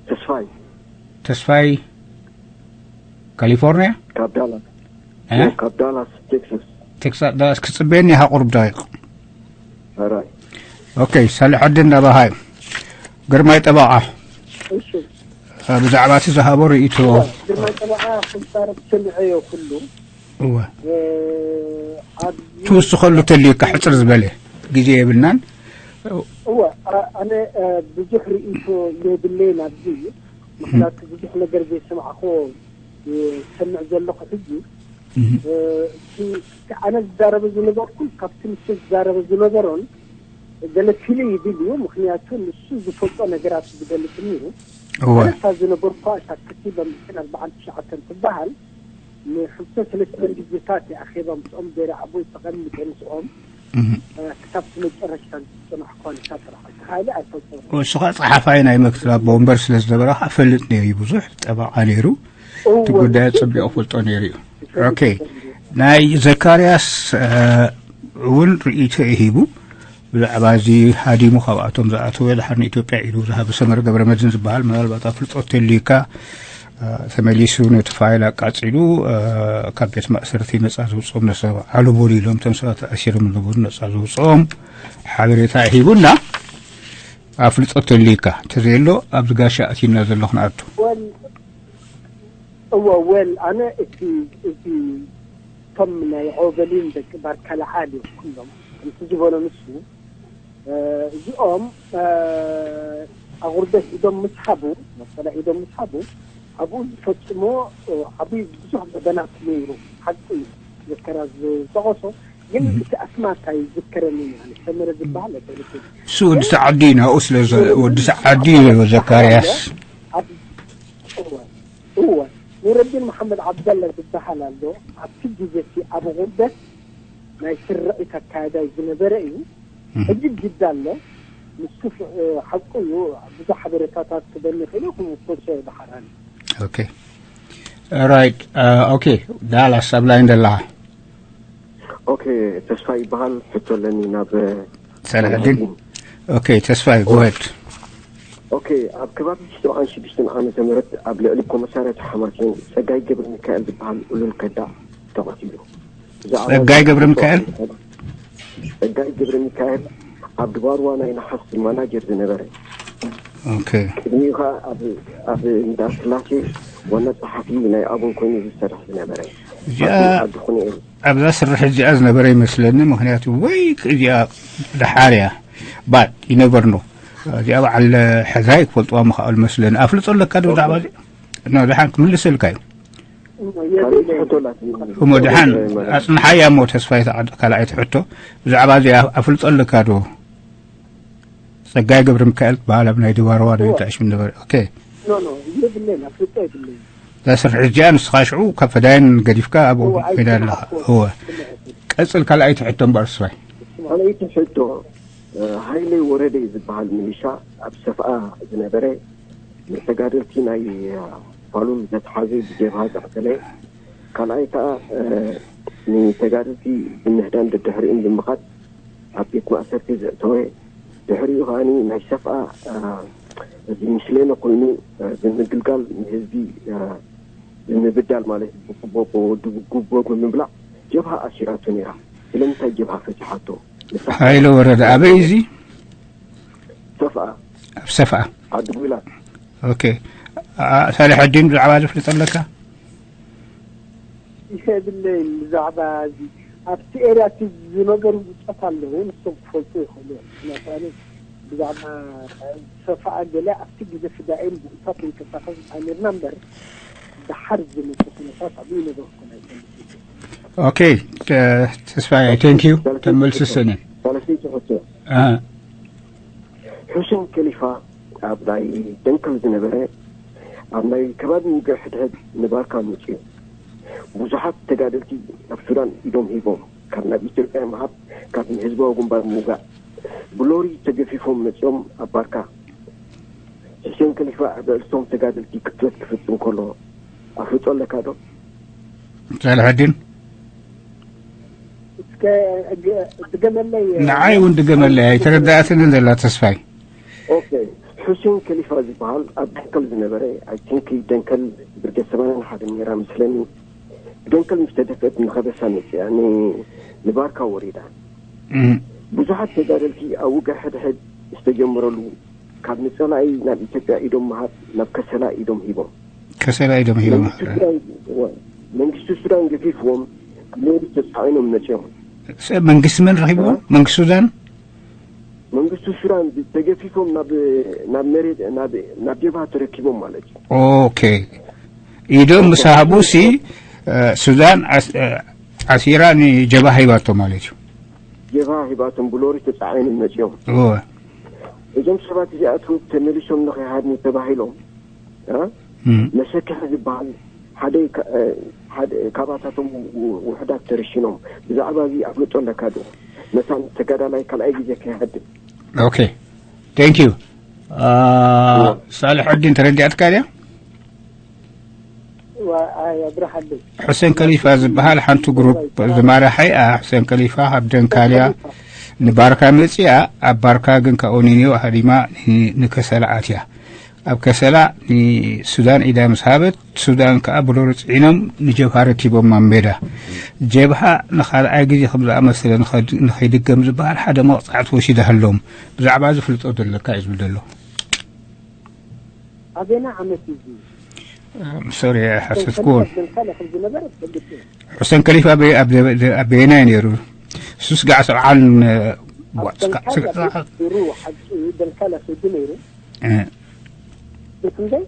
ተስፋይ ተስፋይ ካሊፎርኒያ? ካብ ዳላስ እ? ካብ ዳላስ ቴክሳስ። ቴክሳስ ዳላስ ክጽበየኒ ኢኻ ቁሩብ ደቂቕ። ኣራይ ኦኬ፣ ሳልሕ ዓዲ እንዳባሃይ ግርማይ ጠበቓ እሺ። ብዛዕባ እቲ ዝሃቦ ርእይቶ ግርማይ ጠበቓ ክዛረብ ሰሚዐዮ ኩሉ እወ እ፣ ኣብዚ ትውስኸሉ ተልዩካ ሕፅር ዝበለ ግዜ የብልናን። እወ ኣ- ኣነ እ፣ ብዙሕ ርእይቶ የብለይን ኣብዚ። ምክንያቱ ብዙሕ ነገር ዘይሰማዕኮ ይሰምዕ ዘለኹ ሕጂ። እህ። እ፣ እቲ እቲ ኣነ ዝዛረበ ዝነበርኩ ካብቲ ንሱ ዝዛረበ ዝነበሮን ገለ ፍልይ ይብል እዩ። ምክንያቱ ንሱ ዝፈልጦ ነገራት ዝገልጽ እዩ። እወ ኣነታ ዝነበርኳ እታ ክሲ በምስል ኣርባዓን ትሽዓተን ትበሃል ንክልተ ሰለስተ ግዜታት እየ ኣኼባ ምስኦም ገይረ ኣብኡ ተቐሚጠ ምስኦም እህ። እ፣ ክሳብ እቲ መጨረሽታ ዝጸናሕኳ ንሳ ጥራሕ ተኻኢለ ኣይፈልጦ እሱ ኸዓ ጸሓፋይ ናይ መክትብ ኣቦ ወንበር ስለ ዝነበረ ኸዓ ፈልጥ ነይሩ እዩ። ብዙሕ ጠበቓ ነይሩ። እቲ ጉዳይ ጸቢቑ ፈልጦ ነይሩ እዩ። ኦኬ፣ ናይ ዘካርያስ እ፣ እውን ርእይቶ እዩ ሂቡ። ብዛዕባ እዚ ሃዲሙ ካብኣቶም ዝኣተወ ድሓር ንኢትዮጵያ ኢሉ ዝሃበ ሰመረ ገብረ መድህን ዝበሃል ምናልባት ኣፍልጦ ተልዩካ እ፣ ተመሊሱ ነቲ ፋይል ኣቃጺሉ እ፣ ካብ ቤት ማእሰርቲ ነጻ ዘውፅኦም ነሰብ ኣልቦን ኢሎም እቶም ሰባት ተኣሲሮም ዝነበሩ ነጻ ዘውፅኦም ሓበሬታ ሂቡና። ኣፍልጦ ተልዩካ እንተዘየሎ ኣብዚ ጋሻ ኣቲና ዘሎ ክንኣቱ ወል እወ ወል ኣነ እቲ እቲ እቶም ናይ ዖበሊን ደቂ ባርካ ለዓል እዮም ኩሎም ከምቲ ዝበሎ ንሱ እ፣ እዚኦም እ፣ ኣቑርደት ኢዶም ምስ ሃቡ መሰላ ኢዶም ምስ ሃቡ ኣብኡ ዝፈጽሞ እ፣ ዓብዪ ብዙሕ ገበናት ነይሩ። ሓቂ እዩ ዘከራ ዝጠቐሶ ግን እቲ ኣስማት ኣይዝከረንን እዩ። ኣነ ሰመረ ዝበሃል ኣይፈልጥን። እሱ ወዲ ሰዓዲ ናብኡ ስለ ዘ- ወዲ ሰዓዲ እዩ ዘካርያስ ኣብ እወ እወ ኑረዲን መሓመድ ዓብደላ ዝበሃል ኣሎ። ኣብቲ ግዜ እቲ ኣብ ቁርደት ናይ ስርዒት ኣካያዳይ ዝነበረ እዩ። ሕጂ ጅዳ ኣሎ። ንሱ ፍ- ሓቁ እዩ። ብዙሕ ሓበሬታታት ክበኒ ይኽእል እዩ። ክምኮሶ ይበሓራል። ኦኬ ራይት ኦኬ ዳላስ ኣብ ላይን ዘለኻ ኦኬ ተስፋ ይበሃል። ሕቶ ኣለኒ ናብ ሰላሐዲን ኦኬ ተስፋይ ጎሄድ ኦኬ ኣብ ከባቢ ሰብዓን ሽዱሽተን ዓመተ ምህረት ኣብ ልዕሊ ኮመሳርያት ሓማሴን ጸጋይ ገብረ ሚካኤል ዝበሃል ኡሉል ከዳዕ ተቐቲሉ። ብዛዕባ ጸጋይ ገብረ ሚካኤል? ጸጋይ ገብረ ሚካኤል ኣብ ድባርዋ ናይ ነሓስ ማናጀር ዝነበረ ኦኬ ቅድሚኡ ኸዓ ኣብ ኣብ እንዳ ስላሴ ዋና ጸሓፊ ናይ ኣቡን ኮይኑ ዝሰርሕ ዝነበረ እዚኣ ዓዲ ኩንኤል ኣብዛ ስርሕ እዚኣ ዝነበረ ይመስለኒ። ምክንያቱ ወይ እዚኣ ደሓር እያ ባት ይነበር ኖ እዚኣ በዓል ሕዛይ ክፈልጥዋ ምኽኣሉ መስለኒ። ኣፍልጦ ኣለካ ዶ ብዛዕባ እዚ? ኖ ደሓን ክምልሰልካ እዩ። ካልእ ሕቶ ኣላትኒ እሞ ደሓን ኣጽንሓያ እሞ ተስፋይ ተዓድ ካልኣይቲ ሕቶ ብዛዕባ እዚኣ ኣፍልጦ ኣለካ ዶ? ጸጋይ ገብረ ሚካኤል ትበሃል ኣብ ናይ ድባርዋ ናይ ተዕሽም ነበረ። ኦኬ ኖ ኖ የብለይን ኣፍልጦ የብለይን። እዛ ስርሕ እዚኣ ንስኻ ሽዑ ካብ ፈዳይን ገዲፍካ ኣብኡ ኮይና ኣለኻ። እወ ቀጽል ካልኣይቲ ሕቶ እምበኣር ተስፋይ። ካልኣይቲ ሕቶ እ፣ ሃይለ ወረደ ዝበሃል ሚሊሻ ኣብ ሰፍኣ ዝነበረ ንተጋደልቲ ናይ እ፣ ፋሉል ዘትሓዘ ብጀብሃ ዘቕተለ ካልኣይ ከዓ እ፣ ንተጋደልቲ ብምህዳን ደድሕሪኦም ብምኻድ ኣብ ቤት ማእሰርቲ ዘእተወ ድሕሪኡ ከዓ ናይ ሰፍኣ እ፣ እዚ ምስሌነ ኮይኑ እ፣ ብምግልጋል ንህዝቢ እ፣ ብምብዳል ማለት እዩ። ብፅቡቅ ወዲ ጉቦ ብምብላዕ ጀብሃ ኣሲራቶ ነይራ። ስለምንታይ ጀብሃ ፈቲሓቶ? ንሳ ሃይለ ወረደ ኣበይ እዚ? ሰፍኣ ኣብ ሰፍኣ። ዓዲ ጉላ ኦኬ። ኣ- ሳልሕ ኣዲን ብዛዕባ ዝፍልጥ ኣለካ? ይኸብለይን ብዛዕባ እዚ ኣብቲ ኤርያ እቲ ዝነበሩ ብፆት ኣለዉ ንሶም ክፈልጡ ይኽእሉ እዮም። ምክንያቱ ኣነ ብዛዕባ ሰፋኣ ገለ ኣብቲ ግዜ ፍዳኤን ብኡታት ይንቀሳቐስ ኣይነርና እምበር ደሓር ዝመፀ ኩነታት ኣብኡ ይነበርኩ ናይ ፈልጥ ኦኬ። ተ- ተስፋዬ ቴንክ ዩ ተመልስሰኒ ሳለስተይቲ ሕቶ እ፣ ሑሴን ከሊፋ ኣብ ናይ ደንከል ዝነበረ ኣብ ናይ ከባቢ ውግእ ሕድሕድ ንባርካ መፅኡ። ብዙሓት ተጋደልቲ ኣብ ሱዳን ኢዶም ሂቦም ካብ ናብ ኢትዮጵያ ምሃብ ካብ ንህዝባዊ ግንባር ምውጋእ ብሎሪ ተገፊፎም መፅኦም ኣብ ባርካ። ሑሴን ከሊፋ ኣብ ልዕልቶም ተጋደልቲ ቅትለት ክፍፅም ከሎ ኣፍልጦ ኣለካ ዶ? ሳልሐዲን እቲ ከ- ገ- ድገመለይ። ንዓይ እውን ድገመለይ፣ ኣይተረዳእትንን ዘላ ተስፋይ። ኦኬ፣ ሑሴን ከሊፋ ዝበሃል ኣብ ደንከል ዝነበረ፣ ኣይ ቲንክ ደንከል ብርጌድ ሰማንያን ሓደን ነይራ መስለኒ። ደንከል ምስ ተደፍአት ንኸበሳ መፅያ፣ ን- ንባርካ ወሪዳ። እም፣ ብዙሓት ተጋደልቲ ኣብ ውግእ ሕድሕድ ዝተጀመረሉ፣ ካብ ንፀላኢ ናብ ኢትዮጵያ ኢዶም ምሃብ፣ ናብ ከሰላ ኢዶም ሂቦም። ከሰላ ኢዶም ሂቦም። መንግስቲ ሱዳን ገፊፍዎም፣ ሎሪ ተፃዒኖም መፅዮም። ሰብ መንግስቲ መን ረኺብዎም? መንግስቲ ሱዳን? መንግስቲ ሱዳን ተገፊፎም ናብ ናብ መሬት ናብ ናብ ጀብሃ ተረኪቦም ማለት እዩ። ኦኬ። ኢዶም ምስ ሃቡ ሲ እ፣ ሱዳን ኣስ- እ፣ ኣሲራ ንጀብሃ ሂባቶ ማለት እዩ። ጀብሃ ሂባቶም ብሎሪ ተፃዒኖም መፅዮም። እወ። እዞም ሰባት እዚኣቶም ተመሊሶም ንኸይሃድሙ ተባሂሎም እ? እም፣ መሰክሒ ዝበሃል ሓደ ካ- እ፣ ሓደ ካባታቶም ው- ውሕዳት ተረሽኖም። ብዛዕባ እዚ ኣፍልጦ ኣለካ ዶ? መታን ተጋዳላይ ካልኣይ ግዜ ከይሃድም። ኦኬ። ቴንክ ዩ። አ፣ ሳልሕ ዕዲን ተረዲኣትካ ድያ? ዋ- ኣይ ኣብርሃለይ። ሑሴን ከሊፋ ዝበሃል ሓንቲ ግሩፕ ዝማርሐ እያ። ሑሴን ከሊፋ ካብ ደንካልያ ንባርካ መፅያ፣ ኣብ ባርካ ግን ካብ ኦኒኒዮ ሃዲማ ን- ንከሰላ ኣትያ። ኣብ ከሰላ ንሱዳን ኢዳ ምስ ሃበት፣ ሱዳን ከዓ ብሎሪ ፅዒኖም ንጀብሃ ረኪቦም ኣብ ሜዳ። ጀብሃ ንኻልኣይ ግዜ ከም ዝኣመሰለ ንኸድ- ንኸይድገም ዝበሃል ሓደ መቕፃዕቲ ወሲዳህሎም። ብዛዕባ እዚ ፍልጦ ዘለካ እዩ ዝብል ዘሎ። ኣበና ዓመት እዚ ሶሪ ኣይሓሰስኩዎን። ደንካለ ከም ዝነበረ ትፈልጥ እዩ። ሑሰን ከሊፋ ኣበ- ኣብ ዘበ- ኣብ በየናይ ነይሩ? እሱስ ጋዕ ሰብዓን እ፣ ኣብ ዋት፣ ስጋ- ደንካለ ስጋ- ድሩ ሓቂ ደንካለ ሕጂ ነይሩ። እ፣ ብክንደይ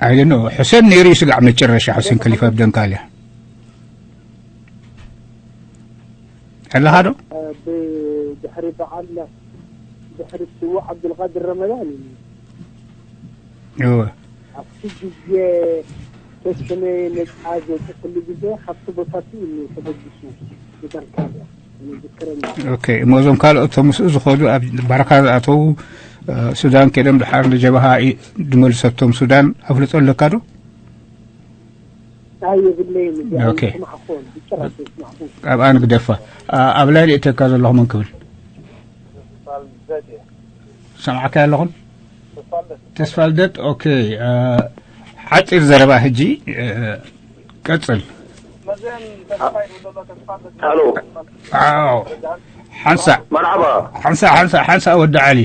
I don't know። ሑሰን ነይሩ እዩ ስጋዕ መጨረሻ ሑሰን ከሊፋ ኣብ ደንካልያ ኣለኻ ዶ? ብድሕሪ በዓል ድሕሪ ስዉእ ዓብዱልቃድር ረመዳን እዩ። እወ። ኣብቲ ግዜ ተስነ ነፃ ዘውፅእሉ ግዜ ካብቲ ቦታ እቲ እዩ ተበጊሱ ብደንካልያ ይዝክረኒ። ኦኬ፣ እሞ እዞም ካልኦት እቶም ምስኡ ዝኸዱ ኣብ ባርካ ዝኣተዉ እ፣ ሱዳን ከይዶም ድሓር ንጀብሃ ኢ- ዝመልሰቶም ሱዳን ኣፍልጦ ኣለካ ዶ? ኣይ የብለይን። እዚ ኦኬ። ኣይስማዕኹን፣ ብጭራሽ ኣይስማዕኹን። ኣብኣ ንግደፋ። ኣ- ኣብ ላይ ርእተካ ዘለኹም እንክብል ሰምዓካ ኣለኹም? ተስፋልደት። ኦኬ። ኣ፣ ሓፂር ዘረባ ሕጂ እ፣ ቀፅል። ሄሎ። ኣዎ። ሓንሳእ መርሓባ። ሓንሳእ ሓንሳእ ሓንሳእ ወዲ ዓሊ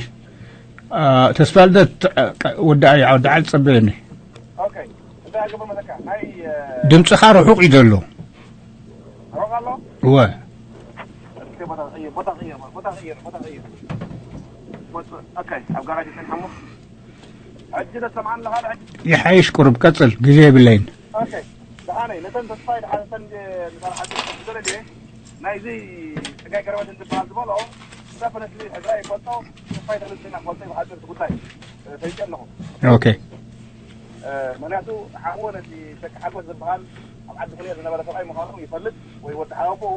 ኣ፣ ተስፋልደት እ፣ ወዲ ዓሊ ወዲ ዓሊ ፀበየኒ። ድምፅኻ ርሑቕ እዩ ዘሎ። እወ። ይሓይሽ ቁሩብ ቀፅል፣ ግዜ የብለይን። ደሓነይ ነተን ተስፋይ ደሓነተን ንሰርሓ ዝደለየ ናይዚ ፀጋይ ገረበት እንትበሃል ዝበሎ ዳፈነስሊ ሕድራ ይፈልጦ። ተስፋይ ተመስገን ፈልጦ ይብሓፅር እቲ ጉዳይ ፈሊጠ ኣለኹ። ኦኬ። ምክንያቱ ሓወ ነቲ ደቂ ሓጎስ ዝበሃል ኣብ ዓዲ ፍልየ ዝነበረ ሰብኣይ ምዃኑ ይፈልጥ ወይ ወዲ ሓወቦኡ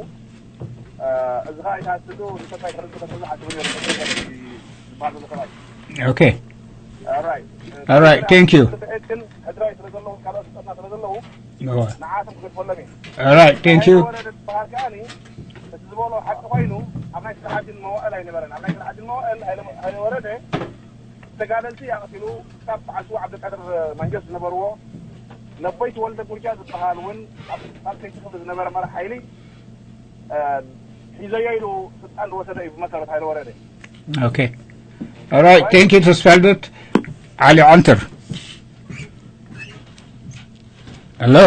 እዚ ከዓ ይትሃስሉ ንሰብኣይ ከረድኡ ከስሉ ዓዲ ፍልየ ዝበሃል ዘሎ ሰብኣይ ኦኬ። Alright, thank you. ግን ሕድራይ ስለ ዘለዉ ካልኦት ስጠና ስለ ዘለዉ ንዓቶም ክገድፈሎም እዩ። Alright, thank you. ወረደ ዝበሃል ከዓኒ እቲ ዝበሎ ሓቂ ኮይኑ ኣብ ናይ ስራሓትን መዋእል ኣይነበረን። ኣብ ናይ ስራሓትን መዋእል ኣይወረደ ተጋደልቲ ኣቕቲሉ ክሳብ በዓል ስዉእ ዓብደልቃድር መንጀስ ዝነበርዎ ነቦይ ተወልደ ጉርጃ ዝበሃል እውን ኣብ ሳልሰይቲ ክፍሊ ዝነበረ መራሕ ሓይሊ ሒዘዮ ኢሉ ስልጣን ዝወሰደ እዩ ብመሰረት ሃይለ ወረደ። Okay. Alright, thank you ተስፋልደት። ዓሊ ዓንተር። Hello?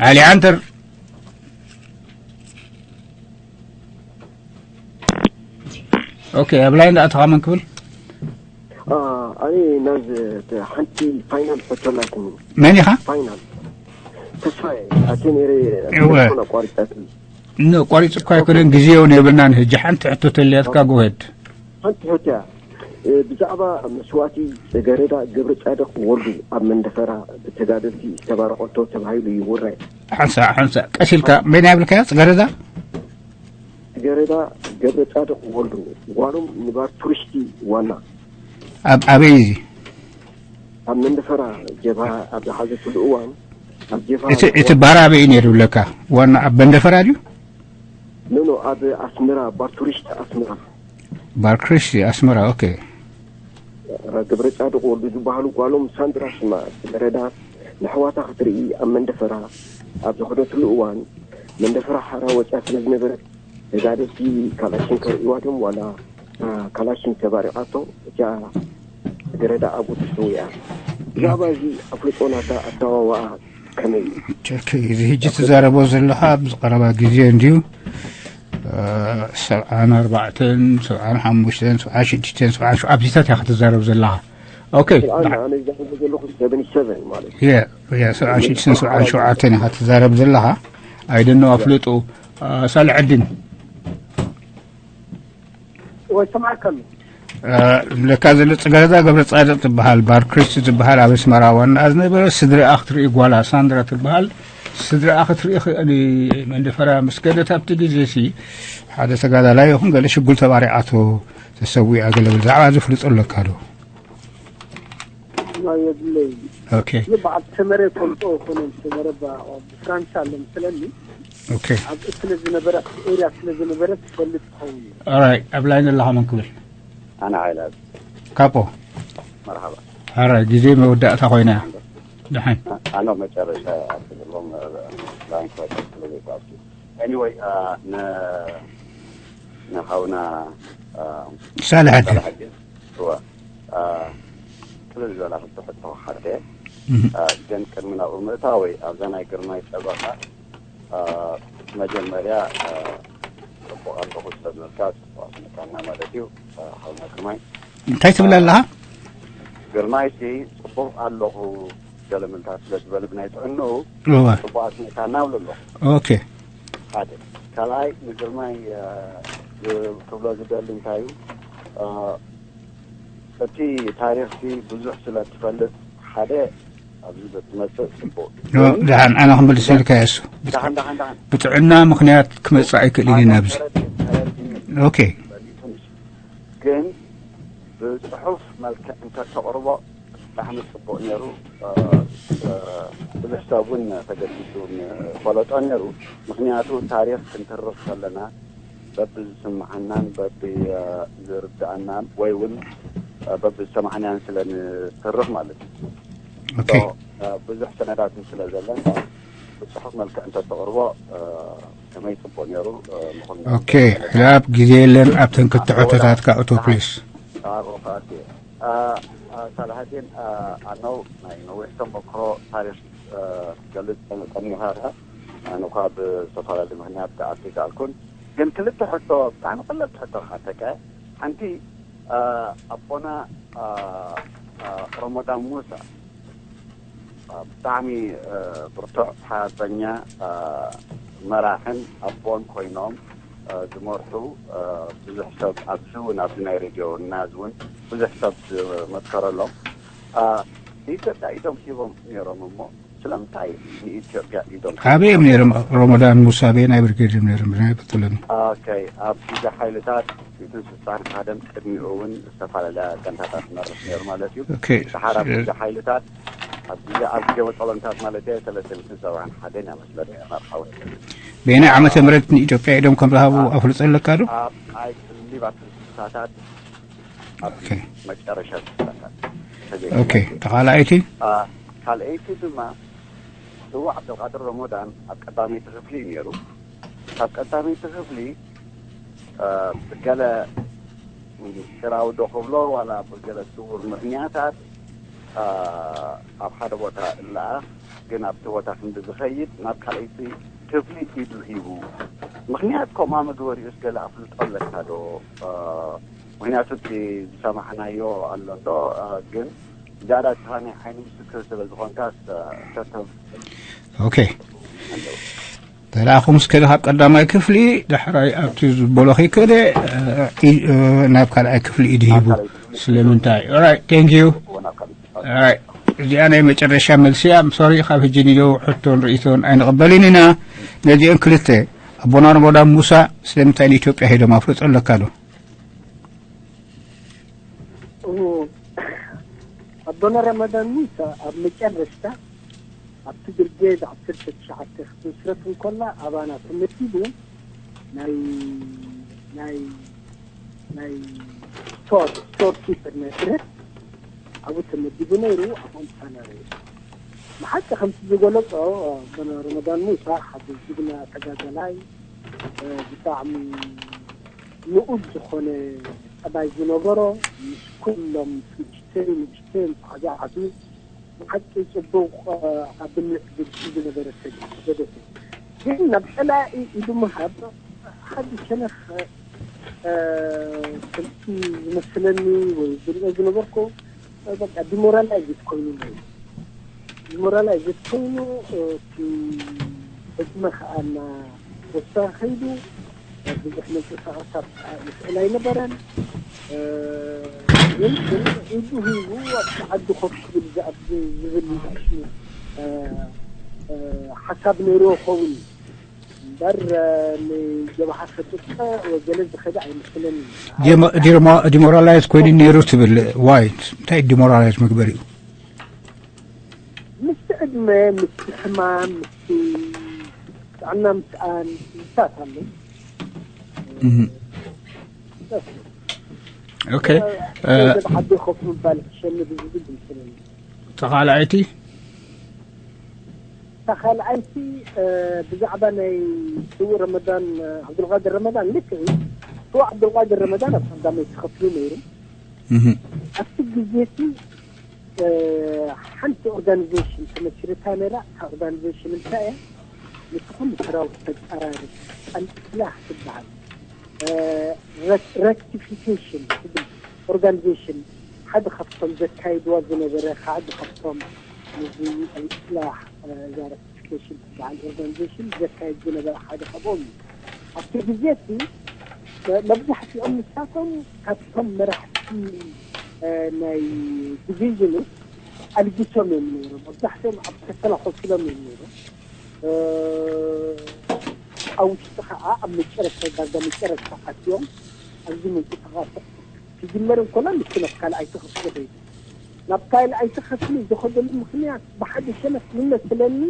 ዓሊ ዓንተር። ኦኬ፣ ኣብ ላይን ደኣ ተኻመን ክብል ኣነ ናዝ ሓንቲ ፋይናል ሕቶ ኣላትኒ። መን ኢኻ? ፋይናል ተስፋዬ ኣቲ ነይረ እወ። ኣቋሪጣትኒ። ኖ፣ ቋሪጽ እኳ ኣይኮነን፣ ግዜ እውን የብልናን። ሕጂ ሓንቲ ሕቶ ተልያትካ፣ ጎሄድ። ሓንቲ ሕቶ እያ። ብዛዕባ መስዋእቲ ገረዳ ገብረ ጻድቕ ወልዱ ኣብ መንደፈራ ብተጋደልቲ ዝተባረቐቶ ተባሂሉ ይውረ። ሓንሳ ሓንሳ ቀሲልካ መን ያብልካያ? ገረዳ ገረዳ ገብረ ጻድቕ ወልዱ ጓሎም ንባር ቱሪስቲ ዋና ኣብ ኣበይ እዚ? ኣብ መንደፈራ ጀብሃ ኣብ ዝሓዘትሉ እዋን ኣብ ጀብሃ እቲ እቲ ባር ኣበይ እዩ ነይሩ ብለካ? ዋና ኣብ መንደፈራ ድዩ? ኖ ኖ፣ ኣብ ኣስመራ፣ ባር ቱሪስት ኣስመራ። ባር ክሪስቲ ኣስመራ። ኦኬ። ገብረ ጻድቕ ወልዱ ዝበሃሉ ጓሎም ሳንድራ ሽማ፣ ጽገረዳ፣ ንኣሕዋታ ክትርኢ ኣብ መንደፈራ ኣብ ዝኸደትሉ እዋን፣ መንደፈራ ሓራ ወጽያ ስለ ዝነበረት፣ ተጋደልቲ ካላሽን ከርእይዋ ድዮም ዋላ ካላሽን ተባሪቓቶ፣ እቲኣ ጽገረዳ ኣብኡ ተሰዊኣ። ብዛዕባ እዚ ኣፍልጦ ናታ ኣተዋውኣ ከመይ እዩ? ቸክ፣ እዚ ሕጂ ትዛረቦ ዘለኻ ኣብዚ ቀረባ ግዜ እንድዩ። ሰብዓን ኣርባዕተን፣ ሰብዓን ሓሙሽተን፣ ሰብዓን ሽዱሽተን፣ ሰብዓን ሸውዓተን ኣብዚታት እያ ክትዛረብ ዘለኻ። ኦኬ። ኣነ ኣነ ዝዛረበ ዘለኹ ሰቨንቲ ሰቨን ማለት እዩ። የ የ ሰብዓን ሽዱሽተን፣ ሰብዓን ሸውዓተን ኢኻ ትዛረብ ዘለኻ። ኣይደኖ ኣፍልጡ። ሳልሐዲን ወይ ስምዓካ ኣሎ። ለካ ዘሎ ጽገረዳ ገብረ ጻድቕ ትበሃል፣ ባር ክሪስቲ ትበሃል፣ ኣብ ኣስመራ ዋና ዝነበረ ስድሪኣ ክትርኢ፣ ጓላ ሳንድራ ትበሃል፣ ስድሪኣ ክትርኢ ክእሊ መንደፈራ ምስ ከደት፣ ኣብቲ ግዜ ሲ ሓደ ተጋዳላይ ይኹን ገለ ሽጉል ተባሪዓቶ ተሰዊኣ ገለ ብዛዕባ ዝፍልጦ ኣለካ ዶ? ማ የብለይ። ኦኬ። ይህ በዓል ሰመረ ፈልጦ ይኮነ ሰመረ ብፍራንሳ ኣሎ ምስለኒ ኦኬ። ኣብ ስለ ዝነበረ ኤርያ ስለ ዝነበረ ትፈልጥ ትኸውን። ኦራይት፣ ኣብ ላይን ዘለኻ መን ክብል? ኣነ ሓይላት ካፖ። መርሓባ። ኦራይት፣ ግዜ መወዳእታ ኮይና እያ። ደሓን። ኣነ መጨረሻ ኣትብሎም ላይን ኮይታ ስለ ዘይኳብቲ። ኤኒወይ ንሓውና ሳልሐዲን። ሳልሐዲን እወ ክልል ዝበላ ክልተ ሕቶ ሓደ ግን ቅድሚ ናብኡ ምእታወይ ኣብዛ ናይ ግርማይ ጠበቃ መጀመርያ ጽቡቕ ኣለኹ ዝሰብነልካ ጽቡቕ ኣስነካና ማለት እዩ። ሓውና ግርማይ እንታይ ትብል ኣለኻ? ግርማይ ሲ ጽቡቕ ኣለኹ ገለምልታት ስለ ዝበል ብናይ ጥዕንኡ እወ። ጽቡቕ ኣስነካና እብል ኣለኹ። ኦኬ። ሓደ ካልኣይ ንግርማይ ክብሎ ዝደሊ እንታይ እዩ እቲ ታሪኽቲ ብዙሕ ስለ ትፈልጥ ሓደ ኣብዚ ብትመፅእ ፅቡቅ ደሓን ኣነ ክምልሰልካ የሱ ዳሕን ዳሕን ዳሕን ብጥዕና ምክንያት ክመፅእ ኣይክእልን ኢና ኣብዚ ኦኬ ግን ብፅሑፍ መልክዕ እንተተቕርቦ ብጣዕሚ ፅቡቅ ነይሩ። ብዙሕ ሰብ እውን ተገዲሱ ፈለጦ ነይሩ። ምክንያቱ ታሪክ ክንትርኽ ከለና በብዝስምዓናን በብዝርድኣናን ወይ እውን በብዝሰማዕናያን ስለ ንትርኽ ማለት እዩ። ኦኬ ብዙሕ ሰነዳትን ስለ ዘለን ብፅሑፍ መልክዕ እንተተቕርቦ ከመይ ፅቡቅ ነይሩ ምኹን ኦኬ ሕላብ ግዜ የለን ኣብተን ክልተ ሕቶታት ካእቶ ፕሊስ ኣብኡ ከኣቲ ሳልሃዲን ኣነው ናይ ነዊሕ ተመክሮ ታሪክ ገልፅ ጠሚኻ ኣነ እኳ ብዝተፈላለዩ ምክንያት ክኣቲ ከኣልኩን ግን ክልተ ሕቶ ብጣዕሚ ቀለልቲ ሕቶ ክሓተካ ሓንቲ ኣቦና ረመዳን ሙሳ ብጣዕሚ ብርቱዕ ሓርበኛ መራሕን ኣቦን ኮይኖም ዝመርሑ ብዙሕ ሰብ ኣብዚ እውን ኣብዚ ናይ ሬድዮ እና እውን ብዙሕ ሰብ ዝመትከረሎም ንኢትዮጵያ ኢዶም ሂቦም ነይሮም እሞ ስለምንታይ ንኢትዮጵያ ኢዶም ኣበይ እዮም ነይሮም? ረመዳን ሙሳ ኣበየናይ ብርጌድ እዮም ነይሮም? ብናይ ይፈልጡለኒ። ኦኬ ኣብ ግዜ ሓይልታት ሚእትን ስሳን ሓደን ቅድሚኡ እውን ዝተፈላለያ ጋንታታት መርሕ ነይሩ ማለት እዩ። ኦኬ ሰሓራ ግዜ ሓይልታት ኣብ ግዜ ኣብ ግዜ ወጠሎምታት ማለት እየ ሰለስተ ሚእትን ሰብዓን ሓደን እያ መስለኒ መርሓዊ በየናይ ዓመተ ምህረት ንኢትዮጵያ ኢዶም ከም ዝሃቡ ኣፍልጦ ኣለካ ዶ? ኣብ ኣይ ብሊቭ ኣብ ስሳታት ኣብ ኦኬ መጨረሻ ስሳታት ኦኬ ተኻላኣይቲ ካልኣይቲ ድማ ስዋ ዓብደልቃድር ረሞዳን ኣብ ቀዳመይቲ ክፍሊ እዩ ነይሩ። ካብ ቀዳመይቲ ክፍሊ ብገለ ምስጢራዊ ዶ ክብሎ ዋላ ብገለ ስውር ምክንያታት ኣብ ሓደ ቦታ እለኣኽ ግን ኣብቲ ቦታ ክንዲ ዝኸይድ ናብ ካልኣይቲ ክፍሊ ኢዱ ሂቡ ምክንያት ከምኣ ምግበሪኡስ ገለ ኣፍልጦ ኣለካ ዶ? ምክንያቱ እቲ ዝሰማዕናዮ ኣሎ እንዶ ግን ዝያዳ ትኻ ናይ ዓይኒ ምስክር ስለ ዝኾንካ ተተብ ኦኬ ተላእኹ ምስ ከደ ካብ ቀዳማይ ክፍሊ ዳሕራይ ኣብቲ ዝበሎ ከይከደ ናብ ካልኣይ ክፍሊ ኢድ ሂቡ ስለምንታይ right thank you እዚኣ ናይ መጨረሻ መልሲ እያ ሶሪ ካብ ሕጂ ንደው ሕቶን ርእይቶን ኣይንቕበልን ኢና ነዚአን ክልተ ኣቦና ረመዳን ሙሳ ስለምንታይ ንኢትዮጵያ ሄዶም ኣፍልጦ ኣለካ ዶ ኣቦና ረመዳን ሙሳ ኣብ መጨረሽታ ኣብቲ ብርጌድ ዓሰርተ ትሽዓተ ክትምስረት እንከላ ኣባና ተመዲቡ ናይ ናይ ናይ ስቶር ስቶር ኪፐር ናይ ብረት ኣብኡ ተመዲቡ ነይሩ። ኣብኦም ተሳናበዩ። ብሓቂ ከምቲ ዝገለጾ፣ ረመዳን ሙሳ ሓደ ጅግና ተጋዳላይ፣ ብጣዕሚ ንኡድ ዝኾነ ጠባይ ዝነበሮ፣ ምስ ኩሎም ንእሽተይ ንእሽተይ ጻዕዳ ዓዱ ብሓቂ ጽቡቕ፣ ኣብ ብልሕ ዝብል ዝነበረ ሰብ እዩ። ግን ናብ ጸላኢ ኢዱ ምሃብ ሓደ ሸነኽ፣ ከምቲ ዝመስለኒ ወይ ዝሪኦ ዝነበርኩ፣ በቃ ዲሞራላይዝድ ኮይኑ ነይሩ። ዲሞራላይዝድ ኮይኑ፣ እቲ ዕድመ ከኣ እናወሰኸ ከይዱ፣ ብዙሕ ምንቅስቓሳት ይኽእል ኣይነበረን። ግን ግን ኢዱ ሂቡ ኣብቲ ዓዲ ኮፍ ክብል ዝብል ሓሳብ ነይርዎ ክኸውን እምበር፣ ንጀብሃ ፈጥጠ ወገለ ዝኸደ ኣይመስለኒ። ዲሞራላይዝ ኮይኑ ነይሩ ትብል ዋይ? እንታይ ዲሞራላይዝ መግበሪኡ? ምስቲ ዕድመ፣ ምስቲ ሕማም፣ ምስቲ ጥዕና ምስኣን ይሳት ኣሎ። ኦኬ። ዓዲ ኮፍ ምባል ክሸኒ ብዝብል ይመስለኒ። ተኻልኣይቲ ተኻልኣይቲ ብዛዕባ ናይ ስዉእ ረመዳን፣ ዓብዱልቃድር ረመዳን፣ ልክዕ እዩ። ስዉእ ዓብዱልቃድር ረመዳን ኣብ ቀዳመይቲ ክፍሊ ነይሩ። ኣብቲ ግዜ እቲ ሓንቲ ኦርጋኒዜሽን ተመስሪታ ነይራ። እታ ኦርጋኒዜሽን እንታይ እያ? ንስኹም ሰራዊት ተቀራርብ፣ ኣልእስላሕ ትበሃል። ረክቲፊኬሽን ትብል ኦርጋኒዜሽን ሓደ ካብቶም ዘካይድዋ ዝነበረ፣ ሓደ ካብቶም ነዚ ኣልእስላሕ፣ እዛ ረክቲፊኬሽን ትበሃል ኦርጋኒዜሽን ዘካይድ ዝነበረ ሓደ ካብኦም እዩ። ኣብቲ ግዜ እቲ መብዛሕትኦም ንሳቶም ካብቶም መራሕቲ ናይ ዲቪዥን ኣልጊሶም እዮም ነይሮም። መብዛሕትኦም ኣብ ከሰላ ኮፍ ኢሎም እዮም ነይሮም። ኣብ ውሽጢ ከዓ ኣብ መጨረሽታ ዳርጋ መጨረሽታ ኣትዮም ኣብዚ ምንቅስቃስ ክጅመር እንኮሎ ልክ ናብ ካልኣይቲ ክፍሊ ከይዱ። ናብ ካልኣይቲ ክፍሊ ዝኸደሉ ምክንያት ብሓደ ሸነኽ ዝመስለኒ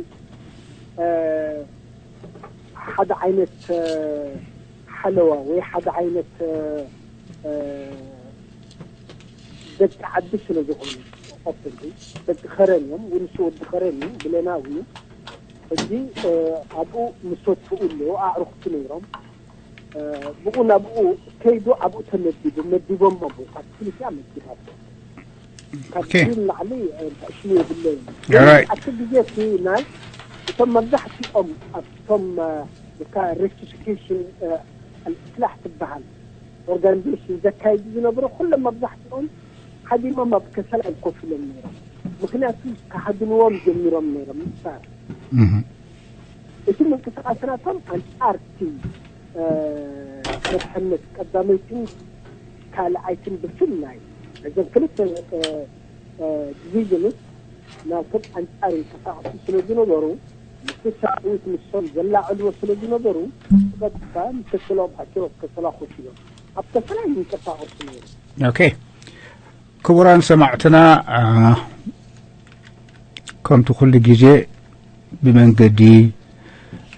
ሓደ ዓይነት ሓለዋ ወይ ሓደ ዓይነት ደቂ ዓዲ ስለ ዝኾኑ፣ ቀትል ደቂ ኸረን እዮም። ውንሱ ወዲ ኸረን እዩ፣ ብሌናዊ እዩ። ሕጂ ኣብኡ ምስ ወድፍኡ ኣለዉ ኣዕሩኽቱ ነይሮም። ብኡ ናብኡ ከይዱ ኣብኡ ተመዲቡ፣ መዲቦም ኣብኡ ካብቲ ክልቲኣ መዲባቶ። ካብቲ ንላዕሊ ሽሙ የብለይን። ኣብቲ ግዜ እቲ ናይ እቶም መብዛሕትኦም ኣብቶም ሬክቲፊኬሽን ኣልእስላሕ ትበሃል ኦርጋኒዜሽን ዘካይዱ ዝነበሩ ኩሎም መብዛሕትኦም ሓዲሞም ኣብ ከሰላ እዮም ኮፍ ኢሎም ነይሮም። ምክንያቱ ክሃድንዎም ጀሚሮም ነይሮም። ምሳር እቲ ምንቅስቃስ ናቶም ኣንጻር እቲ መድሕነት ቀዳመይትን ካልኣይትን ብፍላይ እዘን ክልተ ዲቪዥንስ ናቶም ኣንጻር ይንቀሳቀሱ ስለ ዝነበሩ፣ ምስቲ ሰራዊት ንሶም ዘላዕልዎ ስለ ዝነበሩ፣ ብቐጥታ ንከሰላ ኣትዮም ኣብ ከሰላ ኮፍ ኢሎም ኣብ ከሰላ ይንቀሳቀሱ ነይሮም። ኦኬ። ክቡራን ሰማዕትና፣ ከምቲ ኩሉ ግዜ ብመንገዲ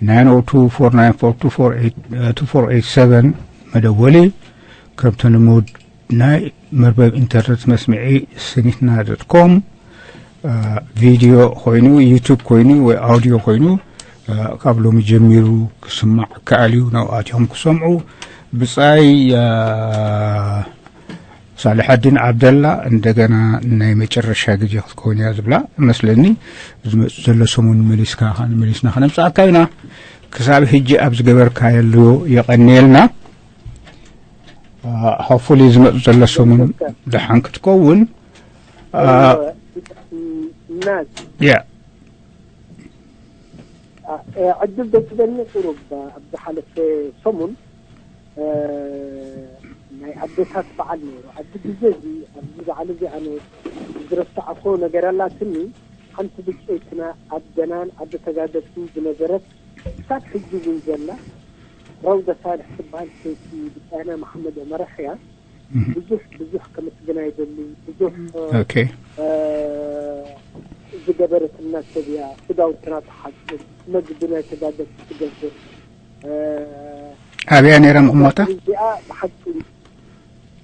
nine oh two four nine four two four eight two four eight seven መደወሊ፣ ከምቲ ልሙድ ናይ መርበብ ኢንተርነት መስምዒ ስኒትና ዶት ኮም፣ ቪድዮ ኮይኑ፣ ዩቱብ ኮይኑ ወይ ኣውድዮ ኮይኑ፣ ካብ ሎሚ ጀሚሩ ክስማዕ ይከኣል እዩ። ናብኡ ኣትዮም ክሰምዑ። ብጻይ ሳልሐዲን ዓብደላ፣ እንደገና ናይ መጨረሻ ግዜ ክትከውን እያ ዝብላ መስለኒ። ዝመጽእ ዘሎ ሰሙን መሊስካ ከ-፣ መሊስና ከነምጽኣካ ኢና። ክሳብ ሕጂ ኣብ ዝገበርካየሉ የቐንየልና። ሆፕፉሊ ዝመጽእ ዘሎ ሰሙን ደሓን ክትከውን። ናዝ ያ ዕድል ደስበኒ ቁሩብ ኣብ ዝሓለፈ ሰሙን ናይ ኣዴታት በዓል ነይሩ። ኣብዚ ግዜ እዚ ኣብዚ በዓል እዚ ኣነ ዝረሳዕኮ ነገር ኣላትኒ። ሓንቲ ብጨይትና ኣደናን ኣደ ተጋደልቲ ዝነበረት ክሳብ ሕጂ እውን ዘላ ረውዳ ሳልሕ ትበሃል ሰይቲ ብጻይና መሓመድ ዑመር ኣሕያ ብዙሕ ብዙሕ ከመስግና ይደሊ። ብዙሕ ኦኬ ዝገበረትና ሰብ እያ። ክዳውንትና ትሓጽብ፣ መግቢ ናይ ተጋደልቲ ትገብር። ኣብያ ነይራ መቐመጣ? እዚኣ ብሓቂ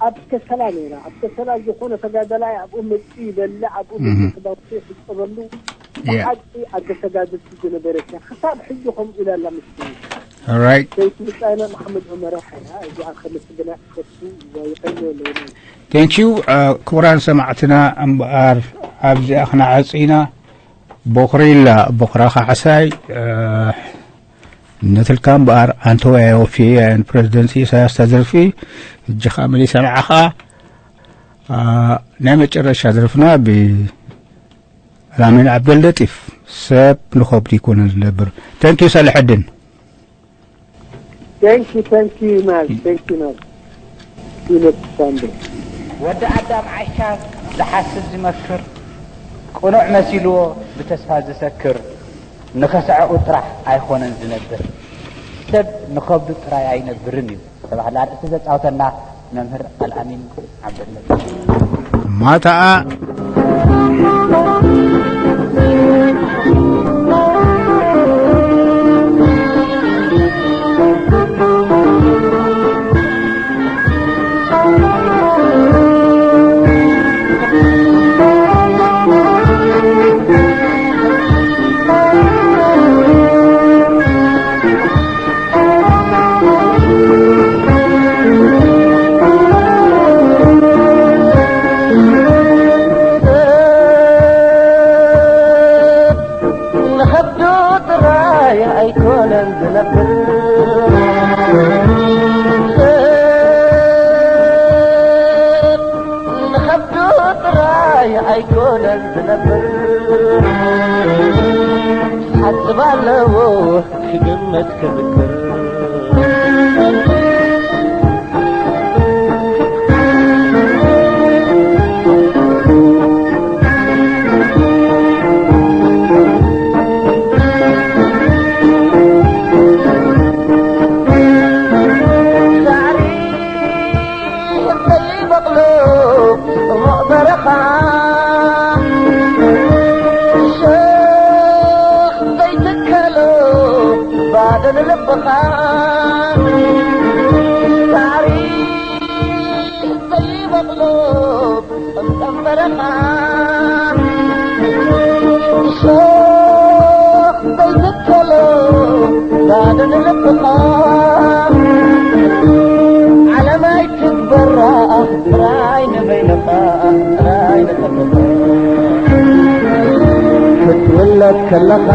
ኣብ ከሰላ ነይራ። ኣብ ከሰላ ዝኾነ ተጋዳላይ ኣብኡ መፂኡ ይበልዕ፣ ኣብኡ መፂኡ ክዳውንቲ ይሕፀበሉ። ብሓቂ ኣደ ተጋደልቲ ዝነበረት እያ። ክሳብ ሕጂ ከምኡ ኢላ ኣላ ምስኪን። ኦራይት። ሰይቲ ምጻይና መሓመድ ዑመር ያሕያ እዚኣ ከመስግና እፈቱ። ይቐንየለይ። ቴንኪዩ። ክቡራን ሰማዕትና፣ እምበኣር ኣብዚኣ ክነዓጽ ኢና። ቦኽሪላ፣ ቦኽራ ካሕሳይ፣ ነትልካ እምበኣር፣ ኣንተወያይ ወፍየ እያ ንፕረዚደንት ኢሳያስ እታ ደርፊ። ሕጂ ኸኣ መሊሰ ንዓኻ። ኣ፣ ናይ መጨረሻ ደርፍና ብላሚን ዓብደልለጢፍ፣ ሰብ ንኸብዱ ይኮነን ዝነብር። ተንኪዩ ሰለሐድን። Thank you, thank you, Mark. Thank you, Mark. See you next Sunday. ወዲ ኣዳም ዓይሻ ዝሓስብ ዝመክር፣ ቅኑዕ መሲልዎ ብተስፋ ዝሰክር፣ ንኸስዐኡ ጥራሕ ኣይኾነን ዝነብር፣ ሰብ ንኸብዱ ጥራይ ኣይነብርን እዩ ዝተባህለ ኣርእስቲ ዘጻውተና መምህር ኣልኣሚን ዓብደልመጂድ። ማታኣ ንኸብዱ ጥራይ ኣይኮነን ዝነብር፣ ንኸብዱ ጥራይ ኣይኮነን ዝነብር፣ ሓስብ ኣለዎ ክግምት ክምክር። ሳዕሪ ዘይበቕሎ ጽሙቕ በረኻ፣ ሸኽ ዘይትከሎ ባዶ ንልብኻ። ሳዕሪ ዘይበቕሎ ጸምጸም በረኻ፣ ሸኽ ዘይትከሎ ባዶ ንልብኻ። ዓለም ኣይትግበራ ጥራይ ንበይንኻ፣ ጥራይ ንኸብድኻ። ክትውለድ ከለኻ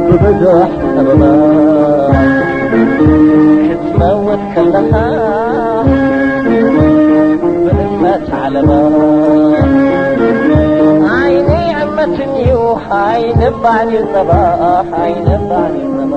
ብብዙሕ ጸበባ፣ ክትመውት ከለኻ ብእምነት ዓለባ። ዓይኒ እመትን እዩ፣ ኣይንባዕን እዩ ጸባ፣ ኣይንባዕን እዩ ጸባ።